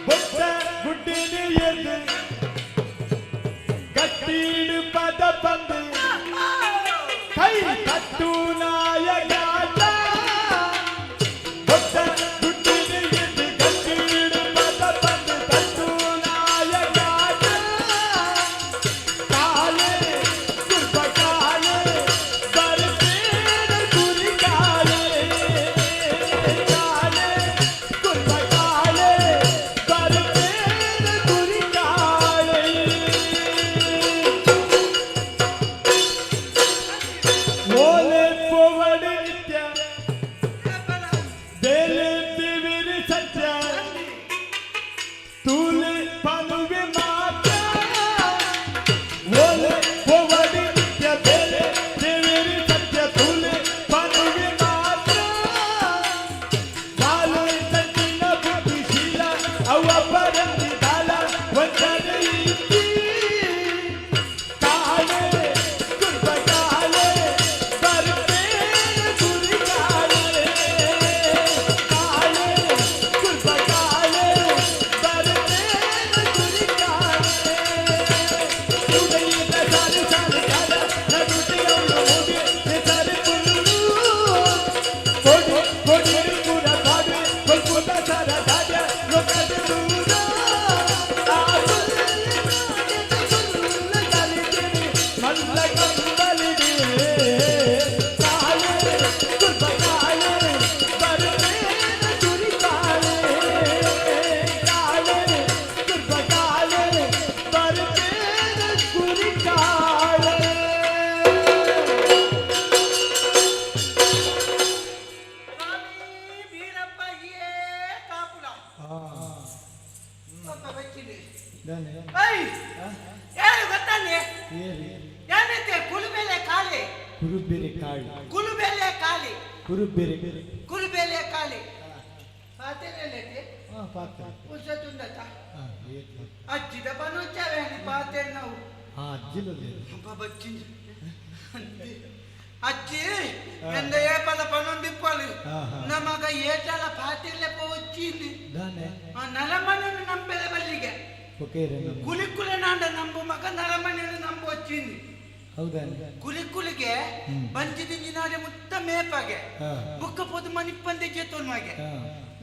ಬೊಟ್ಟ ಗುಡ್ಡಿನ ಎದ್ದು ಗಟ್ಟಿಡು ಪದ ಬಂದು ಕೈ ಕಟ್ಟು ನಾಯಗಾಟ ಬೊಟ್ಟ ಗುಡ್ಡಿನ ಎದ್ದು ಗಟ್ಟಿಡು ಪದ ಬಂದು ಕಟ್ಟು ನಾಯಗಾಟ ಕಾಲೆ ಕುರ್ಬ ಕಾಲೆ ಬರ್ಬೇಡ ಗುರಿ ಕಾಲೆ ಕಾಲೆ ಕುರ್ಬ ಕಾಲೆ ಬರ್ಬೇಡ ಗುರಿ ಕಾಲೆ ಓಲೆ ಪೋವಡಿ ನಿತ್ಯ ಬೇಲೆ ತಿವಿರಿ ಸತ್ಯ ತೂಲೆ ಪನುವೆ ಮಾತ ಓಲೆ ಪೋವಡಿ ನಿತ್ಯ ಬೇಲೆ ತಿವಿರಿ ಸತ್ಯ ತೂಲೆ ಪನುವೆ ಮಾತ ದಾಲೆ ತಟ್ಟಿನ ಬುದ್ಧಿಶೀಲ ಅವ ಪರಂದಿ ದಾಲ ವಂಚನೆ ಇತ್ತಿ ಕಾಲೆ ಕುರ್ಬ ಕಾಲೆ ಬರ್ಬೇಡ ಗುರಿ ಕಾಲೆ ಕಾಲೆ ಕುರ್ಬ ಕಾಲೆ ಬರ್ಬೇಡ ಗುರಿ ಕಾಲೆ ಉದಯಿತ ಸಾಲು ಸಾಲು ಕಾಲ ನಡುಟಿಯವಳು ಹೋಗಿ ಹೆಸರು ಪುರುಳು ಕೊಡಿ ಕೊಡಿ ಪುರ ಬಾಡಿ ಕೊಲ್ಪುತ ಸರ ದಾಡ್ಯ ಲೋಕದ ದೂರ ಆ ಮಲ್ಲ ಕಂಬಲಿಗೆ ಕಾಲೆ ಕುರ್ಬ ಕಾಲೆ ಬರ್ಬೇಡ ಗುರಿ ಕಾಲೆ ಕಾಲೆ ಕುರ್ಬ ಕಾಲೆ ಬರ್ಬೇಡ ಗುರಿ ಕಾಲೆ ವೀರಪ್ಪ ಏ ಕಾಪುಲ ಸ್ವಲ್ಪ ಬಚ್ಚಿಡಿ. I ಯಾರು ಗೊತ್ತಾನೆ ಏನೈತೆ ಕುಲುಬೆಲೆ ಕಾಲಿ ಕುರುಬೆರೆ ಕಾಳು ಕುಲುಬೆಲೆ ಕಾಲಿ ಕುರುಬೆರೆ ಕುಲುಬೆಲೆ ಕಾಲಿ ಪಾತೆನೈತೆ ಹಾ ಪಾತ್ರ ಉಸತುಂದತ ಹಾ ಏತ್ ಅಜ್ಜಿದ ಬನುಚಾವೆ ಪಾತೆ ನಾವು ಹಾ ಅಜ್ಜಿಲದೆ ಅಬ್ಬ ಬಚ್ಚಿಂಜಿ ಅಜ್ಜಿ ಎಂದ ಏಪಲ ಪನೊಂದಿಪ್ಪಲು ನಮಗ ಏಟಲ ಪಾತೆಲ್ಲ ಪೋಚಿಂದು ದಾನೆ ಆ ನರಮನೆಯನ್ನು ನಂಬೆಲೆ ಬಲ್ಲಿಗೆ ಪೊಕೇರೆ ಕುಲಿಕುಲೆ ನಾಂಡ ನಂಬು ಮಗ ನರಮನೆಯನ್ನು ನಂಬು వచ్చిಂది ಹೌದಾನೆ ಕುಲಿಕುಲಿಗೆ ಬಂಜಿದಿಂಜಿನಾಡೆ ಮುತ್ತ ಮೇಪಾಗೆ ಹಾ. ಬುಕ್ಕ ಪೋದು ಮನಿಪ್ಪಂದೆ ಚೇತೋನ್ವಾಗೆ ಹಾ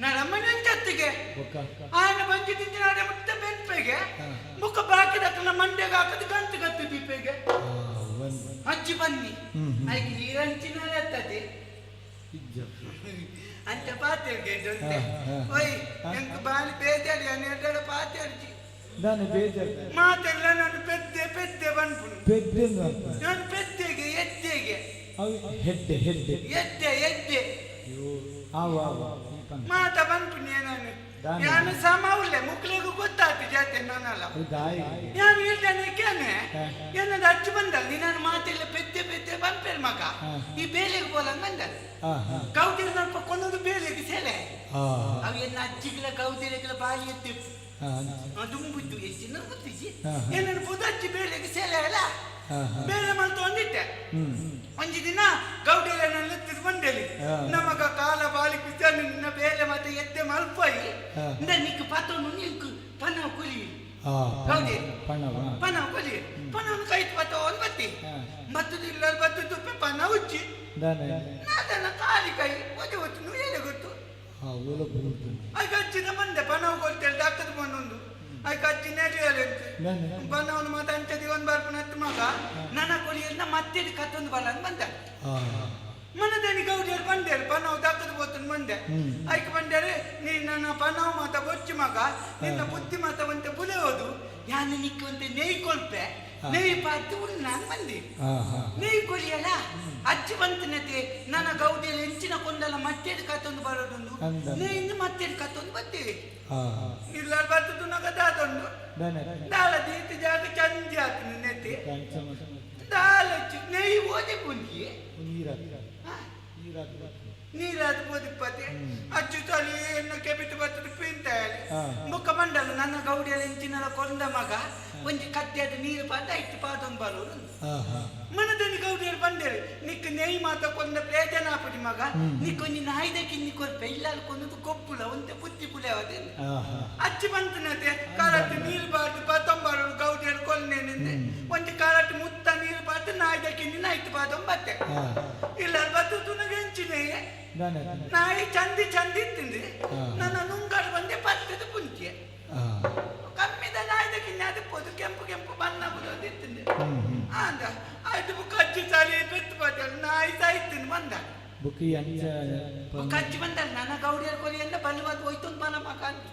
ನರಮನೆ ಜತ್ತಿಗೆ ಬೊಕ್ಕ ఆయన ಬಂಜಿದಿಂಜಿನಾಡೆ ಮುತ್ತ ಬೆನ್ಪೆಗೆ ಬುಕ್ಕ ಬಾಕಿದಕ್ಕನ ಮಂಡ್ಯಗೆ ಹಾಕದು ಗಂತು ಗತ್ತು ದೀಪೆಗೆ ಅಜ್ಜಿ ಬನ್ನಿ ಹ್ಮ್, ಹ್ಮ್. ಐಕ್ ನೀರಂಚಿನ ಎತ್ತದೆ ಇಜ್ಜ ಅಂಚ ಪಾತೆರ್ಗೆ ಹಾ, ಹಾ. ಓಯ್ ಎಂಕ್ ಬಾಲಿ ಬೇಜಾರಿ ಅನ್ನೆರಡ ಪಾತೆರ್ಜಿ ದಾನೆ ಬೇಜಾರು ಮಾತೆಲ್ಲ ನಾನು ಪೆದ್ದೆ ಪೆದ್ದೆ ಬನ್ಪುನು ಪೆದ್ದೆಂದು ಅಂತ ನಾನು ಪೆದ್ದೆಗೆ ಎದ್ದೆಗೆ ಅವು ಹೆಡ್ಡೆ ಹೆಡ್ಡೆ ಎದ್ದೆ ಎದ್ದೆ ಅಯ್ಯೋ ಆವು ಆವು ಈ ಪಂಕ್ತಿ. ಮಾತ ಬನ್ಪುನಿ ನಾನು ದಾನೆ. ನಾನು ಸಮ ಉಲ್ಲೆ ಮುಕ್ಳಿಗೂ ಗೊತ್ತಾಯ್ತು ಜಾತೆ ನಾನಲ್ಲ ಹೌದಾಯ್ ನಾನು ಹೇಳ್ತೇನೆ ಕೇನೆ ಹಾ. ಏನದು ಅಚ್ಚು ಬಂದಲ್ಲ ನೀನು ಮಾತೆಲ್ಲ ಪೆದ್ದೆ ಪೆದ್ದೆ ಬನ್ಪೇರ್ ಮಗ ಹಾ. ಈ ಬೇಲೆಗೆ ಬೋಲಂಗ್ ಬಂದ ಹಾ ಹಾ ಗೌದಿರ ಸ್ವಲ್ಪ ಕೊನೊಂದು ಬೇಲೆಗೆ ಸೆಲೆ ಹಾ ಅವು ಎನ್ನ ಅಜ್ಜಿಗಿಲ ಗೌದಿರಗಿಲ ಬಾಯಿ ಎತ್ತಿತ್ತು ಹಾ ದುಂಬಿದ್ದು ಹೆಚ್ಚಿನ ಗೊತ್ತಿಜ್ಜಿ ಹಾ, ಹಾ. ಏನನ್ನು ಪುದಚ್ಚಿ ಬೇಲೆಗೆ ಸೆಲೆ ಅಲ್ಲ ಹಾ ಹಾ ಬೇಲೆ ಮಾಡ್ತು ಒಂದಿಟ್ಟೆ ಹ್ಮ್ ಒಂಜಿ ದಿನ ಗೌಡಿಯನ್ನ ಬಂದೇಲಿ ಹಾ. ನಮಗ ಕಾಲ ಬಾಲಿ ಕುಚಾನು ನಿನ್ನ ಬೇಲೆ ಮತ್ತೆ ಎದ್ದೆ ಮಲ್ಪಾಯಿ ಹಾ. ಇಂದ ನಿಕ್ ಪತನು ನಿಂಕ್ ಪನ ಕುಲಿ ಹಾ ಗೌಡಿ ಪಣವ ಪನ ಕುಲಿ ಪನವನ್ನು ಕೈತ್ ಪತ ಒಂದ್ ಬತ್ತಿ ಹಾ. ಮತ್ತದು ಇಲ್ಲ ಬತ್ತು ತುಪ್ಪೆ ಪನ ಉಚ್ಚಿ ದಾನೆ ನಾದನ ಕಾಲಿ ಕೈ ಒದೆ ಹೊತ್ತು ನುಯ್ಯಲೆ ಗೊತ್ತು ಹಾ ಓಲ ಬುರುತು ಆಗ ಅಜ್ಜಿದ ಬಂದೆ ಪನವು ಕೊಲ್ತೇಳಿ ಡಾಕ್ಟರ್ ಬಂದೊಂದು ಆಯ್ಕೆ ಅಜ್ಜಿ ನಡೆಯಲ್ಲ ದಾನೆ ಬನ್ನವನು ಮತ್ತೆ ಅಂಚದಿ ಒಂದು ಬರ್ಪುನ ಹತ್ತು ಮಗ ನನ್ನ ಕೊಡಿಯನ್ನ ಮತ್ತೆ ಕತ್ತೊಂದು ಬಲ್ಲ ಅಂತ ಬಂದ ಹಾ ಮನದನಿ ಗೌಡಿಯರು ಬಂದೇರು ಪನವು ದಾಕದ ಬೋತನ್ ಬಂದೆ ಹ್ಮ್. ಆಯ್ಕೆ ಬಂದರೆ ನೀ ನನ್ನ ಪನವು ಮಾತ ಬೊಚ್ಚು ಮಗ ನಿನ್ನ ಬುದ್ಧಿ ಮಾತ ಒಂತೆ ಬುಲೆಯೋದು ಯಾನು ನಿಕ್ಕಂತೆ ನೇಯ್ ಕೊಲ್ಪೆ ಹಾ. ನೇಯ್ ಪಾತು ನಾನು ಬಂದೆ ಹಾ ಹಾ ನೇಯ್ ಕೊಲಿಯಲ್ಲ ಅಜ್ಜಿ ಬಂತನತೆ ನನ್ನ ಗೌಡಿಯಲ್ಲಿ ಹೆಂಚಿನ ಕೊಂಡಲ್ಲ ಮತ್ತೇಡು ಕತ್ತೊಂದು ಬರೋದೊಂದು ಅಂದ. ನೇಯಿಂದ ಮತ್ತೇಡು ಕತ್ತೊಂದು ಬತ್ತೀವಿ ಹಾ ಹಾ ಇಲ್ಲ ಬರ್ತದ್ದು ನಗದಾದೊಂದು ದಾನೆ ದಾಲ ದೀತಿ ಜಾಗ ಚಂದಿ ಆತು ನೆತ್ತಿ ಕಂಚ ದಾಲ ನೆಯ್ ಓದಿ ಪುಂಜಿ ನೀರಾತ್ ನೀರಾತ್ ನೀರಾದ ಪೋದಿಪ್ಪತೆ ಅಚ್ಚು ತಲಿ ಎನ್ನ ಕೆಬಿಟ್ಟು ಬತ್ತದ ಪೀಂತಾಯಲಿ. ಬೊಕ್ಕ ಮಂಡಲ ನನ್ನ ಗೌಡಿಯಲ್ಲಿ ಇಂಚಿನಲ ಕೊಂದ ಮಗ ಒಂಜಿ ಕದ್ದೆದ ನೀರು ಪಾದ ಇಟ್ಟು ಪಾದೊಂದು ಬರೋರು. ಮನದಲ್ಲಿ ಗೌಡಿಯರು ಬಂದೇರಿ ನಿಕ್ ನೇಯ್ ಮಾತ ಕೊಂದ ಪ್ರಯೋಜನ ಆಪುಜಿ ಮಗ. ನಿಕ್ ಒಂಜಿ ನಾಯಿದ ಕಿನ್ನಿ ಕೊರ್ಪೆ ಇಲ್ಲಾಲ್ ಕೊಂದದು ಕೊಪ್ಪುಲ ಒಂತೆ ಬುದ್ಧಿ ಪುಲೆ. ಅಚ್ಚಿ ಬಂತನತೆ ಕಾಲಟ್ಟು ನೀರು ಬಾರ್ದು ಪಾತೊಂಬಾರು ಗೌಡಿಯರು ಕೊಲ್ನೇನಿಂದೆ ಒಂಜಿ ಕಾಲಟ್ಟು ಮುತ್ತ ನೀರು ಬಾರ್ದು ನಾಯಿದ ಕಿನ್ನಿ ನಾಯ್ತು ಪಾದೊಂಬತ್ತೆ ಇಲ್ಲ ಬತ್ತು ತುನಗೆ ಎಂಚಿನೇ ನಾಯಿ ಚಂದಿ ಚಂದಿ ಇತ್ತಿಂది ನನ್ನ ನುಂಗಾಡು ಬಂದೆ ಪತ್ತದ ಪುಂಚೆ ಕಮ್ಮಿದ ನಾಯಿದ ಕಿನ್ನಿ ಅದು ಪೋದು ಕೆಂಪು ಕೆಂಪು ಬಣ್ಣ ಬುದೊಂದು ಇತ್ತಿಂದೆ ಅಂದ ಆಯ್ತು ಬುಕ್ಕ ಅಜ್ಜಿ ಸಾಲಿ ಬೆತ್ತು ಬಾತಲ್ಲ ನಾಯಿ ಸಾಯ್ತೀನಿ ಬಂದ. ಬುಕ್ಕಿ ಅಂಚ ಬುಕ್ಕ ಅಜ್ಜಿ ಬಂದಲ್ಲ ನನ್ನ ಗೌಡಿಯರ್ ಕೊಲಿಯನ್ನ ಬಲವಾದ ಹೋಯ್ತು ಬಲ ಮಗ ಅಂತ.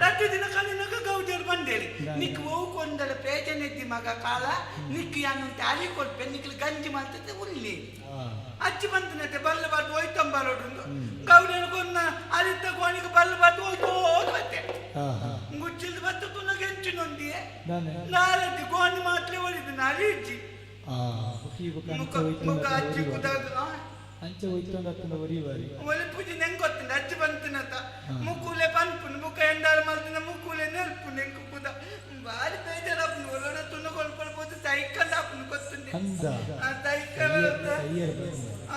ರಟ್ಟು ದಿನ ಕಲಿನಾಗ ಗೌಡಿಯರ್ ಬಂದೇಳಿ ನಿಕ್ ಹೋಗ್ಕೊಂದಲ ಪ್ರಯೋಜನ ಇದ್ದಿ ಮಗ ಕಾಲ ನಿಕ್ ಯಾನಂತೆ ಅಲಿ ಕೊಲ್ಪೆ ನಿಕ್ಲು ಗಂಜಿ ಮಾಡ್ತದೆ ಉಲ್ಲಿ. ಅಜ್ಜಿ ಬಂತನತೆ ಬಲ್ಲ ಬಾರ್ದು ಹೋಯ್ತಂಬಾರೋಡು ಗೌಡಿಯರ್ ಕೊನ್ನ ಅಲಿತ್ತ ಕೋಣಿಗೆ ಬಲ್ಲ ಬಾರ್ದು ಹೋಯ್ತು ಬತ್ತೆ ಗುಜ್ಜಿಲ್ದು ಬತ್ತ ತುನಗೆ ಹೆಂಚಿನೊಂದಿಯೇ ನಾಲದ್ದು ಕೋಣಿ ಮಾತ್ಲೆ ಒಳಿದು ನಾಲಿ ಇಜ್ಜಿ. ಬುಕ್ಕಿ ಬುಕ್ಕ ಮುಖ ಮುಖ ಅಜ್ಜಿ ಕುದಾಗ ಅಂಚ ಹೋಯ್ತೊಂದು ಅತ್ತಂದ ಒರಿ ಬಾರಿ. ಒಲೆ ಪೂಜೆ ನೆಂಗ್ ಗೊತ್ತುಂಡು ಅಜ್ಜಿ ಬಂತನತ ಮುಕ್ಕುಲೆ ಪನ್ಪುನು ಮುಖ ಎಂದಾರ ಮಲ್ತಿನ ಮುಕ್ಕುಲೆ ನೆಲ್ಪು ನೆಂಕು ಕುದ ಬಾರಿ ಬೇಜಾರಾಪುನು ಒಲೊಡ ತುನ್ನ ಕೊಲ್ಪೊಲ್ ಸೈಕಲ್ ಆಪುನು ಗೊತ್ತುಂಡೆ. ಅಂದ. ಆ ಸೈಕಲ್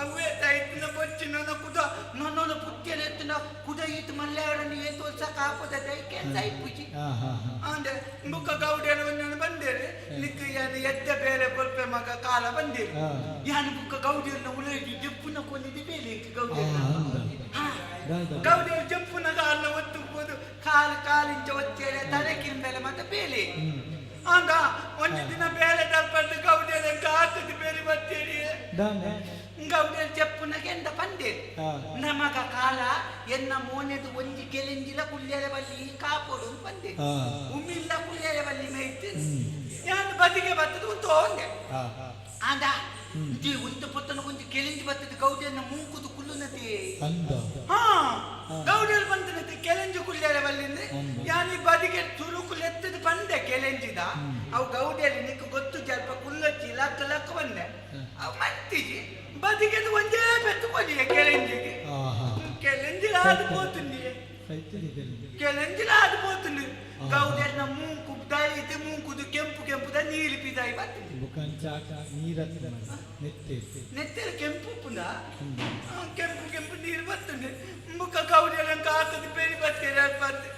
ಅವೇ ಸೈತಿನ ಬೊಚ್ಚಿ ನನ್ನ ಕುದ ನನ್ನೊಂದು ಪುಟ್ಟಿಯಲ್ಲಿ ಎತ್ತಿನ ಕುದ ಈತ ಮಲ್ಲೆಯವರನ್ನು ಏತು ವರ್ಷ ಕಾಪದ ದೈಕೆ ಸೈಪುಜಿ. ಅಂದೆ ಮುಖ ಗೌಡಿಯರ ಒಂದನ್ನು ಬಂದೇರಿ ನಿಕ್ಕ ಯಾನು ಎದ್ದ ಬೇರೆ ಕೊಲ್ಪೆ ಮಗ ಕಾಲ ಬಂದೇರಿ. ಯಾನು ಬುಕ್ಕ ಗೌಡಿಯನ್ನ ಉಲೈದು ಜಪ್ಪುನ ಕೊಲ್ಲಿದೆ ಬೇಲೆ ಗೌಡಿಯನ್ನ ಗೌಡಿಯರು ಜಪ್ಪುನ ಕಾಲ ಒತ್ತುಬೋದು ಕಾಲು ಕಾಲಿಂಚ ಒತ್ತೇಳೆ ತಲೆ ಕಿಂಬೇಲೆ ಮತ್ತೆ ಬೇಲೆ ಅಂದ ಒಂಜಿ ದಿನ ಬೇಲೆ ತಲ್ಪಟ್ಟು ಗೌಡಿಯರ ಕಾಕದ ಬೇರೆ ಬತ್ತೇರಿ. ಗೌಡಿಯರು ಜಪ್ಪುನ ಕೆಂದ ಪಂದೆ ನಮಗ ಕಾಲ ಎನ್ನ ಮೋನೆದು ಒಂಜಿ ಕೆಲೆಂಜಿಲ ಕುಲ್ಯರೆ ಬಲ್ಲಿ ಕಾಪೋಡು ಬಂದೆ ಉಮ್ಮಿಲ್ಲ ಕುಲ್ಯರೆ ಬಲ್ಲಿ ಮೇಯ್ತು ಯಾನು ಬದಿಗೆ ಬತ್ತದ ಉಂಟು ಒಂದೆ ಅಂದ ಜಿ ಉಂಟು ಪೊತ್ತನ ಕೊಂಚ ಕೆಲೆಂಜಿ ಬತ್ತದ ಗೌಡಿಯನ್ನ ಮೂಕುದು ಕುಲ್ಲುನತಿ. ಹಾ ಗೌಡಿಯರು ಬಂತನತೆ ಕೆಲೆಂಜಿ ಕುಲ್ಯರೆ ಬಲ್ಲಿಂದ್ರೆ ಯಾನಿ ಬದಿಗೆ ತುರುಕು ಎತ್ತದ ಬಂದೆ ಕೆಲೆಂಜಿದ ಅವು ಗೌಡಿಯಲ್ಲಿ ನಿಕ್ಕು ಗೊತ್ತು ಜಲ್ಪ ಕುಲ್ಲಚ್ಚಿ ಲಕ್ಕ ಲಕ್ಕ ಬಂದೆ ಅವು ಮತ್ತಿಜಿ ಬದಿಗೆದು ಒಂದೇ ಪೆತ್ತು ಕೊಲಿಯ ಕೆಲೆಂಜಿಗೆ ಕೆಲೆಂಜಿಲ ಅದು ಪೋತುಂದಿ ಕೆಲೆಂಜಿಲ ಅದು ಪೋತುಂದಿ ಗೌಡಿಯನ್ನ ಮೂಂಕು ದೈತೆ ಮೂಂಕುದು ಕೆಂಪು ಕೆಂಪುದ ನೀಲಿ ಪಿದಾಯಿ ಬರ್ತದೆ. ಬುಕ್ಕ ಅಂಚ ನೀರತ್ತ ನೆತ್ತೆ ನೆತ್ತೆರ ಕೆಂಪು ಉಪ್ಪುಂದ ಕೆಂಪು ಕೆಂಪು ನೀರು ಬರ್ತದೆ ಮುಖ ಗೌಡಿಯಲ್ಲ ಹಾಕದು ಬೇರೆ ಬರ್ತೇನೆ ಬರ್ತದೆ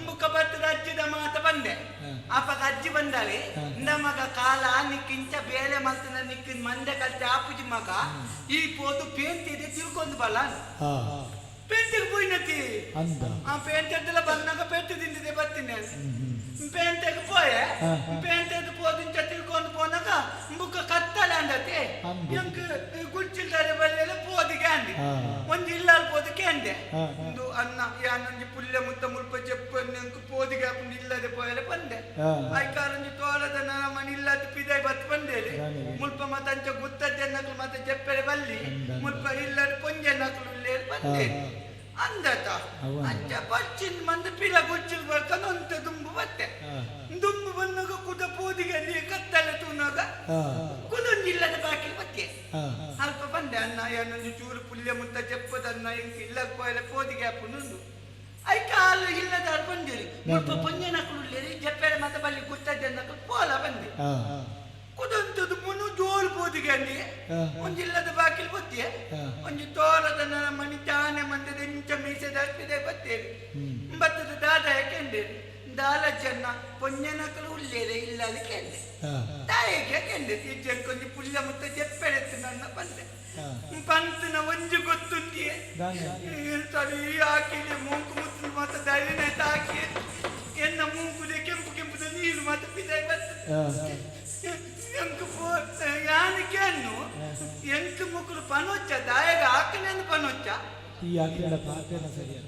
ಮುಖ ಬರ್ತದ ಅಜ್ಜಿದ ಮಾತ ಬಂದೆ ಅಪ್ಪಗ ಅಜ್ಜಿ ಬಂದಾಳೆ ನಮಗ ಕಾಲ ನಿಕ್ಕಿಂಚ ಬೇಲೆ ಮಲ್ತನ ನಿಕ್ಕಿನ ಮಂದೆ ಕಲ್ತೆ ಆಪುಜಿ ಮಗ ಈ ಪೋದು ಪೇಂತಿದೆ ತಿಳ್ಕೊಂಡು ಬಲ್ಲ ಪೇಂಟಿಗೆ ಪೋಯಿನತಿ ಅಂದ. ಆ ಪೇಂಟೆಲ್ಲ ಬಂದಾಗ ಪೆಟ್ಟು ತಿಂದಿದೆ ಬರ್ತೀನಿ ಪೇಂಟೆಗೆ ಪೋಯೆ ಪೇಂಟೆಗೆ ಪೋದಿಂಚ ತಿಳ್ಕೊಂಡು ಪೋನಾಗ ಬುಕ್ಕ ಕತ್ತಲೆ ಅಂದತೆ ಎಂಕ್ ಗುಚ್ಚಿಲ್ದಾರೆ ಬಲ್ಲೆಲ್ಲ ಪೋದಿಗೆ ಅಂದೆ ಒಂಜಿ ಇಲ್ಲಾಲ್ ಪೋದಕ್ಕೆ ಅಂದೆ ಒಂದು ಅನ್ನ ಯಾನೊಂಜಿ ಪುಲ್ಯ ಮುತ್ತ ಮುಲ್ಪ ಚೆಪ್ಪು ಎಂಕ್ ಪೋದಿಗೆ ಆಪುಂಡು ಇಲ್ಲದೆ ಪೋಯಲೆ ಬಂದೆ. ಐಕಾರೊಂಜಿ ತೋಳದ ಮನಿ ಇಲ್ಲದ ಪಿದೈ ಬತ್ತು ಬಂದೇಲಿ ಮುಲ್ಪ ಮತ್ತ ಅಂಚ ಗುತ್ತ ಜನ್ನಕ್ಲು ಮತ್ತೆ ಜೆಪ್ಪೆರೆ ಬಲ್ಲಿ ಮುಲ್ಪ ಇಲ್ಲದ ಪೊಂಜೆ ನಕ್ಲು ಇಲ್ಲೇಲಿ ಬಂದೆ ಅಂದತ ಅಂಚ ಬಚ್ಚಿನ ಮಂದ ಪಿಲ ಗುಚ್ಚಿಲ್ ಬರ್ಕೊಂಡು ಒಂತೆ ದುಂಬು ಬತ್ತೆ ದುಂಬು ಬಂದಾಗ ಕುದ ಪೋದಿಗೆ ಅಲ್ಲಿ ಕತ್ತಲೆ ತೂನಾಗ ಕುದೊಂಜಿಲ್ಲದ ಬಾಕಿ ಬತ್ತೆ ಅಲ್ಪ ಬಂದೆ ಅನ್ನ ಏನೊಂದು ಚೂರು ಪುಲ್ಯ ಮುತ್ತ ಚೆಪ್ಪದ ಅನ್ನ ಇಂಕ್ ಇಲ್ಲ ಕೋಯಲೆ ಪೋದಿಗೆ ಹಾಪುಂಡು I ಕಾಲು ಇಲ್ಲದ ಬಂದಿರಿ ಮುಲ್ಪ ಪೊಂಜನಕುಲು ಉಲ್ಲೇರಿ ಜಪ್ಪೆರೆ ಮತ್ತೆ ಬಲ್ಲಿ ಗುತ್ತ ಜನಕುಲು ಪೋಲ ಬಂದೆ ಕುದಂತದ್ದು ಮುನು ಜೋರು ಪೋದಿಗೆ ಅಲ್ಲಿ ಒಂಜಿಲ್ಲದ ಬಾಕಿಲ್ ಬತ್ತಿ ಒಂಜಿ ತೋರದ ನನ್ನ ಮನಿ ಚಾನೆ ಮಂದದ ಇಂಚ ಮೀಸೆದ ಹಾಕಿದೆ ಬತ್ತೇರಿ ಬತ್ತದ ದಾದ ಕೆಂದೆ ದಾಲ ಜನ ಪೊಂಜನಕಲು ಉಲ್ಲೇರೆ ಇಲ್ಲ ಅಲ್ಲಿ ಕೆಂದೆ ತಾಯಿಗೆ ಕೆಂದೆ ಇಜ್ಜನ್ ಕೊಂಜಿ ಪುಲ್ಯ ಮುತ್ತ ಜೆಪ್ಪೆಳೆತ್ತು ನನ್ನ ಬಂದೆ ಪಂತನ ಒಂಜಿ ಗೊತ್ತುಂದಿಯೇ ಸರಿ ಹಾಕಿದೆ ಮೂಂಕು ಮುತ್ತು ಮಾತ ದಳಿನ ತಾಕಿ ಎನ್ನ ಮೂಂಕುದೆ ಕೆಂಪು ಕೆಂಪುದ ನೀರು ಮಾತ ಪಿದಾಯಿ ಬರ್ತದೆ ಎಂಕ್ ಪೋ ಯಾನಿಕೆ ಅನ್ನು ಎಂಕ್ ಮುಕ್ಕುಲು ಪನೊಚ್ಚ ದಾಯಗ ಆಕನೇನು ಪನೊಚ್ಚ ಈ ಆಕಳ ಪಾತೆನ ಸರಿಯ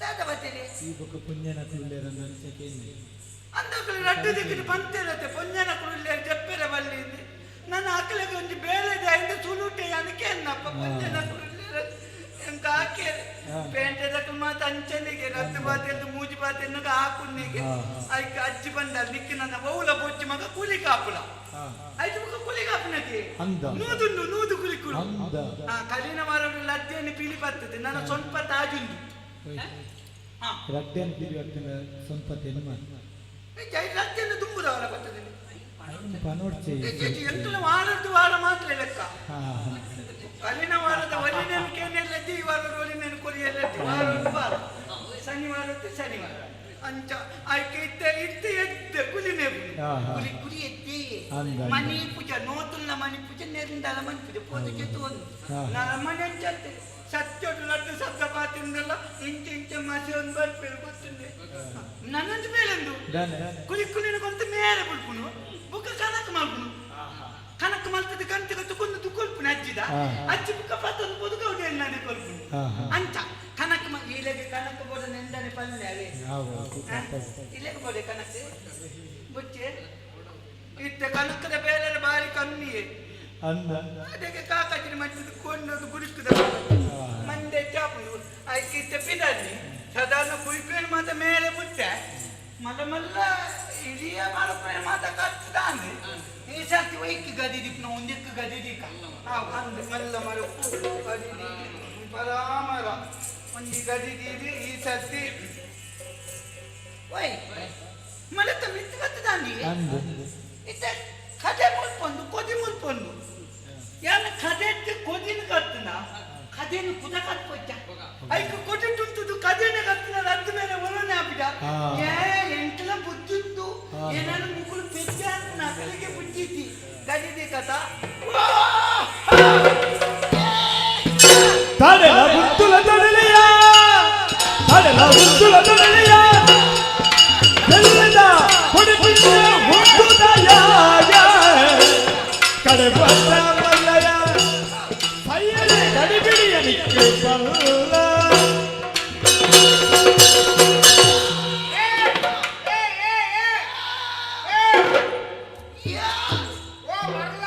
ದಾದ ಬತ್ತೇರಿ ಈ ಬೊಕ್ಕ ಪುಣ್ಯನ ಕುಲ್ಲೇರಂದ ಅಂಚ ಕೇಂದ್ರ ಅಂದಕಲು ರಡ್ಡು ದಿಕ್ಕಿನ ಪಂತೇರತೆ ಪೊಂಜನ ಕುಲ್ಲೇರು ಜಪ್ಪೆರೆ ಬಲ್ಲಿ ನನ್ನ ಆಕಲೆಗೆ ಒಂಜಿ ಬೇಲೆ ದಾಯಿಂದ ಸುಲುಟೆ ಯಾನಕ್ಕೆ ಅನ್ನಪ್ಪ ಪೊಂಜನ ಕುಲ್ಲೇರ. ಹಾಕೇರು ಪೇಂಟೆದಕ್ಕೆ ಮಾತ ಅಂಚನೆಗೆ ರದ್ದು ಬಾತೆದ್ದು ಮೂಜಿ ಬಾತೆನ್ನಗ ಹಾಕುನ್ನೆಗೆ. ಐಕ್ ಅಜ್ಜಿ ಬಂದ ನಿಕ್ಕ ನನ್ನ ಬೌಲ ಬೊಚ್ಚಿ ಮಗ ಕೂಲಿ ಕಾಪುಲ. ಐದು ಮುಖ ಕೂಲಿ ಕಾಪುನಕ್ಕೆ. ಅಂದ. ನೂದುಂಡು ನೂದು ಕುಲಿಕುಲು. ಅಂದ. ಆ ಕಲಿನ ವಾರ ಲದ್ದಿಯನ್ನು ಪಿಲಿ ಬರ್ತದೆ ನನ್ನ ಸ್ವಲ್ಪ ತಾಜುಂಡು. ರಡ್ಡೆನ್ ಪಿಲಿ ಬರ್ತದೆ ಸ್ವಲ್ಪ ತೆನ್ಮ. ಲದ್ದಿಯನ್ನು ತುಂಬುದವರ ಬರ್ತದೆ. ಪನೋಡ್ಚೆ. ಎಂತಲ ವಾರದ್ದು ವಾರ ಮಾತ್ರ ಲೆಕ್ಕ. ಕಲಿನ ವಾರದ ಒಲಿನೇನು ಕೇನೆಲ್ಲದ್ದಿ, ಈ ವಾರದ ಒಲಿನೇನು ಕೊರಿಯಲ್ಲದ್ದಿ. ವಾರ ವಾರ ಶನಿವಾರ ಶನಿವಾರ ಅಂಚ ಆಯ್ಕೆ ಇತ್ತೆ ಇತ್ತೆ ಎದ್ದೆ ಕುಲಿ ಮೇವು. ಕುಲಿ ಕುಲಿ ಎದ್ದೆ. ಅಂದ. ಮನಿ ಪೂಜೆ ನೋತುಲ್ಲ ಮನಿ ಪೂಜೆ ನೆರಿಂದಲ ಮನಿ ಪೂಜೆ ಪೋದಕ್ಕೆ ಒಂದು. ನನ್ನ ಮನೆ ಅಂಚತ್ತೆ ಸತ್ಯೋಟು ಲಡ್ಡು ಸತ್ತ ಪಾತಿಂದಲ್ಲ ಇಂಚ ಇಂಚ ಮಸಿ ಒಂದು ಬರ್ಪೇರು ಗೊತ್ತುಂಡೆ ನನ್ನಂಚ ಮೇಲೆಂದು. ಕುಲಿ ಕುಲಿನ ಕೊಂತ ಮೇಲೆ ಬಿಡ್ಪುನು ಬುಕ್ಕ ಕನಕ ಮಲ್ಪುನು ಕನಕ ಮಲ್ತದ ಕಂತ ಕೊಂಡು ಕೊಲ್ಪುನು ಅಜ್ಜಿದ. ಅಜ್ಜಿ ಬುಕ್ಕ ಪತ್ತೊಂದು ಪೊದು ಗೌಡಿ ಎಣ್ಣೆ ಕೊಲ್ಪುನು. ಹಾ, ಹಾ. ಅಂಚ ಕನಕ ಇಲೆಗೆ ಕನಕ ಬೋಡ ನೆಂದನೆ ಪಲ್ಲೆ ಅವೇ. ಇಲೆಗೆ ಬೋಡೆ ಕನಕ ಬುಚ್ಚೆ ಇತ್ತೆ ಕನಕದ ಬೇರೆ ಬಾರಿ ಕಮ್ಮಿಯೇ. ಅಂದ. ಅದಕ್ಕೆ ಕಾಕಾಜಿನ ಮಟ್ಟದ ಕೊಂಡೋದು ಗುಡುಕದ ಮಂದೆ ಚಾಪುಂಡು ಐಕೆ ಇತ್ತೆ ಪಿದಾದಿ ಸಾಧಾರಣ ಕುಯ್ಕೇನು ಮಾತ ಮೇಲೆ ಬಿಟ್ಟೆ ಮಲ್ಲ ಮಲ್ಲ ಇಡಿಯ ಮರಪುರ ಮಾತ ಕಟ್ಟದಾನೆ. ಈ ಸರ್ತಿ ಒಯ್ಕ್ ಗದಿ ದಿಪ್ನ ಒಂದಿಕ್ಕು ಗದಿ ದಿಕ್ಕ ಅಂದ್ ಮಲ್ಲ ಮರಪ್ಪು ಗದಿ ಪರಾಮರ ಒಂಜಿ ಗದಿ ದೀದಿ ಈ ಸರ್ತಿ ಒಯ್ ಮಲತ ಮಿತ್ತು ಬತ್ತದಾಂಡಿ. ಅಂದ. ಇತ್ತೆ ಕದೆ ಮುಲ್ಪೊಂದು ಕೊದಿ ಮುಲ್ಪೊಂದು ಯಾನ ಕದೆತ್ತು ಕೊದಿನ ಕತ್ತನ ಕದೇನು ಕುದ ಕತ್ಪೊಚ್ಚ ಐಕ್ ಕೊದಿ ತುಂತುದು ಕದೇನ ಕತ್ತನ ರದ್ದು ಮೇಲೆ ಒಲನೆ ಆಪಿದ. ಏ ಎಂಟಲ ಬುದ್ಧಿಂದು. ಏನಾನು ಮುಗುಳು ಪೆಜ್ಜ ಅಂತ ನಕಲಿಗೆ ಬುದ್ಧಿದ್ದಿ ಗದಿದೆ ಕಥ. ತಡೆಲ ಬುದ್ಧುಲ ತಡೆಲೆಯ ತಡೆಲ ಬುದ್ಧುಲ ತಡೆಲೆಯ ಬೆಲ್ಲದ ಕೊಡಿಪಿಂದ ಮುದ್ದುದಯ ಕಡೆ ಬತ್ತ ಮಲ್ಲಯ ಸೈಯದೆ ಗಡಿಬಿಡಿಯ ನಿಕ್ಕು ಬಲ್ಲ. ಓ ಮರ್ಲ,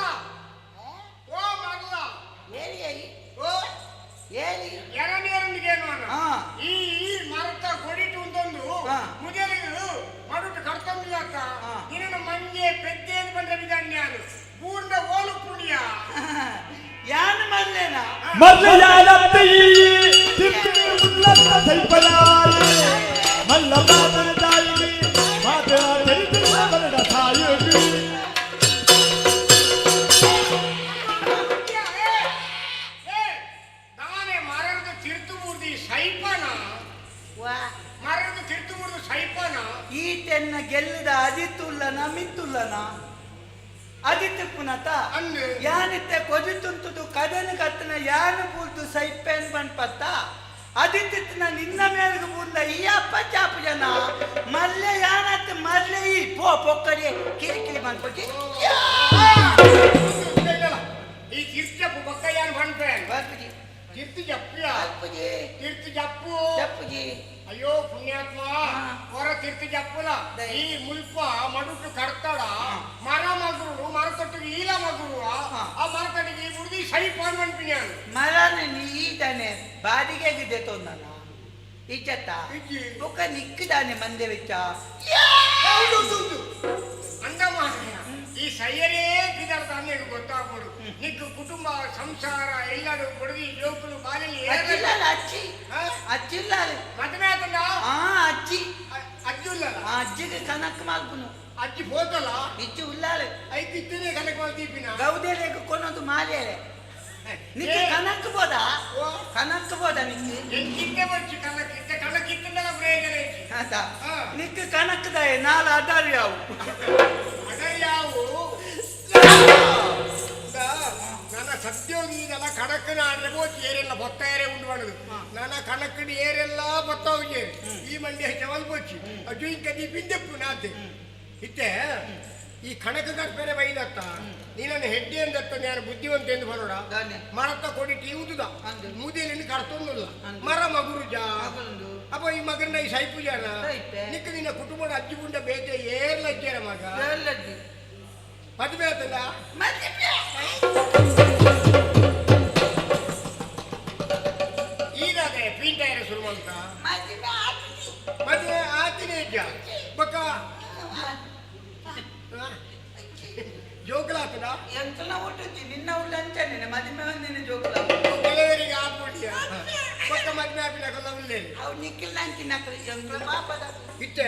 ಓ ಮರ್ಲ. ಓ ಎರನೇರೊಂದಿಗೇನು ಈ ಈ ಮರತ ಕೊಡಿಟು ಒಂದೊಂದು ಮುದಲಿಗಳು ಮಡುಟು ಕರ್ತೊಂದಿಲ್ಲಕ್ಕ ನಿನ್ನ ಮಂಜೆ ಪೆದ್ದೇನು ಬಂದ ವಿಧಾನ್ಯಾನು ಪೂರ್ಣ ಓಲು ಪುಣ್ಯ. ಯಾನು ಮರ್ಲೇನ? ಮರ್ಲೆಯಾಲತ್ತಿ ತಿಪ್ಪಿ ಉಲ್ಲತ್ತ ಸೈಪಲಾಯಿ ಮಲ್ಲ ಮಾತನ ತಾಯಿ ಮಾತನ ಚರಿತ್ರ ಬರಡ ಸಾಯುಗಿ. ನಾನೇ ಮರದ ತಿರ್ತು ಬೂರ್ದಿ ಸೈಪನ, ಮರದ ತಿರ್ತು ಬೂರ್ದು ಸೈಪನ. ಈ ತೆನ್ನ ಗೆಲ್ಲದ ಅದಿತ್ತುಲ್ಲನ ಮಿತ್ತುಲ್ಲನ ಅದಿತ್ತುಪುನತ ಯಾನಿತ್ತೆ ಕೊಜಿತುಂತುದು ಕದನ ಕತ್ತನ ಯಾನು ಪೂರ್ದು ಸೈಪೇನ್ ಪತ್ತ ಅದಿತ್ತಿತ್ತನ ನಿನ್ನ ಮೇಲ್ಗೆ ಬೂರ್ದ ಈ ಅಪ್ಪ ಚಾಪು ಜನ ಮಲ್ಲೆ ಯಾನತ್ ಮಲ್ಲೆ ಈ ಪೋ ಪೊಕ್ಕಡಿ ಕಿರಿಕಿರಿ ಬಂದ್ಬಿಟ್ಟು. ಈ ತಿರ್ಚಪ್ಪು ಬೊಕ್ಕ ಯಾನ್ ಪನ್ಪೇನ್ ತಿರ್ತು ಜಪ್ಪಿಯ ತಿರ್ತು ಜಪ್ಪು. ಅಯ್ಯೋ ಪುಣ್ಯಾತ್ಮ, ಹೊರ ತಿರ್ತು ಜಪ್ಪುಲ ಈ ಮುಲ್ಪ ಮಡುಟು ಕಡ್ತಾಡ ಮರ ಮಗುರು ಮರ ತೊಟ್ಟಿಗೆ ಈಲ ಮಗುರು ಆ ಮರ ತೊಟ್ಟಿಗೆ ಈ ಬುಡ್ದಿ ಸೈಪಾನ್ ಪನ್ಪಿನ್ಯಾನು. ಮರನ ನೀ ಈತಾನೆ ಬಾಡಿಗೆ ತೊಂದನ ಇಚ್ಚತ್ತ ಬೊಕ್ಕ ನಿಕ್ಕಿದಾನೆ ಮಂದೆ ವೆಚ್ಚ. ಅಂದ ಮಾರಾಯ, ಈ ಸೈಯರೇ ಬಿದರ್ದ ಅನ್ನೇನು ಗೊತ್ತಾಗ್ಬೋದು ನಿಕ್ಕು ಕುಟುಂಬ ಸಂಸಾರ ಎಲ್ಲರೂ ಬಡದಿ ಜೋಕುಲು ಬಾಲಲ್ಲಿ. ಅಜ್ಜಿಲ್ಲ ಅಜ್ಜಿ ಅಜ್ಜಿಲ್ಲ. ಮದುವೆ ಆತಲ್ಲ? ಆ ಅಜ್ಜಿ. ಅಜ್ಜಿ ಉಲ್ಲಲ್ಲ? ಆ ಅಜ್ಜಿಗೆ ಕನಕ್ ಮಲ್ಪುನು. ಅಜ್ಜಿ ಹೋತಲ್ಲ? ಇಜ್ಜಿ ಉಲ್ಲಾಳೆ. ಐತಿ ಇತ್ತನೇ ಕನಕ್ ಮಲ್ತೀಪಿನ. ಗೌದೇಲೆಗ್ ಕೊನೊಂದು ಮಾಲೇಲೆ ನಿಕ್ಕೆ ಕನಕ್ ಬೋದ ಕನಕ್ ಬೋದ ನಿಕ್ಕೆ. ಎಂಕಿತ್ತೆ ಬಚ್ಚು ಕನಕ್ ಇತ್ತೆ ಕನಕ್ ಇತ್ತಂದಲ ಪ್ರಯೋಜನ ಇತ್ತು. ಆತ ನಿಕ್ಕೆ ಕನಕ್ದಾಯ ನಾಲ್ ಅದಾರು ಯಾವು ಅದಾರು ಯಾವು ನನ್ನ ಸದ್ಯೋಗಿ ನನ್ನ ಕಣಕ್ಕನ ಆಡ್ರೆ ಬೋಚಿ ಏರೆಲ್ಲ ಬೊತ್ತ ಏರೆ ಉಂಡು ಮಾಡೋದು ನನ್ನ ಕಣಕ್ಕನ ಏರೆಲ್ಲ ಬೊತ್ತ ಹೋಗಿ ಈ ಮಂಡಿ ಚವಲ್ ಬೋಚಿ ಅದು ಇಂಕ ನೀ ಬಿಂದೆಪ್ಪು ನಾತೆ ಇತ್ತೆ ಈ ಕಣಕ ಕಟ್ಬೇರೆ ಬೈದತ್ತ ನೀನನ್ನು ಹೆಡ್ಡಿ ಎಂದತ್ತ ನಾನು ಬುದ್ಧಿವಂತ ಎಂದು ಬರೋಡ ಮರತ್ತ ಕೊಡಿ ಟೀ ಉದುದ ಮುದೇಲಿನ ಕರ್ತೊಂದಿಲ್ಲ ಮರ ಮಗುರುಜ ಅಪ್ಪ ಈ ಮಗನ ಈ ಸೈಪು ಜನ ನಿಕ್ಕ ನಿನ್ನ ಕುಟುಂಬದ ಅಜ್ಜಿ ಗುಂಡ ಬೇತೆ ಏರ್ಲಜ್ಜರ ಮಗ ಮದುವೆ ಆತಲ್ಲ. ಈ ಇಜ್ಜ ಬೊಕ್ಕ ಜೋಕುಲಾತದ ಎಂತಲ ಒಟ್ಟುಜ್ಜಿ ನಿನ್ನ ಉಳ್ಳ ಅಂಚನೆ ಮದಿಮೆ ಒಂದಿನ ಜೋಕುಲ ಕೆಲವರಿಗೆ ಆಪುಂಡಿಯ ಬೊಕ್ಕ ಮದ್ಮೆ ಆಪಿನಕಲ್ಲ ಉಲ್ಲೇರಿ ಅವು ನಿಕ್ಕಿಲ್ಲ ಅಂಚಿನಕಲು ಎಂತಲ ಪಾಪದ ಇತ್ತೆ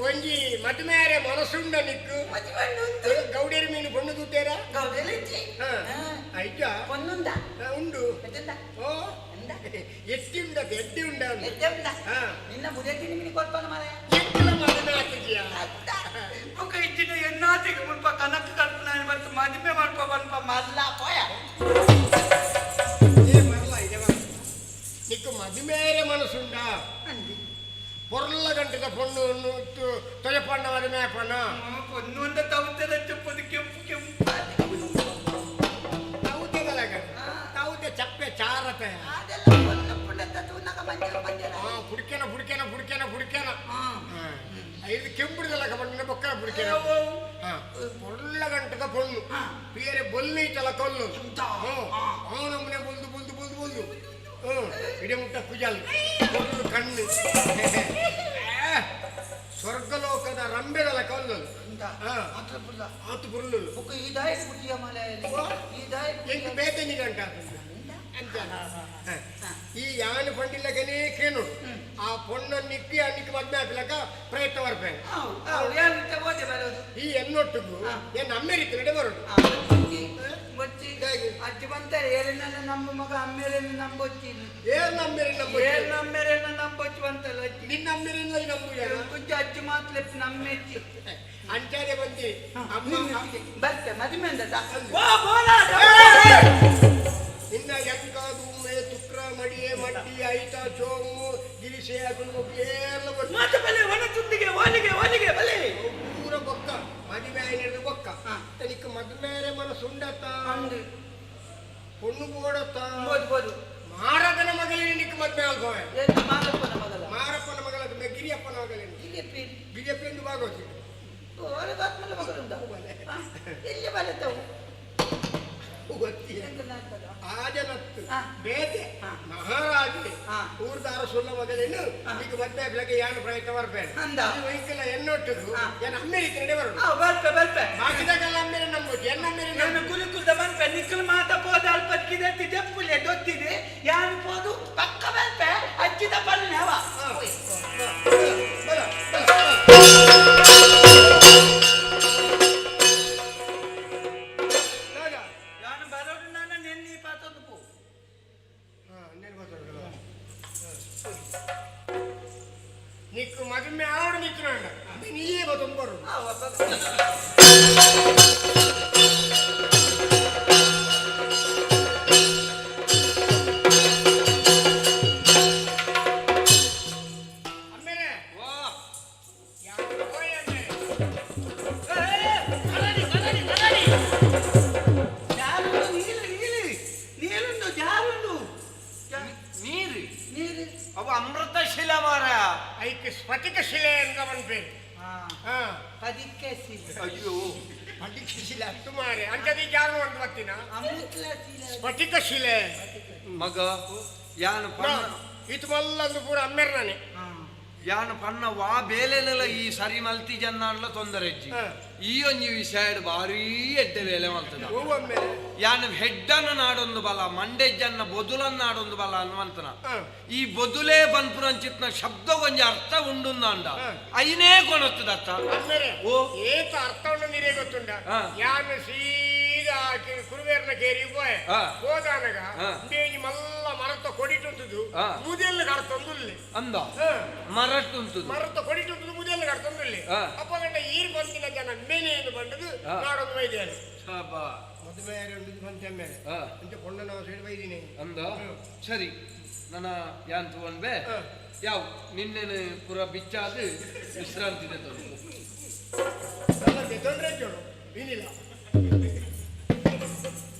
ಒಂಜಿ ಮದ್ಮೆಯಾರೆ ಮನಸ್ಸುಂಡ ನಿಕ್ಕು ಗೌಡೇರಿ ಮೀನು ಪೊಣ್ಣು ತೂತೇರ ಗೌಡೇರಿ ಐಜ ಪೊನ್ನುಂದ ಉಂಡು ಓ ಎಟ್ಟಿ ಉಂಡ ಎಡ್ಡಿ ಉಂಡ ಎಡ್ಡೆ ನಿನ್ನ ಬುದೆಟ್ಟಿ ನಿಮಿನಿ ಕೊರ್ಪನ ಮಾರಾಯ ಎಂಕಲ ಮದುವೆ ಆತಿದ್ಯಾ ಬೊಕ್ಕ ಇಚ್ಚಿನ ಎನ್ನಾತಿಗೆ ಮುಲ್ಪ ಕನಕ ಕಲ್ಪನ ಬಂತು ಮದುವೆ ಮಾಡ್ಪ ಬನ್ಪ ಮಲ್ಲ ಪೋಯ ಏ ಮರಲ ಇದೆ ನಿಕ್ಕು ಮದುಮೆಯಾರೆ ಮನಸ್ಸುಂಡ ಪೊರ್ಲ ಗಂಟದ ಪೊಣ್ಣು ತೊಜಪಣ್ಣ ಮದುವೆ ಆಪಣ್ಣ ಪೊಣ್ಣು ಅಂತ ತೌತೆದ ಚುಪ್ಪದು ಕೆಂಪು ಕೆಂಪು ತೌತೆದಲ್ಲ ತೌತೆ ಚಪ್ಪೆ ಚಾರತೆ ಪುಡ್ಕೆನ ಪುಡ್ಕೆನ ಪುಡ್ಕೆನ ಪುಡ್ಕೆನ ಇದು ಕೆಂಪುಡ್ದಲ್ಲ ಕಬಣ್ಣ ಬೊಕ್ಕ ಪುಡ್ಕೆನ ಪೊರ್ಲ ಗಂಟದ ಪೊಣ್ಣು ಬೇರೆ ಬೊಲ್ಲಿ ತಲ ಕೊಲ್ಲು ಅವನಮ್ಮನೆ ಬೊಲ್ದು ಬೊಲ್ದು ಬೊಲ್ದು ಬೊಲ್ದು ಇಡೀ ಮುಟ್ಟ ಕುಜಲ್ ಪೊರ್ಲು ಕಣ್ಣು ಸ್ವರ್ಗಲೋಕದ ರಂಬೆದಲ್ಲ ಕೊಲ್ಲು ಆತು ಬುರ್ಲು ಎಂಕ್ ಬೇತನಿ ಗಂಟ ಅಂತ ಈ ಯಾನು ಪಂಡಿಲ್ಲಗನೇ ಕೇನು ಆ ಪೊಣ್ಣ ನಿಕ್ಕಿ ಆ ನಿಕ್ಕಿ ಮದ್ಮೆ ಆಪಿಲಕ ಪ್ರಯತ್ನ ಬರ್ಪೇನೆ ಈ ಎನ್ನೊಟ್ಟಿಗೂ ಏನ್ ಅಮ್ಮೇರಿತ್ತು ನಡೆ ಬರೋದು ಅಜ್ಜಿ ಬಂತಾರೆ ಏರನ್ನೆಲ್ಲ ನಮ್ಮ ಮಗ ಅಮ್ಮೇರನ್ನು ನಂಬೊಚ್ಚಿ ಏನ್ ಅಮ್ಮೇರೆ ನಂಬೊಚ್ಚಿ? ಏನ್ ಅಮ್ಮೇರನ್ನ ನಂಬೊಚ್ಚಿ ಬಂತಲ್ಲ ಅಜ್ಜಿ ನಿನ್ನ ಅಮ್ಮೇರೆಲ್ಲ ನಂಬುಜ ಕುಜ್ಜ ಅಜ್ಜಿ ಮಾತ್ರ ನಮ್ಮೆಚ್ಚಿ ಅಂಚಾದೆ ಬಂದಿ ಅಮ್ಮ ಬರ್ತೆ ಮದುವೆ ಅಂದ ನಿನ್ನ ಎಂಕ ದುಮ್ಮೆ ತುಕ್ರ ಮಡಿಯೆ ಮಡ್ಡಿ ಐತ ಚೋಮು ಗಿರಿಸೆ ಅಗುಲು ಎಲ್ಲ ಬರ್ತದೆ. ಮಾತು ಬಲೆ ಒಣ ತುಂದಿಗೆ ಒಲಿಗೆ ಒಲಿಗೆ ಬಲೆ ಪೂರ ಬೊಕ್ಕ ಮದುವೆ ಆಯ್ನಿಡ್ದು ಬೊಕ್ಕ ತನಿಕ್ ಮದುವೆ ಮನಸ್ಸುಂಡತ್ತ ಪೊಣ್ಣು ಬೋಡತ್ತ ಬೋದು ಮಾರಕನ ಮಗಲಿನ ನಿಕ್ ಮದ್ವೆ ಆಲ್ಪವೆ ಮಾರಪ್ಪನ ಮಗಲ ಮಾರಪ್ಪನ ಮಗಳ ಗಿರಿಯಪ್ಪನ ಮಗಲಿನ ಗಿರಿಯಪ್ಪಿ ಗಿರಿಯಪ್ಪ ಎಂದು ಭಾಗವತಿ ಮಗಲುಂಡ ಎಲ್ಲಿ ಬಲತ್ತವು ಆಜನತ್ತು ಬೇತೆ ಮಹಾರಾಜೆ ಊರ್ದಾರ ಸುಲ್ಲ ಮಗಲೇನು ಈಗ ಮದ್ವೆ ಆಗ್ಲಿಕ್ಕೆ ಯಾನು ಪ್ರಯತ್ನ ಬರ್ಬೇಡ ಅಂದ. ವೈಕಲ ಎನ್ನೊಟ್ಟಿದ್ದು ಏನ್ ಅಮ್ಮೇರಿ ಕಡೆ ಬರೋದು ಬರ್ಪೆ ಬರ್ಪೆ ಬಾಕಿದಾಗೆಲ್ಲ ಅಮ್ಮೇರೆ ನಂಬೋದು ಎನ್ನ ಅಮ್ಮೇರೆ ನಾನು ಗುರುಕುಲದ ಬರ್ಪೆ ನಿಕ್ಕಲ್ ಮಾತ ಪೋದ ಅಲ್ಪಕ್ಕಿದೆ ಜಪ್ಪುಲೆ ದೊತ್ತಿದೆ ಯಾನು ಪೋದು ಪಕ್ಕ ಬರ್ಪೆ ಅಜ್ಜಿದ ಪಲ್ಲೆ ಅವ ಯಾನು ಬರೋದು ನಾನು ನೆನ್ನಿ ಪಾತೊಂದು ಪೋ ನಿಕ್ಕು ಮದುವೆ ಆವಡು ನಿಕ್ಕು ನೀಯೇ ಬತ್ತೊಂದು ಬರು ಅಮ್ಮೇರೆ ಜಾರುಂಡು ನೀರು ನೀರು ನೀರುಂಡು ಜಾರುಂಡು ನೀರು ನೀರು ಅವು ಅಮೃತ ಶಿಲೆ ಮಾರ ಐಕ್ ಸ್ಫಟಿಕ ಶಿಲೆ ಅಂತ ಪನ್ಪೇರು ಪದಿಕ್ಕೆ ಶಿಲೆ ಅಯ್ಯೋ ಸ್ಫಟಿಕ ಶಿಲೆ ಅಷ್ಟು ಮಾರೆ ಅಂಚದಿ ಜಾರು ಅಂತ ಬರ್ತೀನ ಅಮೃತ ಶಿಲೆ ಸ್ಫಟಿಕ ಶಿಲೆ ಮಗ ಯಾನು ಪಣ್ಣ ಇದು ಮಲ್ಲಂದು ಪೂರ ಅಮ್ಮೇರ್ ನಾನೇ ಯಾನು ಪಣ್ಣ ವಾ ಬೇಲೆನೆಲ್ಲ ಈ ಸರಿ ಮಲ್ತಿ ಜನ್ನಾನ್ಲ ತೊಂದರೆ ಅಜ್ಜಿ ಈ ಒಂಜಿ ವಿಷಯ ಭಾರೀ ಎಡ್ಡೆ ಬೇಲೆ ಮಲ್ತದ ಓ ಅಮ್ಮೇರೆ ಯಾನು ಹೆಡ್ಡನ ನಾಡೊಂದು ಬಲ ಮಂಡೆಜ್ಜನ್ನ ಬೊದುಲನ್ನ ನಾಡೊಂದು ಬಲ ಅನ್ನುವಂತನ ಈ ಬೊದುಲೇ ಪನ್ಪುರಂಚಿತ್ನ ಶಬ್ದ ಒಂಜಿ ಅರ್ಥ ಉಂಡು ಅಂಡ ಐನೇ ಕೊಣತ್ತದತ್ತ ಅಮ್ಮೇರೆ ಓ ಏತ ಅರ್ಥ ಉಂಡು ನೀರೇ ಗೊತ್ತುಂಡ ಯಾನು ಸೀದಾ ಕುರುವೇರ್ನ ಕೇರಿ ಪೋಯೆ ಹೋದಾನಗ ಬೇಜಿ ಮಲ್ಲ ಮರತ ಕೊಡಿಟುಂಟುದು ಮುದೆಲ್ಲ ಕಡ್ತೊಂದುಲ್ಲೆ ಅಂದ ಮರಟ್ಟುಂಟು ಮರತ ಕೊಡಿಟುಂಟುದು ಮುದೆಲ್ಲ ಕಡ್ತೊಂದುಲ್ಲೆ ಅಪ್ಪ ಗಂಡ ಈರ್ ಬಂದಿನ ಜನ ಮೇನೆ ಎಂದು ಬಂದದು ನಾಡೊಂದು ವೈದ್ಯರು ಮದುವೆ ಉಂಟು ಬಂತೆ ಮೇಲೆ ಅಂಚೆ ಪೊಣ್ಣ ನಾವು ಸೈಡ್ ಬೈದಿನಿ ಅಂದ ಸರಿ ನನ್ನ ಯಾನ್ ತಗೊಂಡ್ಬೆ ಯಾವ ನಿನ್ನೆನೆ ಪೂರ ಬಿಚ್ಚಾದ ವಿಶ್ರಾಂತಿ ತೊಂದು ತೊಂದರೆ ಚೋಡು ಏನಿಲ್ಲ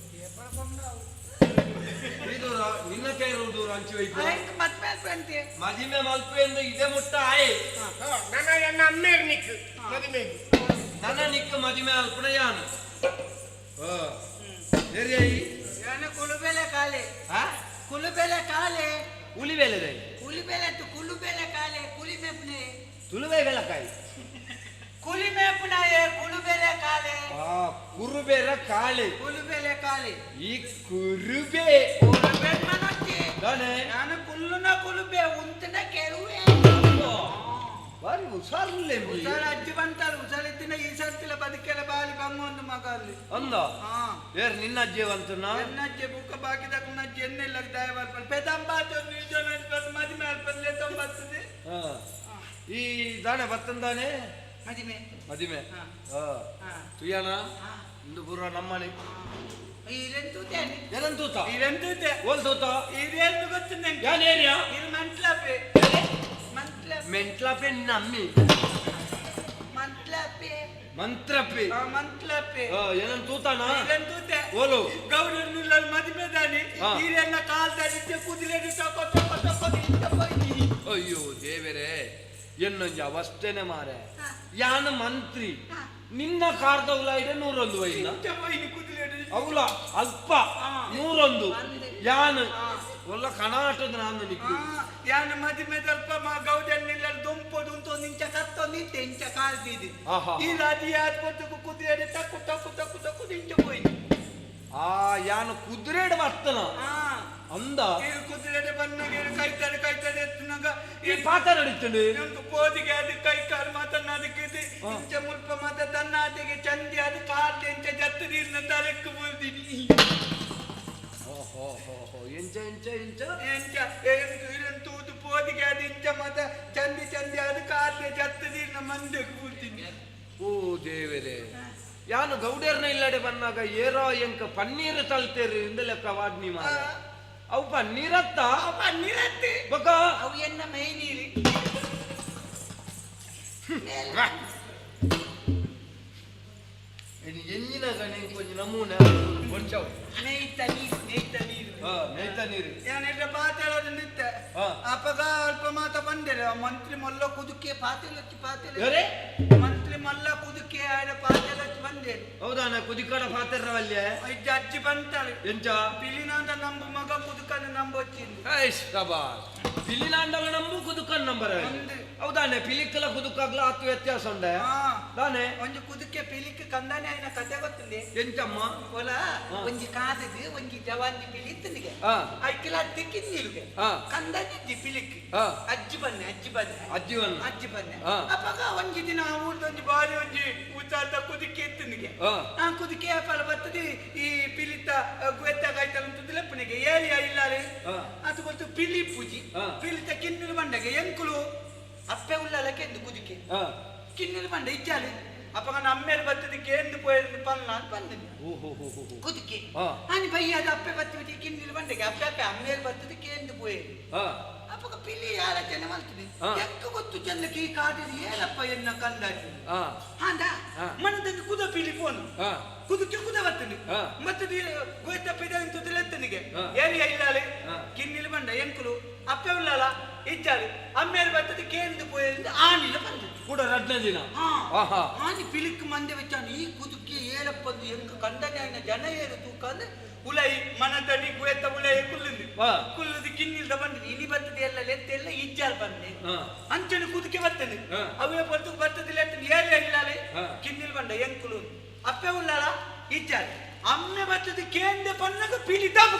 ಇದು ನಿನ್ನ ಕೈ ದೂರ ಹಂಚಿ ಹೋಯ್ತು ಆಯ್ತು ಮದ್ವೆ ಅಂತೆ ಮದಿಮೆ ಮಲ್ಪೆ ಎಂದು ಇದೇ ಮುಟ್ಟ ಆಯ್ ನನ್ನ ಎನ್ನ ಅಮ್ಮೇರ್ ನಿಕ್ ಮದುವೆ ನನ್ನ ನಿಕ್ಕ ಮದಿಮೆ ಅಲ್ಪಣ ಯಾನು ಯಾನು ಕುಲುಬೆಲೆ ಕಾಲೆ ಕುಲುಬೆಲೆ ಕಾಲೆ ಉಲಿಬೇಲೆ ಕುಲಿಬೆಲೆ ಕುಲುಬೆಲೆ ಕಾಲೆ ಕುಲಿ ಮೆಪ್ನೆ ತುಳುವೆ ಬೆಲಕಾಯಿ ಕುಲಿ ಮೇಪುನಾಯೆ ಕುಳುಬೆಲೆ ಕಾಲೆ ಆ ಕುರುಬೆರ ಕಾಳೆ ಕುಲುಬೆಲೆ ಕಾಲೆ ಈ ಕುರುಬೆ ಕುರುಬೆ ಮನೋಜಿ ದಾನೆ ನಾನು ಕುಲ್ಲುನ ಕುಲುಬೆ ಉಂತನ ಕೇಳುವೆ ಬಾರಿ ಹುಷಾರಿಲ್ಲ ಹುಷಾರ್ ಅಜ್ಜಿ ಬಂತಾರ ಹುಷಾರಿದ್ದಿನ ಈ ಸರ್ತಿಲ ಬದುಕೆಲ್ಲ ಬಾಲಿ ಬಂಗ ಒಂದು ಮಗ ಅಲ್ಲಿ ಅಂದ ಏರ್ ನಿನ್ನ ಅಜ್ಜಿ ಬಂತನ ಎನ್ನ ಅಜ್ಜಿ ಬುಕ್ಕ ಬಾಕಿದ ಅಜ್ಜಿ ಎನ್ನೆಲ್ಲ ದಯ ಬರ್ಪಲ್ ಪೆದಂಬಾತ ಮದಿಮೆ ಅಲ್ಪಲ್ಲೇ ತೊಂಬತ್ತದೆ ಈ ದಾನೆ ಬತ್ತಂದಾನೆ ಮದಿಮೆ ಮದಿಮೆ ತುಯ್ಯಾನ ಇಂದು ಪೂರ ನಮ್ಮನೆ ಇರೆನ್ ತೂತೇನೆ ಏನನ್ ತೂತ ಇರೆನ್ ತೂತೆ ಓಲ್ ತೂತ ಇರೇನು ಗೊತ್ತು ನಂಗೆ ಯಾನ್ ಏರಿಯಾ? ಇದು ಮಂಟ್ಲಾಪೆ ಮಂಟ್ಲಾಪೆ ಮೆಂಟ್ಲಾಪೆ ನಮ್ಮಿ ಮಂಟ್ಲಾಪೆ ಮಂತ್ರಪ್ಪಿ ಮಂಟ್ಲಾಪೆ ಏನನ್ ತೂತಾನ ಇರೆನ್ ತೂತೆ ಓಲು ಗೌರನ್ನುಲ್ಲ ಮದಿಮೆ ದಾನಿ ಹಾ. ಇರೆನ್ನ ಕಾಲ್ದಾನಿ ಕುದುರೆ ತಕೊ ತಕೊ ತಕೊ ಇಂತ ಪೋಯ್ನಿ ಅಯ್ಯೋ ದೇವರೇ ಎನ್ನೊಂಜಿ ಅವಸ್ಥೆನೆ ಮಾರೆ ಯಾನ ಮಂತ್ರಿ ನಿನ್ನ ಕಾರ್ದವುಲ ಇಡೆ ನೂರೊಂದು ವೈನ ಇಂತ ಪೋಯ್ನಿ ಕುದುರೆ ಅವಲ ಅಲ್ಪ ನೂರೊಂದು ಯಾನ್ ಒಲ್ಲ ಕಣಾಟದ ನಾನು ನಿಕ್ಕು ಯಾನ ಮದಿಮೆ ದಲ್ಪ ಮಾ ಗೌಡನ್ನಿಲ್ಲ ದೊಂಪೊಡು ಉಂಟು ಇಂಚ ಕತ್ತೊಂದು ಇಂತೆ ಇಂಚ ಕಾಲ್ದಿದೆ ಆಹಾ. ಈ ರಾಜಿ ಆತ್ಮತ್ತಕ್ಕೂ ಕುದುರೆ ತಕ್ಕು ತಕ್ಕು ತಕ್ಕು ತಕ್ಕು ಇಂಚ ಪೋಯ್ನಿ ಆ ಯಾನ್ ಕುದುರೆಡ್ ಬರ್ತನ ಅಂದ ಈ ಕುದುರೆ ಬನ್ನಾಗ ಕೈತಾರೆ ಕೈತಾರೆ ಎತ್ತುನಾಗ ಈ ಪಾತ ನಡೀತಂಡು ನಂಗೆ ಪೋದಿಗೆ ಅದು ಕೈ ಕಾಲು ಮಾತನ್ನ ಅದಕ್ಕೆ ಇದು ಇಂಚ ಮುಲ್ಪ ಮಾತ ತನ್ನ ಆತೆಗೆ ಚಂದಿ ಅದು ಕಾಲು ಇಂಚ ಜತ್ತು ನೀರಿನ ತಲೆಕ್ಕು ಬೂರ್ದಿನಿ ಎಂಚ ಎಂಚ ಎಂಚ ಎಂಚ ಏನು ತೂದು ಪೋದಿಗೆ ಅದು ಇಂಚ ಮಾತ ಚಂದಿ ಚಂದಿ ಅದು ಕಾಲು ಜತ್ತು ನೀರಿನ ಮಂದೆಗೆ ಬೂರ್ದಿನಿ ಓ ದೇವರೇ ಯಾನು ಗೌಡೇರ್ನ ಇಲ್ಲಡೆ ಬಂದಾಗ ಏರೋ ಎಂಕ ಪನ್ನೀರ್ ತಲ್ತೇರಿ ಇಂದ ಲೆಕ್ಕ ವಾಡ್ನಿ ಮಾರ ಅವು ಪನ್ನೀರತ್ತ ಪನ್ನೀರತ್ತಿ ಬೊಕ ಅವು ಎನ್ನ ಮೈ ನೀರಿ ಎಂಜಿನ ಗಣೆ ಕೊಂಚ ನಮೂನೆ ಬೊಡ್ಚವು ನೇಯ್ತ ನೀರು ನೇಯ್ತ ನೀರು ಹಾ ನೇಯ್ತ ನೀರು ಏನಿದ್ರೆ ಪಾತೆಲ್ಲ ನಿತ್ತೆ ಅಪಗ ಅಲ್ಪ ಮಾತ ಬಂದಿರ ಮಂತ್ರಿ ಮೊಲ್ಲ ಕುದುಕೆ ಪಾತೆಲಚ್ಚಿ ಪಾತೆಲ ಯಾರೇ? ಮಂತ್ರಿ ಮಲ್ಲ ಕುದುಕೆ ಆಡ ಪಾತೆಲಚ್ಚಿ ಬಂದೆ ಹೌದಾನ ಕುದಿಕಡ ಪಾತೆರ್ರವಲ್ಯ ಅಜ್ಜ ಅಜ್ಜಿ ಬಂತಾಳೆ ಎಂಚ ಪಿಲಿನಾಂದ ನಂಬು ಮಗ ಕುದುಕನ ನಂಬೊಚ್ಚಿಂದು ಐಶ್ ಶಬಾಷ್ ಪಿಲಿನಾಂಡಲ ನಂಬು ಕುದುಕನ್ ನಂಬರ್ ಹೌದಾನೆ ಪಿಲಿಕ್ಕಲ ಕುದುಕಾಗ್ಲ ಆತು ವ್ಯತ್ಯಾಸ ಉಂಡೆ ದಾನೆ ಒಂಜಿ ಕುದುಕೆ ಪಿಲಿಕ್ ಕಂದಾನೆ ಆಯ್ನ ಕತೆ ಗೊತ್ತುಂಡೆ ಎಂಚಮ್ಮ ಒಲ ಒಂಜಿ ಕಾದದು ಒಂಜಿ ಜವಾನಿ ಪಿಲಿ ಇತ್ತನಿಗೆ ಆ. ಅಕ್ಕಿಲ ತಿಕ್ಕಿಂದಿಲ್ಗೆ ಆ. ಕಂದಾನೆ ಇದ್ದಿ ಪಿಲಿಕ್ ಆ. ಅಜ್ಜಿ ಬನ್ನೆ ಅಜ್ಜಿ ಬನ್ನೆ ಅಜ್ಜಿ ಬನ್ನೆ. ಅಜ್ಜಿ ಬನ್ನೆ ಆ. ಅಪ್ಪಗ ಒಂಜಿ ದಿನ ಊರ್ದೊಂಜಿ ಬಾರಿ ಒಂಜಿ ಉಚಾತ ಕುದುಕೆ ಇತ್ತನಿಗೆ ಆ. ಆ ಕುದುಕೆ ಫಲ ಬರ್ತದೆ ಈ ಪಿಲಿತ ಗುವೆತ್ತ ಕಾಯ್ತಲ್ಲ ಲೆಪ್ಪನಿಗೆ ಏರಿಯ ಇಲ್ಲ ಆ. ಅದು ಗೊತ್ತು ಪಿಲಿ ಪೂಜಿ ಆ. ಪಿಲಿತ ಕಿನ್ನಿಲು ಬಂಡಗೆ ಎಂಕುಲು ಅಪ್ಪೆ ಉಲ್ಲಲಕ್ಕೆ ಎಂದು ಕುದುಕೆ ಆ. ಕಿನ್ನಿಲು ಬಂಡ ಇಜ್ಜಾಲಿ ಅಪ್ಪಗ ನಮ್ಮೇಲೆ ಬರ್ತದೆ ಕೇಂದು ಪೋಯ್ ಪಲ್ಲ ಅಂತ ಬಂದಿನಿ ಓಹೋ ಹೋ ಹೋ ಹೋ. ಕುದುಕೆ ಆ. ಆನಿ ಬಯ್ಯ ಅದು ಅಪ್ಪೆ ಬತ್ತಿ ಕಿನ್ನಿಲು ಬಂಡಗೆ ಅಪ್ಪೆ ಅಪ್ಪೆ ಅಮ್ಮೇಲೆ ಬರ್ತದೆ ಕೇಂದು ಪೋಯ್ ಆ. ಅಪ್ಪಗ ಪಿಲಿ ಆಲೋಚನೆ ಮಾಡ್ತೀನಿ ಆ. ಎಕ್ಕ ಗೊತ್ತು ಚಂದಕ್ಕೆ ಈ ಕಾಡಿದ ಏನಪ್ಪ ಎನ್ನ ಕಂದಾಜು ಆ. ಹಾಂದ ಆ. ಮನದಲ್ಲಿ ಕುದ ಪಿಲಿ ಫೋನ್ ಆ. ಕುದಕ್ಕೆ ಕುದ ಬರ್ತದೆ ಆ. ಮತ್ತೆ ಗೋಯ್ತ ಪಿದ ಇಂತುದಿಲೆತ್ತನಿಗೆ ಆ. ಏರಿಯ ಇಲ್ಲಾಲೆ ಆ. ಕಿನ್ನಿಲು ಬಂಡ ಎಂಕುಲು ಅಪ್ಪೆ ಉಳ್ಳಾಲ ಇಜ್ಜಾಲಿ ಅಮ್ಮೇಲೆ ಬರ್ತದೆ ಕೇಂದು ಪೋಯಲಿಂದ ಆನಿಲ ಬಂದದ್ದು ಕೂಡ ರಡ್ನೇ ದಿನ ಹಾ. ಆಹಾ ಆನಿ ಪಿಲಿಕ್ ಮಂದೆ വെച്ചാണ് ಈ ಕುದುಕೆ ಏಲಪ್ಪಂದು ಎಂಕ ಕಂಡನೆ ಆಯ್ನ ಜನ ಏರು ತೂಕ ಅಂದ್ರೆ ಉಲೈ ಮನದಡಿ ಗುವೆತ್ತ ಉಲೈ ಕುಲ್ಲುಂದು ಆ. ಕುಲ್ಲುದು ಕಿನ್ನಿಲ್ದ ಬಂದಿದೆ ಇನಿ ಬರ್ತದೆ ಎಲ್ಲ ಲೆತ್ತೆ ಎಲ್ಲ ಇಜ್ಜಾಲ್ ಬಂದೆ ಆ. ಅಂಚನೆ ಕುದುಕೆ ಬರ್ತದೆ ಆ. ಅವೇ ಬರ್ತದೆ ಬರ್ತದಿಲ್ಲ ಏರಿಯ ಇಲ್ಲಾಲೆ ಆ. ಕಿನ್ನಿಲ್ ಬಂಡ ಎಂಕುಲು ಅಪ್ಪೆ ಉಳ್ಳಾಲ ಇಜ್ಜಾಲ್ ಅಮ್ಮೆ ಬರ್ತದೆ ಕೇಂದ್ರ ಪನ್ನಗ ಪಿಲಿ ದಬು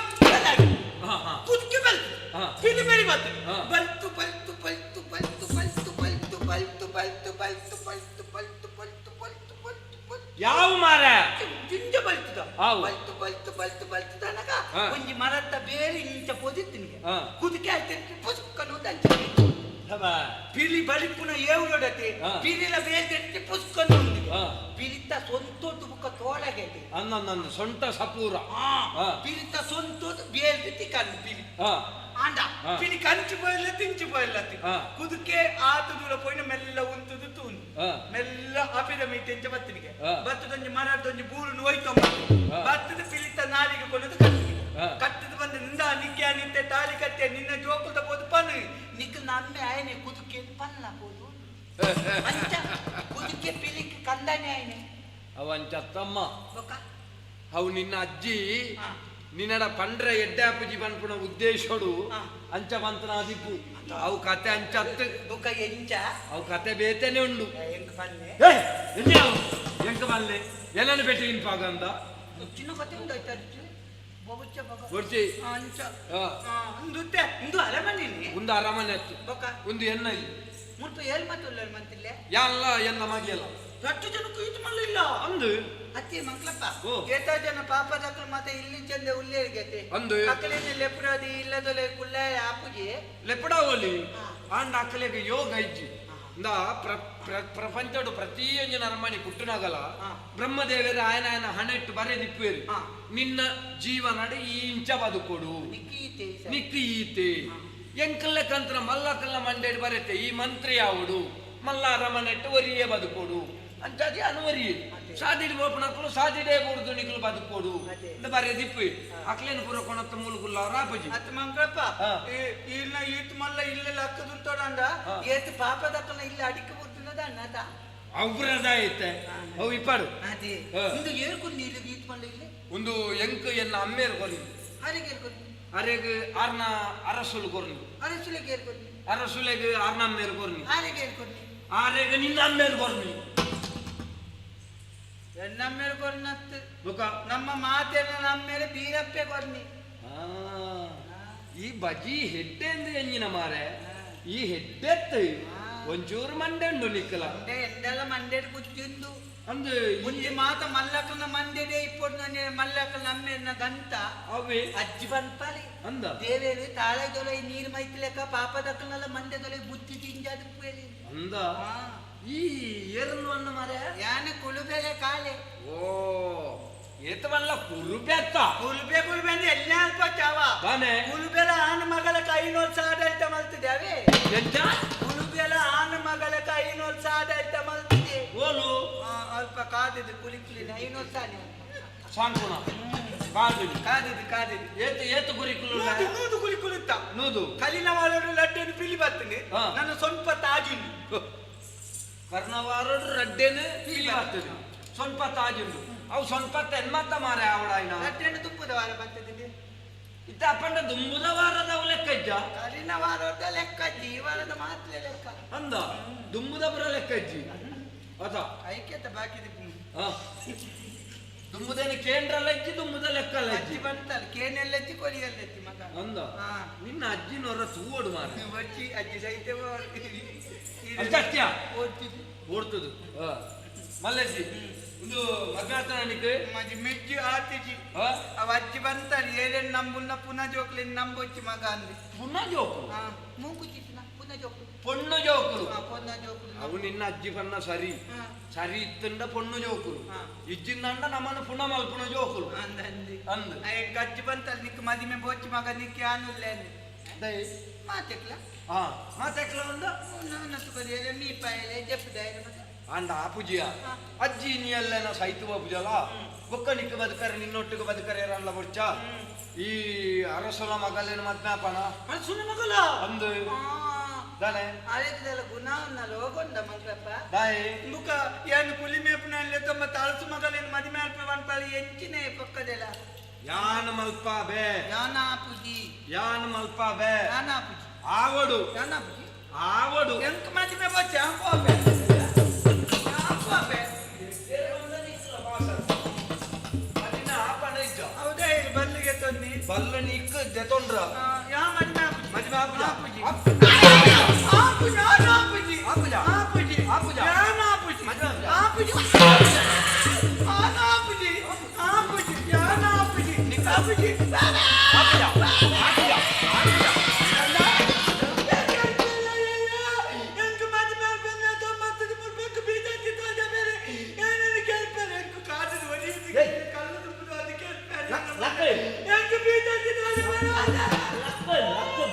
ಆಹಾ. ಕುದುಕೆ ಬರ್ತದೆ ಆ. ಪಿಲಿ ಬೆಳಿ ಬರ್ತದೆ ಆ. ಬಲ್ತು ಬಲ್ತು ಬಲ್ತು ಬಲ್ತು ಬಲ್ತು ಬಲ್ತು ಬಲ್ತು ಬಲ್ತು ಬಲ್ತು ಬಲ್ತು ಬಲ್ತು ಬಲ್ತು ಬಲ್ತು ಬಲ್ತು ಬಲ್ತು ಯಾವ ಮಾರ ಜಿಂಜ ಬಲ್ತದ ಆವು. ಬಲ್ತು ಬಲ್ತು ಬಲ್ತು ಬಲ್ತು ತನಕ ಆ. ಒಂಜಿ ಮರತ್ತ ಬೇರೆ ಇಂಚ ಪೊದಿತ್ತಿನಿಗೆ ಆ. ಕುದುಕೆ ಆಯ್ತು ಪುಸ್ಕನು ಪಿಲಿ ಬಲಿಪುನ ಏವುಡತೆ ಆ. ಪಿಲಿಲ ಬೇಲ್ದೆಟ್ಟಿ ಪುಸ್ಕನು ಉಂದಿಗೆ ಆ. ಪಿಲಿತ ಸೊಂತೋಟು ಬುಕ್ಕ ತೋಳಗೆತೆ ಅನ್ನನ್ನ ಸೊಂಟ ಸಪೂರ ಆ. ಪಿಲಿತ ಸೊಂತೋಟು ಬೇಲ್ದೆತ್ತಿ ಕಣ್ಣು ಪಿಲಿ ಆ. ಆಂಡ ಆ. ಪಿಲಿ ಕಂಚು ಪೋಯಿಲ್ಲ ತಿಂಚು ಪೋಯಿಲ್ಲ ಆ. ಕುದುಕೆ ಆತ ದೂರ ಪೋಯಿನ ಮೆಲ್ಲ ಉಂತುದು ತೂನು ಆ. ಮೆಲ್ಲ ಆಪಿದ ಮೀಟೆಂಚ ಬತ್ತಿನಿಗೆ ಆ. ಬತ್ತದೊಂಜಿ ಮರದೊಂಜಿ ಬೂರುನು ಹೋಯ್ತೊಂಬ ಆ. ಬತ್ತದ ಪಿಲಿತ ನಾಲಿಗೆ ಕೊನದು ಕಟ್ಟಿಗೆ ಆ. ಕಟ್ಟದ ಬಂದ ನಿಂದ ನಿಕ್ಕೆ ನಿಂತೆ ತಾಳಿ ಕಟ್ಟೆ ನಿನ್ನ ಜೋಕುಲ್ದ ಪೋದು ಪನ್ನು ನಿಕ್ ನಮ್ಮೆ ಆಯನೆ ಕುದುಕೆ ಪನ್ನ ಪೋದು ಅಂಚ ಕುದುಕೆ ಪಿಲಿಕ್ ಕಂದನೆ ಆಯನೆ ಅವಂಚತ್ತಮ್ಮ ಬೊಕ ಅವು ನಿನ್ನ ಅಜ್ಜಿ ನಿನ್ನಡ ಪಂಡ್ರ ಎಡ್ಡೆ ಆಪುಜಿ ಪನ್ಪುನ ಉದ್ದೇಶಡು ಅಂಚ ಪಂತನ ಅದಿಪ್ಪು ಅವು ಕತೆ ಅಂಚತ್ತು ಬೊಕ್ಕ ಎಂಚ ಅವು ಕತೆ ಬೇತೇನೆ ಉಂಡು. ಎಂಕ್ ಪನ್ನೆ. ಎಂಕ ಪನ್ಲೆ ಎಲ್ಲನ ಪೆಟ್ಟಿಗಿನ ಪಾಗಂದ ಚಿನ್ನ ಕತೆ ಉಂಡು ಆಯ್ತು ಬೊಗುಚ್ಚ ಬೊಗ. ಬೊಡ್ಚಿ. ಅಂಚ. ಉಂದು ಉಂದು ಅರಮನೆ. ಒಂದು ಅರಮನೆ ಅತ್ತು. ಬೊಕ್ಕ ಒಂದು ಎನ್ನ ಇಲ್ಲಿ ಮುಲ್ಪ ಏಲ್ ಮಾತು ಉಳ್ಳೇರ್ ಮಂತಿಲ್ಲೆ. ಯಾನ್ಲ ಎನ್ನ ಮಗಿಯಲ್ಲ ರಟ್ಟು ಜನಕ್ಕೂ ಇದು ಮಲ್ಲ ಅಂದು ಅತ್ತಿ ಮಂಕ್ಲಪ್ಪ ಏತಾ ಜನ ಪಾಪದಕ್ಕಲು ಮತ್ತೆ ಇಲ್ಲಿ ಚಂದ ಉಲ್ಲೇರ್ಗೆತೆ ಅಂದು. ಅಕ್ಕಲೇನೆ ಲೆಪ್ರಾದಿ ಇಲ್ಲದೊಲೆ ಕುಲ್ಲಾಯ ಆಪುಜಿ ಲೆಪ್ಪಡಾವಲಿ ಆಂಡ ಅಕ್ಕಲೆಗೆ ಯೋಗ ಇಜ್ಜಿ ಇಂದ ಪ್ರಪಂಚಡು ಪ್ರತಿಯೊಂದು ಅರಮನೆ ಪುಟ್ಟನಾಗಲ ಬ್ರಹ್ಮದೇವರು ಆಯನ ಆಯನ ಹಣೆಟ್ಟು ಬರೆದಿಪ್ಪೇರು ನಿನ್ನ ಜೀವನಡು ಈ ಇಂಚ ಬದುಕೊಡು ನಿಕ್ಕಿ ಈತೆ ಎಂಕಲ್ಲ ಕಂತ್ರ ಮಲ್ಲಕಲ್ಲ ಮಂಡೇಡು ಬರೆತೆ ಈ ಮಂತ್ರಿ ಯಾవుಡು ಮಲ್ಲ ಅರಮನೆಟ್ಟು ಒರಿಯೇ ಬದುಕೊಡು ಅಂಚಾದಿ ಅನುವರಿಯೇ ಸಾದಿಡಿ ಬೋಪನಕ್ಕಲು ಸಾದಿಡೇ ಬೂಡ್ದು ನಿಕ್ಕಲು ಬದುಕೊಡು ಇಂದ ಬರೆದಿಪ್ಪು ಅಕ್ಲೇನು ಪೂರ ಕೊಣತ್ತ ಮೂಲಗುಲ್ಲ ರಾಪಜಿ ಅತ್ ಮಂಗಳಪ್ಪ ಇಲ್ಲ ಈತ್ ಮಲ್ಲ ಇಲ್ಲ ಲಕ್ಕದುಂತೋಡಂಡ ಏತ್ ಪಾಪದಕ್ಕನ ಇಲ್ಲ ಅಡಿಕೆ ಬುದ್ದಿನದ ಅಣ್ಣತ ಅವ್ರದ ಐತೆ ಅವು ಇಪ್ಪಾಡು. ಅದೇ. ಇಂದು ಏರ್ಕೊಂಡು ಇಲ್ಲ ಈತ್ ಮಲ್ಲ ಇಲ್ಲ. ಒಂದು ಎಂಕ್ ಎನ್ನ ಅಮ್ಮೇರು ಕೊರ್ನಿ. ಅರೆಗೆ ಏರ್ಕೊಂಡು ಅರೆಗ್ ಆರ್ನ ಅರಸುಲು ಕೊರ್ನಿ. ಅರಸುಲೆಗೆ ಏರ್ಕೊಂಡು ಅರಸುಲೆಗ್ ಆರ್ನ ಅಮ್ಮೇರು ಕೊರ್ನಿ. ಆರೆಗೆ ಏರ್ಕೊಂಡು ಆರೆಗ್ ನಿನ್ನ ಅಮ್ಮೇರು ಕೊರ್ನಿ. ಎನ್ನಮ್ಮೇರು ಕೊರ್ನತ್ತು ಬುಕ ನಮ್ಮ ಮಾತೆನ ನಮ್ಮೇಲೆ ಬೀರಪ್ಪೆ ಕೊರ್ನಿ. ಈ ಬಜಿ ಹೆಡ್ಡೆ ಅಂದ್ರೆ ಎಂಜಿನ ಮಾರೆ ಈ ಹೆಡ್ಡೆತ್ತು ಒಂಚೂರು ಮಂಡೆ ಉಂಡು ನಿಕ್ಕಲ ಎಂದೆಲ್ಲ ಮಂಡೆಡ್ ಕುಚ್ಚಿಂದು ಅಂದು ಮುಂದೆ ಮಾತ ಮಲ್ಲಕನ ಮಂಡೆಡೆ ಇಪ್ಪೊಡು ನನ್ನ ಮಲ್ಲಕನ ಅಮ್ಮೇನ ದಂತ ಅವೇ ಅಜ್ಜಿ ಬಂತಾಲೆ ಅಂದ ದೇವೇರು ತಾಳೆ ದೊಲೆ ನೀರು ಮೈತ್ಲೆಕ್ಕ ಪಾಪದಕ್ಕನೆಲ್ಲ ಮಂಡೆ ದೊಲೆ ಬುದ್ಧಿ ತಿಂಜಾದ ಪೇಲಿ ಅಂದ ಈ ಏರನ್ನು ಅನ್ನ ಮಾರೆ ಯಾನ ಕುಳುಬೆಲೆ ಕಾಲೆ. ಓ ಏತವಲ್ಲ ಕುರುಬೆತ್ತ ಕುಲುಬೆ ಕುಲುಬೆ ಅಂದ್ರೆ ಎಲ್ಲ ಚಾವ ಬಾನೆ ಕುಲುಬೆಲ ಆನ ಮಗಳ ಕೈನೋಲ್ ಸಾಡಳಿತ ಮಲ್ತಿದೆ ಅವೇ ಎಂತ ಕುಲುಬೆಲ ಆನ ಮಗಳ ಕೈನೋಲ್ ಸಾಡಳಿತ ಮಲ್ತಿದೆ ಓಲು ಅಲ್ಪ ಕಾದಿದ್ದು ಕುಲಿ ಕುಲಿ ಐನೋಲ್ ಸಾಲಿ ಸಾಂಕುಣ ಕಾದಿದ್ದು ಕಾದಿದ್ದು ಕಾದಿದ್ದು ಏತು ಏತು ಗುರಿಕುಲು ನೂದು ನೂದು ಗುರಿ ಕುಲಿತ ನೂದು ಕಲಿನ ವಾಳೋಡು ಲಡ್ಡನ್ನು ಪಿಲಿ ಬರ್ತನೆ ನನ್ನ ಸ್ವಲ್ಪ ತಾಜುಂಡು ಕರ್ಣವಾರೋಡು ರಡ್ಡೇನು ಪಿಲಿ ಬರ್ತದೆ ಸ್ವಲ್ಪ ತಾಜುಂಡು ಅವು ಸ್ವಲ್ಪ ಎನ್ಮತ್ತ ಮಾರೆ ಅವಡಾಯ್ನ ಲಡ್ಡನ್ನು ತುಪ್ಪದ ವಾರ ಬರ್ತದೆ ಇತ್ತ ಅಪ್ಪಂಡ ದುಂಬುದ ವಾರದ ಅವು ಲೆಕ್ಕ ಇಜ್ಜ ಕಲಿನ ವಾರದ ಲೆಕ್ಕ ಅಜ್ಜಿ ಈ ವಾರದ ಮಾತ್ರ ಲೆಕ್ಕ ಅಂದ ದುಂಬುದ ಬರ ಲೆಕ್ಕ ಇಜ್ಜಿ ಅದ ಐಕ್ಯತ ಬಾಕಿ ದುಂಬುದೇನು ಕೇಂದ್ರ ಲಜ್ಜಿ ದುಂಬುದ ಲೆಕ್ಕ ಲಜ್ಜಿ ಅಜ್ಜಿ ಬಂತಲ್ಲ ಕೇನೆಲ್ಲಜ್ಜಿ ಕೊಲಿಯಲ್ಲಜ್ಜಿ ಮಗ ಅಂದ ನಿನ್ನ ಅಜ್ಜಿನವರ ತೂವಡು ಮಾರ ಅಜ್ಜಿ ಅಜ್ಜಿ ಸಹಿತ ಅಜ್ಜತ್ಯ ಓಡ್ತಿದ್ದು ಓಡ್ತದು ಮಲ್ಲಜ್ಜಿ ಒಂದು ಮದ್ವೆ ಮಜಿ ಮೆಜ್ಜಿ ಆತಿಜಿ ಅವ ಅಜ್ಜಿ ಬಂತಲ್ಲ ಏನೇನು ನಂಬುನ್ನ ಪುನಃ ಜೋಕ್ಲಿನ್ ನಂಬೊಚ್ಚಿ ಮಗ ಅಂది ಪುನಃ ಜೋಕು ಮೂಗು ಚಿತ್ತಿನ ಪುನಃ ಜೋಕು ಪೊಣ್ಣು ಜೋಕುಲು ಪೊನ್ನ ಜೋಕುಲು ಅವು ನಿನ್ನ ಅಜ್ಜಿ ಪನ್ನ ಸರಿ ಸರಿ ಇತ್ತಂಡ ಪೊಣ್ಣು ಜೋಕುಲು ಇಜ್ಜಿಂದಂಡ ನಮ್ಮನ್ನು ಪುನಃ ಮಲ್ಪುಣ ಜೋಕುಲು ಅಂದಂದಿ ಅಂದ್ ಎಂಕ್ ಅಜ್ಜಿ ಬಂತಲ್ಲ ನಿಕ್ ಮದಿಮೆ ಬೋಚ್ಚಿ ಮಗ ನಿಕ್ಕೆ ಆನುಲ್ಲ ಮಾತೆಕ್ಲ ಹಾ ಮಾತೆಕ್ಲ ಒಂದು ನನ್ನ ಮೀ ಪಾಯಲೆ ಜಪ್ಪುದಾಯಲೆ ಮಗ ಅಂಡ ಆ ಪೂಜೆಯ ಅಜ್ಜಿ ನೀ ಅಲ್ಲೇನ ಸೈತುವ ಪೂಜಲ ಬೊಕ್ಕ ನಿಕ್ಕ ಬದುಕರೆ ನಿನ್ನೊಟ್ಟಿಗೆ ಬದುಕರೆ ರಲ್ಲ ಬೊಚ್ಚ ಈ ಅರಸುಲ ಮಗಲೇನು ಮದ್ನಾಪನ ಅರಸುನ ಮಗಲ ಅಂದು ದಾನೆ ಆಯ್ತದಲ್ಲ ಗುಣ ಲೋಗೊಂಡ ಮಂಗಳಪ್ಪ ದಾಯೆ ಬುಕ ಏನು ಕುಲಿ ಮೇಪನಲ್ಲಿ ತಮ್ಮ ಅರಸು ಮಗಲೇನು ಮದಿಮೆ ಅಲ್ಪ ವನ್ಪಾಳಿ ಎಂಚಿನೇ ಪಕ್ಕದೆಲ್ಲ ಯಾನ ಮಲ್ಪ ಬೇ ಯಾನ ಪೂಜಿ ಯಾನ ಮಲ್ಪ ಬೇ ಯಾನ ಪೂಜಿ ಆವಡು ಯಾನ ಪೂಜಿ ಆವಡು ಎಂಕ್ ಮದಿಮೆ ಬಚ್ಚ ಹೋಬೆ ಹೋಬೆ ಹೌದಾ ಇಲ್ಲಿ ಬಲ್ಲಿಗೆ ತೊನ್ನಿ ಬಲ್ಲ ನಿಕ್ ಜತೊಂಡ್ರ ಯಾ ಮದಿಮೆ ಮದಿಮೆ ಆಪುಜ ಆಪುಜಿ ಆಪುಜಿ ಆಪುಜ ಆಪುಜಿ ಆಪುಜ ಯಾನ ಆಪುಜಿ ಆಪುಜಿ ಆಪುಜಿ ಆಪುಜಿ ಯಾನ ಆಪುಜಿ ಆಪುಜಿ ಆಪುಜ ಆಪುಜ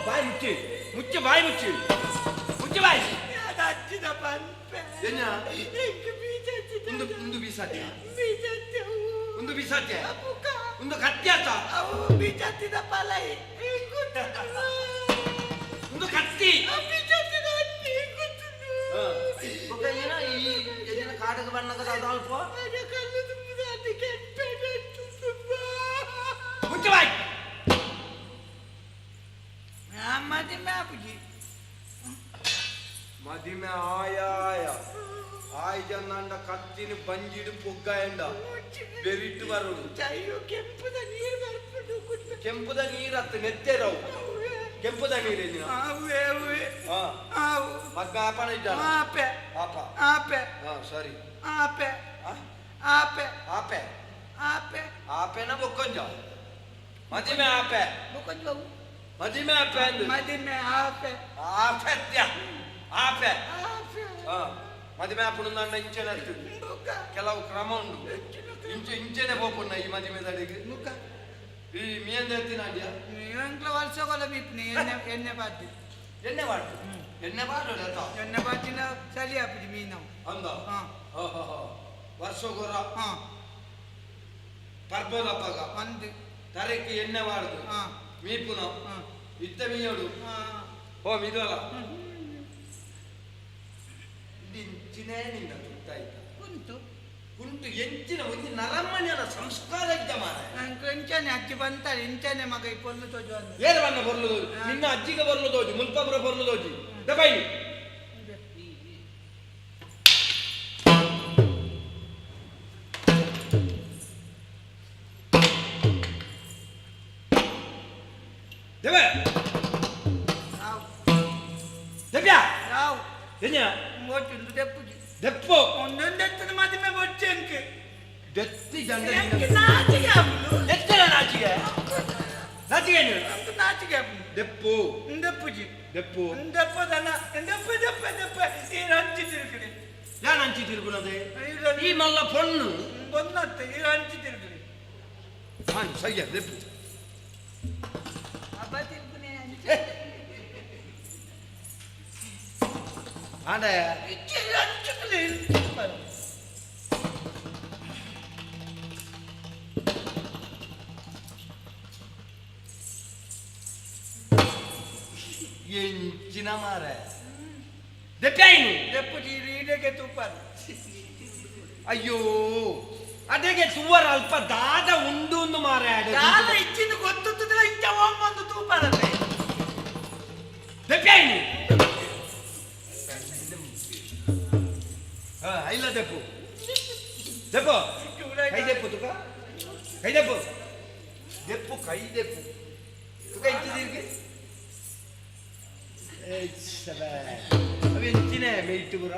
ಬಾಯಿ ಮುಚ್ಚಿ ಮುಚ್ಚಿ ಬಾಯಿ ಮುಚ್ಚಿ ಮುಚ್ಚಿ ಬಾಯಿ ಒಂದು ಒಂದು ಬೀಸಾತ್ಯ ಒಂದು ಬೀಸಾತ್ಯ ಒಂದು ಕತ್ತಿ ಆತ ಒಂದು ಕತ್ತಿ ಈ ಕಾಡಗ ಬಣ್ಣದ ಅಲ್ಪ ಮುಚ್ಚಿ ಬಾಯಿ ಆಯ್ ಜನ್ನಾಂಡ ಕತ್ತಿನ ಬಂಜಿಡು ಪೊಗ್ಗಾಯಂಡ ಬೆರಿಟ್ಟು ಬರೋಡು. ಅಯ್ಯೋ, ಕೆಂಪುದ ನೀರು ಬರ್ಪುಂಡು. ಕೆಂಪುದ ನೀರತ್ತು ನೆತ್ತೆರವು, ಕೆಂಪುದ ನೀರೇ. ಅವೇ ಅವೇ. ಹಾ, ಮದ್ಮೆ ಆಪಣ ಇದ್ದಾನ? ಆಪೆ. ಆಪ. ಆಪೆ. ಹಾ, ಸರಿ. ಆಪೆ ಆಪೆ. ಆಪೆ. ಆಪೆ. ಆಪೆನ ಬೊಕ್ಕೊಂಜ ಮದಿಮೆ ಆಪೆ. ಬೊಕ್ಕೊಂಜ. ಮದಿಮೆ ಆಪೆ ಅಂದು. ಮದಿಮೆ ಆಪೆ. ಆಪೆತ್ಯ ಆಪೆ. ಹಾ, ಮದಿಮೆ ಆಪುಣ ನನ್ನ ಇಂಚೆನೆ ಕೆಲವು ಕ್ರಮ ಉಂಡು. ಇಂಚೆ ಇಂಚೆನೆ ಪೋಪುಣ್ಣ ಈ ಮದಿಮೆ ದಡಿಗೆ. ಈ ಮೀನ್ ಎತ್ತಿನಾಡ್ಯ? ಎಂಕ್ಲ ವರ್ಷಗೊಲ ಮೀಪ್ನೆ ಎಣ್ಣೆ ಎಣ್ಣೆ ಬಾತಿ. ಎಣ್ಣೆ ಬಾಟು, ಎಣ್ಣೆ ಬಾಟು. ಎಣ್ಣೆ ಬಾತಿನ ಚಳಿ ಆಪುಜಿ ಮೀನವು. ಅಂದ ವರ್ಷಗೊರ ಪರ್ಬದಪ್ಪಗ ಅಂದು ತರಕ್ಕೆ ಎಣ್ಣೆ ಬಾರ್ದು ಮೀಪುನ ಇತ್ತ ಮೀಯೋಡು. ಓ ಮಿದೋಲ ಇಂಚಿನೇ ನಿನ್ನ ತುತ್ತಾಯ್ತ. ಕುಂತು. ಕುಂಟು ಎಂಚಿನ ಒಂದು ನರಮನೆಯ ಸಂಸ್ಕಾರ ಇದ್ದ ಮಾರ. ಅಂಕು ಇಂಚನೆ ಅಜ್ಜಿ ಬಂತಾರೆ, ಇಂಚನೆ ಮಗ ಈ ಪೊಲ್ಲು ತೋಜು ಅಂದ. ಏರು ಬನ್ನ ಬೊರ್ಲು ತೋಜು? ನಿನ್ನ ಅಜ್ಜಿಗೆ ಬೊರ್ಲು ತೋಜು, ಮುಲ್ಪಪುರ ಬೊರ್ಲು ತೋಜಿ ದಬೈನಿ. ದೇವ ದೆಬ್ಯಾ. ಯಾವು? ಏನ್ಯಾ? ಮೋಚುಂದು ದೆಪ್ಪುಜಿ. ದೆಪ್ಪು. ಒಂದೊಂದು ಎತ್ತದ ಮದಿಮೆ ಬೊಚ್ಚೆ ಅಂಕ್. ದೆತ್ತಿ ಜಂಡ. ಎಂಕ್ ನಾಚಿಗೆ ಆಪುಂಡು. ಎತ್ತಲ ನಾಚಿಗೆ? ನಾಚಿಗೆ ಏನು? ಅಂಕ್ ನಾಚಿಗೆ ಆಪುಂಡು. ದೆಪ್ಪು. ದೆಪ್ಪುಜಿ. ದೆಪ್ಪು. ದೆಪ್ಪದನ ದೆಪ್ಪ ದೆಪ್ಪ ದೆಪ್ಪ ಈ ಅಂಚಿ ತಿರುಗಡಿ. ಯಾನ್ ಅಂಚಿ ತಿರುಗುನದೆ? ಈ ಮಲ್ಲ ಪೊಣ್ಣು. ಬೊನ್ನತ್ತೆ ಈ ಅಂಚಿ ತಿರುಗಡಿ. ಹಾಂ, ಸಯ್ಯ ದೆಪ್ಪು. ಅಬ್ಬ ತಿರುಗುನೆ ಅಂಚಿ. ಆಂಡ ಇಚ್ಚಿ ಅಂಚುಕಲೆ. ಎಂಚಿನ ಮಾರ ದೆಪ್ಪಾಯಿನು? ದೆಪ್ಪುಜಿ, ಈಡೆಗೆ ತೂಪಾರು. ಅಯ್ಯೋ, ಅದೇಗೆ ತುವರ ಅಲ್ಪ ದಾದ ಉಂಡು ಒಂದು ಮಾರ. ದಾದ ಇಚ್ಚಿನ ಗೊತ್ತುತ್ತದಲ್ಲ, ಇಂಚ ಒಮ್ಮೊಂದು ತೂಪಾರತ್ತೆ. ದೆಪ್ಪಾಯಿನು ಇಲ್ಲ. ದೆಪ್ಪು ದೆಪ್ಪು, ಕೈ ದೆಪ್ಪು ತುಕ, ಕೈ ದೆಪ್ಪು, ದೆಪ್ಪು, ಕೈ ದೆಪ್ಪು ತುಕ. ಇಂಚಿದಿರ್ಗೆ ಅವು ಎಂಚಿನ ಮೇಯ್ಟು ಪೂರ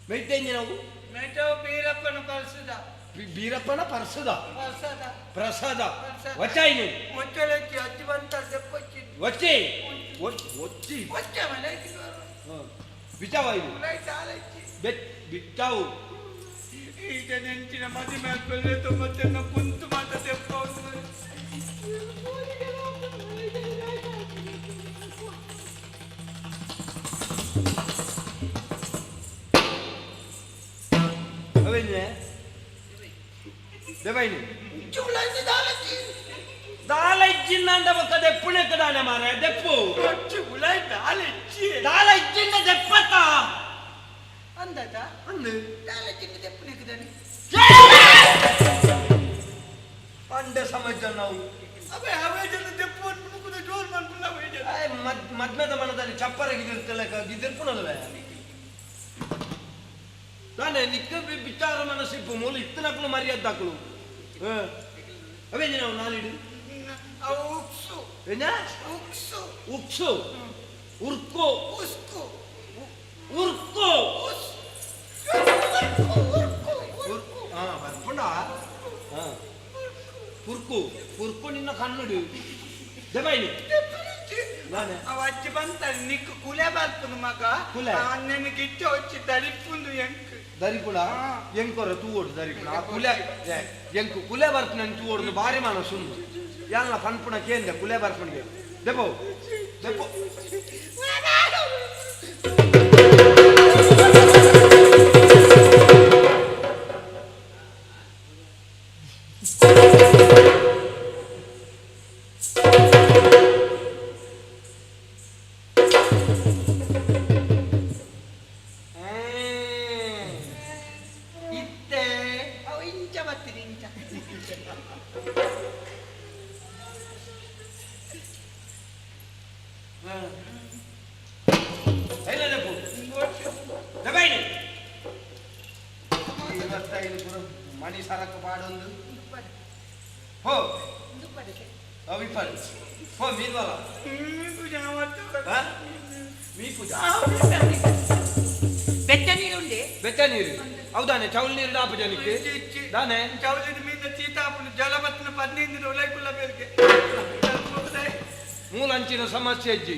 ಮೇಯ್ಟ್ ಎಂಜಿನವು? ಮೇಟೋ ಬೀರಪ್ಪನ ಪರ್ಸದ. ಬೀರಪ್ಪನ ಪರ್ಸದ. ಪ್ರಸಾದ. ಪ್ರಸಾದ ವಚ್ಚಾಯಿನು. ಒಚ್ಚಲಚ್ಚಿ ಅಜ್ಜಿ ಬಂತ ದೆಪ್ಪಚ್ಚಿ. ವಚ್ಚಿ ಒಚ್ಚಿ. ಒಚ್ಚ ಮೇಲೆ. ಬಿಟ್ಟಾವ ಇದು? ಬೆಟ್ ಬಿಟ್ಟಾವು. ಈಗ ನೆಂಚಿನ ಮದಿಮೆ ಬೆಲೆ ಮತ್ತೆ ಕುಂತು ಮಾತ ದೆಪ್ಪ. ಅವೇನೆ ದೆಬೈನಿ ದಾಲ ಇಜ್ಜಿಂದ ಬೊಕ್ಕ ದೆಪ್ಪುನೆಕ್ಕ ದಾನೆ ಮಾರೆ ದೆಪ್ಪು. ದಾಲ ಇಜ್ಜಿ. ದಾಲ ಇಜ್ಜಿಂದ ದೆಪ್ಪತ್ತ. ಅಂದಟ. ಅಂದು. ದಾಲ ಇಜ್ಜಿಂದ ದೆಪ್ಪುನೆಕ್ಕ ದಾನೆ? ಅಂಡೆ ಸಮಾಜ ನಾವು. ಅವೇ ಅವೇ ಜನ ದೆಪ್ಪು ಅನ್ಪುನ ಜೋರ್ ಮನ್ಪುನ ಅವೇ ಜನ. ಮದ್ಮೆದ ಮನದಲ್ಲಿ ಚಪ್ಪರ ಗಿದಿರ್ತಲೆ ಗಿದಿರ್ಪುನಲ್ವೇ ತಾನೆ ನಿಕ್ಕ ವಿಚಾರ ಮನಸ್ಸಿಪ್ಪು ಮೂಲ ಇತ್ತನಕ್ಕಳು ಮರ್ಯಾದಾಕಳು. ಅವೇ ನಾವು ನಾಲಿಡು. ಅವು ಉಕ್ಸು. ಏನ? ಉಕ್ಸು. ಉಕ್ಸು, ಉರ್ಕು. ಉಸ್ಕು. ಉರ್ಕು. ಹಾ, ಬರ್ಪುಂಡ. ಹಾ, ಪುರ್ಕು ಪುರ್ಕು ನಿನ್ನ ಕಣ್ಣುಡು ದೆಬೈನಿ ನಾನೆ. ಅವ ಅಜ್ಜಿ ಬಂತ ನಿಕ್ಕು ಕುಲೆ ಬರ್ಪುಂಡು ಮಗ. ಕುಲೆ? ಅನ್ನನಿಗೆ ಇಚ್ಚ వచ్చి ದರಿಪುಂಡು ಎಂಕ್. ದರಿಪುಡ ಎಂಕೊರ ತೂವೊಡು ದರಿಪುಡ ಆ ಕುಲೆ ಎಂಕು ಕುಲೆ ಬರ್ಪುನ ತೂವೊಡು ಬಾರಿ ಮನಸ್ಸುಂಡು ಯಾನ್ಲ ಪನ್ಪುಣ ಕೇಂದ್ರ ಕುಲೆ ಬರ್ಪುನಿಗೆ. ದೆಪೋ ದೆಪೋ. ಇತ್ತೆ ಅವು ಇಂಚ ಬರ್ತೀನಿ ಇಂಚ. ಮಣಿ ಸರಕು ಪಾಡೊಂದು ಹೋ ಅವಿಪಲ್ ಹೋ ಮೀನ್ವಲ ಮೀ ಪೂಜಾ. ಬೆಚ್ಚ ನೀರು ಉಂಡೆ. ಬೆಚ್ಚ ನೀರು ಹೌದಾನೆ? ಚೌಲ್ ನೀರು ಡಾಪು ಜನಕ್ಕೆ ದಾನೆ? ಚೌಲಿನ ಮೀನ ಚೀತಾಪುನ ಜಲ ಬತ್ತಿನ 15 ಉಲೈಕುಲ್ಲ ಬೇಲ್ಗೆ. ಮೂಲಂಚಿನ ಸಮಸ್ಯೆ ಅಜ್ಜಿ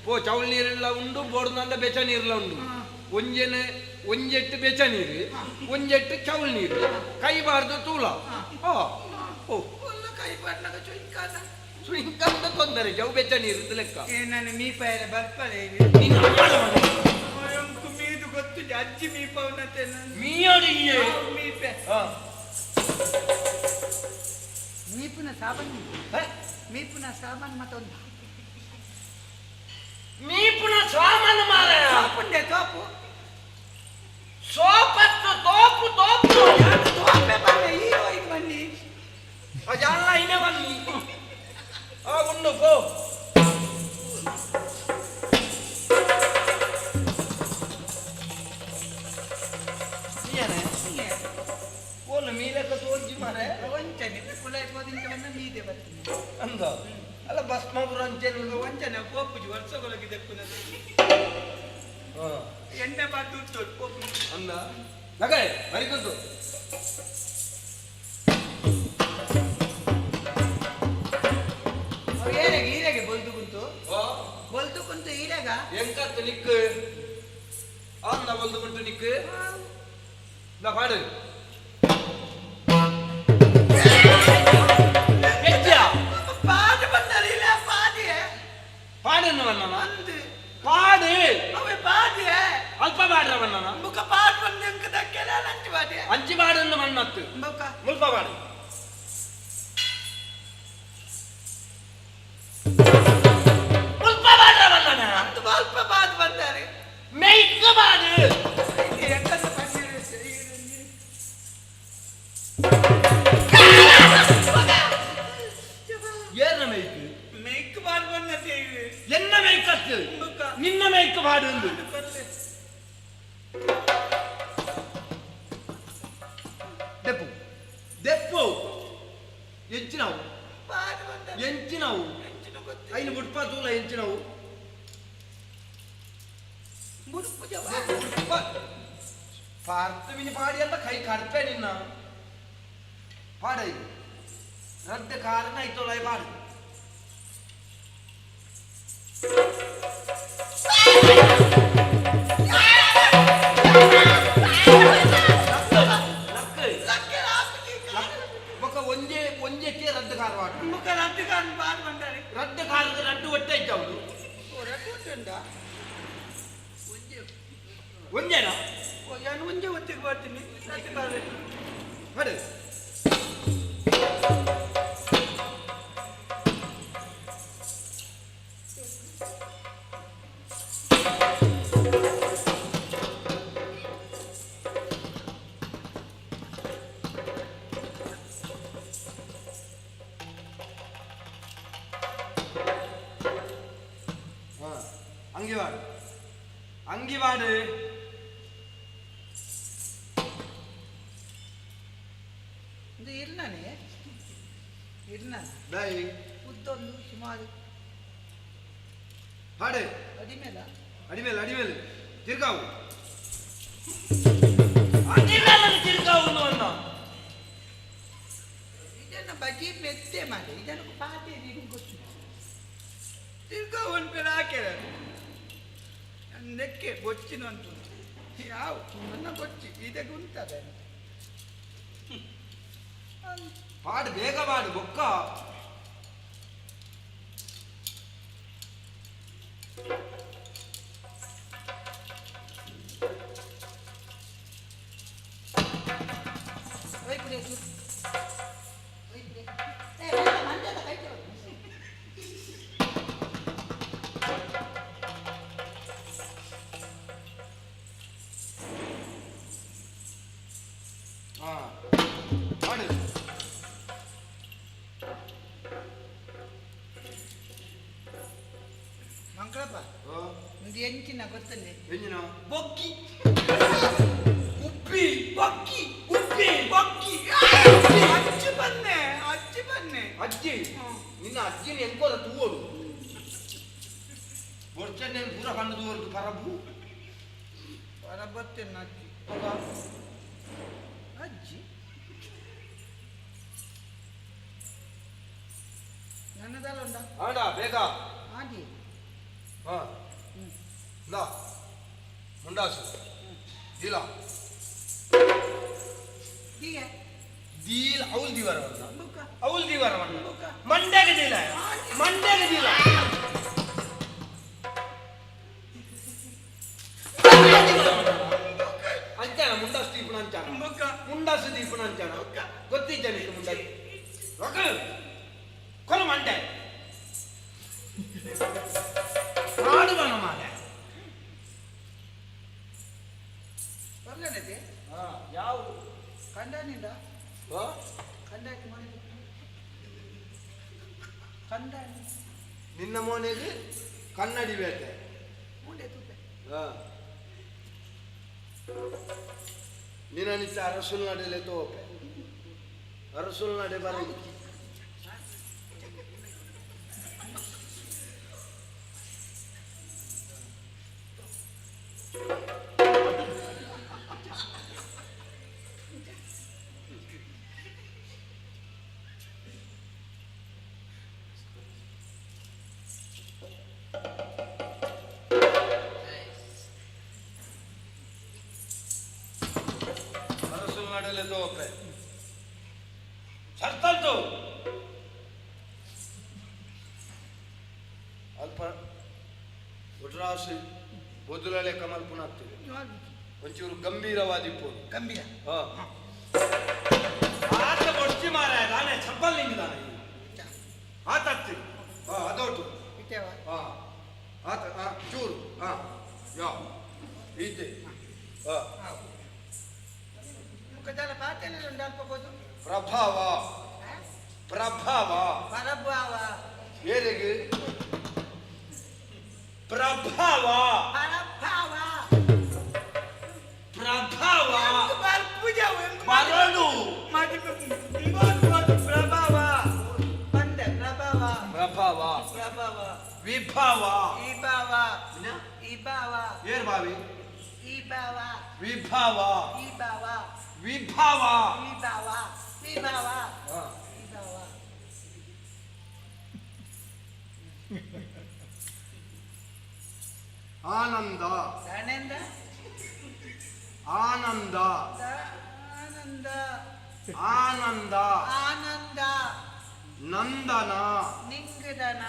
ಪೋ. ಚೌಲ್ ನೀರೆಲ್ಲ ಉಂಡು ಬೋರ್ದಂಡ ಬೆಚ್ಚ ನೀರೆಲ್ಲ ಉಂಡು. ಒಂಜೆನೆ ಒಂಜೆಟ್ಟು ಬೆಚ್ಚ ನೀರು, ಒಂಜೆಟ್ಟು ಚೌಲ್ ನೀರು. ಕೈ ಬಾರ್ದು ತೂಲ. ಓ ಓ ಕೈ ಬಾರ್ನಾಗ ಚುಂಕಾನ. ಸುಂಕಂದ ತೊಂದರೆ ಜವು ಬೆಚ್ಚ ನೀರು ಲೆಕ್ಕ. ಏ ನಾನು ಮೀಪಾಯರ ಬರ್ಪಳೆ. ಮೀದು ಗೊತ್ತು, ಅಜ್ಜಿ ಮೀಪವನತೆ. ಮೀಯೋಡಿ. ಮೀಪೆ ಮೀಪುನ ಸಾಬನ್, ಮೀಪುನ ಸಾಮಾನು ಮತ್ತೊಂದು. ಮೀಪುನ ಸಾಮಾನು ಮಾರಾಯ. ಸೋಪುಂಡೆ ಸೋಪು. ಸೋಪತ್ತು ತೋಪು ತೋಪು. ತೋಪೆ ಬನ್ನಿ, ಈ ಹೋಯ್ತು ಬನ್ನಿ. ಅಜಾಲ ಇನೆ ಬನ್ನಿ. ಆ ಉಂಡು ಪೋ. ಓಲು ಮೀಲಕ್ಕ ತೋಜಿ ಮಾರೆ. ವಂಚನೆ ಕುಲಾಯಿ ಪೋದಿಂಚ ಬಂದ ಮೀದೆ ಬರ್ತೀನಿ ಅಂದ ಅಲ್ಲ ಭಸ್ಮಪುರ ಅಂಚೆನೆ. ವಂಚನೆ ಪೋಪುಜಿ ವರ್ಷಗೊಳಗೆ ದೆಪ್ಪುನದೆ. ಎಣ್ಣೆ ಬಾತು ಉಂಟು ಪೋಪು. ಅಂದ ನಗೈ ಬರಿಕುಂತು. ಏರೆಗೆ ಈರೆಗೆ ಬೊಲ್ದು ಕುಂತು, ಬೊಲ್ದು ಕುಂತು ಈರೆಗ. ಎಂಕತ್ತು ನಿಕ್ ಅಂದ ಬೊಲ್ದು ಕುಂತು ನಿಕ್ la ಪಾಡು. ಪಾಡು ಬಂದರಿಲ್ಲ ಪಾಡಿಯೇ. ಪಾಡನ್ನು ಬನ್ನನ ಪಾಡು. ಅವೆ ಪಾಡಿಯೇ. ಅಲ್ಪ ಪಾಡ್ರ ಬನ್ನನ. ಮುಖ ಪಾಡು ಬಂದ ಎಂಕ ದಕ್ಕೆಲ್ಲ ಅಂಚು ಪಾಡಿಯೇ. ಅಂಚಿ ಪಾಡನ್ನು ಮನ್ನತ್ತು. ಮುಖ ಮುಲ್ಪ ಪಾಡು. ಮುಲ್ಪ ಪಾಡ್ರ ಬನ್ನನ. ಅಂತು ಅಲ್ಪ ಪಾಡು ಬಂದಾರೆ. ಮೇಯ್ಕ ಪಾಡು. ಎಂಕಂತ ಏರ್ನ ಮೇಯ್ಕ್? ಮೇಯ್ಕ್ ಪಾಡು ಬಂದತೆ. ಎನ್ನ ಮೇಯ್ಕತ್ತು ನಿನ್ನ ಮೇಯ್ಕ್ ಪಾಡು ಒಂದು. ದೆಪ್ಪು ದೆಪ್ಪು ಎಂಚಿನವು ಎಂಚಿನವು ಐನು ಬುಡ್ಪ ತೂಲ ಎಂಚಿನವು. ಪಾರ್ಥ ಮಿನಿ ಪಾಡಿ ಅಂತ ಕೈ ಕಡ್ಪೆ ನಿನ್ನ ಪಾಡ. ಇದು ರದ್ದ ಕಾರಣ ಐತೋಳ ಪಾಡು. ಬೊಕ ಒಂಜೆ ಒಂಜೆಕ್ಕೆ ರದ್ದು ಕಾರ ವಾಡು. ಮುಖ ರದ್ದು ಕಾರ ಪಾಡು ಬಂದಾರೆ. ರದ್ದು ಕಾರದ ರಡ್ಡು ಒಟ್ಟೆ ಇದ್ದವಳು. ರಡ್ಡು ಒಟ್ಟೆ ಉಂಟಾ? ಒಂಜೇನಾ? ನಾನು ಒಂಜೆ ಒತ್ತಿಗೆ ಬರ್ತೀನಿ ರದ್ದು ಕಾರ ಪಾಡು. ಅಂಗಿವಾಡು ಅಂಗಿವಾಡು. ಇದು ಇರ್ನಾನೆ ಇರ್ನ. ದೈ ಉದ್ದೊಂದು ಸುಮಾರು. ಹಾಡು. ಅಡಿಮೇಲ. ಅಡಿಮೇಲೆ ಅಡಿಮೇಲೆ ತಿರ್ಗಾವು ಅಡಿಮೇಲೆ ತಿರ್ಗಾವು ಅನ್ನ. ಇದನ್ನು ಬಜಿ ಮೆತ್ತೆ ಮಾಡಿ ಇದನ್ನು ಪಾತೆ ನೀರು ಗೊತ್ತು ತಿರ್ಗಾ ಒಂದು ಪೇರ ಹಾಕ್ಯಾರ ನೆಕ್ಕೆ ಬೊಚ್ಚಿನ ಅಂತ ಉಂಟು. ಯಾವ ನನ್ನ ಬೊಚ್ಚಿ ಇದಕ್ಕೆ ಉಂಟದ. ಪಾಡು ಬೇಗ ಪಾಡು ಬೊಕ್ಕ. ಹಾ ಪಾಡು. ಮಂಗಳಪ್ಪ, ಒಂದು ಎಂಚಿನ ಗೊತ್ತಲ್ಲೇ? ಎಂಜಿನ? ಬೊಕ್ಕಿ. ಉಪ್ಪಿ. ಬೊಕ್ಕಿ. ಉಪ್ಪಿ. ಬೊಕ್ಕಿ. ಬತ್ತಿನ ಎಂಕೋರ ತೂವೋಡು ಬೊರ್ಚನೆ ಪೂರ ಕಂಡು ತೂವರ್ದು ಪರಬು ಪರ ಬತ್ತಿನ ಅಜ್ಜಿ ಅಜ್ಜಿ ನನ್ನದಲ್ಲ ಉಂಡ ಆಡ ಬೇಗ ಆಗಿ ಹಾ ಇಂದಾ ಮುಂಡಾಸು ದೀಲ ದೀಯ ದೀಲ ಅವಲ್ ದಿವರವನ್ನ ಅವಲ್ ದಿವರವನ್ನ ಮಂಡ್ಯಗೆ ದೀಲ ಮಂಡ್ಯಗೆ ದೀಲ ಅಂಚಾನ ಮುಂಡಾಸು ದೀಪನ ಅಂಚಾನ ಮುಂಡಾಸು ದೀಪನ ಅಂಚಾನ ಗೊತ್ತಿದ್ದಾನೆ ಮುಂಡಾಸು ರೊಕ್ಕ ಕೊಲ ಮಂಡೆ ಮಾಡುವನ ಮಾಲೆ ಬರ್ಲೇನೈತಿ ಯಾವ ಕಂಡನಿಂದ ಕಂಡಾಕಿ ಮನೆ ಕಂಡಾನಿ ನಿನ್ನ ಮೋನೆಗೆ ಕನ್ನಡಿ ಬೇತೆ ಮುಂಡೆ ತುಪ್ಪೆ ನಿನ್ನ ನಿಚ್ಚ ಅರಸುಲ್ ನಡೆಲೆ ತೋಪೆ ಅರಸುಲ್ ನಡೆ ಬರ ಅರಸುಲ್ ನಡೆಲೆ ತೋಪೆ ಸರ್ತಂತು ಅಲ್ಪ ಒಟ್ರಾಸಿ ಬೊದುಲಲೆ ಕಮಲ್ ಪುನಾಗ್ತದೆ ಒಂಚೂರು ಗಂಭೀರವಾದಿಪ್ಪೋದು ಗಂಭೀರ ಹಾ ಆತ ಬೊಡ್ಚಿ ಮಾರಾಯ ನಾನೇ ಚಪ್ಪಲ್ ನಿಂಗಿದಾನೆ ಆತತ್ತಿ ಹಾ ಅದೋಟು ಇತ್ತೇವ ಹಾ ಆತ ಹಾ ಚೂರು ಹಾ ಯಾ ಈತೆ ಹಾ ಮುಖದಲ್ಲ ಪಾತೆಲ್ಲ ಉಂಡು ಅಲ್ಪಬೋದು ಪ್ರಭಾವ ಪ್ರಭಾವ ಪರಭಾವ ಏರಿಗೆ ಪ್ರಭಾವ ಪರಭಾವ ಪ್ರಭಾವ ಪೂಜಾ ಮರಳು ಪ್ರಭಾವ ಬಂದೆ ಪ್ರಭಾವ ಪ್ರಭಾವ ಪ್ರಭಾವ ವಿಭಾವ ಇಭಾವ ಇಭಾವ ಏರ್ ಬಾವಿ ಇಭಾವ ವಿಭಾವ ಇಭಾವ ವಿಭಾವ ವಿಭಾವ ವಿಭಾವ ಹಾ. ವಿಭಾವ ಆನಂದ ದಾನೆಂದ ಆನಂದ ಆನಂದ ಆನಂದ ಆನಂದ ನಂದನ ನಿಂಗದನ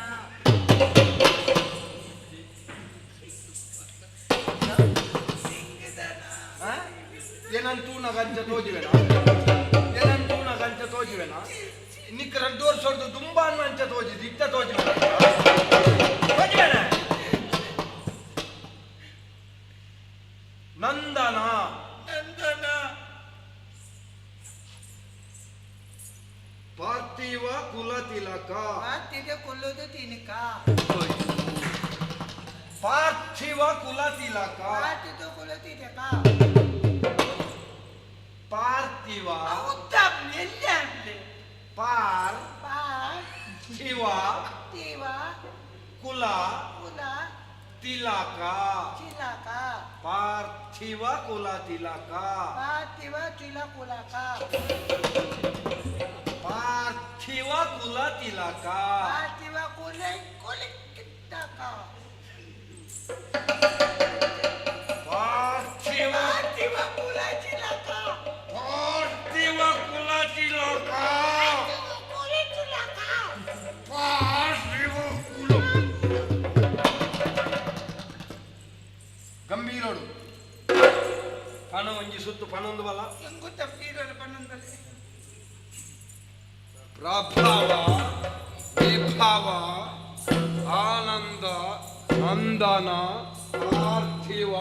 ಏನಂತೂ ನಗಂಚ ತೋಜುವೆನ ಏನಂತೂ ನಗಂಚ ತೋಜುವೆನ ನಿಕ್ಕ ರಡ್ಡು ವರ್ಷ ಹೊಡ್ದು ತುಂಬಾ ಅಂಚ ತೋಜಿದ್ದು ಇತ್ತ ತೋಜುವೆನ ತೋಜುವೆನ ನಂದನ ನಂದನ ಪಾರ್ಥಿವ ಕುಲ ತಿಲಕ ಪಾತಿಗೆ ಕೊಲ್ಲೋದು ತಿನಕ ಪಾರ್ಥಿವ ಕುಲ ತಿಲಕ ಪಾತಿದು ಕುಲ ತಿಲಕ ಪಾರ್ಥಿವ ಉತ್ತಮ ಎಲ್ಲಿ ಆಗ್ಲಿ ಪಾರ್ ಪಾರ್ ಶಿವ ತಿವ ಕುಲ ಕುಲ ತಿಲಕ ಚಿಲಕ ಪಾರ್ಥಿವ ಕುಲ ತಿಲಕ ಪಾರ್ಥಿವ ಚಿಲ ಕುಲಕ ಪಾರ್ಥಿವ ಕುಲ ತಿಲಕ ಪಾರ್ಥಿವ ಕುಲ ಕುಲ ಕಿತ್ತಕ ಪಾರ್ಥಿವ ಪಾರ್ಥಿವ ಕುಲ ಚಿಲಕ ಪಾರ್ಥಿವ ಕುಲ ತಿಲಕ ಕುಲ ಚಿಲಕ ಪಾರ್ಥಿವ ಕುಲ ಗಂಭೀರೋಡು ಪಣ ಒಂಜಿ ಸುತ್ತು ಪಣೊಂದು ಬಲ ಎಂಗುತ್ತ ಪೀರಲು ಪನ್ನೊಂದಲ್ಲಿ ಪ್ರಭಾವ ವಿಭಾವ ಆನಂದ ನಂದನ ಪಾರ್ಥಿವ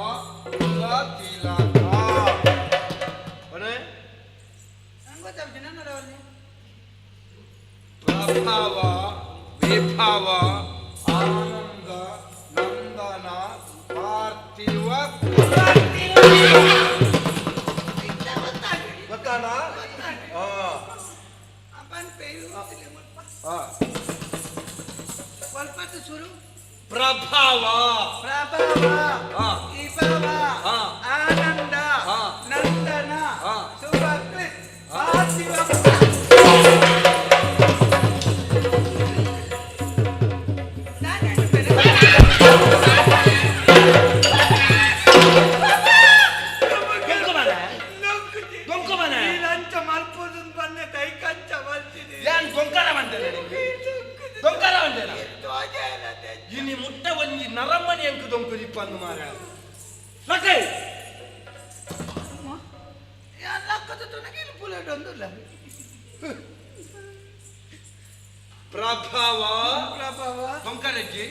ಕುಲ ತಿಲಕ ಪಣೆ ಎಂಗುತ್ತ ದಿನ ಪ್ರಭಾವ ವಿಭಾವ ಆನಂದ ನಂದನ ಪಾರ್ಥಿವ ಕುಲ ತಿಲಕ. ಗೊತ್ತಾನ ಹಾ ಅಪ್ಪನ ಪೇರು ಹಾ ತುನಗಿಲ್ ಪುಲೆಡೊಂದುಲ್ಲ. ಪ್ರಭಾವ ಪ್ರಭಾವ ಕೊಂಕರಜ್ಜಿ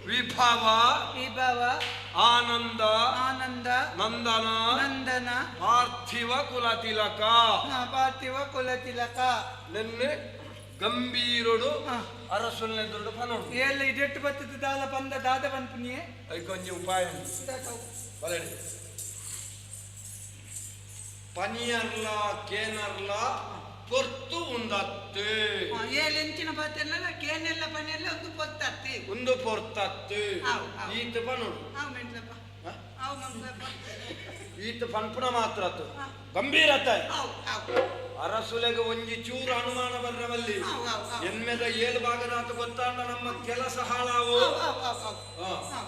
ವಿಭಾವ ವಿಭವ ಆನಂದ ಆನಂದ ನಂದನ ನಂದನ ಪಾರ್ಥಿವ ಕುಲ ತಿಲಕ ಪಾರ್ಥಿವ ಕುಲ ತಿಲಕ ನಿನ್ನೆ ಗಂಭೀರುಡು ಅರಸುಲ್ನೆದುರುಡು ಪನೋಡು ಎಲ್ಲ ಇದೆಟ್ಟು ಬತ್ತದ ದಾಲ ಬಂದ ದಾದ ಪನ್ಪುನಿಯೇ ಐಕೊಂಜಿ ಉಪಾಯ ಬಲಡಿ ಪನಿಯರ್ಲ ಕೇನರ್ಲ ಪೊರ್ತು ಉಂದತ್ತೆ ಏಳೆಂಚಿನ ಪಾತೆಲ್ಲ ಕೇನೆಲ್ಲ ಪನಿಯಲ್ಲ ಒಂದು ಪೊರ್ತತ್ತಿ ಒಂದು ಪೊರ್ತತ್ತು ಆವ್, ಆವ್. ಈತ ಪನೋಡು ಆವ್ ಮೆಂಟ್ಲಪ್ಪ ಆವ್ ಮಂಗ್ಲಪ್ಪ ಈತ ಪನ್ಪುನ ಮಾತ್ರ ಆತು. ಗಂಭೀರತೆ ಆವ್ ಆವ್ ಅರಸುಲೆಗ ಒಂಜಿ ಚೂರು ಅನುಮಾನ ಬರ್ರವಲ್ಲಿ ಆವ್, ಆವ್, ಆವ್. ಎನ್ಮೆದ ಏಳು ಭಾಗದಾತ ಗೊತ್ತಾಂಡ ನಮ್ಮ ಕೆಲಸ ಹಾಳಾವು ಆವ್ ಆವ್ ಆವ್ ಆವ್ ಹಾ.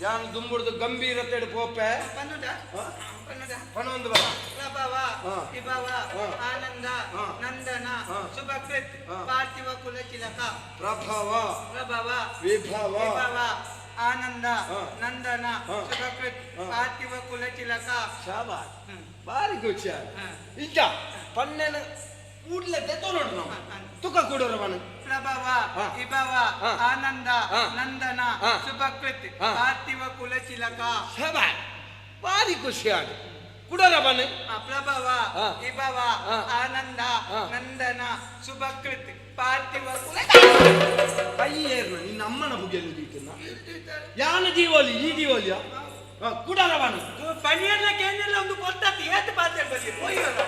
ಯಾನ್ ದುಂಬುಡ್ದು ಗಂಭೀರತೆ ಪೋಪೆ ಪನ್ನುಡ ಪನ್ನುಡ ಪನೊಂದು ಬರ ಪ್ರಭಾವ ಹಾ. ವಿಭವ ಹಾ. ಆನಂದ ಹಾ. ನಂದನ ಹಾ. ಶುಭಕೃತ್ ಹಾ. ಪಾರ್ಥಿವ ಕುಲ ತಿಲಕ ಪ್ರಭಾವ ಪ್ರಭಾವ ವಿಭವ ವಿಭವ ಆನಂದ ಹಾ. ನಂದನ ಹಾ. ಶುಭಕೃತ್ ಹಾ. ಪಾರ್ಥಿವ ಕುಲ ತಿಲಕ ಶಾಬಾಸ್ ಬಾರಿ ಖುಷಿ ಇಂಚ ಪನ್ನೆನ ಕೂಡ್ಲೆ ತೆತ್ತೋನೋಡು ನಾವು ತುಕ ಕೂಡೋರ ಮನ ಪ್ರಭಾವ ಹಾ. ವಿಭವ ಹಾ. ಆನಂದ ಹಾ. ನಂದನ ಹಾ. ಶುಭಕೃತ್ ಹಾ. ಪಾರ್ಥಿವ ಕುಲ ತಿಲಕ ಶಾಬಾಸ್ ಬಾರಿ ಖುಷಿ ಆಗ ಕುಡೋರ ಬನ್ನ ಪ್ರಭಾವ ಹಾ. ವಿಭವ ಹಾ. ಆನಂದ ಹಾ. ನಂದನ ಶುಭಕೃತ್ ಪಾರ್ಥಿವ ಕುಲ ಕೈ ಏರ್ನ ನಿನ್ನ ಅಮ್ಮನ ಬುಗೆಯಲ್ಲಿ ದೀತನ್ನ ಯಾನ ದೀವೋಲಿ ಈ ದೀವೋಲಿಯ ಕುಡರ ಬನ್ನ ಪನಿಯಲ್ಲ ಕೇನೆಲ್ಲ ಒಂದು ಕೊಡ್ತಾತಿ ಏತ್ ಪಾತ್ರ ಬಲ್ಲಿ ಪೋಯ್ಯೋಲ್ಲ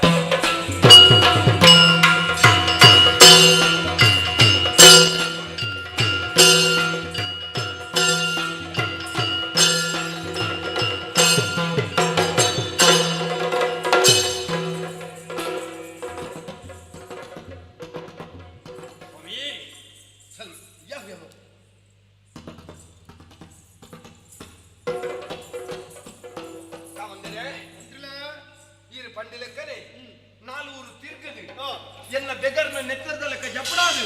ಸ್ವಾಮಿ ಸಲ್ ಯಾವ ಯಾವ ಕಾವಂದರೆ ಈರು ಪಂಡಿ ಲೆಕ್ಕನೆ ನಾಲ್ವರು ತಿರ್ಗದು ಎನ್ನ ಬೆಗರ್ನ ನೆತ್ತರದ ಲೆಕ್ಕ ಜಪಡಾದು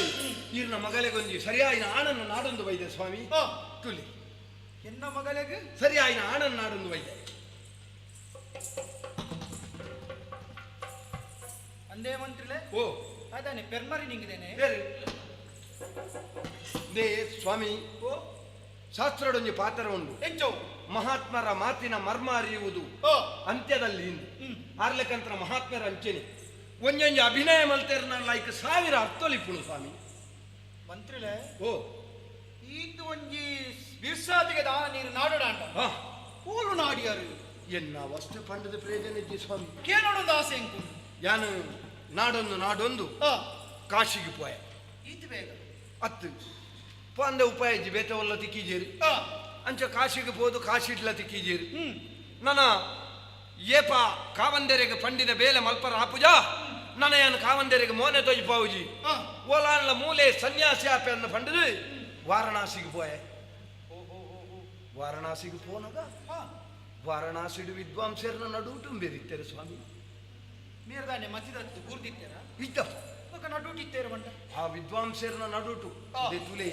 ಈರ್ನ ಮಗಲೆಗೊಂಜಿ ಸರಿಯಾಯಿನ ಆಣನ್ನು ನಾಡೊಂದು ಬೈದೆ ಸ್ವಾಮಿ ತುಲಿ ಎನ್ನ ಮಗಳಿಗೆ ಸರಿಯಾಯಿನ ಆಣನ್ನು ನಾಡೊಂದು ಬೈದೆ ಅಂದೇ ಮಂತ್ರಿಲೆ ಓ ಅದಾನೆ ಪೆರ್ಮರಿ ನಿಂಗಿದೇನೆ ಬೇರೆ they ಸ್ವಾಮಿ ಓ ಶಾಸ್ತ್ರಡೊಂಜಿ ಪಾತ್ರ ಉಂಡು ಎಂಚವು ಮಹಾತ್ಮರ ಮಾತಿನ ಮರ್ಮ ಅರಿಯುವುದು ಅಂತ್ಯದಲ್ಲಿ ಇಂದು ಆರ್ಲೆಕಂತ್ರ ಮಹಾತ್ಮರ ಅಂಚೆನೆ ಒಂಜೊಂಜಿ ಅಭಿನಯ ಮಲ್ತೇರ್ನ ಲೈಕ್ ಸಾವಿರ ಅರ್ಥೊಲಿಪುಣು ಸ್ವಾಮಿ ಮಂತ್ರಿಲೆ ಓ ಈತು ಒಂಜಿ ಬಿರ್ಸಾದಿಗೆ ದಾನ ನೀರು ನಾಡೋಡಾಂಡ ಹಾ ಪೂಲು ನಾಡಿಯರು ಎನ್ನ ವಸ್ತು ಪಂಡದ ಪ್ರಯೋಜನ ಇಜ್ಜಿ ಸ್ವಾಮಿ ಕೇನೋಡೊಂದು ಆಸೆ ಎಂಕು ಯಾನು ನಾಡೊಂದು ನಾಡೊಂದು ಕಾಶಿಗೆ ಪೋಯ ಈತು ಬೇಗ ಅತ್ತು ಪಂದ ಉಪಾಯ ಇಜ್ಜಿ ಬೇತೆ ಒಲ್ಲ ತಿಕ್ಕಿಜೇರಿ ಅಂಚ ಕಾಶಿಗೆ ಪೋದು ಕಾಶಿಡ್ಲ ತಿಕ್ಕಿಜೇರಿ ನನ್ನ ಏಪ ಕಾವಂದೆರೆಗೆ ಪಂಡಿನ ಬೇಲೆ ಮಲ್ಪರ ಆಪುಜ ನನ್ನ ಯಾನು ಕಾವಂದೆರೆಗೆ ಮೋನೆ ತೊಜಿ ಪಾವುಜಿ ಓಲಾನ್ಲ ಮೂಲೆ ಸನ್ಯಾಸಿ ಆಪೆ ಅನ್ನ ಪಂಡದು ವಾರಣಾಸಿಗೆ ಪೋಯೆ ವಾರಣಾಸಿಗೆ ಪೋನಗ ವಾರಣಾಸಿಡು ವಿದ್ವಾಂಸರನ್ನ ನಡುಟು ಬೇರಿತ್ತಾರೆ ಸ್ವಾಮಿ ಮೇರ್ದಾನೆ ಮಸಿದತ್ತು ಕೂರ್ದಿತ್ತೇರ ಇದ್ದಪ್ಪ ಬೊಕ ನಡುಟಿತ್ತೇರ ಬಂಟ ಆ ವಿದ್ವಾಂಸರನ್ನ ನಡುಟು ಅದೇ ತುಲೆ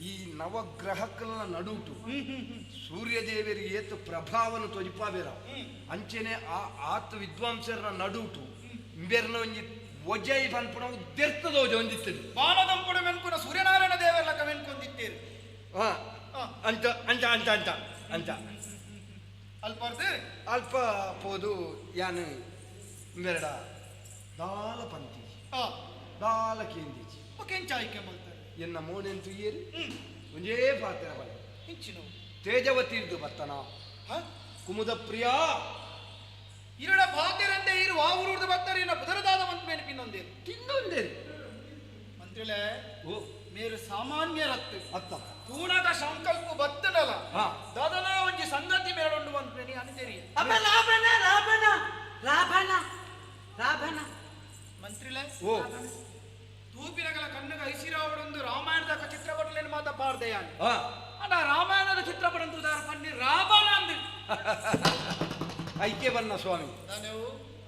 ಈ ನವಗ್ರಹಕ್ಕಲ್ನ ನಡುಟು ಸೂರ್ಯದೇವರಿಗೆ ಏತು ಪ್ರಭಾವನು ತೊಜಿಪಾಬೇರ ಅಂಚೆನೆ ಆ ಆತ ವಿದ್ವಾಂಸರನ್ನ ನಡುಟು ಇಂಬೆರ್ನ ಒಂಜಿ ಒಜೈ ಪನ್ಪುನ ದೆರ್ತದ ಒಂಜಿತ್ತದು ಬಾಣದಂಪುಡು ಮೆನ್ಕುನ ಸೂರ್ಯನಾರಾಯಣ ದೇವರ ಮೆನ್ಕೊಂದಿತ್ತೇರು ಹಾ ಅಂಚ ಅಂಚ ಅಂಚ ಅಂಚ ಅಂಚ ಅಲ್ಪರ್ದು ಅಲ್ಪ ಪೋದು ಯಾನು ಇಂಬೆರಡ ದಾಲ ಪಂತಿ ದಾಲ ಕೇಂದಿಜಿ ಬೊಕ ಆಯ್ಕೆ ಮಲ್ತಾರೆ ಎನ್ನ ಮೋನೆಂತು ಏರಿ ಒಂಜೇ ಪಾತ್ರ ಬಲ ಇಂಚಿನ ತೇಜವತಿ ಬರ್ತನ ಕುಮುದ ಪ್ರಿಯಾ ಇರಡ ಪಾತೆರಂದೆ ಇರು ಆ ಊರುಡ್ದು ಬರ್ತಾರೆ ಇನ್ನ ಪುದರದಾದ ಮಂತ್ ಮೇಲೆ ಪಿನ್ನೊಂದೇರು ತಿನ್ನೊಂದೇರು ಮಂತ್ರಿಲೆ ಓ ಮೇರು ಸಾಮಾನ್ಯರತ್ತು ಅತ್ತ ತೂಣದ ಸಂಕಲ್ಪ ಬತ್ತನಲ ಹಾ. ದಾದನ ಒಂಜಿ ಸಂಗತಿ ಮೇಳೊಂಡು ಮಂತ್ರಿ ಅನುತೆರಿಯ ಅಪ್ಪ ಲಾಭನ ಲಾಭನ ಲಾಭನ ಲಾಭನ ಮಂತ್ರಿಲೆ ಓ ತೂಪಿನಗಲ ಕಣ್ಣಗ ಐಸಿರಾವಡೊಂದು ರಾಮಾಯಣದ ಚಿತ್ರಪಟಲೇನು ಮಾತ ಪಾರ್ದೆಯಾನ ಹಾ ಅಣ್ಣ ರಾಮಾಯಣದ ಚಿತ್ರಪಟ ಅಂತ ಉದಾರ ಪನ್ನಿ ರಾವಣ ಅಂದು ಐಕ್ಯ ಬನ್ನ ಸ್ವಾಮಿ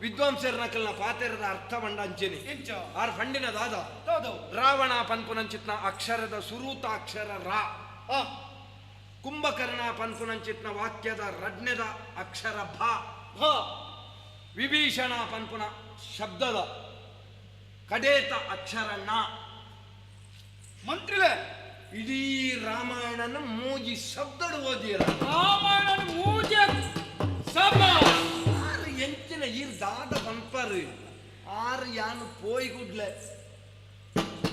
ವಿದ್ವಾಂಸರ ನಕಲ್ನ ಪಾತೆರದ ಅರ್ಥ ಬಂಡ ಅಂಚೆನೆ ಎಂಚ ಆರ್ ಫಂಡಿನ ದಾದ ದಾದವು ರಾವಣ ಪನ್ಪುನಂಚಿತ್ನ ಅಕ್ಷರದ ಸುರೂತ ಅಕ್ಷರ ರಾ ಕುಂಭಕರ್ಣ ಪನ್ಪುನಂಚಿತ್ನ ವಾಕ್ಯದ ರಡ್ನೆದ ಅಕ್ಷರ ಭ ಭ ವಿಭೀಷಣ ಪನ್ಪುನ ಶಬ್ದದ ಕಡೇತ ಅಕ್ಷರ ನಾ. ಮಂತ್ರಿಲೆ ಇಡೀ ರಾಮಾಯಣನ ಮೂಜಿ ಶಬ್ದಡು ಓದಿರ. ರಾಮಾಯಣ ಮೂಜಿ ಸಭ ಆರು ಎಂಚಿನ ಈರ್ ದಾದ ಪನ್ಪರು ಆರು ಯಾನು ಪೋಯಿ ಗುಡ್ಲೆ.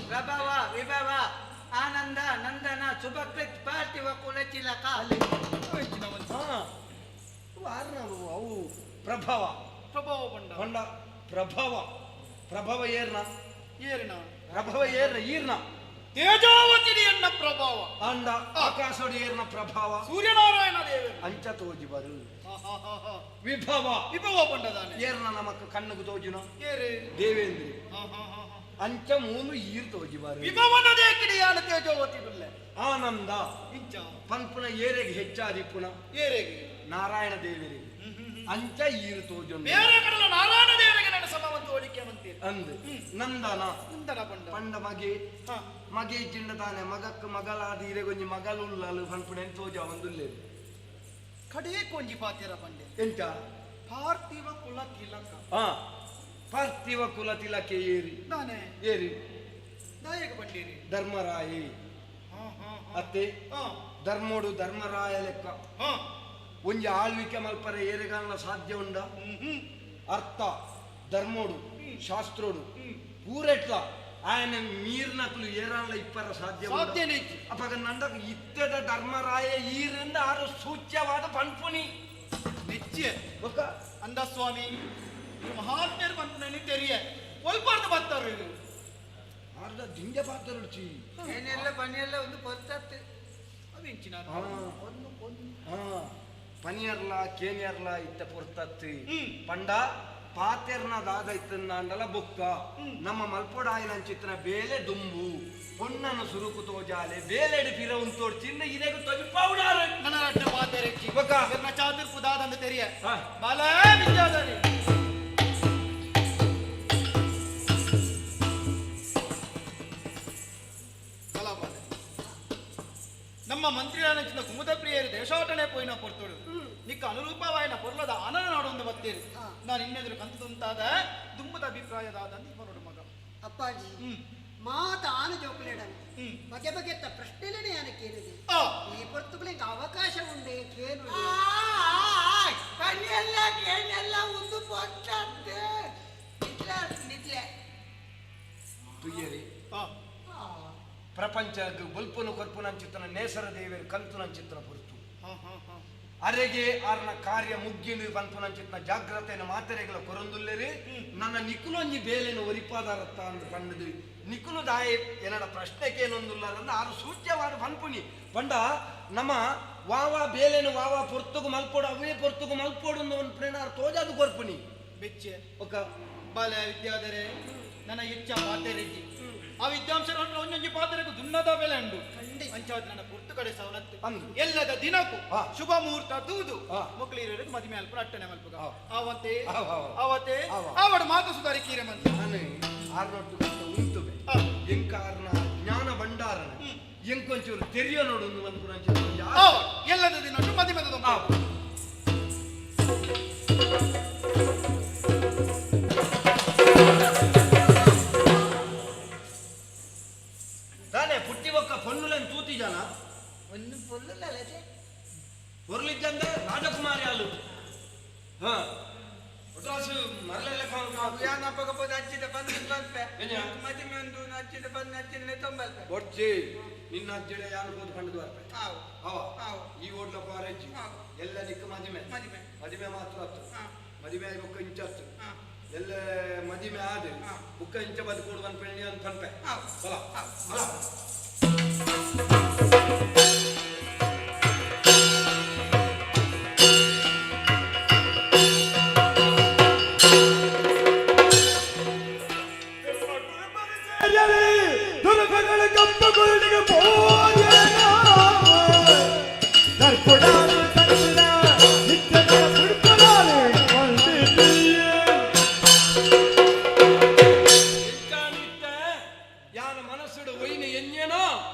ಪ್ರಭವ ವಿಭವ ಆನಂದ ನಂದನ ಸುಭಕೃತ್ ಪಾರ್ಥಿವ ಕುಲಚಿಲಕ. ಅವು ಪ್ರಭವ ಪ್ರಭವ ಬಂಡ ಬಂಡ ಪ್ರಭವ ಪ್ರಭವ ಏರ್ನ ಏರಿನ ಪ್ರಭವ ಏರ್ನ ಈರ್ನ ತೇಜಾವತಿಯನ್ನ ಪ್ರಭಾವ ಅಂಡ ಆಕಾಶೋಡಿ ಏರ್ನ ಪ್ರಭಾವ ಸೂರ್ಯನಾರಾಯಣ ದೇವರು ಅಂಚ ತೋಜಿ ಬರು. ವಿಭವ ವಿಭವ ಬಂಡದಾನೆ ಏರ್ನ ನಮಕ್ ಕಣ್ಣುಗು ತೋಜುನ ಏರಿ ದೇವೇಂದ್ರಿ ಅಂಚ ಮೂನು ಈರ್ ತೋಜಿ ಬರು. ವಿಭವನ ದೇಕಿಡಿಯಾನ ತೇಜೋವತಿ ಬಿಲ್ಲೆ ಆನಂದ ಇಂಚ ಪನ್ಪುನ ಏರೆಗೆ ಹೆಚ್ಚಾದಿಪ್ಪುನ ಏರೆಗೆ ನಾರಾಯಣ ದೇವರಿಗೆ ಅಂಚ ಈರು ತೋಜು ಬೇರೆ ಕಡಲ ನಾರಾಯಣ ದೇವರಿಗೆ ನನ್ನ ಸಮವಂತ ಹೋಲಿಕೆ ಅಂತೀರಿ ಅಂದ್ ನಂದನ ನಂದನ ಪಂಡ ಪಂಡ ಮಗೆ ಮಗೆ ಚಿಂಡ ತಾನೆ ಮಗಕ್ ಮಗಲಾದ ಈರೆಗೊಂಜಿ ಮಗಲುಲ್ಲಲು ಪನ್ಪುಣೆನ್ ತೋಜ ಒಂದುಲ್ಲೆ ಕಡೇ ಕೊಂಜಿ ಪಾತಿರ ಪಂಡೆ ಎಂಚ ಪಾರ್ಥಿವ ಕುಲ ತಿಲಕ ಆ ಪಾರ್ಥಿವ ಕುಲ ತಿಲಕೆ ಏರಿ ನಾನೇ ಏರಿ ನಾಯಕ ಬಂಡೀರಿ ಧರ್ಮರಾಯಿ ಅತ್ತೆ ಧರ್ಮೋಡು ಧರ್ಮರಾಯ ಲೆಕ್ಕ ಒಂಜಿ ಆಳ್ವಿಕೆ ಮಲ್ಪರೆ ಏರೆಗಾನ ಸಾಧ್ಯ ಉಂಡ ಅರ್ಥ ಧರ್ಮೋಡು ಶಾಸ್ತ್ರೋಡು ಪೂರೆಟ್ಲ ಆಯನ ಮೀರ್ನಕುಲು ಏರಾನ್ಲ ಇಪ್ಪರ ಸಾಧ್ಯ ಸಾಧ್ಯನೇ ಅಪಗ ನಂದ ಇತ್ತದ ಧರ್ಮರಾಯ ಈರಿಂದ ಆರು ಸೂಚ್ಯವಾದ ಪನ್ಪುನಿ ನಿಚ್ಚೆ ಅಂದ ಸ್ವಾಮಿ ಈ ಮಹಾತ್ಮ್ಯರು ಬಂತ ತೆರಿಯ ಒಲ್ಪಾರ್ದು ಬರ್ತಾರ ಇದು ಆರ್ದ ದಿಂಜ ಪಾತ್ರ ರುಚಿ ಏನೆಲ್ಲ ಬನ್ನಿಯೆಲ್ಲ ಒಂದು ಪೊತ್ತತ್ತು ಅವಿಂಚಿನ ಪನಿಯರ್ಲ ಕೇನಿಯರ್ಲ ಇತ್ತ ಪೊರ್ತತ್ತು ಪಂಡ ಪಾತೆರ್ನ ದಾದ ಇತ್ತಂದಾಂಡಲ ಬೊಕ್ಕ ನಮ್ಮ ಮಲ್ಪೊಡಾಯಿನಂಚಿತ್ತಿನ ಬೇಲೆ ದುಂಬು ಪೊಣ್ಣನ ಸುರುಕು ತೋಜಾಲೆ ಬೇಲೆಡು ಪಿರ ಉಂತೋಡ್ ಚಿನ್ನ ಇದೆಗೆ ತೊಜಿ ಪೌಡಾರು ನನ್ನ ರಡ್ಡ ಪಾತೆರೆಚ್ಚಿ ಬೊಕ್ಕ ನನ್ನ ಚಾತುರ್ಪು ದಾದಂದು ತೆರಿಯ ಬಾಲ ವಿದ್ಯಾಧರಿ ನಮ್ಮ ಮಂತ್ರಿಯಾನಂಚಿನ ಕುಮುದ ಪ್ರಿಯರು ದೇಶಾಟನೆ ಪೋಯಿನ ಪೊರ್ತುಡು ನಿಕ್ಕ ಅನುರೂಪವಾಯಿನ ಪೊರ್ಲದ ಆನಂದ ನಾಡೊಂದು ಬತ್ತೀರಿ ನಾನು ಇನ್ನೆದುರು ಕಂತುಂತಾದ ದುಮ್ಮದ ಅಭಿಪ್ರಾಯದಾದ ನೋಡು ಮಗ. ಅಪ್ಪಾಜಿ ಮಾತ ಆನ ಜೋಕುಲೇಡನ್ ಬಗೆ ಬಗೆತ್ತ ಪ್ರಶ್ನೆಲೇನೆ ಯಾನ ಕೇಳಿದೆ. ಈ ಪೊರ್ತುಗಳಿಗೆ ಅವಕಾಶ ಉಂಡೆ ಕೇಳು. ಪನಿಯೆಲ್ಲ ಕೇಳೆಲ್ಲ ಒಂದು ಪೊರ್ತದ್ದು ನಿದ್ಲೆ ನಿದ್ಲೆ ತುಯ್ಯರಿ ಪ್ರಪಂಚ ಬೊಲ್ಪುನು ಕೊರ್ಪುನಂಚಿತ್ತನ ನೇಸರ ದೇವರು ಕಂತುನಂಚಿತ್ತನ ಪೊರ್ತು ಅರೆಗೆ ಆರ್ನ ಕಾರ್ಯ ಮುಗ್ಗಿನು ಪನ್ಪುನಂಚಿತ್ತನ ಜಾಗ್ರತೆಯನ್ನು ಮಾತೆರೆಗಳ ಕೊರಂದುಲ್ಲೇರಿ ನನ್ನ ನಿಕುಲೊಂಜಿ ಬೇಲೆನು ಒರಿಪಾದಾರತ್ತ ಅಂದ್ ಪಂಡದು ನಿಕುಲು ದಾಯ ಏನಡ ಪ್ರಶ್ನೆಕೇನೊಂದುಲ್ಲಾರಂದ್ರೆ ಆರು ಸೂಚ್ಯವಾದ ಪನ್ಪುನಿ ಪಂಡ ನಮ್ಮ ವಾವಾ ಬೇಲೆನು ವಾವಾ ಪೊರ್ತುಗು ಮಲ್ಪೋಡು ಅವೇ ಪೊರ್ತುಗು ಮಲ್ಪೋಡು ಒಂದು ಪ್ರೇಣ ಆರು ತೋಜಾದು ಕೊರ್ಪುನಿ ಬೆಚ್ಚೆ ಒಕ್ಕ ಬಾಲ ವಿದ್ಯಾಧರೆ ನನ್ನ ಹೆಚ್ಚ ಪಾತೆರೆಜ್ಜಿ ಆ ವಿದ್ವಾಂಸರು ಒಂದೊಂದು ಪಾತ್ರೆಗೂ ದುನ್ನದ ಬೆಲೆ ಉಂಡು ಅಂಚಾದ ನನ್ನ ಪುರ್ತು ಕಡೆ ಸವಲತ್ತು ಎಲ್ಲದ ದಿನಕ್ಕೂ ಶುಭ ಮುಹೂರ್ತ ತೂದು ಮಕ್ಕಳಿರೋರಿಗೆ ಮದುವೆ ಅಲ್ಪ ಅಟ್ಟನೆ ಮಲ್ಪಗ ಆವತ್ತೆ ಆವತ್ತೆ ಆವಡ ಮಾತು ಸುಧಾರಿ ಕೀರೆ ಮಂತ ಆರ್ನೊಟ್ಟು ಉಂಟುವೆ ಎಂಕಾರ್ನ ಜ್ಞಾನ ಭಂಡಾರನ ಎಂಕೊಂಚೂರು ತೆರಿಯ ನೋಡು ಒಂದು ಎಲ್ಲದ ದಿನಟ್ಟು ಮದುವೆ ತಾನೆ ಪುಟ್ಟಿ ಒಕ್ಕ ಪೊನ್ನುಲೆನ್ ತೂತಿ ಜನ ಒಂದು ಪೊಲ್ಲುಲಲದೆ ಹೊರ್ಲಿದ್ದಂದೆ ರಾಜಕುಮಾರಿ ಅಲ್ಲು ಹಾ ಒಟ್ರಾಸು ಮರಲೆಲ್ಲ ಅಚ್ಚಿದ ಬಂದು ಬಂತೆ ಮದಿಮೆ ಒಂದು ಅಚ್ಚಿದ ಬಂದು ಅಚ್ಚಿನ ತೊಂಬಲ್ಪೆ ಒಡ್ಚಿ ನಿನ್ನ ಅಜ್ಜಿಡ ಯಾರು ಹೋದ್ ಪಂಡದು ಬರ್ಪೆ ಅವ ಈ ಓಡ್ಲ ಕಾಲೇಜ್ ಎಲ್ಲ ನಿಕ್ಕ ಮದಿಮೆ ಮದಿಮೆ ಮದಿಮೆ ಮಾತ್ರ ಆತು ಮದಿಮೆ ಆಗಿ ಬೊಕ್ಕ ಇಂಚತ್ತು ಎಲ್ಲ ಮದಿಮೆ ಆದ ಬುಕ್ಕ ಇಂಚ ಬದುಕೋಡು ಒಂದು ಪೆಣ್ಣಿ ಅಂತ ಪನ್ಪೆ ಬಲ ಬಲ ದುರ್ಗಗಳ ಕಂಪಗಳಿಗೆ ಪೋಜನ ದರ್ಪುಡಾರು ತಕ್ಷಣ ನಿತ್ಯದ ಸುಡ್ಪಡಾರು ಯಾನ ಮನಸ್ಸುಡು ಒಯ್ನ ಎನ್ನೇನೋ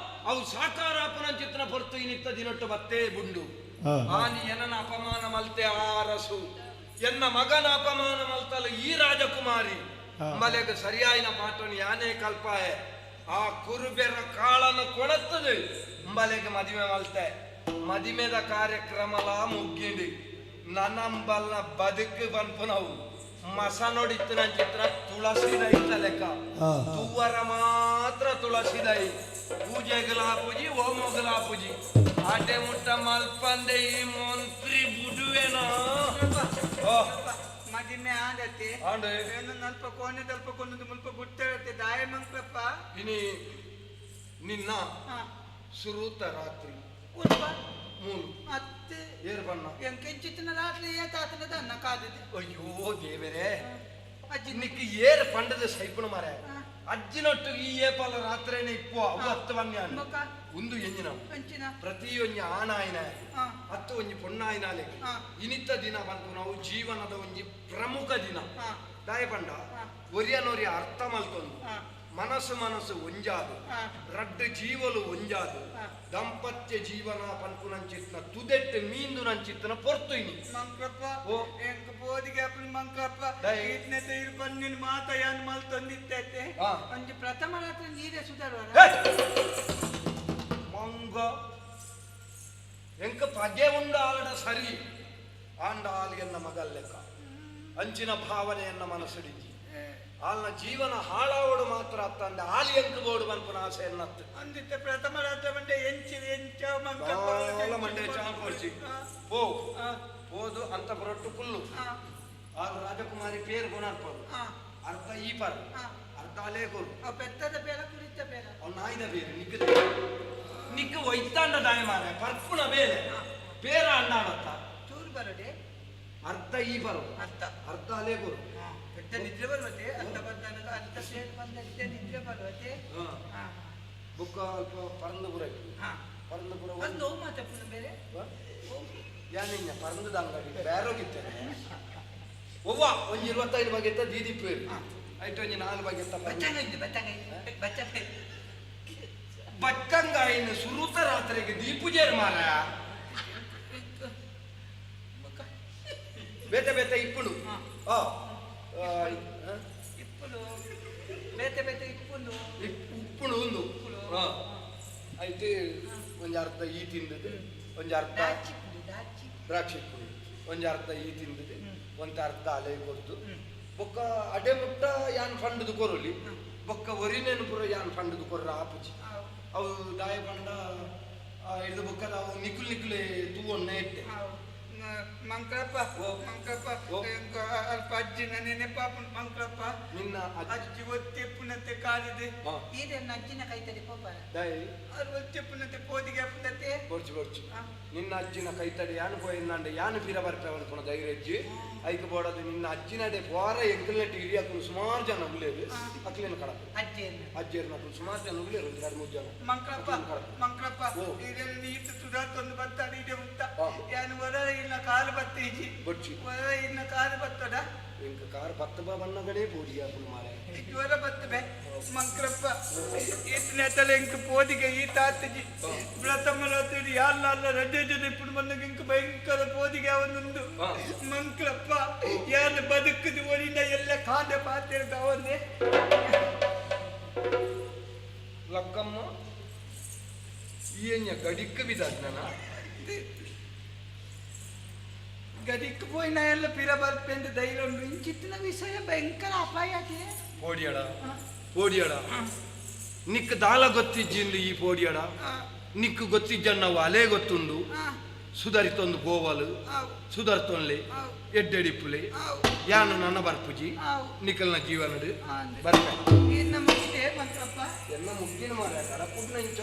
ಅವು ಸಾಕಾರ ಚಿತ್ರ ಎನ್ನ ಮಗನ ಅಪಮಾನ ಮಲ್ತಲ್ಲ ಈ ರಾಜಕುಮಾರಿ. ಮಲೆಗೆ ಸರಿಯಾಯಿನ ಪಾಠನು ಯಾನೇ ಕಲ್ಪಾಯೆ. ಆ ಕುರುಬೆರ ಕಾಳನ್ನು ಕೊಣತ್ತದೆ ಅಂಬಲೆಗೆ ಮದಿಮೆ ಮಲ್ತೆ. ಮದಿಮೆದ ಕಾರ್ಯಕ್ರಮಲ ಮುಗ್ಗಿಂಡಿ ನನ್ನಂಬಲ್ನ ಬದುಕು ಬನ್ಪುನವು ಮಸನೊಡಿತ್ತಿನ ಚಿತ್ರ ತುಳಸಿ ದೈತ ಲೆಕ್ಕ. ತುವ್ವರ ಮಾತ್ರ ತುಳಸಿ ದೈ. ಪೂಜೆಗಲ ಪೂಜಿ ಹೋಮಗಲ ಪೂಜಿ ಆಟೆ ಮುಟ್ಟ ಮಲ್ಪಂದೆ ಈ ಮಂತ್ರಿ ಬುಡುವೆನಾ? ಮದಿಮೆ ಆದತೆ. ಆಂಡೆ. ಏನು ನಲ್ಪ ಕೋಣೆ ತಲ್ಪ ಕೊಂಡು ಮುಲ್ಪ ಗುಟ್ಟರತೆ ದಾಯ ಮಂಕ್ಲಪ್ಪ. ಇನಿ ನಿನ್ನ ಸುರೂತ ರಾತ್ರಿ ಮೂಲು ಮತ್ತೆ ಏರ್ ಬಣ್ಣ ಎಂಕೆಂಚಿತ್ತಿನ ರಾತ್ರಿ ಏತಾತನ ದನ್ನ ಕಾದಿದೆ. ಅಯ್ಯೋ ದೇವರೇ, ನಿಕ್ ಏರ್ ಪಂಡದ ಸೈಪುಣ ಮಾರೆ. ಅಜ್ಜಿನೊಟ್ಟು ಈ ಏಪಾಲ ರಾತ್ರಿನೇ ಇಪ್ಪು ಅವು ಹತ್ತು ಬನ್ನಿ ಒಂದು ಎಂಜಿನ ಪ್ರತಿಯೊಂಜಿ ಆಣಾಯಿನ ಹತ್ತು ಒಂಜಿ ಪೊಣ್ಣಾಯಿನಾಲೆ ಇನಿತ ದಿನ ಬಂತು ನಾವು ಜೀವನದ ಒಂಜಿ ಪ್ರಮುಖ ದಿನ. ದಾಯ ಪಂಡ ಒರಿಯನೊರಿಯ ಅರ್ಥ ಮಲ್ತೊಂದು ಮನಸ್ಸು ಮನಸ್ಸು ಒಂಜಾದು ರಡ್ಡು ಜೀವಲು ಒಂಜಾದು ದಾಂಪತ್ಯ ಜೀವನ ಪನ್ಪುನಂಚಿತ್ನ ತುದೆಟ್ಟು ಮೀಂದು ನಂಚಿತ್ನ ಪೊರ್ತು ಇನಿ. ಮಂಕ್ರಪ್ಪ, ಎಂಕ್ ಬೋದಿಗೆ ಅಪ್ಪನ ಮಂಕ್ರಪ್ಪ, ಈತ್ನೆ ತೈರು ಪನ್ನಿನ ಮಾತ ಯಾನ್ ಮಲ್ತೊಂದಿತ್ತೈತೆ. ಒಂಜಿ ಪ್ರಥಮ ರಾತ್ರಿ ನೀರೇ ಸುಧಾರ. ಮಂಗ ಎಂಕ ಪಗೆ ಉಂಡು ಆಲಡ ಸರಿ ಆಂಡ ಆಲ್ ಎನ್ನ ಮಗಲ್ಲೆಕ್ಕ ಅಂಚಿನ ಭಾವನೆಯನ್ನ ಮನಸ್ಸುಡಿಜಿ ಆಲ್ನ ಜೀವನ ಹಾಳಾವಡು ಮಾತ್ರ ಅತ್ತಂದೆ ಆಲಿ ಎಂಕ್ ಬೋಡು ಪನ್ಪುನ ಆಸೆ ಎನ್ನತ್ತು. ಅಂದಿತ್ತೆ ಪ್ರಥಮ ರಾತ್ರಿ ಮಂಡೆ ಎಂಚಿ ಎಂಚ ಮಂಕ್ರಪ್ಪ. ಮಂಡೆ ಚಾಂಪೋರ್ಚಿ ಪೋ ಪೋದು ಅಂತ ಬರೊಟ್ಟು ಕುಲ್ಲು ಆಲ್ ರಾಜಕುಮಾರಿ ಪೇರು ಗುಣಾರ್ಪದು ಅರ್ಧ ಈ ಪರ್ ಅರ್ಧ ಅಲೇ ಕೊರು. ಪೆತ್ತದ ಬೇಲ ಕುರಿತ ಬೇಲ ಅವ್ನು ನಾಯಿದ ಬೇರೆ ನಿಕ್ಕ ನಿಕ್ಕ ಒಯ್ತಾಂಡ ದಾಯ ಮಾರೆ ಪರ್ಪುನ ಬೇಲೆ ಪೇರ ಅಣ್ಣಾಡತ್ತ ಚೂರು ಬರೋಡೆ. ಅರ್ಧ ಈ ಬರು ಅರ್ಧ ಅರ್ಧ ಅಲೇ ಕೊರು. ಪೆಟ್ಟ ನಿದ್ರೆ ಬರುವತೆ ಅರ್ಧ ಬಂದ ಅರ್ಧ ಸೇರ್ ಬಂದ ನಿದ್ರೆ ಬರುವತೆ. ಬುಕ್ಕ ಅಲ್ಪ ಪರಂದಪುರ ಪರಂದಪುರ ಒಂದು ಹೋವು ಮಾತಪ್ಪನ ಬೇರೆ ಯಾನಿಂಜ ಪರಂದದ ಅಂಗಡಿ ಬೇರೋಗಿತ್ತೇನೆ ಒವ್ವ ಒಂಜಿ 25 ಬಗೆತ್ತ ದೀದಿಪ್ಪು ಆಯ್ತು ಒಂಜಿ 4 ಬಗೆತ್ತ ಬಚ್ಚಂಗಾಯಿ ಬಚ್ಚಂಗಾಯಿ ಬಚ್ಚಂಗಾಯಿ ಬಕ್ಕಂಗಾಯಿನ ಸುರುತ ರಾತ್ರಿಗೆ ದೀಪುಜೇರ್ ಮಾರ ಬೇತೆ ಬೇತೆ ಇಪ್ಪುಡು ಇಪ್ಪುಡು ಬೇತೆ ಬೇತೆ ಇಪ್ಪುಡು ಉಪ್ಪುಡು ಒಂದು ಆಯ್ತು ಒಂಜಿ ಅರ್ಧ ಈ ತಿಂದದ್ದು ಒಂಜಿ ಅರ್ಧ ದ್ರಾಕ್ಷಿ ಪುಡಿ ಒಂಜಿ ಅರ್ಧ ಈ ತಿಂದದ್ದು ಒಂತ ಅರ್ಧ ಅಲೆ ಕೊರ್ದು ಬೊಕ್ಕ ಅಡೆ ಮುಟ್ಟ ಯಾನ್ ಫಂಡದು ಕೊರಲಿ ಬೊಕ್ಕ ಒರಿನೇನು ಪೂರ ಯಾನ್ ಫಂಡದು ಕೊರ್ರ ಆಪುಜಿ ಅವು ದಾಯ ಪಂಡ ಹಿಡಿದು ಬೊಕ್ಕದ ಅವು ನಿಕುಲ್ ನಿಕುಲೆ ತೂವೊನ್ನೆ ಇಟ್ಟೆ. ಮಂಕ್ರಪ್ಪ ಮಂಕ್ರಪ್ಪ, ಅಲ್ಪ ಅಜ್ಜಿನ ನೆನಪಾಪುಂಡು ಮಂಕ್ರಪ್ಪ. ನಿನ್ನ ಅಜ್ಜಿ ಒತ್ತೆಪ್ಪುನಂತೆ ಕಾದಿದೆ ಈರೆನ್ನ ಅಜ್ಜಿನ ಕೈತಡಿ ಪೋಪಾರ ಅವ್ರು ಒತ್ತೆಪ್ಪುನಂತೆ ಪೋದಿಗೆ ಅಪ್ಪುನಂತೆ. ಬೊರ್ಚಿ ಬೊರ್ಚಿ ನಿನ್ನ ಅಜ್ಜಿನ ಕೈತಡಿ ಯಾನು ಪೋಯಿಂದಂಡೆ ಯಾನು ಪಿರ ಬರ್ಪೆ ಅನ್ಕೊಣ ಧೈರ್ಯ ಅಜ್ಜಿ ಐಕ್ ಬೋಡದು ನಿನ್ನ ಅಜ್ಜಿನಡೆ ಪೋರ ಎಂಕಲ್ನೆಟ್ ಹಿರಿಯಕ್ಕಲು ಸುಮಾರು ಜನ ಉಳ್ಳೇರು ಅಕ್ಲೇನು ಕಡಪ ಅಜ್ಜಿಯರ್ನ ಅಕ್ಲು ಸುಮಾರು ಜನ ಉಳ್ಳೇರು ಒಂದು 2-3 ಜನ. ಮಂಕ್ರಪ್ಪ ಮಂಕ್ರಪ್ಪ, ಇದನ್ನು ನೀತು ಸುಧಾರ್ತೊಂದು ಬರ್ತಾನೆ ಇದೆ ಉಂಟ ಯಾನು ವರ ಇಲ್ಲ ಕಾಲು ಬತ್ತೀಜಿ ಬೊರ್ಚಿ ವರ ಇನ್ನ ಕಾಲು ಬತ್ತದ ಇಂಕ ಕಾರ್ ಬತ್ತ ಬಾ ಬಣ್ಣಗಳೇ ಪೋಡಿಯ ಮಾರೆ ಜ್ವರ ಬತ್ತಬೆ ಮಂಕ್ರಪ್ಪ. ಈತನ ತಲೆ ಇಂಕ ಪೋದಿಗೆ ಈ ತಾತಜಿ ಪ್ರಥಮ ರಾತ್ರಿ ಯಾರಲ್ಲ ರಜೆ ಜನ ಇಪ್ಪು ಬಂದಾಗ ಇಂಕ ಭಯಂಕರ ಪೋದಿಗೆ ಅವನೊಂದು ಮಂಕ್ರಪ್ಪ. ಯಾರು ಬದುಕದು ಒಲಿನ ಎಲ್ಲ ಕಾದ ಪಾತ್ರ ಅವನೇ. ಲಕ್ಕಮ್ಮ ಈ ಗಡಿಕ್ಕ ಬಿದ್ದಾಜ್ಞಾನ ಗಡಿಕ್ ಪೋಯಿನ ಎಲ್ಲ ಪಿರ ಬರ್ಪೆಂದು ಧೈರ್ಯ ಉಂಟು. ಇಂಚಿತ್ತಿನ ವಿಷಯ ಭಯಂಕರ ಅಪಾಯ ಅದೇ. ಪೋಡಿಯಡ ಪೋಡಿಯಡ ನಿಕ್ ದಾಲ ಗೊತ್ತಿಜ್ಜಿಂದು ಈ ಪೋಡಿಯಡ ನಿಕ್ ಗೊತ್ತಿಜ್ಜಣ್ಣ ನಾವು ಅಲೆ ಗೊತ್ತುಂಡು ಸುಧಾರಿತೊಂದು ಪೋವಲು ಸುಧಾರ್ತೊನ್ಲೆ ಎಡ್ಡೆಡಿಪ್ಪುಲೆ ಯಾನು ನನ್ನ ಬರ್ಪುಜಿ ನಿಕಲ್ನ ಜೀವನಡು ಬರ್ಪೆ ಎನ್ನ ಮುಗಿದೆ ಮಂತ್ರಪ್ಪ ಎನ್ನ ಮುಗ್ಗಿನ ಮಾರ ಕಡಪುಡ್ನ ಇಂಚ.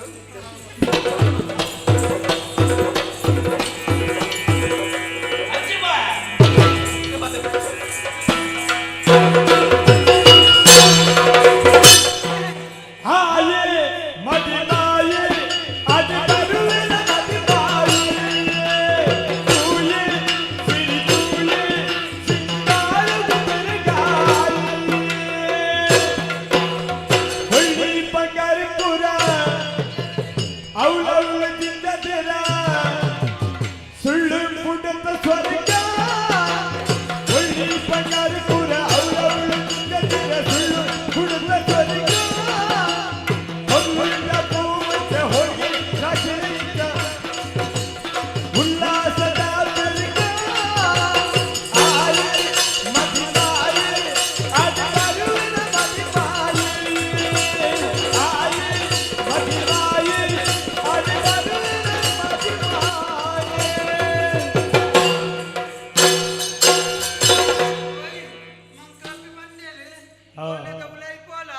ಕೋಣೆದ ಉಲಾಯಿ ಪೋಲ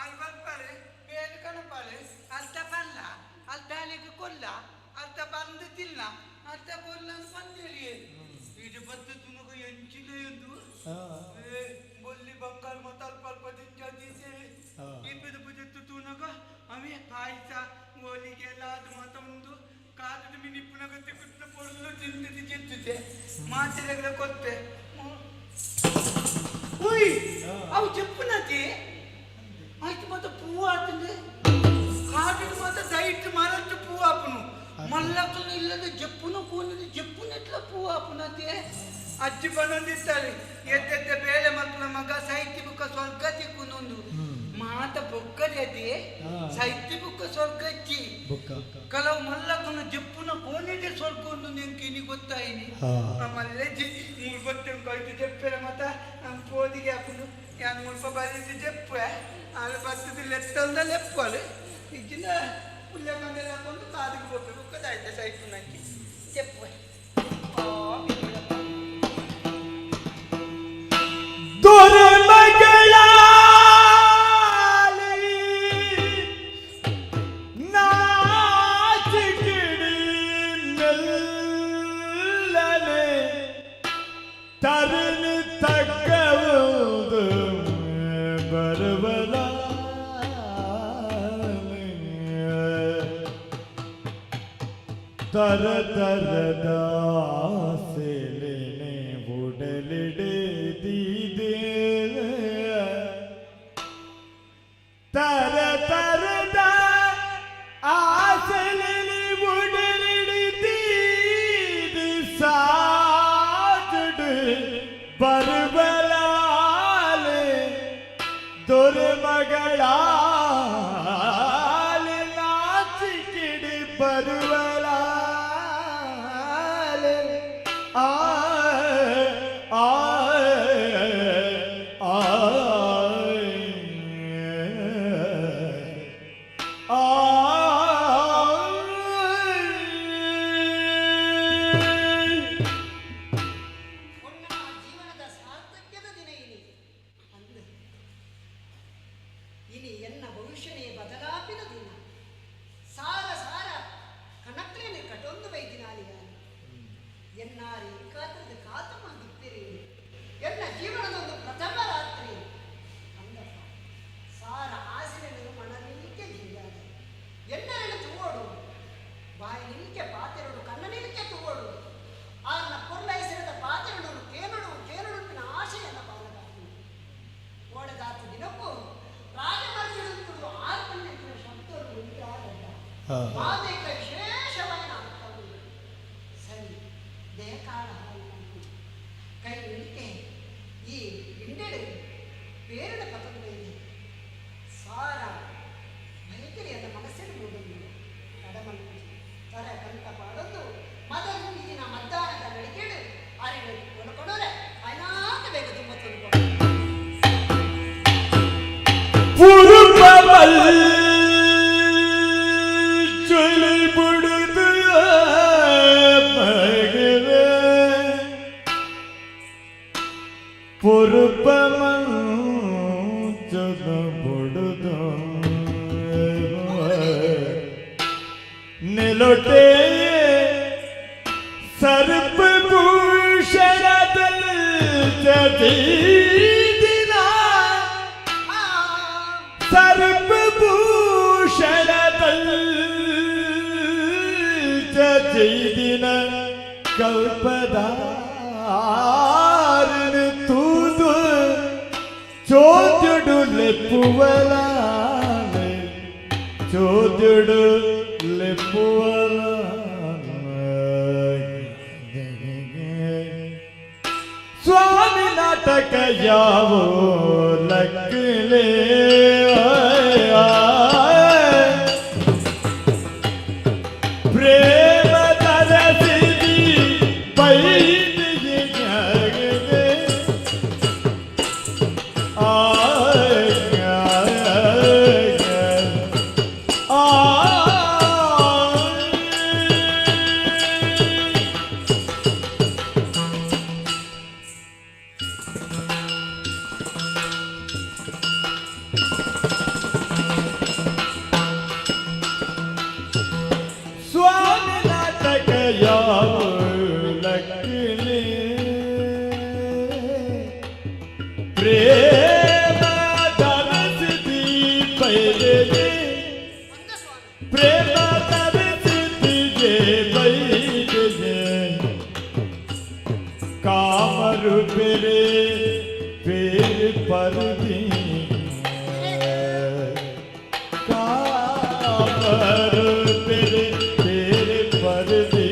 ಆಲ್ ಬರ್ಪಾಳೆ ಬೇರೆ ಕಣಪಾಳೆ ಅಲ್ತ ಪಲ್ಲ ಅಲ್ತ ಅಲೆಗ್ ಕೊಲ್ಲ ಅಲ್ತ ಬಂದು ತಿನ್ನ ಅಲ್ತ ಕೊಲ್ಲ ಬಂದೇಳಿ ಇದು ಬತ್ತು ತುಮಕ ಎಂಚಿಲೆ ಎಂದು. ಏ, ಬೊಲ್ಲಿ ಬಂಗಾರ ಮತ್ತ ಅಲ್ಪ ಅಲ್ಪ ತಿಂಚ ದೀಸೆ. ಇಬ್ಬದು ಪುಜತ್ತು ತೂನಗ ಅವೇ ಪಾಯಸ ಹೋಲಿಗೆ ಎಲ್ಲ ಅದು ಮಾತ ಉಂಡು ಕಾದದ ಮಿನಿಪ್ಪುನಗ ತಿಕ್ಕುತ್ತ ಪೊರ್ಲು ತಿಂದು ಚೆತ್ತುತ್ತೆ ಮಾತೆರೆಗಳ ಕೊತ್ತೆ. ಉಯ್, ಅವು ಚೆಪ್ಪುನತಿ ಆಯ್ತು. ಮಾತ ಪೂ ಆತಂದೆ ಕಾಡಿನ ಮಾತ ದೈಟ್ ಮರಟ್ಟು ಪೂ ಆಪುನು ಮಲ್ಲಕ್ಕನು ಇಲ್ಲದ ಜಪ್ಪುನ ಕೂನದ ಜಪ್ಪುನೆಟ್ಲ ಪೂ ಆಪುನತೆ. ಅಜ್ಜಿ ಬನ್ನೊಂದಿತ್ತಾರೆ, ಎದ್ದೆದ್ದ ಬೇಳೆ ಮಕ್ಕಳ ಮಗ ಸಾಹಿತ್ಯ ಬುಕ್ಕ ಸ್ವರ್ಗ ತಿಕ್ಕುನೊಂದು ಮಾತ ಬೊಕ್ಕದೆ ಅದೇ. ಸಾಹಿತ್ಯ ಬುಕ್ಕ ಸ್ವರ್ಗ ಇಚ್ಚಿ. ಕೆಲವು ಮಲ್ಲಕ್ಕನ ಜಪ್ಪುನ ಕೋನಿದೆ ಸ್ವರ್ಗ ಒಂದು ನೆಂಕಿ ಇನಿ ಗೊತ್ತಾಯಿನಿ. ಮಲ್ಲೆ ಜಿ ಮೂರು ಬತ್ತೆ ಕೈತು ಜಪ್ಪೆರ ಮತ ಪೋದಿಗೆ ಆಪುನು ಯಾನ್ ಮುಲ್ಪ ಬರೀತಿ ಜಪ್ಪೆ ಆಳು ಬತ್ತದ ಲೆತ್ತಲ್ದ ಲೆಪ್ಪಲು ಇಜ್ಜಿನ ಪುಲ್ಯ ಕಂದೆಲ್ಲ ಹಾಕೊಂಡು ಕಾದಿಗೆ ಬೊಪ್ಪೆ ಬುಕ್ಕದಾಯ್ತ ಸೈಪು ನಂಗೆ ಜಪ್ಪೆ. ದೊರೆ ನಾಚಿಕಿಡಿ ಮೆಲ್ಲನೆ ತರನು ತಕ್ಕವುದು ಬರುವಲ ತರ ತರದ ಆಸೆಲೆನೆ ಉಡಲಿಡೆ ದೀದೆ ತರ ತರದ ಆಸೆಲೆನೆ ಉಡಲಿಡೆ ಸಾಜುಡು ಬರುಬಲಾಲೆ ದೊರೆ ಮಗಳಾಲೆ ನಾಚಿಕಿಡಿ ಬರುವಲಾಲೆ ಆ ಆ ಆ ಆ. ಜೀವನದ ಸಾರ್ಥಕ್ಯದ ದಿನ ಇನಿ ಅಂದು. ಇನಿ ಎನ್ನ ಭವಿಷ್ಯನೇ ಬದಲಾಪಿನ ದಿನ. ಸಾರ ಸಾರ ಕಣಕ್ಲೇನೆ ಕಟೊಂದು ಬೈದಿನಾಲಿಯ ಎನ್ನಾರಿ ಕಾತ್ರದ ಕಾತುಕೊಂಡಿಪ್ಪಿರಿ. ಎನ್ನ ಜೀವನದ ಒಂದು ಪ್ರಥಮ ರಾತ್ರಿ ಅಂದಪ್ಪ. ಸಾರ ಆಸೆಯನ್ನು ಮನನಿಲ್ಕೆ ಜಿಂಜಾದ ಎನ್ನರನ್ನು ತೂವೋಡು, ಬಾಯಿ ನಿಲ್ಕೆ ಪಾತೆರಡು, ಕಣ್ಣ ನಿಲ್ಕೆ ತೂವೋಡು. ಆರ್ನ ಪೊರ್ಲೈಸಿರದ ಪಾತೆರಡು ಕೇನಡು ಕೇನಡುಪಿನ ಆಶೆಯನ್ನ ಬಾಲಗಾಕು ಓಡದಾತ ದಿನಕ್ಕೂ ರಾಜಮರ್ಜಿಡುತ್ತುಡು ಆರ್ಪಣ್ಯಂತಿನ ಶಬ್ದಗಳು ಉಂಟಾಗಲ್ಲ. ಮಾತೇಕ ವಿಶೇಷವಾದ ಅರ್ಥವು. ಸರಿ, ದೇಹಕಾಳ ಕೈ ನಿಲ್ಕೆ ಈ ಇಂಡೆಡು ಪೇರಡ ಪತಂಗ ಇದೆ. ಸಾರ ಬೈಕರಿಯದ ಮನಸ್ಸಿನ ಮೂಡೊಂದು ತಡಮಲ್ಪು ತರ ಕಂತ ಪಾಡೊಂದು ಮದನು ಈಗಿನ ಮದ್ದಾನದ ನಡಿಗೆಡು ಅರಿವು ಕೊಡಕೊಡೋರೆ ಅನಾಥ ಬೇಗ ತುಂಬ ತೊಂದು. ಪುರುಪಮಲ್ ಚುಲಿ ಬುಡುದು ಮಗವೆ ಪುರುಪಮಲ್ ಚುಲ ಬುಡುದು ನೆಲೊಟೆ ಸರ್ಪ ಭೂಷಣದಲ್ಲಿ ಜದೀದಿನ ಸರ್ಪಭೂಷಣದಲ್ಲಿ ಕಲ್ಪದಾರನು ತೂದು ಚೋದ್ಯುಡು ಲೆಪ್ಪುವಲಾಲೆ ಚೋದ್ಯುಡು ಲೆಪ್ಪುವಲ. ಸ್ವಾಮಿ ನಾಟಕ ಯಾವೋ ಲಕ್ಕಲೆ ಪ್ರೇಮ ತರಸಿದಿ ಬೈದಿಗೆ ಆ ಆ ಪ್ರೇಮ ಧರಿಸಿದಿ ಬೈದೆ ಪ್ರೇಮ ಧರಿಸಿದಿಗೆ ಬೈದೆ ಕಾಮರು ಪೇರೆ ಪೇರ್ ಪರ್ದಿ ಕಾಮರು ಪೇರೆ ಪೇರ್ ಪರ್ದಿ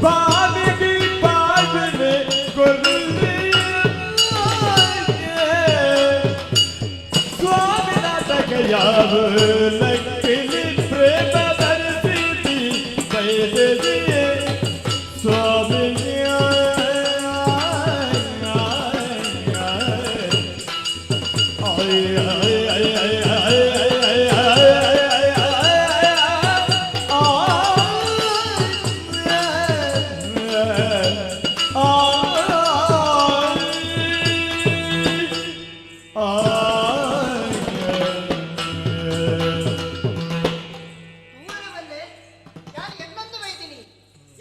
ಬಾವಿ ಬಾವಿ ಗುರುಲಿ ಸ್ವಾಮಿನಾಥಕಯಾವ ಲಕ್ಕಿಲಿ ಪ್ರೇಮ ಧರಿಸಿದಿ ಬೈದೆ ಸ್ವಾಮಿ. ತೂವನವಲ್ಲೇ ಯಾರು ಎನ್ನೊಂದು ಬೈದಿನಿ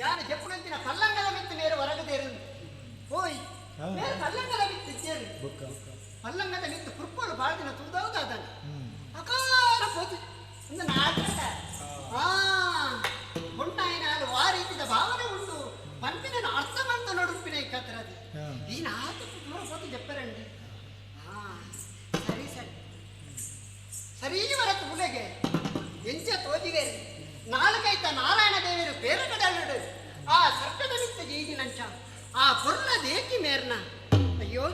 ಯಾರು ಜಪ್ಪುನಂತಿನ ಪಲ್ಲಂಗದ ಮಿತ್ತು ಮೇರು ಹೊರಗದೇರು ಓಯ್, ಮೇರು ಪಲ್ಲಂಗದ ಮಿತ್ತು ಇದ್ದೇರು. ಪಲ್ಲಂಗದ ಮಿತ್ತು ಕುರ್ಪೋಲು ಬಾಳ್ದಿನ ತೂದೌದಾದನ ಅಕಾರ ಪೋತು ಒಂದು ನಾಟಕ ಆ ಹೊಣ್ಣಾಯಿನಾಲು ಆ ರೀತಿದ ಭಾವನೆ ಉಂಡು ಪನ್ಪಿನ ಅರ್ಥ ಮಂತ ನಡುಪಿನ ಕತ್ರದು ಈ ನಾತು ದೂರ ಪೋತು ಜಪ್ಪರಂడి. ಹಾ, ಸರಿ ಸರಿ ಸರಿ. ಬರತ್ತು ಉಲೆಗೆ ಎಂಚ ತೋಜಿವೆ ನಾಲ್ಕೈತ ನಾರಾಯಣ ದೇವರು ಬೇರೆ ಕಡಲುಡು ಆ ಸರ್ಕದ ಮಿತ್ತ ಜೀಜಿನಂಚ ಆ ಪೊರ್ಲ ದೇಕಿ ಮೇರ್ನ. ಅಯ್ಯೋ,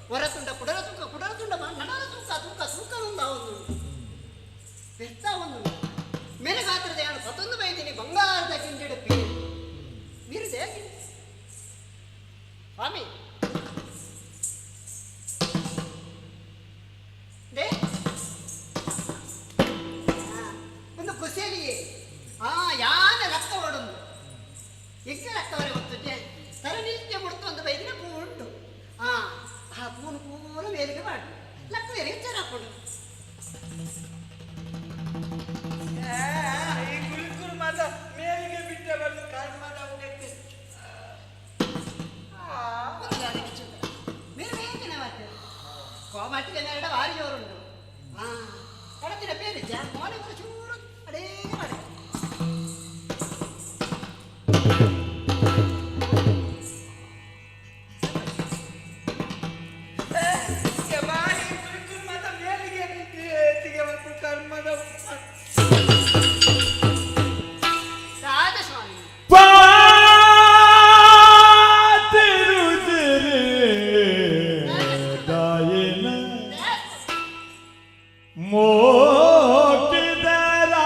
ಹೊರತುಂಡ ಕುಡರ ತೂಕ ಕುಡರ ತುಂಡ ನಡರ ತೂಕ ತೂಕ ತೂಕ ಒಂದು ಬೆಸ್ತ ಒಂದು ಮೇರೆ ಗಾತ್ರದ ಯಾನು ಪತ್ತೊಂದು ಬೈದಿನಿ ಬಂಗಾರದ ಗಿಂಡಿಡು ಪೀ ನೀರು ದೇಕಿ ಸ್ವಾಮಿ they. ಒಂದು ಕುಸೇಲಿಯೇ ಆ ಯಾನ ರಕ್ತ ಓಡೊಂದು ಎಕ್ಕೆ ರಕ್ತವರೆ ಗೊತ್ತುಜೆ ತರ ನಿಲ್ಕೆ ಮುಡ್ತು ಒಂದು ಬೈದಿನ ಪೂ ಉಂಟು. ಆ ಆ ಪೂನು ಪೂರ ಮೇಲಿಗೆ ಮಾಡು ಲಕ್ಕ ಬೇರೆ ಹೆಚ್ಚರ ಹಾಕೊಡು. ಈ ಗುರುಕುರು ಮಾತ ಮೇಲಿಗೆ ಬಿಟ್ಟ ಬಂದು ಕರ್ಮದ ಉಡಕ್ಕೆ. ಮೇರೆ ಬೇಕನೆ ಮಾತು ಕೋಮಾಟಿಗೆ ನೆರಡ ಭಾರಿ ಜೋರುಂಟು. ಆ ಕಡತಿನ പേര് മോനെ കുറച്ചೂರು ಅಡೇ ಮಾಡಿ. ಬಾರಿ ಗುರುಕುರು ಮಾತ ಮೇಲಿಗೆ ಕರ್ಮದ. ರಾಜಸ್ವಾಮಿ. ದಾಯನ ಮೋಕಿದರಾ.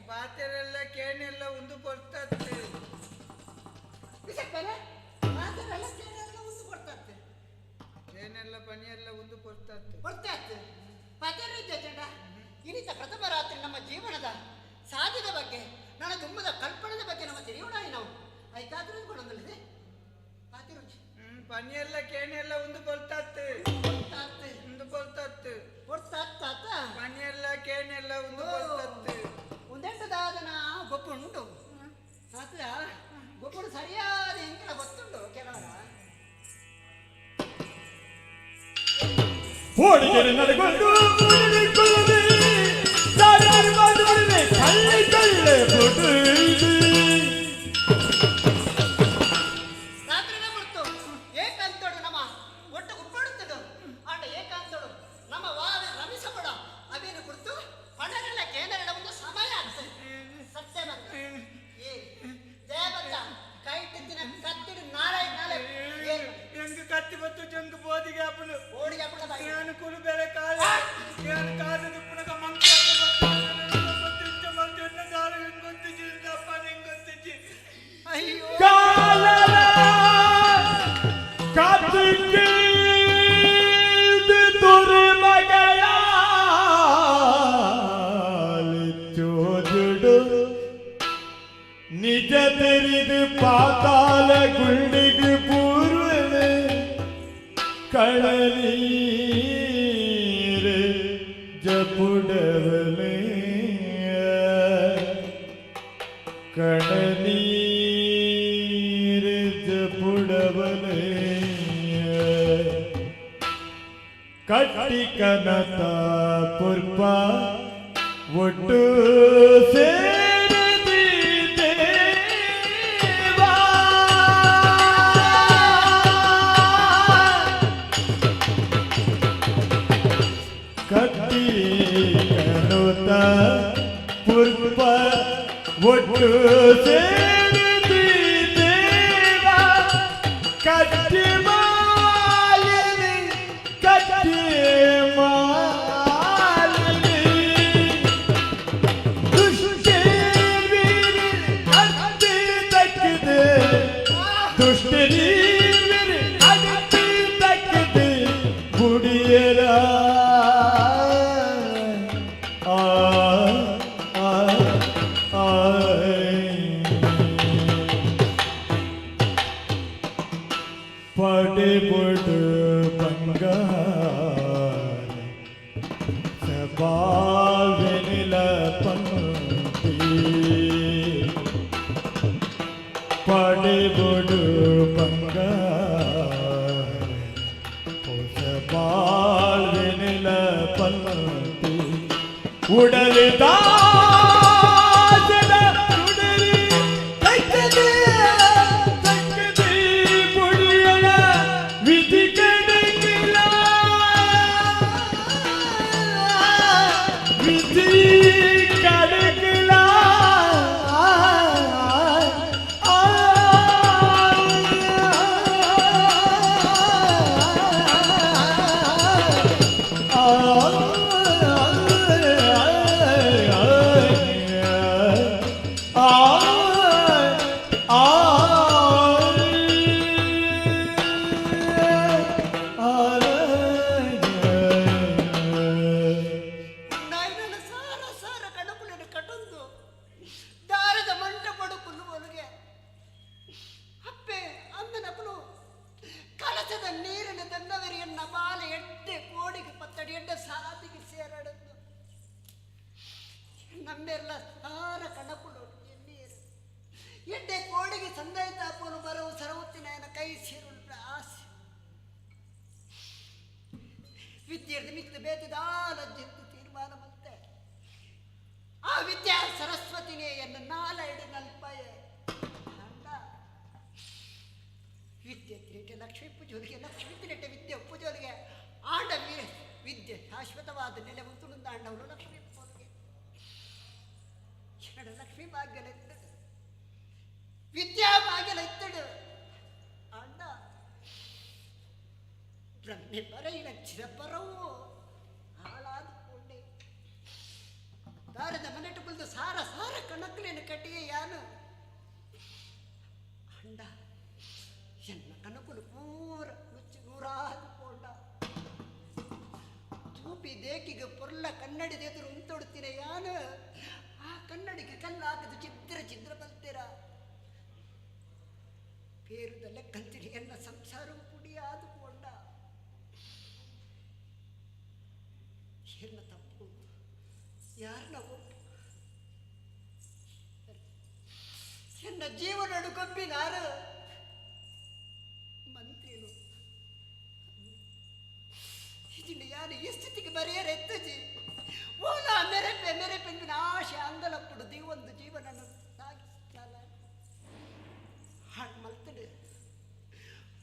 ಪಾತೆರೆಲ್ಲ ಕೇನೆಲ್ಲ ಒಂದು ಪೊರ್ತತ್ತೆ. ಪನಿಯೆಲ್ಲ ಕೇನೆಲ್ಲ ಒಂದು ಬೊಲ್ತಾತ್ ಒಂದು ಬೊಲ್ತಾತ್ ಬೊಲ್ತಾತ್ ಪನಿಯೆಲ್ಲ ಕೇನೆಲ್ಲ ಒಂದು ಬೊಲ್ತಾತ್ ಒಂದೆಂಟದಾದನ ಗೊಪ್ಪುಂಡು ಆತ ಗೊಪ್ಪುಡು ಸರಿಯಾದ ಎಂಕಲ ಗೊತ್ತುಂಡು ಕೆಲವರ ಓಡಿಗೆರೆ ನಡೆಗೊಂಡು ಮುಡಿಕೊಳ್ಳದೆ ಸಾರಿ ಬಾದುಡಿದೆ ಕಳ್ಳಿ ಕಳ್ಳೆ ಬುಡುದು ರಾತ್ರಿನ ಬಿಡ್ತು ಏಕಾಂತೋಡು ನಮ್ಮ ಒಟ್ಟು ಉಪ್ಪಡುತ್ತದು ಆಟ ಏಕಾಂತೋಡು ನಮ್ಮ ವಾದ ರಮಿಸಬೇಡ ಅವೇನು ಕುರಿತು ಪಣರೆಲ್ಲ ಕೇನರೆಲ್ಲ ಒಂದು ಸಮಯ ಆಗ್ತದೆ ಸತ್ಯ ಬಂತು ಏ ಜಯ ಬಂತ ಕೈ ತಿಂದಿನ ಕತ್ತಿಡು ನಾಳೆ ನಾಳೆ ಎಂಗ್ ಕತ್ತಿ ಬತ್ತು ಜಂಗ್ ಬೋದಿಗೆ ಅಪ್ಪನು ಓಡಿಗೆ ಅಪ್ಪನ ಬಾಯಿ. ನಾನು ಕುಲು ಬೇರೆ ಕಾಲ ನಾನು ಕಾದು ದುಪ್ಪನಕ ಮಂಕ ಅಯ್ಯೋ ಕಾಲರ ಕಾತಿಗೆ ತುರಿ ಮಗಯ ಚೋಜುಡು ನಿಜ ತೆರಿದು ಪಾತಾಳ ಗುಂಡಿಗೆ ಪೂರ್ವನೆ ಕಳನೀರು ಜಪುಡವಲೆ ಕಡನೀರು ಜಪುಡವಲೆ ಕಟ್ಟಿ ಕನತ ಪುರ್ಪ ಒಟ್ಟು ಸೇರಿದಿದೇವಾ ಕಟ್ಟಿ ಕನುತ ಪುರ್ಪ ಒಟ್ಟು ಸೇರಿದಿದೇವಾ ಕಟ್ಟಿ ಮಾಲಿನಿ ಕಟ್ಟಿ ಮಾಲಿನಿ ದುಷ್ಟೇವೀರಿ ಅತ್ತಿ ತಕ್ಕಿದೆ ದುಷ್ಟರೀವಿರಿ ಅತ್ತಿ ತಕ್ಕಿದೆ ಗುಡಿಯರ ಆ ಆ ಆ ಪಡೆಬೊಡು ಬಂಗಾರ ಸಬಾಲ್ವೆನಿಲ ಪಂಕ್ತಿ ಪಡೆಬೊಡು ಬಂಗಾರ ಬಾಳ್ವೆನಿಲ ಪಂಕ್ತಿ ಉಡಲಿದ ವಿಧಿ ಕಡಕಿಲ ವಿಧಿ ಕಡಕಿಲ ನಾಯಿನ ಸಾರ ಸಾರ ಕಣಕುಲಿನ ಕಟೊಂದು ದಾರದ ಮಂಟಪಡು ಕುಲ್ಲುವೊಳಗೆ ಅಪ್ಪೆ ಅಂದನಪ್ಪನು ಕಲಸದ ನೀರಿನ ದಂಡವರಿಯನ್ನ ಬಾಲ ಎಡ್ಡೆ ಕೋಡಿಗೆ ಪತ್ತಡಿ ಎಡ್ಡೆ ಸಾದಿಗೆ ಸೇರಡದ್ದು ನಮ್ಮೆಲ್ಲ ಸಾರ ಕಣಕುಲು ನೀರು ಎಡ್ಡೆ ಕೋಡಿಗೆ ಸಂದಾಯ ತಾಪನು ಬರವು ಸರವತ್ತಿನ ಕೈ ಸೇರುಳ ಆಸೆ ವಿದ್ಯೆರ್ದ ಮಿತ್ತ ಬೇತದಾಲಜ್ಜಿತ್ತು ತೀರ್ಮಾನ ಬಂತೆ ಆ ವಿದ್ಯಾ ಸರಸ್ವತಿನೇ ಎನ್ನ ನಾಲೈಡು ನಲ್ಪಾಯ ಅಂಡ ವಿದ್ಯೆ ತಿರಿಟೆ ಲಕ್ಷ್ಮೀ ಪೂಜೋಲಿಗೆ ಲಕ್ಷ್ಮೀ ತಿರಿಟೆ ವಿದ್ಯೆ ಪೂಜೋಲಿಗೆ ಆಂಡ ವಿದ್ಯೆ ಶಾಶ್ವತವಾದ ನೆಲೆ ಉಂತುಳುಂದ ಆಂಡವನು ಲಕ್ಷ್ಮೀ ಪೂಜೋಲಿಗೆ ಎರಡು ಲಕ್ಷ್ಮೀ ಭಾಗ್ಯಲ ಇತ್ತಡು ವಿದ್ಯಾ ಭಾಗ್ಯಲ ಇತ್ತಡು ಆಂಡ ಬ್ರಹ್ಮೆ ಬರೈನ ಚಿರಪರವು ಹಾಳಾದ ಕೊಂಡೆ ದಾರದ ಮನೆಟು ಕುಲ್ದು ಸಾರ ಸಾರ ಕಣಕ್ಕಲೇನು ಕಟ್ಟಿಗೆ ಯಾನು ಅಂಡ ಎನ್ನ ಕಣಕುಲು ಪೂರ ನುಚ್ಚು ನೂರಾದ ಕೊಂಡ ತೂಪಿ ದೇಕಿಗೆ ಪೊರ್ಲ ಕನ್ನಡಿದ ಎದುರು ಉಂತೊಡ್ತೀನಿ ಯಾನು ಆ ಕನ್ನಡಿಗೆ ಕಲ್ಲು ಹಾಕಿದ ಚಿದ್ರ ಚಿದ್ರ ಬಲ್ತೀರ ಪೇರುದ ಲೆಕ್ಕಂತೀನಿ ಎನ್ನ ಸಂಸಾರವು ಪುಡಿಯಂಡು. ಜೀವನಡು ಕೊಬ್ಬಿನಾರು ಮಂತ್ರಿಲು. ಇಜಿಂಡ ಯಾರು ಈ ಸ್ಥಿತಿಗೆ ಬರೆಯರ ಎತ್ತುಜಿ ಓಲ ಮೆರೆಪೆ ಮೆರೆಪೆಂದಿನ ಆಶೆ ಅಂಗಲಪ್ಪುಡು ದೀವೊಂದು ಜೀವನ ಸಾಗಿಸ್ತಾನ. ಹಾಳು ಮಲ್ತಡು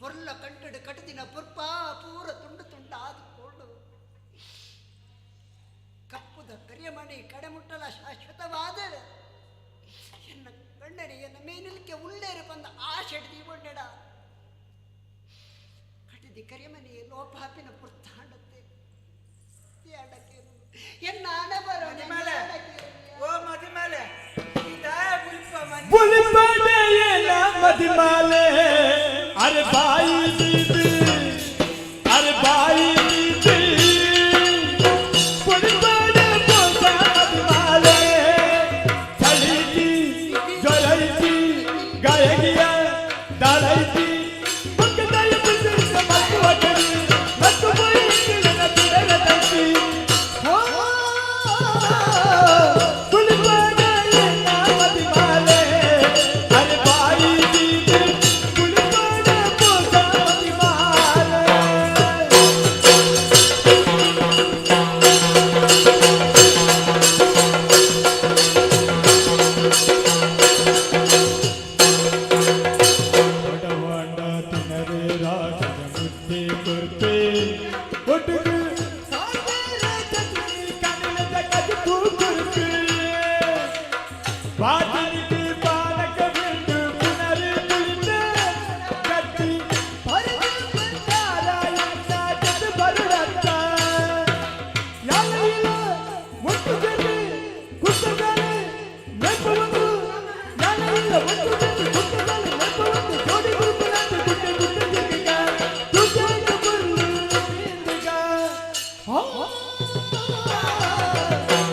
ಪೊರ್ಲ ಕಂಟಡು ಕಟದಿನ ಪೊರ್ಪ ಪೂರ ತುಂಡು ತುಂಡು ಆದುಕೊಂಡು ಕಪ್ಪುದ ಕರಿಯಮಣಿ ಕಡೆಮುಟ್ಟಲ ಶಾಶ್ವತವಾದ ಎನ್ನ ಕಣ್ಣರಿ ಎನ್ನ ಮೇನಿಲ್ಕೆ ಉಳ್ಳೇರು ಬಂದ ಆಶೆ ದೀವೊಂಡೆಡ ಕಟದಿ ಕರಿಯಮನಿ ಲೋಪಾಪಿನ ಪುರ್ತಾಂಡತ್ತೆ ಎನ್ನ ಹಣ ಬರೋ. ಮದಿಮಾಲೆ, ಓ ಮದಿಮಾಲೆ, ಈ ದಾಯ ಬುಲಿಪ. ಬುಲಿಪಡೆಯೇನ ಮದಿಮಾಲೆ, ಅರೆ ಬಾಯಿ ದೀದಿ, ಅರೆ ಬಾಯಿ ದೀದಿ, ಬುಲಿಪಡೆ ಪೋಸ ಮದಿಮಾಲೆ, ಚಳಿತಿ ಜ್ವರೈತಿ ಗಾಯಗಿಯ ದಾಳೈತಿ ಪಕ್ಕದಯ ಬಿಸಿಲ ಮತ್ತು ಅಗಡಿ ಮತ್ತು ಬೈಕಿನ ಬಿಡಗದಂತಿ. ಬುಲಿಪಡೆಯೇನ ಮದಿಮಾಲೆ, ಅರೆ ಬಾಯಿ ದೀದಿ, ಬುಲಿಪಡೆ ಪೋಸ ಮದಿಮಾಲೆ. ಬಡವಾಡ ತಿನ್ನರೆ ರಾಗದ ಮುದ್ದೆ ಕೊರ್ಪೆ ಒಟ್ಟಿಗೆ ಸಾಗರ ಚಟ್ನಿ ಕಣ್ಣಿನ ಕಜಪು ಕೊರ್ಪೆ ಬಾತಿನಿಗೆ ಪಾನಕ ಬಿಂದು ಪುನರು ತುಳಿತ ಕತ್ತಿ ಪರದು ಬಂದಾರ ಎನ್ನ ಜನ ಬರುಡತ್ತ ಯಾಲ ಒಟ್ಟು ಜೊತೆ ಕುತ್ತಗಾಲೆ ನೆಪವನ್ನು ಯಾಲ ಇಲ್ಲ ಒಟ್ಟು ಜೊತೆ ಕುತ್ತಗಾಲೆ ನೆಪವನ್ನು ಜೋಡಿ ಗುರುಪುರಂತೆ ಗುಡ್ಡೆ ಗುಡ್ಡೆ ಜಿಗಿಗ ತುಜಾತ ಬುಲ್ಲು ಬೀಂದಿಗ.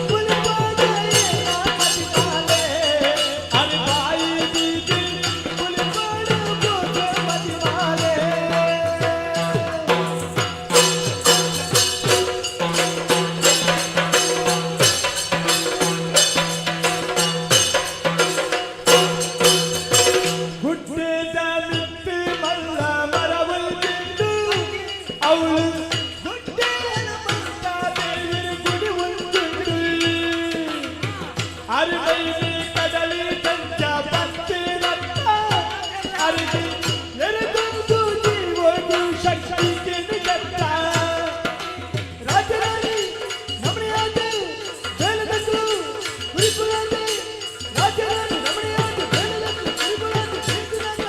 ಬುಲಿಪಾಡೆಯೇನ ಮದಿಮಾಲೆ, ಅರೆ ಬಾಯಿ ದೀದಿ, ಬುಲಿಪಾಡು ಬೋಸ ಮದಿಮಾಲೆ. ಗುಡ್ಡದ ಮಿತ್ತಿ ಮಲ್ಲ ಮರವಲ್ದಿಂದು ಅವಳು ಗುಡ್ಡೇನ ಮಲ್ಲ ದೇವಿರ ಗುಡಿ ಉಂಟುಂಡು ಅರಿವೈಲಿ ಕಡಲಿ ಕಂಚ ಪತ್ತಿರತ್ತ ಅರಿವಿ ಎರೆದೊಂದು ಜೀವೋದು ಶಕ್ತಿ ಕೆನುಗತ್ತ ರಾಜರಾಣಿ ನಮಣಿಯಾದ ಬೇಲದಕ್ಕಲು ಕುರಿಕುಲಾದ ರಾಜರಾಣಿ ನಮಣಿಯಾದ ಬೇಲದಕ್ಕಲು ಕುರಿಕುಲಾದ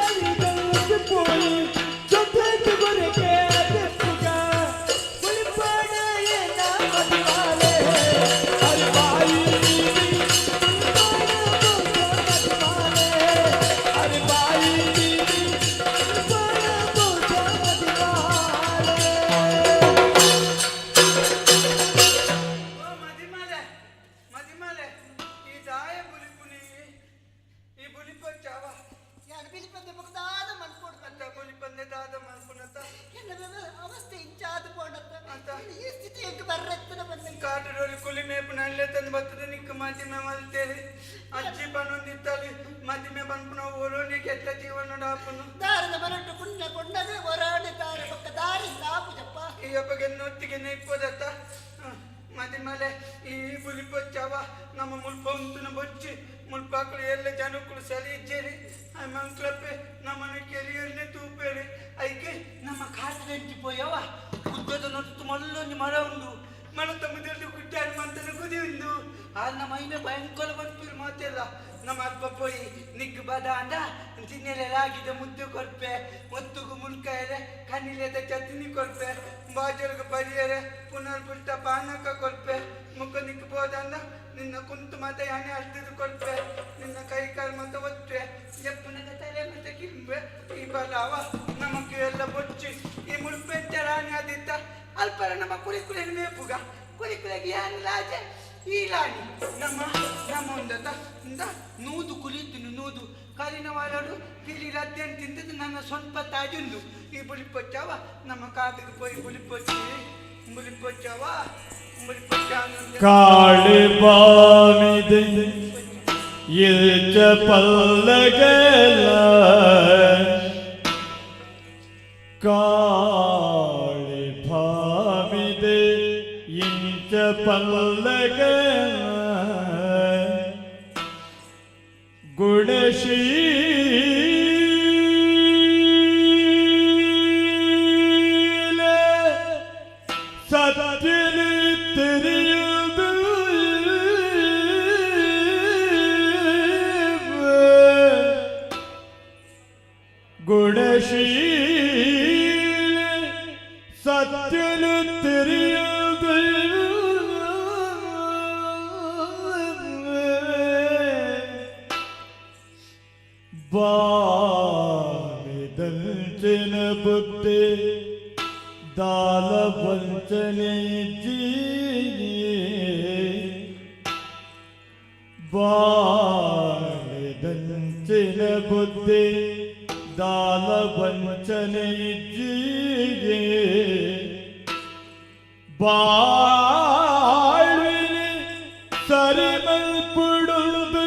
ಪೋಯಿ ಜೊತೆ ಗೊರಕೆ ತೆಪ್ಪುಗ ಬುಲಿಪಾಡೆಯೇನ ಮದಿಮಾಲೆ, ಅರೆ ಬಾಯಿ ದೀದಿ, ಮದಿಮಾಲೆ, ಅರೆ ಬಾಯಿ ದೀದಿ, ಬುಲಿಪಾಡ ಬೋಸ ಮದಿಮಾಲೆ. ಓ ಮದಿಮಾಲೆ, ಮದಿಮಾಲೆ, ಈ ದಾಯ ಬುಲಿಪುನಿ, ಈ ಬುಲಿಪಚ್ಚಾವ. ಯಾರು ಬಿಲಿಪಂದೆ ಬಗ್ದಾದ ಮನ್ಕೊಡು. ಅಂತ ಬುಲಿಪಂದೆ ದಾದ ಮನ್ಪುನತ. ಎನ್ನ ಅವಸ್ಥೆ ಇಂಚಾದ ಪೋಂಡತ್ತ ಈ ಸ್ಥಿತಿ ಎಂಕ್ ಬರ್ರೆತ್ತನ ಬಂದ. ಕಾಟಡೋಲಿ ಕುಲಿ ಮೇಪು ನಲ್ಲೆ ತಂದು ಬರ್ತದೆ ನಿಕ್ಕ ಮದಿಮೆ ಮಲ್ತೇರಿ. ಅಜ್ಜಿ ಬನ್ನೊಂದಿತ್ತಲಿ ಮದಿಮೆ ಬನ್ಪುನ ಓಲೋನಿ ಕೆಟ್ಟ ಜೀವನ ಡಾಪುನು. ದಾರದ ಮನಟ್ಟು ಪುಣ್ಯ ಕೊಂಡಗ ಹೊರಾಡಿ ದಾರ ಪಕ್ಕ ದಾರಿ ಸಾಪು ಜಪ್ಪ. ಈ ಅಪ್ಪಗೆ ನೊತ್ತಿಗೆ ನೆಯ್ಪೋದತ್ತ. ಮದಿಮಲೆ, ಈ ಬುಲಿಪೊಚ್ಚವ ನಮ್ಮ ಮುಲ್ಪ ಉಂತುನ ಬೊಚ್ಚಿ ಮುಲ್ಪಾಕುಲು ಎಲ್ಲ ಜನಕ್ಕಳು ಸಲಿ ಇಜ್ಜೇರಿ ಮಂಕ್ಲಪ್ಪೆ ನಮ್ಮನ್ನು ಕೆರಿಯಲ್ಲೇ ತೂಪೇರಿ. ಐಕೆ ನಮ್ಮ ಕಾಟದಂಚಿ ಪೋಯವ ಗುದ್ದದ ನೊಟ್ಟು ಮಲ್ಲೊಂದು ಮರ ಉಂಡು ಮರ ತಮ್ಮದಲ್ಲಿ ಗುಡ್ಡಾಡಿ ಮಂತನ ಕುದಿ ಉಂಡು ಆ ನಮ್ಮ ಮೈಮೆ ಭಯಂಕರ ಬಂದ್ಪಿರು ಮಾತೆಲ್ಲ. ನಮ್ಮ ಅಪ್ಪ ಪೋಯಿ ನಿಗ್ ಬದ ಅಂದ ತಿನ್ನೆಲೆ ರಾಗಿದ ಮುದ್ದೆ ಕೊರ್ಪೆ, ಒತ್ತುಗು ಮುಲ್ಕಾಯರೆ ಕಣ್ಣಿಲೆದ ಚಟ್ನಿ ಕೊರ್ಪೆ, ಬಾಜಲ್ಗ ಪರಿಯರೆ ಪುನರ್ ಪುಟ್ಟ ಪಾನಕ ಕೊರ್ಪೆ. ಮುಖ ನಿಕ್ ಬೋದಂದ ನಿನ್ನ ಕುಂತು ಮಾತ ಯಾನೆ ಅರ್ಧದ ಕೊರ್ಪೆ, ನಿನ್ನ ಕೈ ಕಾಲು ಮತ ಒತ್ತೆ ಎಪ್ಪನಗ ತಲೆ ಮತ್ತೆ ಕಿಂಬೆ. ಈ ಬಲಾವ ನಮಕ್ ಎಲ್ಲ ಬೊಚ್ಚಿ ಈ ಮುಲ್ಪೆಂಚ ರಾಣಿ ಆದಿತ್ತ ಅಲ್ಪರ ನಮ್ಮ ಕುರಿ ಕುರಿ ಮೇಪುಗ ಕುರಿ ಕುರಿಗೆ ಯಾನ್ ಲಾಜೆ ಈ ಲಾಣಿ ನಮ್ಮ ನಮ್ಮ ಒಂದತ ಇಂದ ನೂದು ಕುಲಿತುನು ನೂದು ಕಾಲಿನ ವಾಲಡು ಪಿಲಿ ಲದ್ದೆನ್ ತಿಂದದ್ದು ನನ್ನ ಸ್ವಂತ ತಾಜುಂದು. ಈ ಬುಲಿಪೊಚ್ಚವ ನಮ್ಮ ಕಾಟಿಗೆ ಪೋಯಿ ಬುಲಿಪೊಚ್ಚಿ ಬುಲಿಪೊಚ್ಚವ ಬುಲಿಪೊಚ್ಚ. ಕಾಳೆ ಬಾಮಿದೆ ಇಲ್ಚ ಪಲ್ಲಗಲ ಕಾಳಿ ಭಾಮಿದೆ ಇಂಚ ಪಲ್ಲಗಲ ಗುಣಶೀಲ ಸತ್ಯಲಿ ತಿಳಿಯುವುದು ಗುಣಶೀಲ ಸತ್ಯಲು ತಿಳಿಯುವುದು ಬಾಮಿದಂಚಿನ ಬುದ್ಧಿ ದಾಲ ವಂಚನೆ ಜೀ ಬಾಮಿದಂಚಿನ ಬುದ್ಧಿ ದಾಲ ವಂಚನೆ ಜೀ ಬಾಳ್ವಿನಿ ಸರಿಮಲ್ಪುಡುದು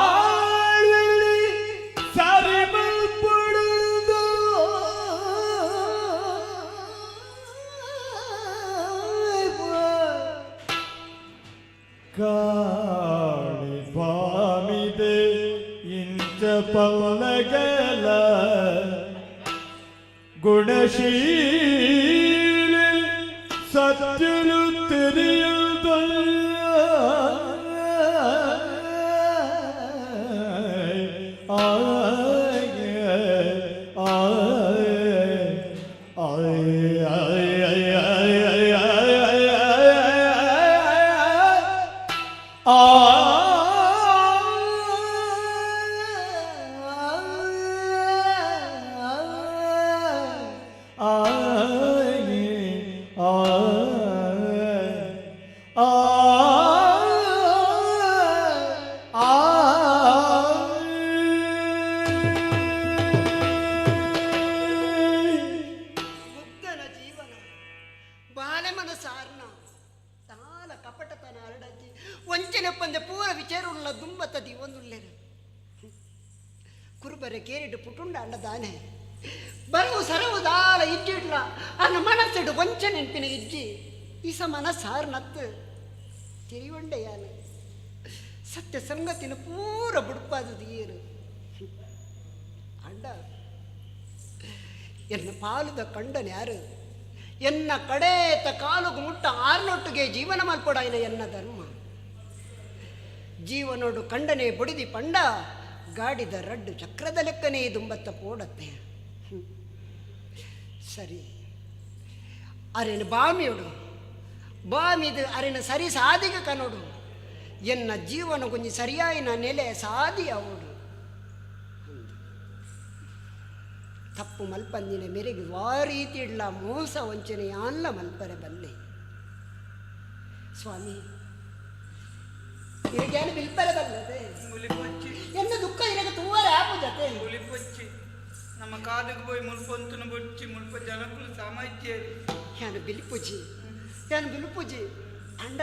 ಬಾಳ್ವಿನಿ ಸರಿಮಲ್ಪುಡುದು ಕಾಳಿ ಬಾಮಿದೆ ಇಂಚ ಪಲ್ಲಗಲ ಗುಣಶೀಲ ಸತ್ಯಲು ತಿಳಿಯುವುದು ಮುಗ್ಧನ ಜೀವನ ಬಾಲೆ ಮನಸಾರ್ನ ತಾಲ ಕಪಟತನ ಅರಡಜ್ಜಿ ವಂಚನೆಪ್ಪಂದೆ ಪೂರ ವಿಚಾರವುಳ್ಳ ದುಂಬತದಿ ಒಂದುಲ್ಲೆರು ಕುರುಬರೆ ಕೇರಿಡು ಪುಟುಂಡ ಅಂಡ ದಾನೆ ಬರವು ಸರವು ದಾಲ ಇಜ್ಜಿಡ್ಲ ಅನ್ನ ಮನಸ್ಸಿಡು ವಂಚನೆ ನೆನಪಿನ ಇಜ್ಜಿ ಇಸ ಮನಸಾರ್ ನತ್ತು ತಿರಿವಂಡೆಯಾನ ಸತ್ಯ ಸಂಗತಿನ ಪೂರ ಬುಡ್ಪಾದದು ಏನು ಅಂಡ ಎನ್ನ ಪಾಲುದ ಕಂಡನ ಯಾರು ಎನ್ನ ಕಡೇತ ಕಾಲುಗು ಮುಟ್ಟ ಆರ್ನೊಟ್ಟಿಗೆ ಜೀವನ ಮಲ್ಪೊಡಾಯಿನ ಎನ್ನ ಧರ್ಮ ಜೀವನೋಡು ಕಂಡನೆ ಬುಡಿದಿ ಪಂಡ ಗಾಡಿದ ರಡ್ಡು ಚಕ್ರದ ಲೆಕ್ಕನೇ ದುಂಬತ್ತ ಪೋಡತ್ತೆ. ಸರಿ ಅರೆನು ಬಾಮಿಯೋಡು ಬಾಮಿದು ಅರೆನ ಸರಿ ಸಾದಿಗೆ ಕನೋಡು ಎನ್ನ ಜೀವನ ಗುಂಜಿ ಸರಿಯಾಯಿನ ನೆಲೆ ಸಾದಿ ಅವಡು ತಪ್ಪು ಮಲ್ಪಂದಿನ ಮೇರೆಗೆ ವಾರೀತಿ ಇಡ್ಲ ಮೋಸ ವಂಚನೆ ಅಲ್ಲ ಮಲ್ಪರೆ ಬಲ್ಲೆ ಸ್ವಾಮಿ ಇರಗ್ಯಾನ ಬಿಲ್ಪರೆ ಬಲ್ಲದೆ ಎನ್ನ ದುಃಖ ಇರಗ ತೂವರೆ ಆಪು ಜತೆ ಬುಲಿಪೊಚ್ಚಿ ನಮ್ಮ ಕಾದಿಗೆ ಪೋಯಿ ಮುಲ್ಪೊಂತುನ ಬೊಚ್ಚಿ ಮುಲ್ಪ ಜನಕುಲು ಸಾಮಾಜ್ಯರು ಯಾನು ಬಿಲ್ಪುಜಿ ಯಾನು ಬಿಲ್ಪುಜಿ ಅಂಡ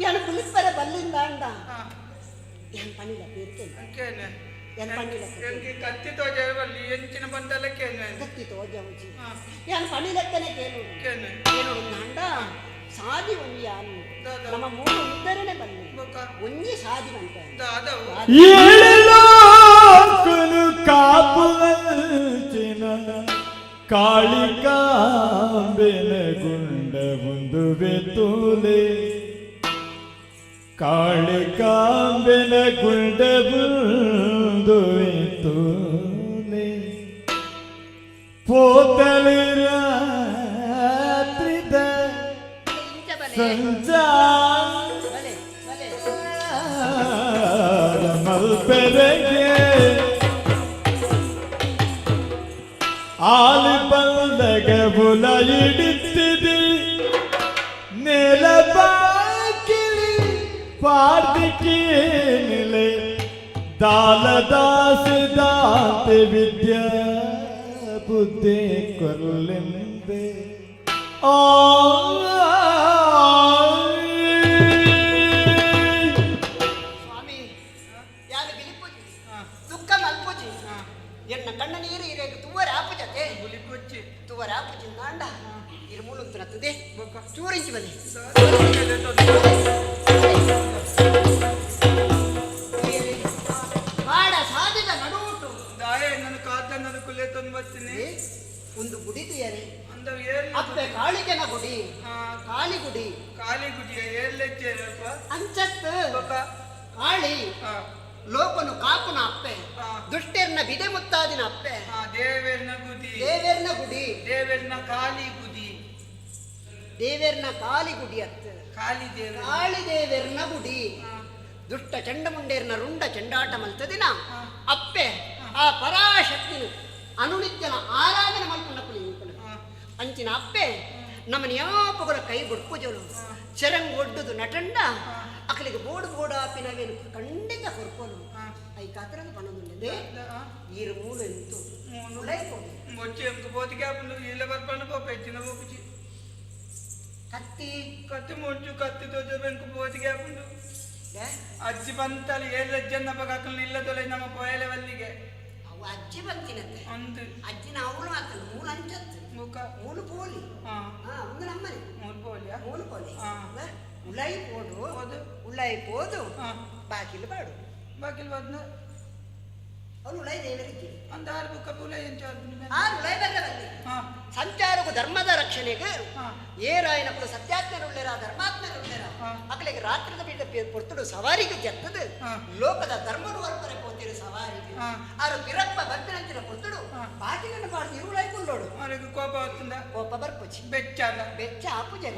ಯಾನು ಬಿಲ್ಪರೆ ಬಲ್ಲಿಂದ ಅಂಡ ಯಾನ್ ಪಣಿಲ ತೀರ್ತೇನೆ ಕೇನೆ ಯಾನ್ ಪಣಿಲ ಎಂಗೆ ಕತ್ತಿ ತೋಜ ಬಲ್ಲಿ ಎಂಚಿನ ಬಂದಲ್ಲ ಕೇನೆ ಕತ್ತಿ ತೋಜವುಜಿ ಯಾನ್ ಪಣಿಲೆಕ್ಕನೆ ಕೇನು ಕೇನೆ ಕೇನು ಅಂಡ ಸಾದಿ ಒಂಜಿ ಯಾನು ನಮ್ಮ ಮೂರು ಉದ್ದರನೆ ಬಲ್ಲಿ ಒಂಜಿ ಸಾದಿ ಅಂತ ಏಳಲೋಕನು ಕಾಪುವಂಚಿನ ಕಾಳಿಕಾಂಬೆನ ಗುಂಡ ಒಂದು ಬೆತುಲೆ ಕಾಳಿಕಾಂಬೆನ ಗುಂಡ ಒಂದು ತೂಲೆ ಪೋತಲಿ ರಾತ್ರಿದ ಸಂಚಾರ ಮಲ್ಪೆರೆಗೆ ಆಲಿ ಬಂದಗ ಬುಲ ಹಿಡಿತಿದಿ ನೆಲ ಬಾಕಿಲಿ ಪಾರ್ದಿಕಿ ನಿಲೆ ದಾಲ ದಾಸ ದಾತೆ ವಿದ್ಯಾ ಬುದ್ಧಿ ಕೊರ್ಲಿಂದೆ. ಸ್ವಾಮಿ, ಯಾರು ಬಿಲಿಪುಜಿ ದುಃಖ ಮಲ್ಪುಜಿ, ಎನ್ನ ಕಣ್ಣ ನೀರು ಇರೇಗ ತುವರ ಆಪುಜತೆ ತುವರ ಆಪುಜಿ ನಾಂಡ ಇರು ಮೂಲುಂತನತ್ತದೆ ಚೂರಿಂಚಿ ಬನ್ನಿ. ಕಾಡ ಸಾಧಿದ ನಡುವುಟು ದಾಯೆ ನನ್ನ ಕಾದ ಕುಲ್ಲೆ ತಂದು ಬರ್ತೀನಿ. ಒಂದು ಗುಡಿ ತುಯರೆ ಅಪ್ಪೆ ಕಾಳಿಗೆನ ಗುಡಿ, ಕಾಳಿ ಗುಡಿ. ಕಾಳಿ ಗುಡಿಯ ಏರ್ಲೆಚ್ಚೇರಪ್ಪ ಅಂಚತ್ತು ಕಾಳಿ ಲೋಕನು ಕಾಪುನ ಅಪ್ಪೆ, ದುಷ್ಟೆರ್ನ ಬಿದೆ ಮುತ್ತಾದಿನ ಅಪ್ಪೆ. ದೇವೇರ್ನ ಗುಡಿ, ದೇವೇರ್ನ ಗುಡಿ, ದೇವೇರ್ನ ಕಾಲಿ ಗುಡಿ, ದೇವೇರ್ನ ಕಾಲಿ ಗುಡಿ ಅತ್ತ ಕಾಲಿ ದೇವ ಕಾಳಿ ದೇವೇರ್ನ ಗುಡಿ. ದುಷ್ಟ ಚಂಡಮುಂಡೇರ್ನ ರುಂಡ ಚಂಡಾಟ ಮಲ್ತದಿನ ಅಪ್ಪೆ ಆ ಪರಾಶಕ್ತಿನ ಅನುನಿತ್ಯನ ಆರಾಧನೆ ಮಲ್ಪುನ ಪುಲಿ ಅಂಚಿನ ಅಪ್ಪೆ ನಮ್ಮನ ಯಾಪಗುಲ ಕೈ ಬುಡ್ಪುಜಲು ಚರಂಗ್ ಒಡ್ಡುದು ನಟಂಡ ಅಕಲಿಗೆ ಬೋಡು ಬೋಡು ಆಪಿನವೇನು ಖಂಡಿತ ಕೊರ್ಪೋನು. I ಕಾತರದ ಪಣದುಂಡೆ ಈರು ಮೂಲು ಎಂತು ಉಲೈಪೋದು ಬೊಚ್ಚು ಎಂಕು ಬೋತಿಗೆ ಆಪುಂಡು ಇಲ್ಲ ಬರ್ಪಂಡು ಪೋಪ ಹೆಚ್ಚಿನ ಬೋಪುಜಿ ಕತ್ತಿ ಕತ್ತಿ ಮುಂಚು ಕತ್ತಿ ತೋಜ ಬೆಂಕು ಬೋತಿಗೆ ಆಪುಂಡು ಅಜ್ಜಿ ಬಂತಲ್ಲ ಏಳು ಜನ ಪಗಾಕಲ್ ಇಲ್ಲದೊಲೆ ನಮ್ಮ ಪೋಯಲೆ ವಲ್ಲಿಗೆ. ಅವು ಅಜ್ಜಿ ಬಂತಿನತ್ತೆ ಅಂದು ಅಜ್ಜಿನ ಅವಳು ಮಾತಲ್ಲ ಮೂಲು ಅಂಚತ್ತು ಮುಖ ಮೂಲು ಪೋಲಿ ಒಂದು ನಮ್ಮನೆ ಮೂಲು ಪೋಲಿಯ ಮೂಲು ಪೋಲಿ ಉಳೈ ಪೋಡು ಉಳೈ ಪೋದು ಬಾಕಿಲು ಬಾಡು ಬಾಕಿಲು ಬಾದ್ನ ಅವಳು ಉಳೈ ದೇವರಿಗೆ ಅಂದ ಆರು ಬುಕ್ಕ ಉಳೈ ಎಂಚ ಆರು ಉಳೈ ಬರ್ರ ಬಲ್ಲಿ ಸಂಚಾರಕು ಧರ್ಮದ ರಕ್ಷಣೆಗೆ ಏರಾಯನప్పుడు ಸತ್ಯಾತ್ಮರುಳ್ಳೇರ ಧರ್ಮಾತ್ಮರುಳ್ಳೇರ ಅಕಲಿಗೆ ರಾತ್ರಿದ ಬೀಡ ಪೊರ್ತುಡು ಸವಾರಿಗೆ ಜತ್ತದು ಲೋಕದ ಧರ್ಮನು ವರ್ಪರೆ ಪೋತಿರು ಸವಾರಿಗೆ ಆರು ಬಿರಪ್ಪ ಬರ್ಪಿನಂಚಿನ ಪೊರ್ತುಡು ಬಾಕಿಲನ್ನು ಪಾಡ್ದು ಇರುಳೈ ಕುಲ್ಲೋಡು ಅವರಿಗೆ ಕೋಪ ಬರ್ತದ ಕೋಪ ಬರ್ಪುಚಿ ಬೆಚ್ಚ ಬೆಚ್ಚ ಆಪು ಜನ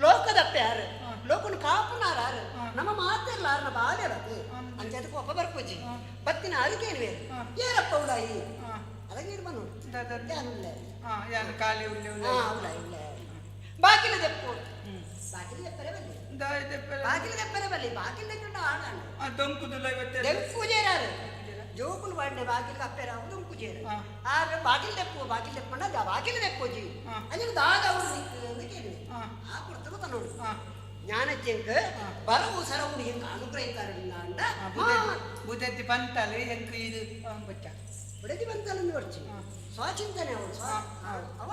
ಲೋಕದಪ್ಪೆ ಯಾರು ಲೋಕನು ಕಾಪುನಾರ ಆರು ನಮ್ಮ ಮಾತೆಲ್ಲ ಆರ್ನ ಬಾಲ್ಯ ಬತ್ತು ಅಂಚದ ಕೋಪ ಬರ್ಪುಜಿ ಬತ್ತಿನ ಅರಿಕೇನು ಬೇರೆ ಏರಪ್ಪ ಉಳಾಯಿ ಅದಕ್ಕೆ ಇರ್ಬ ನೋಡು ಯಾನುಳ್ಳೆ ಯಾನು ಖಾಲಿ ಉಳ್ಳೆ ಉಳಾಯಿ ಉಳ್ಳೆ ಬಾಕಿಲ ದೆಪ್ಪು ಬಾಕಿಲ ದೆಪ್ಪರೆ ಬಲ್ಲಿ ಬಾಕಿಲ ದೆಪ್ಪರೆ ಬಲ್ಲಿ ಬಾಕಿಲ ದೆಕ್ಕಂಡ ಆಣ ದೊಂಕುದುಲ್ಲ ಇವತ್ತೆ ದೆಂಕು ಜೇರಾರು ಜೋಕುಲು ವಾಡ್ನೆ ಬಾಕಿಲ್ ಅಪ್ಪೆರ ದೊಂಕು ಜೇರ ಆಗ ಬಾಕಿಲ್ ದೆಪ್ಪು ಬಾಕಿಲ್ ದೆಪ್ಪಂಡ ಬಾಕಿಲ ದೆಪ್ಪೋಜಿ ಅಂದ್ರೆ ದಾದ ಅವರು ನಿಕ್ಕು ಕೇಳಿ ಆ ಕೊಡ್ತರು ತನ್ನೋಡು ಜ್ಞಾನಜ್ಞಂಕ ಬರವು ಸರವು ಹೆಂಗ ಅನುಗ್ರಹಿತಾರೆ ಅಂಡ ಬುದ್ಧಿ ಬಂತಲ್ಲ ಹೆಂಗ ಇದು ಬಚ್ಚ ಬುಡದಿ ಬಂತಲ್ಲ ಬರ್ಚಿ ಸ್ವಾಚಿಂತನೆ ಅವಳು ಅವ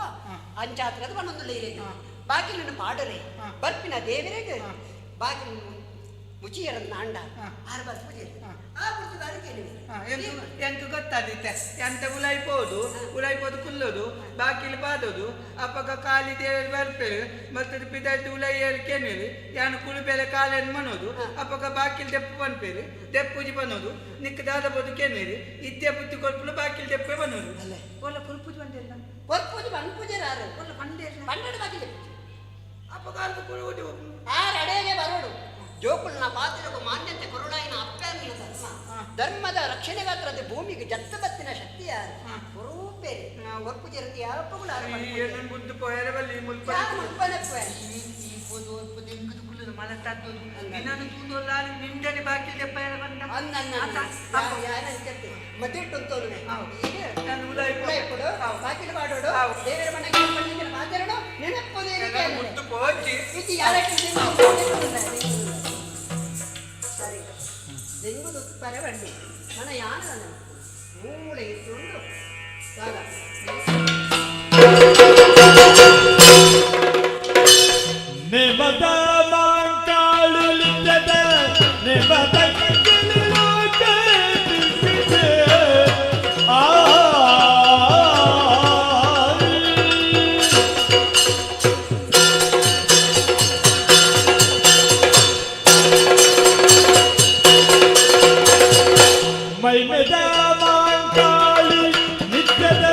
ಅಂಚಾತ್ರದ ಬಣ್ಣೊಂದುಳ್ಳ ಇರೇನು ಬಾಕಿಲನ್ನು ಪಾಡರೆ ಬರ್ಪಿನ ದೇವರಿಗೆ ಬಾಕಿಲು ಮುಚಿಯರನ್ನ ಅಂಡ ಆರು ಬಸ್ ಪೂಜೆ ಆ ಪುರ್ತದಾರಿ ಕೇಳಿವೆ ಎಂತ ಗೊತ್ತಾದಿತ್ತೆ ಎಂತ ಉಲಾಯ್ಬೋದು ಉಲಾಯ್ಬೋದು ಕುಲ್ಲೋದು ಬಾಕಿಲು ಬಾದೋದು ಅಪ್ಪಗ ಖಾಲಿ ದೇವರು ಬರ್ಪೇರು ಮತ್ತೆ ಪಿದಾಯ್ತು ಉಲಾಯಿ ಕೇನೇರು ಯಾನು ಕುಳು ಬೇಲೆ ಕಾಲೇನು ಮನೋದು ಅಪ್ಪಗ ಬಾಕಿಲ್ ದೆಪ್ಪು ಬನ್ಪೇರು ದೆಪ್ಪುಜಿ ಬನ್ನೋದು ನಿಕ್ಕ ದಾದಬೋದು ಕೇನೇರು ಇದ್ದೆ ಬುತ್ತಿ ಕೊರ್ಪುಲು ಬಾಕಿಲ್ ದೆಪ್ಪೆ ಬನ್ನೋದು ಒಲ್ಲ ಕುಲ್ಪುಜಿ ಬಂದಿಲ್ಲ ಕೊರ್ಪುಜಿ ಬನ್ಪುಜೆ ರಾರು ಒಲ್ಲ ಬಂಡೇರ್ಲ ಬಂಡಡು ಬಾಕಿಲ್ ಅಪ್ಪಗ ಅಲ್ಪ ಕುಳು ಆರು ಅಡೆಗೆ ಬರೋಡು ಜೋಕುಲ್ನ ಪಾತ್ರಗೂ ಮಾನ್ಯತೆ ಕೊರುಳಾಯಿನ ಅಪ್ಪನ ಧರ್ಮ ಧರ್ಮದ ರಕ್ಷಣೆಗಾತ್ರದ ಭೂಮಿಗೆ ಜತ್ತ ಬತ್ತಿನ ಶಕ್ತಿ ಯಾರು ರೂಪೇರಿ ಒಪ್ಪು ಜರತಿ ಯಾವಪ್ಪಗಳು ಬುದ್ಧಿ ಪೋಯರೆ ಬಲ್ಲಿ ಮುಲ್ಪ ಮುಲ್ಪನೆ ನಿಂಡನೆ ಬಾಕಿ ದೆಪ್ಪಯರ ಬಂದ ಮದ್ದಿಟ್ಟು ಬಾಕಿಲು ಮಾಡೋಡು ದೇವರ ಮನೆಗೆ ಮಾತಾಡೋ ನೆನಪು ಮುಟ್ಟು ಪೋಚಿ ಇದು ಯಾರಕ್ಕೆ ಸರಿ ದೆಂಗುದು ಪರವಂಡಿ ಮನ ಯಾನ ಮೂಳೆ ಇಟ್ಟುಕೊಂಡು ನಿಮದ ಮಾಂಕಾಳುಲಿದ್ದದ ನಿಮದ ಆ ಮೈಮೆದ ಮಾಂಕಾಳಿ ನಿತ್ಯದ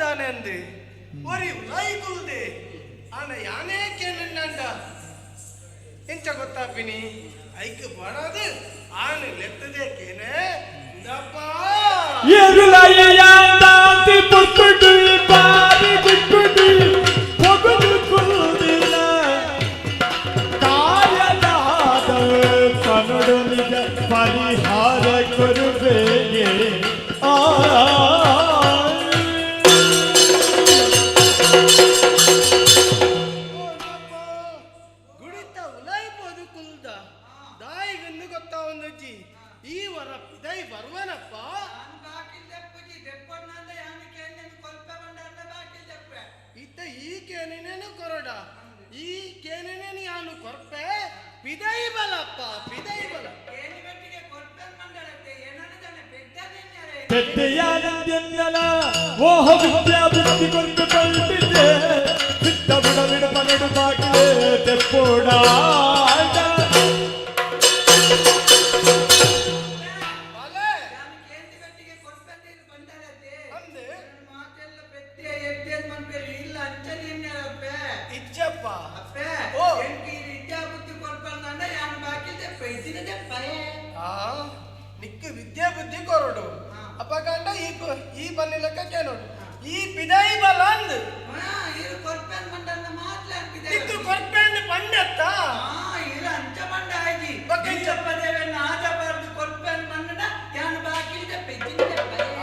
ದಾನೆಂದು ಒರಿ ಉಲಾಯಿ ಕುಲ್ದೆ ಆನ ಯಾನೇ ಕೇನಂಡ ಎಂಚ ಗೊತ್ತಾಪಿನಿ ಐಕ್ ಬಡದು ಆನು ಲೆತ್ತದೆ ಕೇನೆ ಇಂದಪ್ಪ. ಎರುಲಯ್ಯಾಂದಾಂತಿ ಪುಟ್ಟುಡು ಬಾರಿ ಬಿಟ್ಟುಡು ಪೊಗದು ಕುಲ್ದಿನ ಕಾಯದಾದ ಕನುಡು ನಿಜ ಪರಿಹಾರ ಕೊರುವೆಯೇ ಆ. ಗುಡಿತ ಉಲಾಯಿ ಪೋದು ಕುಲ್ದ ದಾಯಿಗಂದು ಗೊತ್ತಾವೊಂದುಜ್ಜಿ ಈ ವರ ಪಿದೈ ಬರ್ವನಪ್ಪ. ಇತ್ತ ಈ ಕೇನಿನೇನು ಕೊರಡ, ಈ ಕೇನಿನೇನು ಯಾನು ಕೊರ್ಪೆ. ಪಿದೈ ಬಲಪ್ಪ, ಪಿದೈ ಬಲ. ಪೆದ್ದೆಯಾನಂದೆನ್ನಲ ಓಹ ವಿದ್ಯಾ ಬುದ್ಧಿ ಕೊಂಡು ಪಂಡಿತೆ ಸಿದ್ಧ ಬಿಡ ಬಿಡ ಮನಡು ಬಾಗಿಲೆ ತೆಪ್ಪೋಡ. ಇಜ್ಜಪ್ಪ. ಆ ನಿಕ್ಕು ವಿದ್ಯೆ ಬುದ್ಧಿ ಕೊರಡು ಅಪ್ಪ ಕಂಡ ಈ ಈ ಬನ್ನಿ ಲೆಕ್ಕ ಕೇನೋಡು ಈ ಪಿದೈ ಬಲ ಅಂದ್ ನಿಕ್ಕು ಕೊರ್ಪೆಂದು ಪಂಡತ್ತ.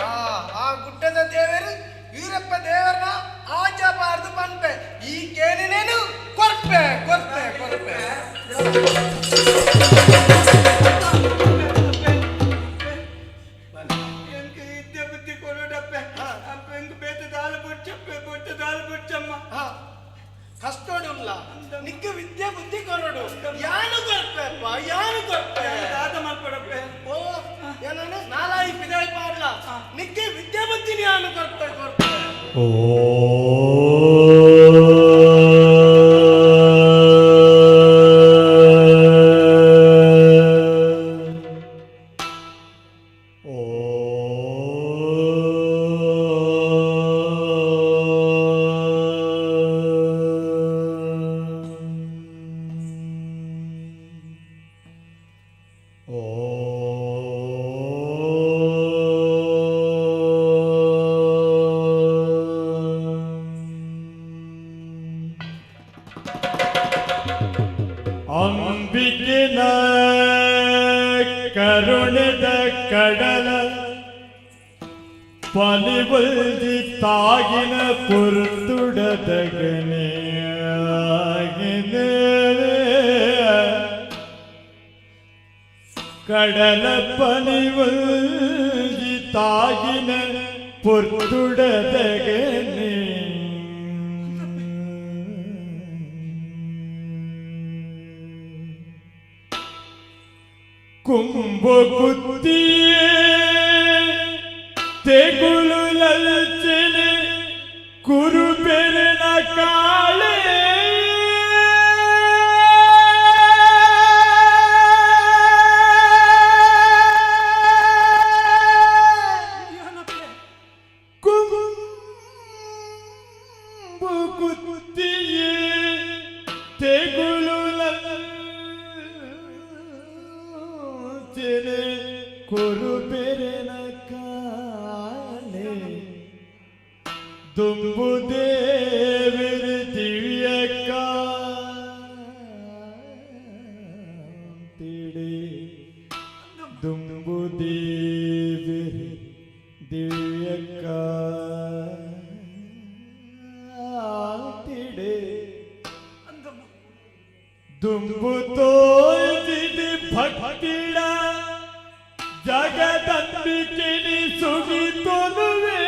ಆ ಆ ಗುಡ್ಡದ ದೇವರು ವೀರಪ್ಪ ದೇವರನ್ನ ಆಜಬಾರ್ದು ಪನ್ಪೆ. ಈ ಕೇನಿನೇನು ಕೊರ್ಪೆ ಕೊರ್ಪೆ ಕೊರ್ಪೆ. ವಿದ್ಯೆ ಬುದ್ಧಿ ಕೊರಡಪ್ಪೆ ಅಪ್ಪ ಬೇತ ದಾಲ್ ಬುಡ್ಚಪ್ಪೆ ಬೊಟ್ಟ ದಾಲ್ ಬುಡ್ಚಮ್ಮ. ಕಷ್ಟೋಡುಲ್ಲ, ನಿಕ್ಕ ವಿದ್ಯೆ ಬುದ್ಧಿ ಕೊರಡು ಯಾನು ಕೊರ್ಪೆಪ್ಪ, ಯಾನು ಕೊರ್ಪೆ. ದಾದ ಮಾಡ್ಕೊಡಪ್ಪೆ. ಓ ಏನನು ನಾಲಾಯಿ ಪಿದಾಯಿ ಪಾಡ್ಲ, ನಿಕ್ಕೆ ವಿದ್ಯೆ ಬುದ್ಧಿ ಯಾನು ಕೊರ್ಪೆ ಕೊರ್ಪೆ. ಅಂಬಿಕೆನ ಕರುಣದ ಕಡಲ ಪಲಿಬಲ್ದಿ ತಾಗಿನ ಪುರ್ತುಡದಗನೆ ಕಡಲ ಪಲಿಬಲ್ದಿ ತಾಗಿನ ಪುರ್ತುಡದಗನೆ ಕುಂಬುಕುತ್ತಿ ತೆಗುಲು ಲಲ್ಚಿನಿ ಕುರುಬೆರನ ಕಾಳೆ ಕುಂಬುಕುತ್ತಿಯೇ ತೆಗುಲು ಲಲ್ಚಿನಿ ಕುರುಬೆರನ ಕಾಳೆ ದುಂಬು ದೇವಿರ ದಿವ್ಯ ಕಾಂತಿಡೆ ದುಂಬು ದೇವಿರ ದಿವ್ಯ ಕಾಂತಿಡೆ ದುಂಬು ತೋಜಿದ ಭಕ್ತಿಡ ಜಗದಂಬಿಕೆನಿ ಸುಗಿತೊಲುವೆ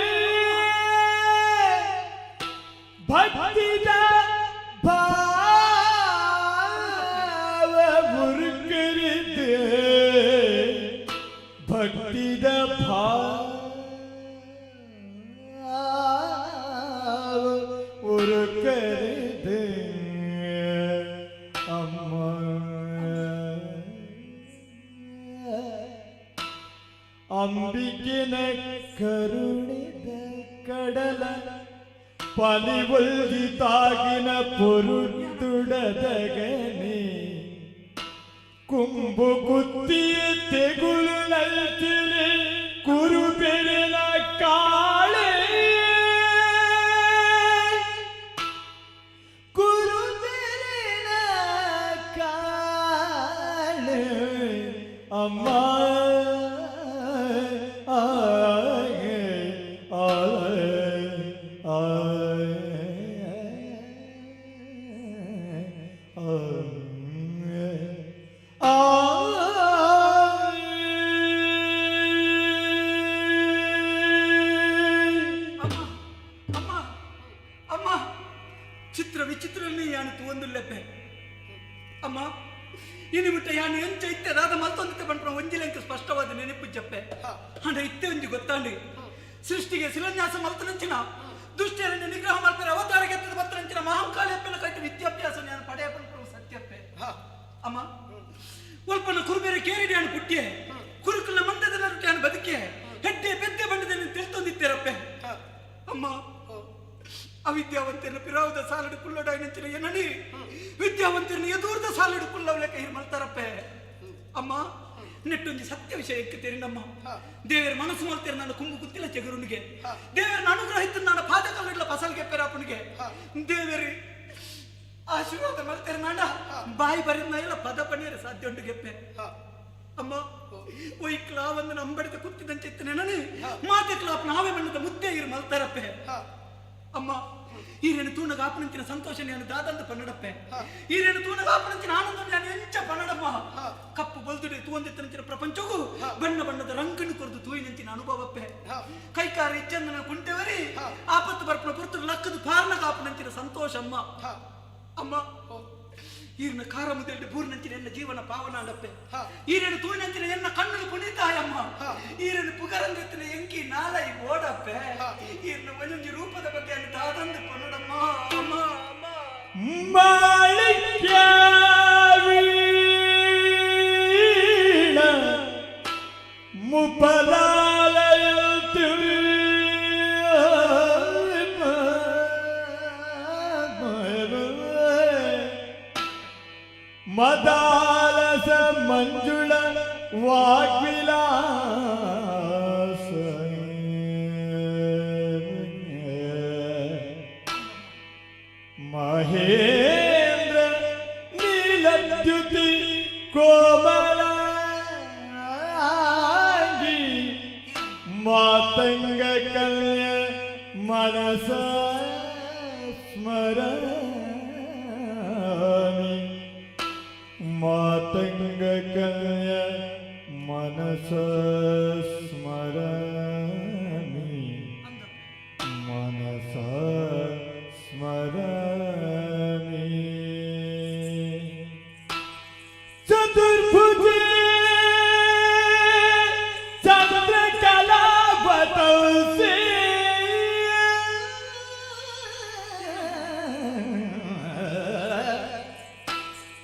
ಭಕ್ತಿದ ಭಾವ ಮುರುಕರಿದೆ ಭಕ್ತಿದ ಭಾವ ಉರುಕರಿದೆ ಅಮ್ಮ ಅಂಬಿಕೆನ ಕರುಣಿದ ಕಡಲ ಪಲಿವೊಲ್ದಿ ತಾಗಿನ ಪೊರುತ್ತುಡದಗನೆ ಕುಂಬು ಕುತ್ತಿಯ ತೆಗುಲು ನಲ್ತಿರೆ ಕುರುಬೆರೆನ ಕಾಳೆ ಕುರುಬೆರೆನ ಕಾಳೆ ಅಮ್ಮ ಆಗೆ ಆಯ್ ಅಮ್ಮ ಅಮ್ಮ ಚಿತ್ರ ವಿಚಿತ್ರನೇ ಯಾನು ತೂವೊಂದುಲ್ಲೆಪ್ಪೆ ಅಮ್ಮ ಇನಿ ಬಿಟ್ಟ ಯಾನು ಎಂಚ ಇತ್ತೆ ದಾದ ಮಲ್ತೊಂದಿತ್ತೆ ಪನ್ಪುನ ಒಂಜಿಲೆಂಕ್ ಸ್ಪಷ್ಟವಾದ ನೆನಪು ಜಪ್ಪೆ ಅಂಡ ಇತ್ತೆ ಒಂಜಿ ಗೊತ್ತಾಂಡಿ ಸೃಷ್ಟಿಗೆ ಶಿಲಾನ್ಯಾಸ ಮಲ್ತನಂಚಿನ ದುಷ್ಟರನ್ನು ನಿಗ್ರಹ ಮಲ್ಪೆರ ಅವತಾರ ಗೆತ್ತದ ಬತ್ತನಂಚಿನ ಮಹಾಂಕಾಳಿ ಅಪ್ಪನ ಕೈಟ್ ವಿದ್ಯಾಭ್ಯಾಸ ನಾನು ಪಡೆಯ ಪನ್ಪುನ ಸತ್ಯಪ್ಪೆ ಅಮ್ಮ ಒಲ್ಪನ ಕುರುಬೇರೆ ಕೇರಿಡಿ ಯಾನು ಪುಟ್ಟಿಯೆ ಕುರುಕುಲ ಮಂದದ ನಡುಟೆ ಯಾನು ಬದುಕೆ ಹೆಡ್ಡೆ ಪೆದ್ದೆ ಬಂಡದನ್ನು ತಿಳ್ತೊಂದಿತ್ತೇರಪ್ಪೆ ಅಮ್ಮ ಅವಿದ್ಯಾವಂತರನ್ನು ಪಿರಾವುದ ಸಾಲಡು ಕುಲ್ಲೊಡಾಯಿನಂಚಿನ ಏನನಿ ವಿದ್ಯಾವಂತರನ್ನು ಎದೂರ್ದ ಸಾಲಡು ಕುಲ್ಲವಲೆ ಕೈ ಮಲ್ತಾರಪ್ಪೆ ಅಮ್ಮ ನೆಟ್ಟೊಂಜಿ ಸತ್ಯ ವಿಷಯ ಎಕ್ಕುತ್ತೀರಿ ನಮ್ಮ ದೇವರ ಮನಸ್ಸು ಮಾಡ್ತೀರ ನಾನು ಕುಂಬು ಕುತ್ತಿಲ್ಲ ಚೆಗುರುನಿಗೆ ದೇವರನ್ನ ಅನುಗ್ರಹ ಇತ್ತು ನಾನು ಪಾದ ಕಲ್ಲಿಡ್ಲ ಫಸಲ್ಗೆ ಪೆರಾಪನಿಗೆ ದೇವರಿ ಆಶೀರ್ವಾದ ಮಲ್ತೇರ ನಾಡ ಬಾಯಿ ಬರಿದ ಎಲ್ಲ ಪದ ಪಣಿಯರ ಸಾಧ್ಯ ಉಂಟು ಗೆಪ್ಪೆ ಅಮ್ಮ ಒಯ್ ಕ್ಲಾವಂದು ನಂಬಡಿದ ಕುತ್ತಿದಂಚಿತ್ತು ನೆನನೆ ಮಾತೆ ಕ್ಲಾಪ್ ನಾವೇ ಬಣ್ಣದ ಮುದ್ದೆ ಇರು ಮಲ್ತಾರಪ್ಪೆ ಅಮ್ಮ ಈರೇನು ತೂಣಗ ಆಪನಂಚಿನ ಸಂತೋಷ ನಾನು ದಾದಂತ ಪನ್ನಡಪ್ಪೆ ಈರೇನು ತೂಣಗ ಆಪನಂಚಿನ ಆನಂದ ನಾನು ಎಂಚ ಪನ್ನಡಮ್ಮ ಕಪ್ಪು ಬಲ್ದುಡೆ ತೂವಂದಿತ್ತನಂಚಿನ ಪ್ರಪಂಚಗೂ ಬಣ್ಣ ಬಣ್ಣದ ರಂಗನ್ನು ಕೊರದು ತೂಯಿನಂಚಿನ ಅನುಭವಪ್ಪೆ ಕೈಕಾರ ಇಚ್ಚಂದನ ಕುಂಟೆವರಿ ಆಪತ್ತು ಬರ್ಪನ ಪುರ್ತರು ಲಕ್ಕದು ಪಾರ್ನಗ ಆಪನಂಚಿನ ಸಂತೋಷ ಅಮ್ಮ ಅಮ್ಮ ಈರಿನ ಖಾರ ಮುದೆಲ್ಡು ಬೂರ್ನಂಚಿನ ಎನ್ನ ಜೀವನ ಪಾವನಾಡಪ್ಪೆ ಈರೇನು ತೂಯಿನಂಚಿನ ಎನ್ನ ಕಣ್ಣು ಪುನೀತಾಯಮ್ಮ ಈರೇನು ಪುಗರಂದಿತ್ತಿನ ಎಂಕಿ ನಾಲೈ ಓಡಪ್ಪೆ ಈರಿನ ಒಂದೊಂದು ರೂಪದ ಬಗ್ಗೆ ಅನ್ನು ದಾದಂದು ಪನ್ನಡಮ್ಮ ಅಮ್ಮ ಅಮ್ಮ ಮಾಣಿಕ್ಯವೀಣ ಮುಪಲಾಲಯಂತು ಮದಾಲಸ ಮಂಜುಳ ವಾಗ್ವಿಲಾಸ ಮಹೇಂದ್ರ ನೀಲದ್ಯುತಿ ಕೋಮಲಾಂಗಿ ಮಾತಂಗ ಕನ್ಯ ಮನಸ ಸ್ಮರಾಮಿ ಮಾತಂಗ ಕನ್ಯ ಮನಸ ಸ್ಮರಾಮಿ ಮನಸ ಸ್ಮರಾಮಿ ಚತುರ್ಭುಜೆ ಚಂದ್ರಕಲಾವತಂಸೆ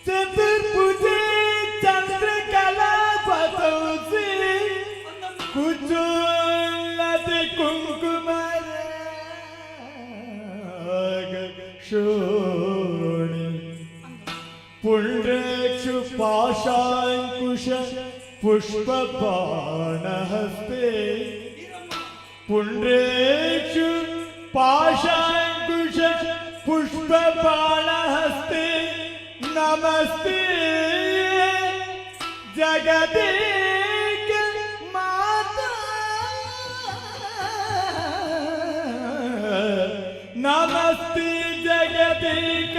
ಚತುರ್ಭುಜೆ ಚಂದ್ರಕಲಾವತಂಸೆ ಕುಚುಲತೆ ಕುಂಕುಮ ಶೋಣಿ ಪುಂಡ್ರೇಕ್ಷು ಪಾಶಾಂಕುಶ ಪುಷ್ಪಬಾಣಹಸ್ತೆ ಪುಂಡ್ರೇಕ್ಷು ಪಾಶಾಂಕುಶ ಪುಷ್ಪಬಾಣಹಸ್ತೆ ನಮಸ್ತೆ ಜಗದೇಕ ಮಾತಾ ನಮಸ್ತೆ ಜಗದೇಕ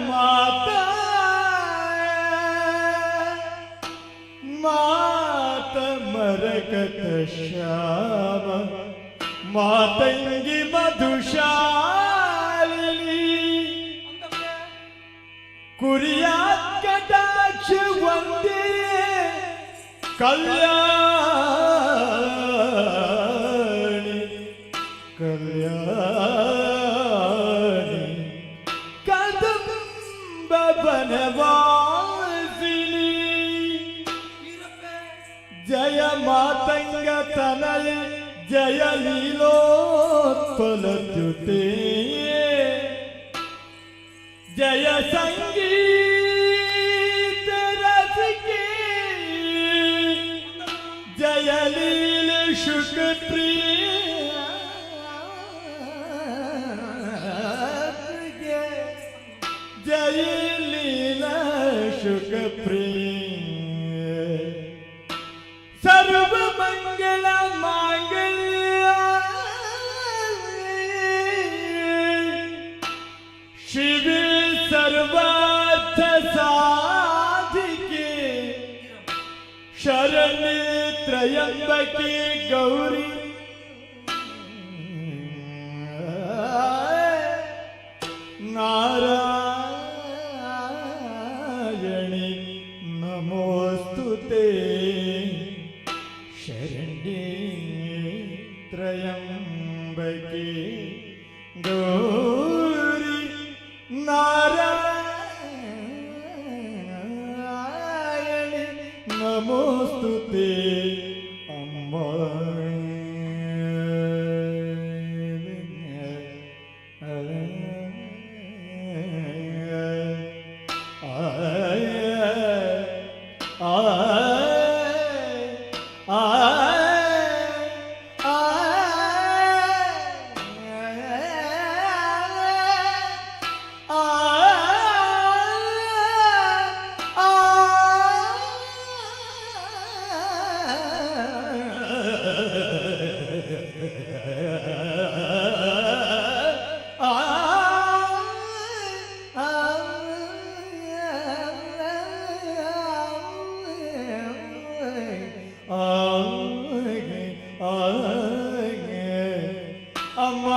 ಮಾತಾ ಮಾತ ಮರಕತ ಶ್ಯಾಮ ಮಾತಂಗಿ ಮಧುಶಾಲಿನಿ ಕುರಿಯಾತ್ ಕಟಾಕ್ಷ ವಂದೇ ಕಲ್ಯಾಣಿ ಕಲ್ಯಾಣಿ ಕದಂಬ ಬನವಾಸಿನಿ ಜಯ ಮಾತಂಗ ತನಯ ಜಯ ಲೀಲೋತ್ಪಲದ್ಯುತೆ. ಜಯ ಸಂಗೀತ ರಸಿಕೆ ಜಯ ಲೀಲ ಶುಕ ಪ್ರಿಯ ಜಯ ಲೀಲ ಶುಕ ಪ್ರಿಯ ಸರ್ವ ಮಂಗಳ ಮಾಂಗಲ್ಯ ಶಿವೆ ಸರ್ವಾರ್ಥ ಸಾಧಿಕೆ ಶರಣೆ ತ್ರಯಂಬಕೆ ಗೌರಿ ನಾರಾಯಣಿ ನಮೋಸ್ತುತೆ ಶರಣ್ಯೇ ತ್ರಯಂಬಕೆ ಗೌರಿ ನಾರಾಯಣಿ ನಮೋಸ್ತುತೆ ಅಮ್ಮ. ಅಮ್ಮ.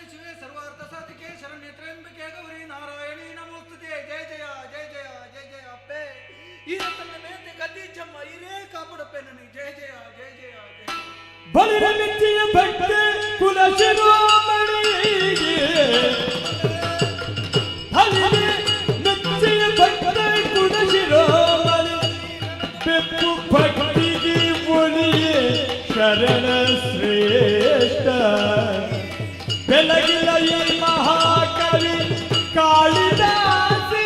ಶಿವೆ ಸರ್ವಾರ್ಥ ಸಾಧಿಕೆ ಶರಣ್ಯ ತ್ರಯಂಬಕೆ ಗೌರಿ ನಾರಾಯಣಿ ನಮೋಸ್ತುತೆ. ಜಯ ಜಯ ಜಯ ಜಯ ಜಯ ಜಯ ಅಪ್ಪೆ. ಈ ತನ್ನ ಮೇತೆ ಕದ್ದೀಚಮ್ಮ ಇರೇ ಕಾಪಾಡಪ್ಪೆ ನನಗೆ. ಜಯ ಜಯ ಜಯ ಜಯ ಜಯ. ಬಲಿರ ಮೆಚ್ಚಿಯ ಭಕ್ತ ಕುಲ ಶಿರೋಮಣಿಗೆ, ಬಲಿರ ಮೆಚ್ಚಿಯ ಭಕ್ತ ಕುಲ ಶಿರೋಮಣಿ, ಬೆಪ್ಪು ಭಕ್ತಿಗೆ ಒಲಿಯೇ ಶರಣ ಶ್ರೇಷ್ಠ. ಬೆಲಗಿಲ ಈ ಮಹಾಕವಿ ಕಾಳಿದಾಸಿ,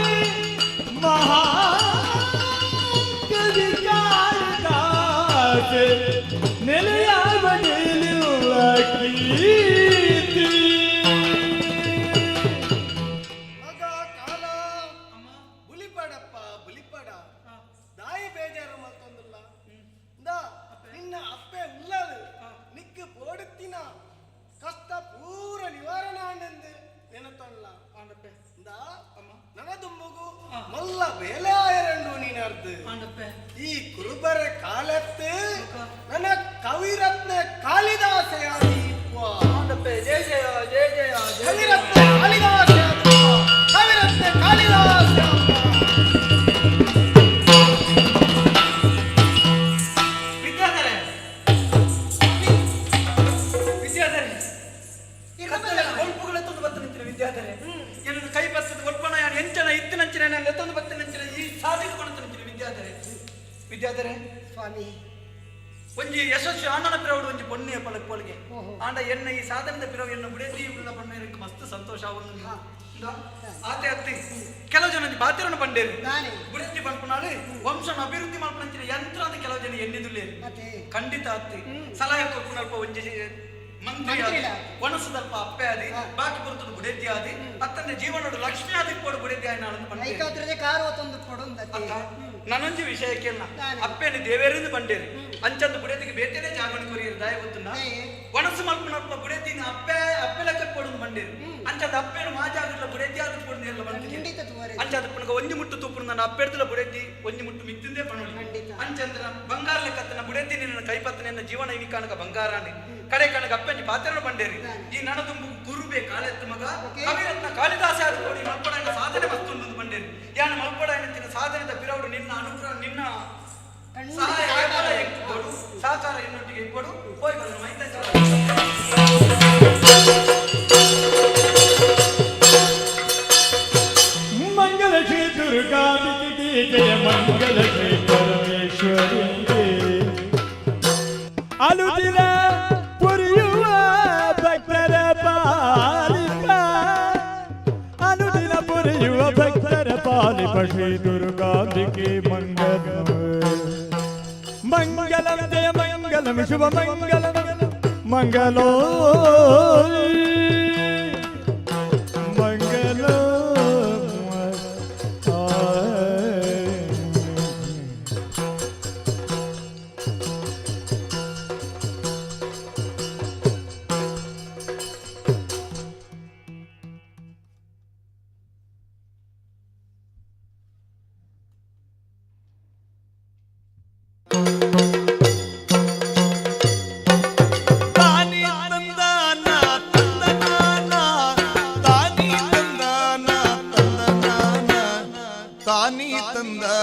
ಮಹಾಕವಿ ಕಾಳಿದಾಸೆ ನೆಲೆಯಾವ ನಿಲ್ಲುವ ಕೀರ್ತಿ. ಮಗ ಕಾಲ ಬುಲಿಪಡಪ್ಪ ಬುಲಿಪಡ. ದಾಯಿ ಬೇಜಾರು ಮಲ್ತೊಂದುಲ್ಲ. ಇಂದಾ ನಿನ್ನ ಅಪ್ಪೆ ಉಲ್ಲದು. ನಿಕ್ಕು ಪೋಡುತ್ತಿನ ಕಷ್ಟ ಪೂರ ನಿವಾರಣೆ ಆಂಡೆಂದು ನೆನತೊಲ್ಲ. ಇಂದಾ ನನದುಂಬುಗು ಮಲ್ಲ ಬೇಲೆ ಆಯರಂಡು ನೀನರ್ದು. ಈ ಕುರುಬರ ಕಾಲತ್ತು ನನ್ನ ಕವಿರತ್ನ ಕಾಳಿದಾಸೆಯಾದಿ. ಜಯ ಜಯ ಜಯ ಜಯ. ಕವಿರತ್ನ ಕಾಳಿದಾಸ, ಕವಿರತ್ನ ಕಾಳಿದಾಸ. ವಿದ್ಯಾಧರೆ, ವಿದ್ಯಾಧರೆ, ಒಲ್ಪುಗಳ ತಂದು ಬತ್ತ ನಿಂತಿನ ವಿದ್ಯಾಧರೆ. ಏನನ್ನು ಕೈ ಬರ್ತದೆ ಒಲ್ಪಣ ಯಾರು ಎಂಚನ ಇತ್ತಿನಂಚಿನ ತಂದು ಬತ್ತ ನಿಂತಿನ ಈ ಸಾಧಿಸಿಕೊಂಡು ನಿಂತಿನ ವಿದ್ಯಾಧರೆ. ವಿದ್ಯಾಧರೆ ಸ್ವಾಮಿ. ಒಂಜಿ ಯಶಸ್ವಿ ಅಣ್ಣನ ಪಿರವುಡು ಒಂಜಿ ಪೊನ್ನೆಯ ಪಲಕ್ ಪೊಲಿಗೆ ಆಂಡ ಎನ್ನ ಈ ಸಾಧನದ ಪಿರವು ಎನ್ನ ಬುಡೇದಿ ಉಳ್ಳ ಪಣ್ಣೆ ಮಸ್ತ್ ಸಂತೋಷ ಆವೊಂದು. ಆತೆ ಅತ್ತಿ ಕೆಲವು ಜನ ಒಂಜಿ ಬಾತಿರನ್ನು ಪಂಡೇರು ಬುಡೆದಿ ಪನ್ಪುನಾಳು ವಂಶನ ಅಭಿವೃದ್ಧಿ ಮಲ್ಪನಂಚಿನ ಯಂತ್ರ ಅಂತ ಕೆಲವು ಜನ ಎನ್ನಿದುಲ್ಲೇರು. ಖಂಡಿತ ಅತ್ತಿ, ಸಲಹೆ ಕೊರ್ಪುನಲ್ಪ ಒಂಜಿ ಮಂತ್ರಿ ಆದಿ, ಮಂತ್ರಿಲ. ಒಣಸದಲ್ಪ ಅಪ್ಪೆ ಆದಿ, ಬಾಕಿ ಬರ್ತದ ಬುಡೆದಿ ಆದಿ. ಅತ್ತಂದೆ ಜೀವನಡು ಲಕ್ಷ್ಮಿ ಆದಿ ಪೋಡು ಬುಡೆದಿ ಆಯ್ನಾಳಂದು ಪಂಡೇರು. ಐಕಾತ್ರದೆ ಕಾರು ಹೊತ್ತೊಂದು ಕೊಡೊಂದತ್ತೆ. ನಾನೊಂಜಿ ವಿಷಯ ಕೇಳ. ಅಪ್ಪೇನು ದೇವೇರಿಂದ ಬಂಡೇರಿ ಅಂಚಂದು ಬುಡೆದಿಗೆ ಬೇತೇನೆ ಜಾಗಣ ಕೊರಿಯರು ದಾಯ ಗೊತ್ತುನ್ನ. ಒಣಸು ಮಲ್ಪನಲ್ಪ ಬುಡೆದಿನ ಅಪ್ಪೆ ಅಪ್ಪೆ ಲೆಕ್ಕ ಕೊಡುದು ಬಂಡೇರಿ. ಅಂಚದ ಅಪ್ಪೇನು ಮಾಜಾಗಲ ಬುಡೆದಿ ಆದ ಕೊಡುದು ಎಲ್ಲ ಬಂದಿಗೆ. ಖಂಡಿತ ತೂವರೆ. ಅಂಚಾದ ಪುನಗ ಒಂಜಿ ಮುಟ್ಟು ತೂಪುನ ನನ್ನ ಅಪ್ಪೆಡ್ದಲ ಬುಡೆದಿ ಒಂಜಿ ಮುಟ್ಟು ಮಿತ್ತಿಂದೇ ಪಣೋಳಿ. ಅಂಚಂದ್ರ ಬಂಗಾರ ಲೆಕ್ಕತ್ತನ ಬುಡೆದಿ ನಿನ್ನ ಕೈಪತ್ತ ನಿನ್ನ ಜೀವನ ಇನಿ ಕಾಣಕ ಬಂಗಾರಾನೆ. ಕಡೆ ಕಣಕ ಅಪ್ಪಂಜಿ ಪಾತ್ರನ ಬಂಡೇರಿ. ಈ ನನದುಂಬು ಗುರುಬೆ ಕಾಲೆತ್ತು ಮಗ ಕವಿರತ್ನ ಕಾಳಿದಾಸ ಆದ ಕೋಡಿ ಮಲ್ಪಡಾಯನ ಸಾಧನೆ ಮಸ್ತುಂಡು ಬಂಡೇರಿ. ಯಾನ ಮಲ್ಪಡಾಯನ ತಿನ್ನ ಸಾಧನೆದ ಪಿರವುಡು ನಿನ್ನ ಅನುಗ್ರಹ ನಿನ್ನ ಸಹಾಯ ಏಪಲ ಕೊಡು, ಸಹಕಾರ ಎನ್ನೊಟ್ಟಿಗೆ ಇಪ್ಪಡು. ಹೋಯ್ ಬರೋಣ ಮೈತ. ಮಂಗಲ ಶ್ರೀ ದುರ್ಗಾಂಬಿಕೆ ಜಯ ಮಂಗಲ ಶ್ರೀ ಪರಮೇಶ್ವರಿ. ಶ್ರೀ ದುರ್ಗಾಂಬಿಕೆ ಮಂಗಲ ಮಂಗಲಂ ಜಯ ಮಂಗಲಂ ಶುಭ ಮಂಗಲಂ ಮಂಗಲೋ ಮಂಗಲ. ತಾನಿ ತಂದಾನ ತಂದನಾನ, ತಾನಿ ತಂದಾನ ತಂದನಾನ, ತಾನಿ ತಂದಾನ.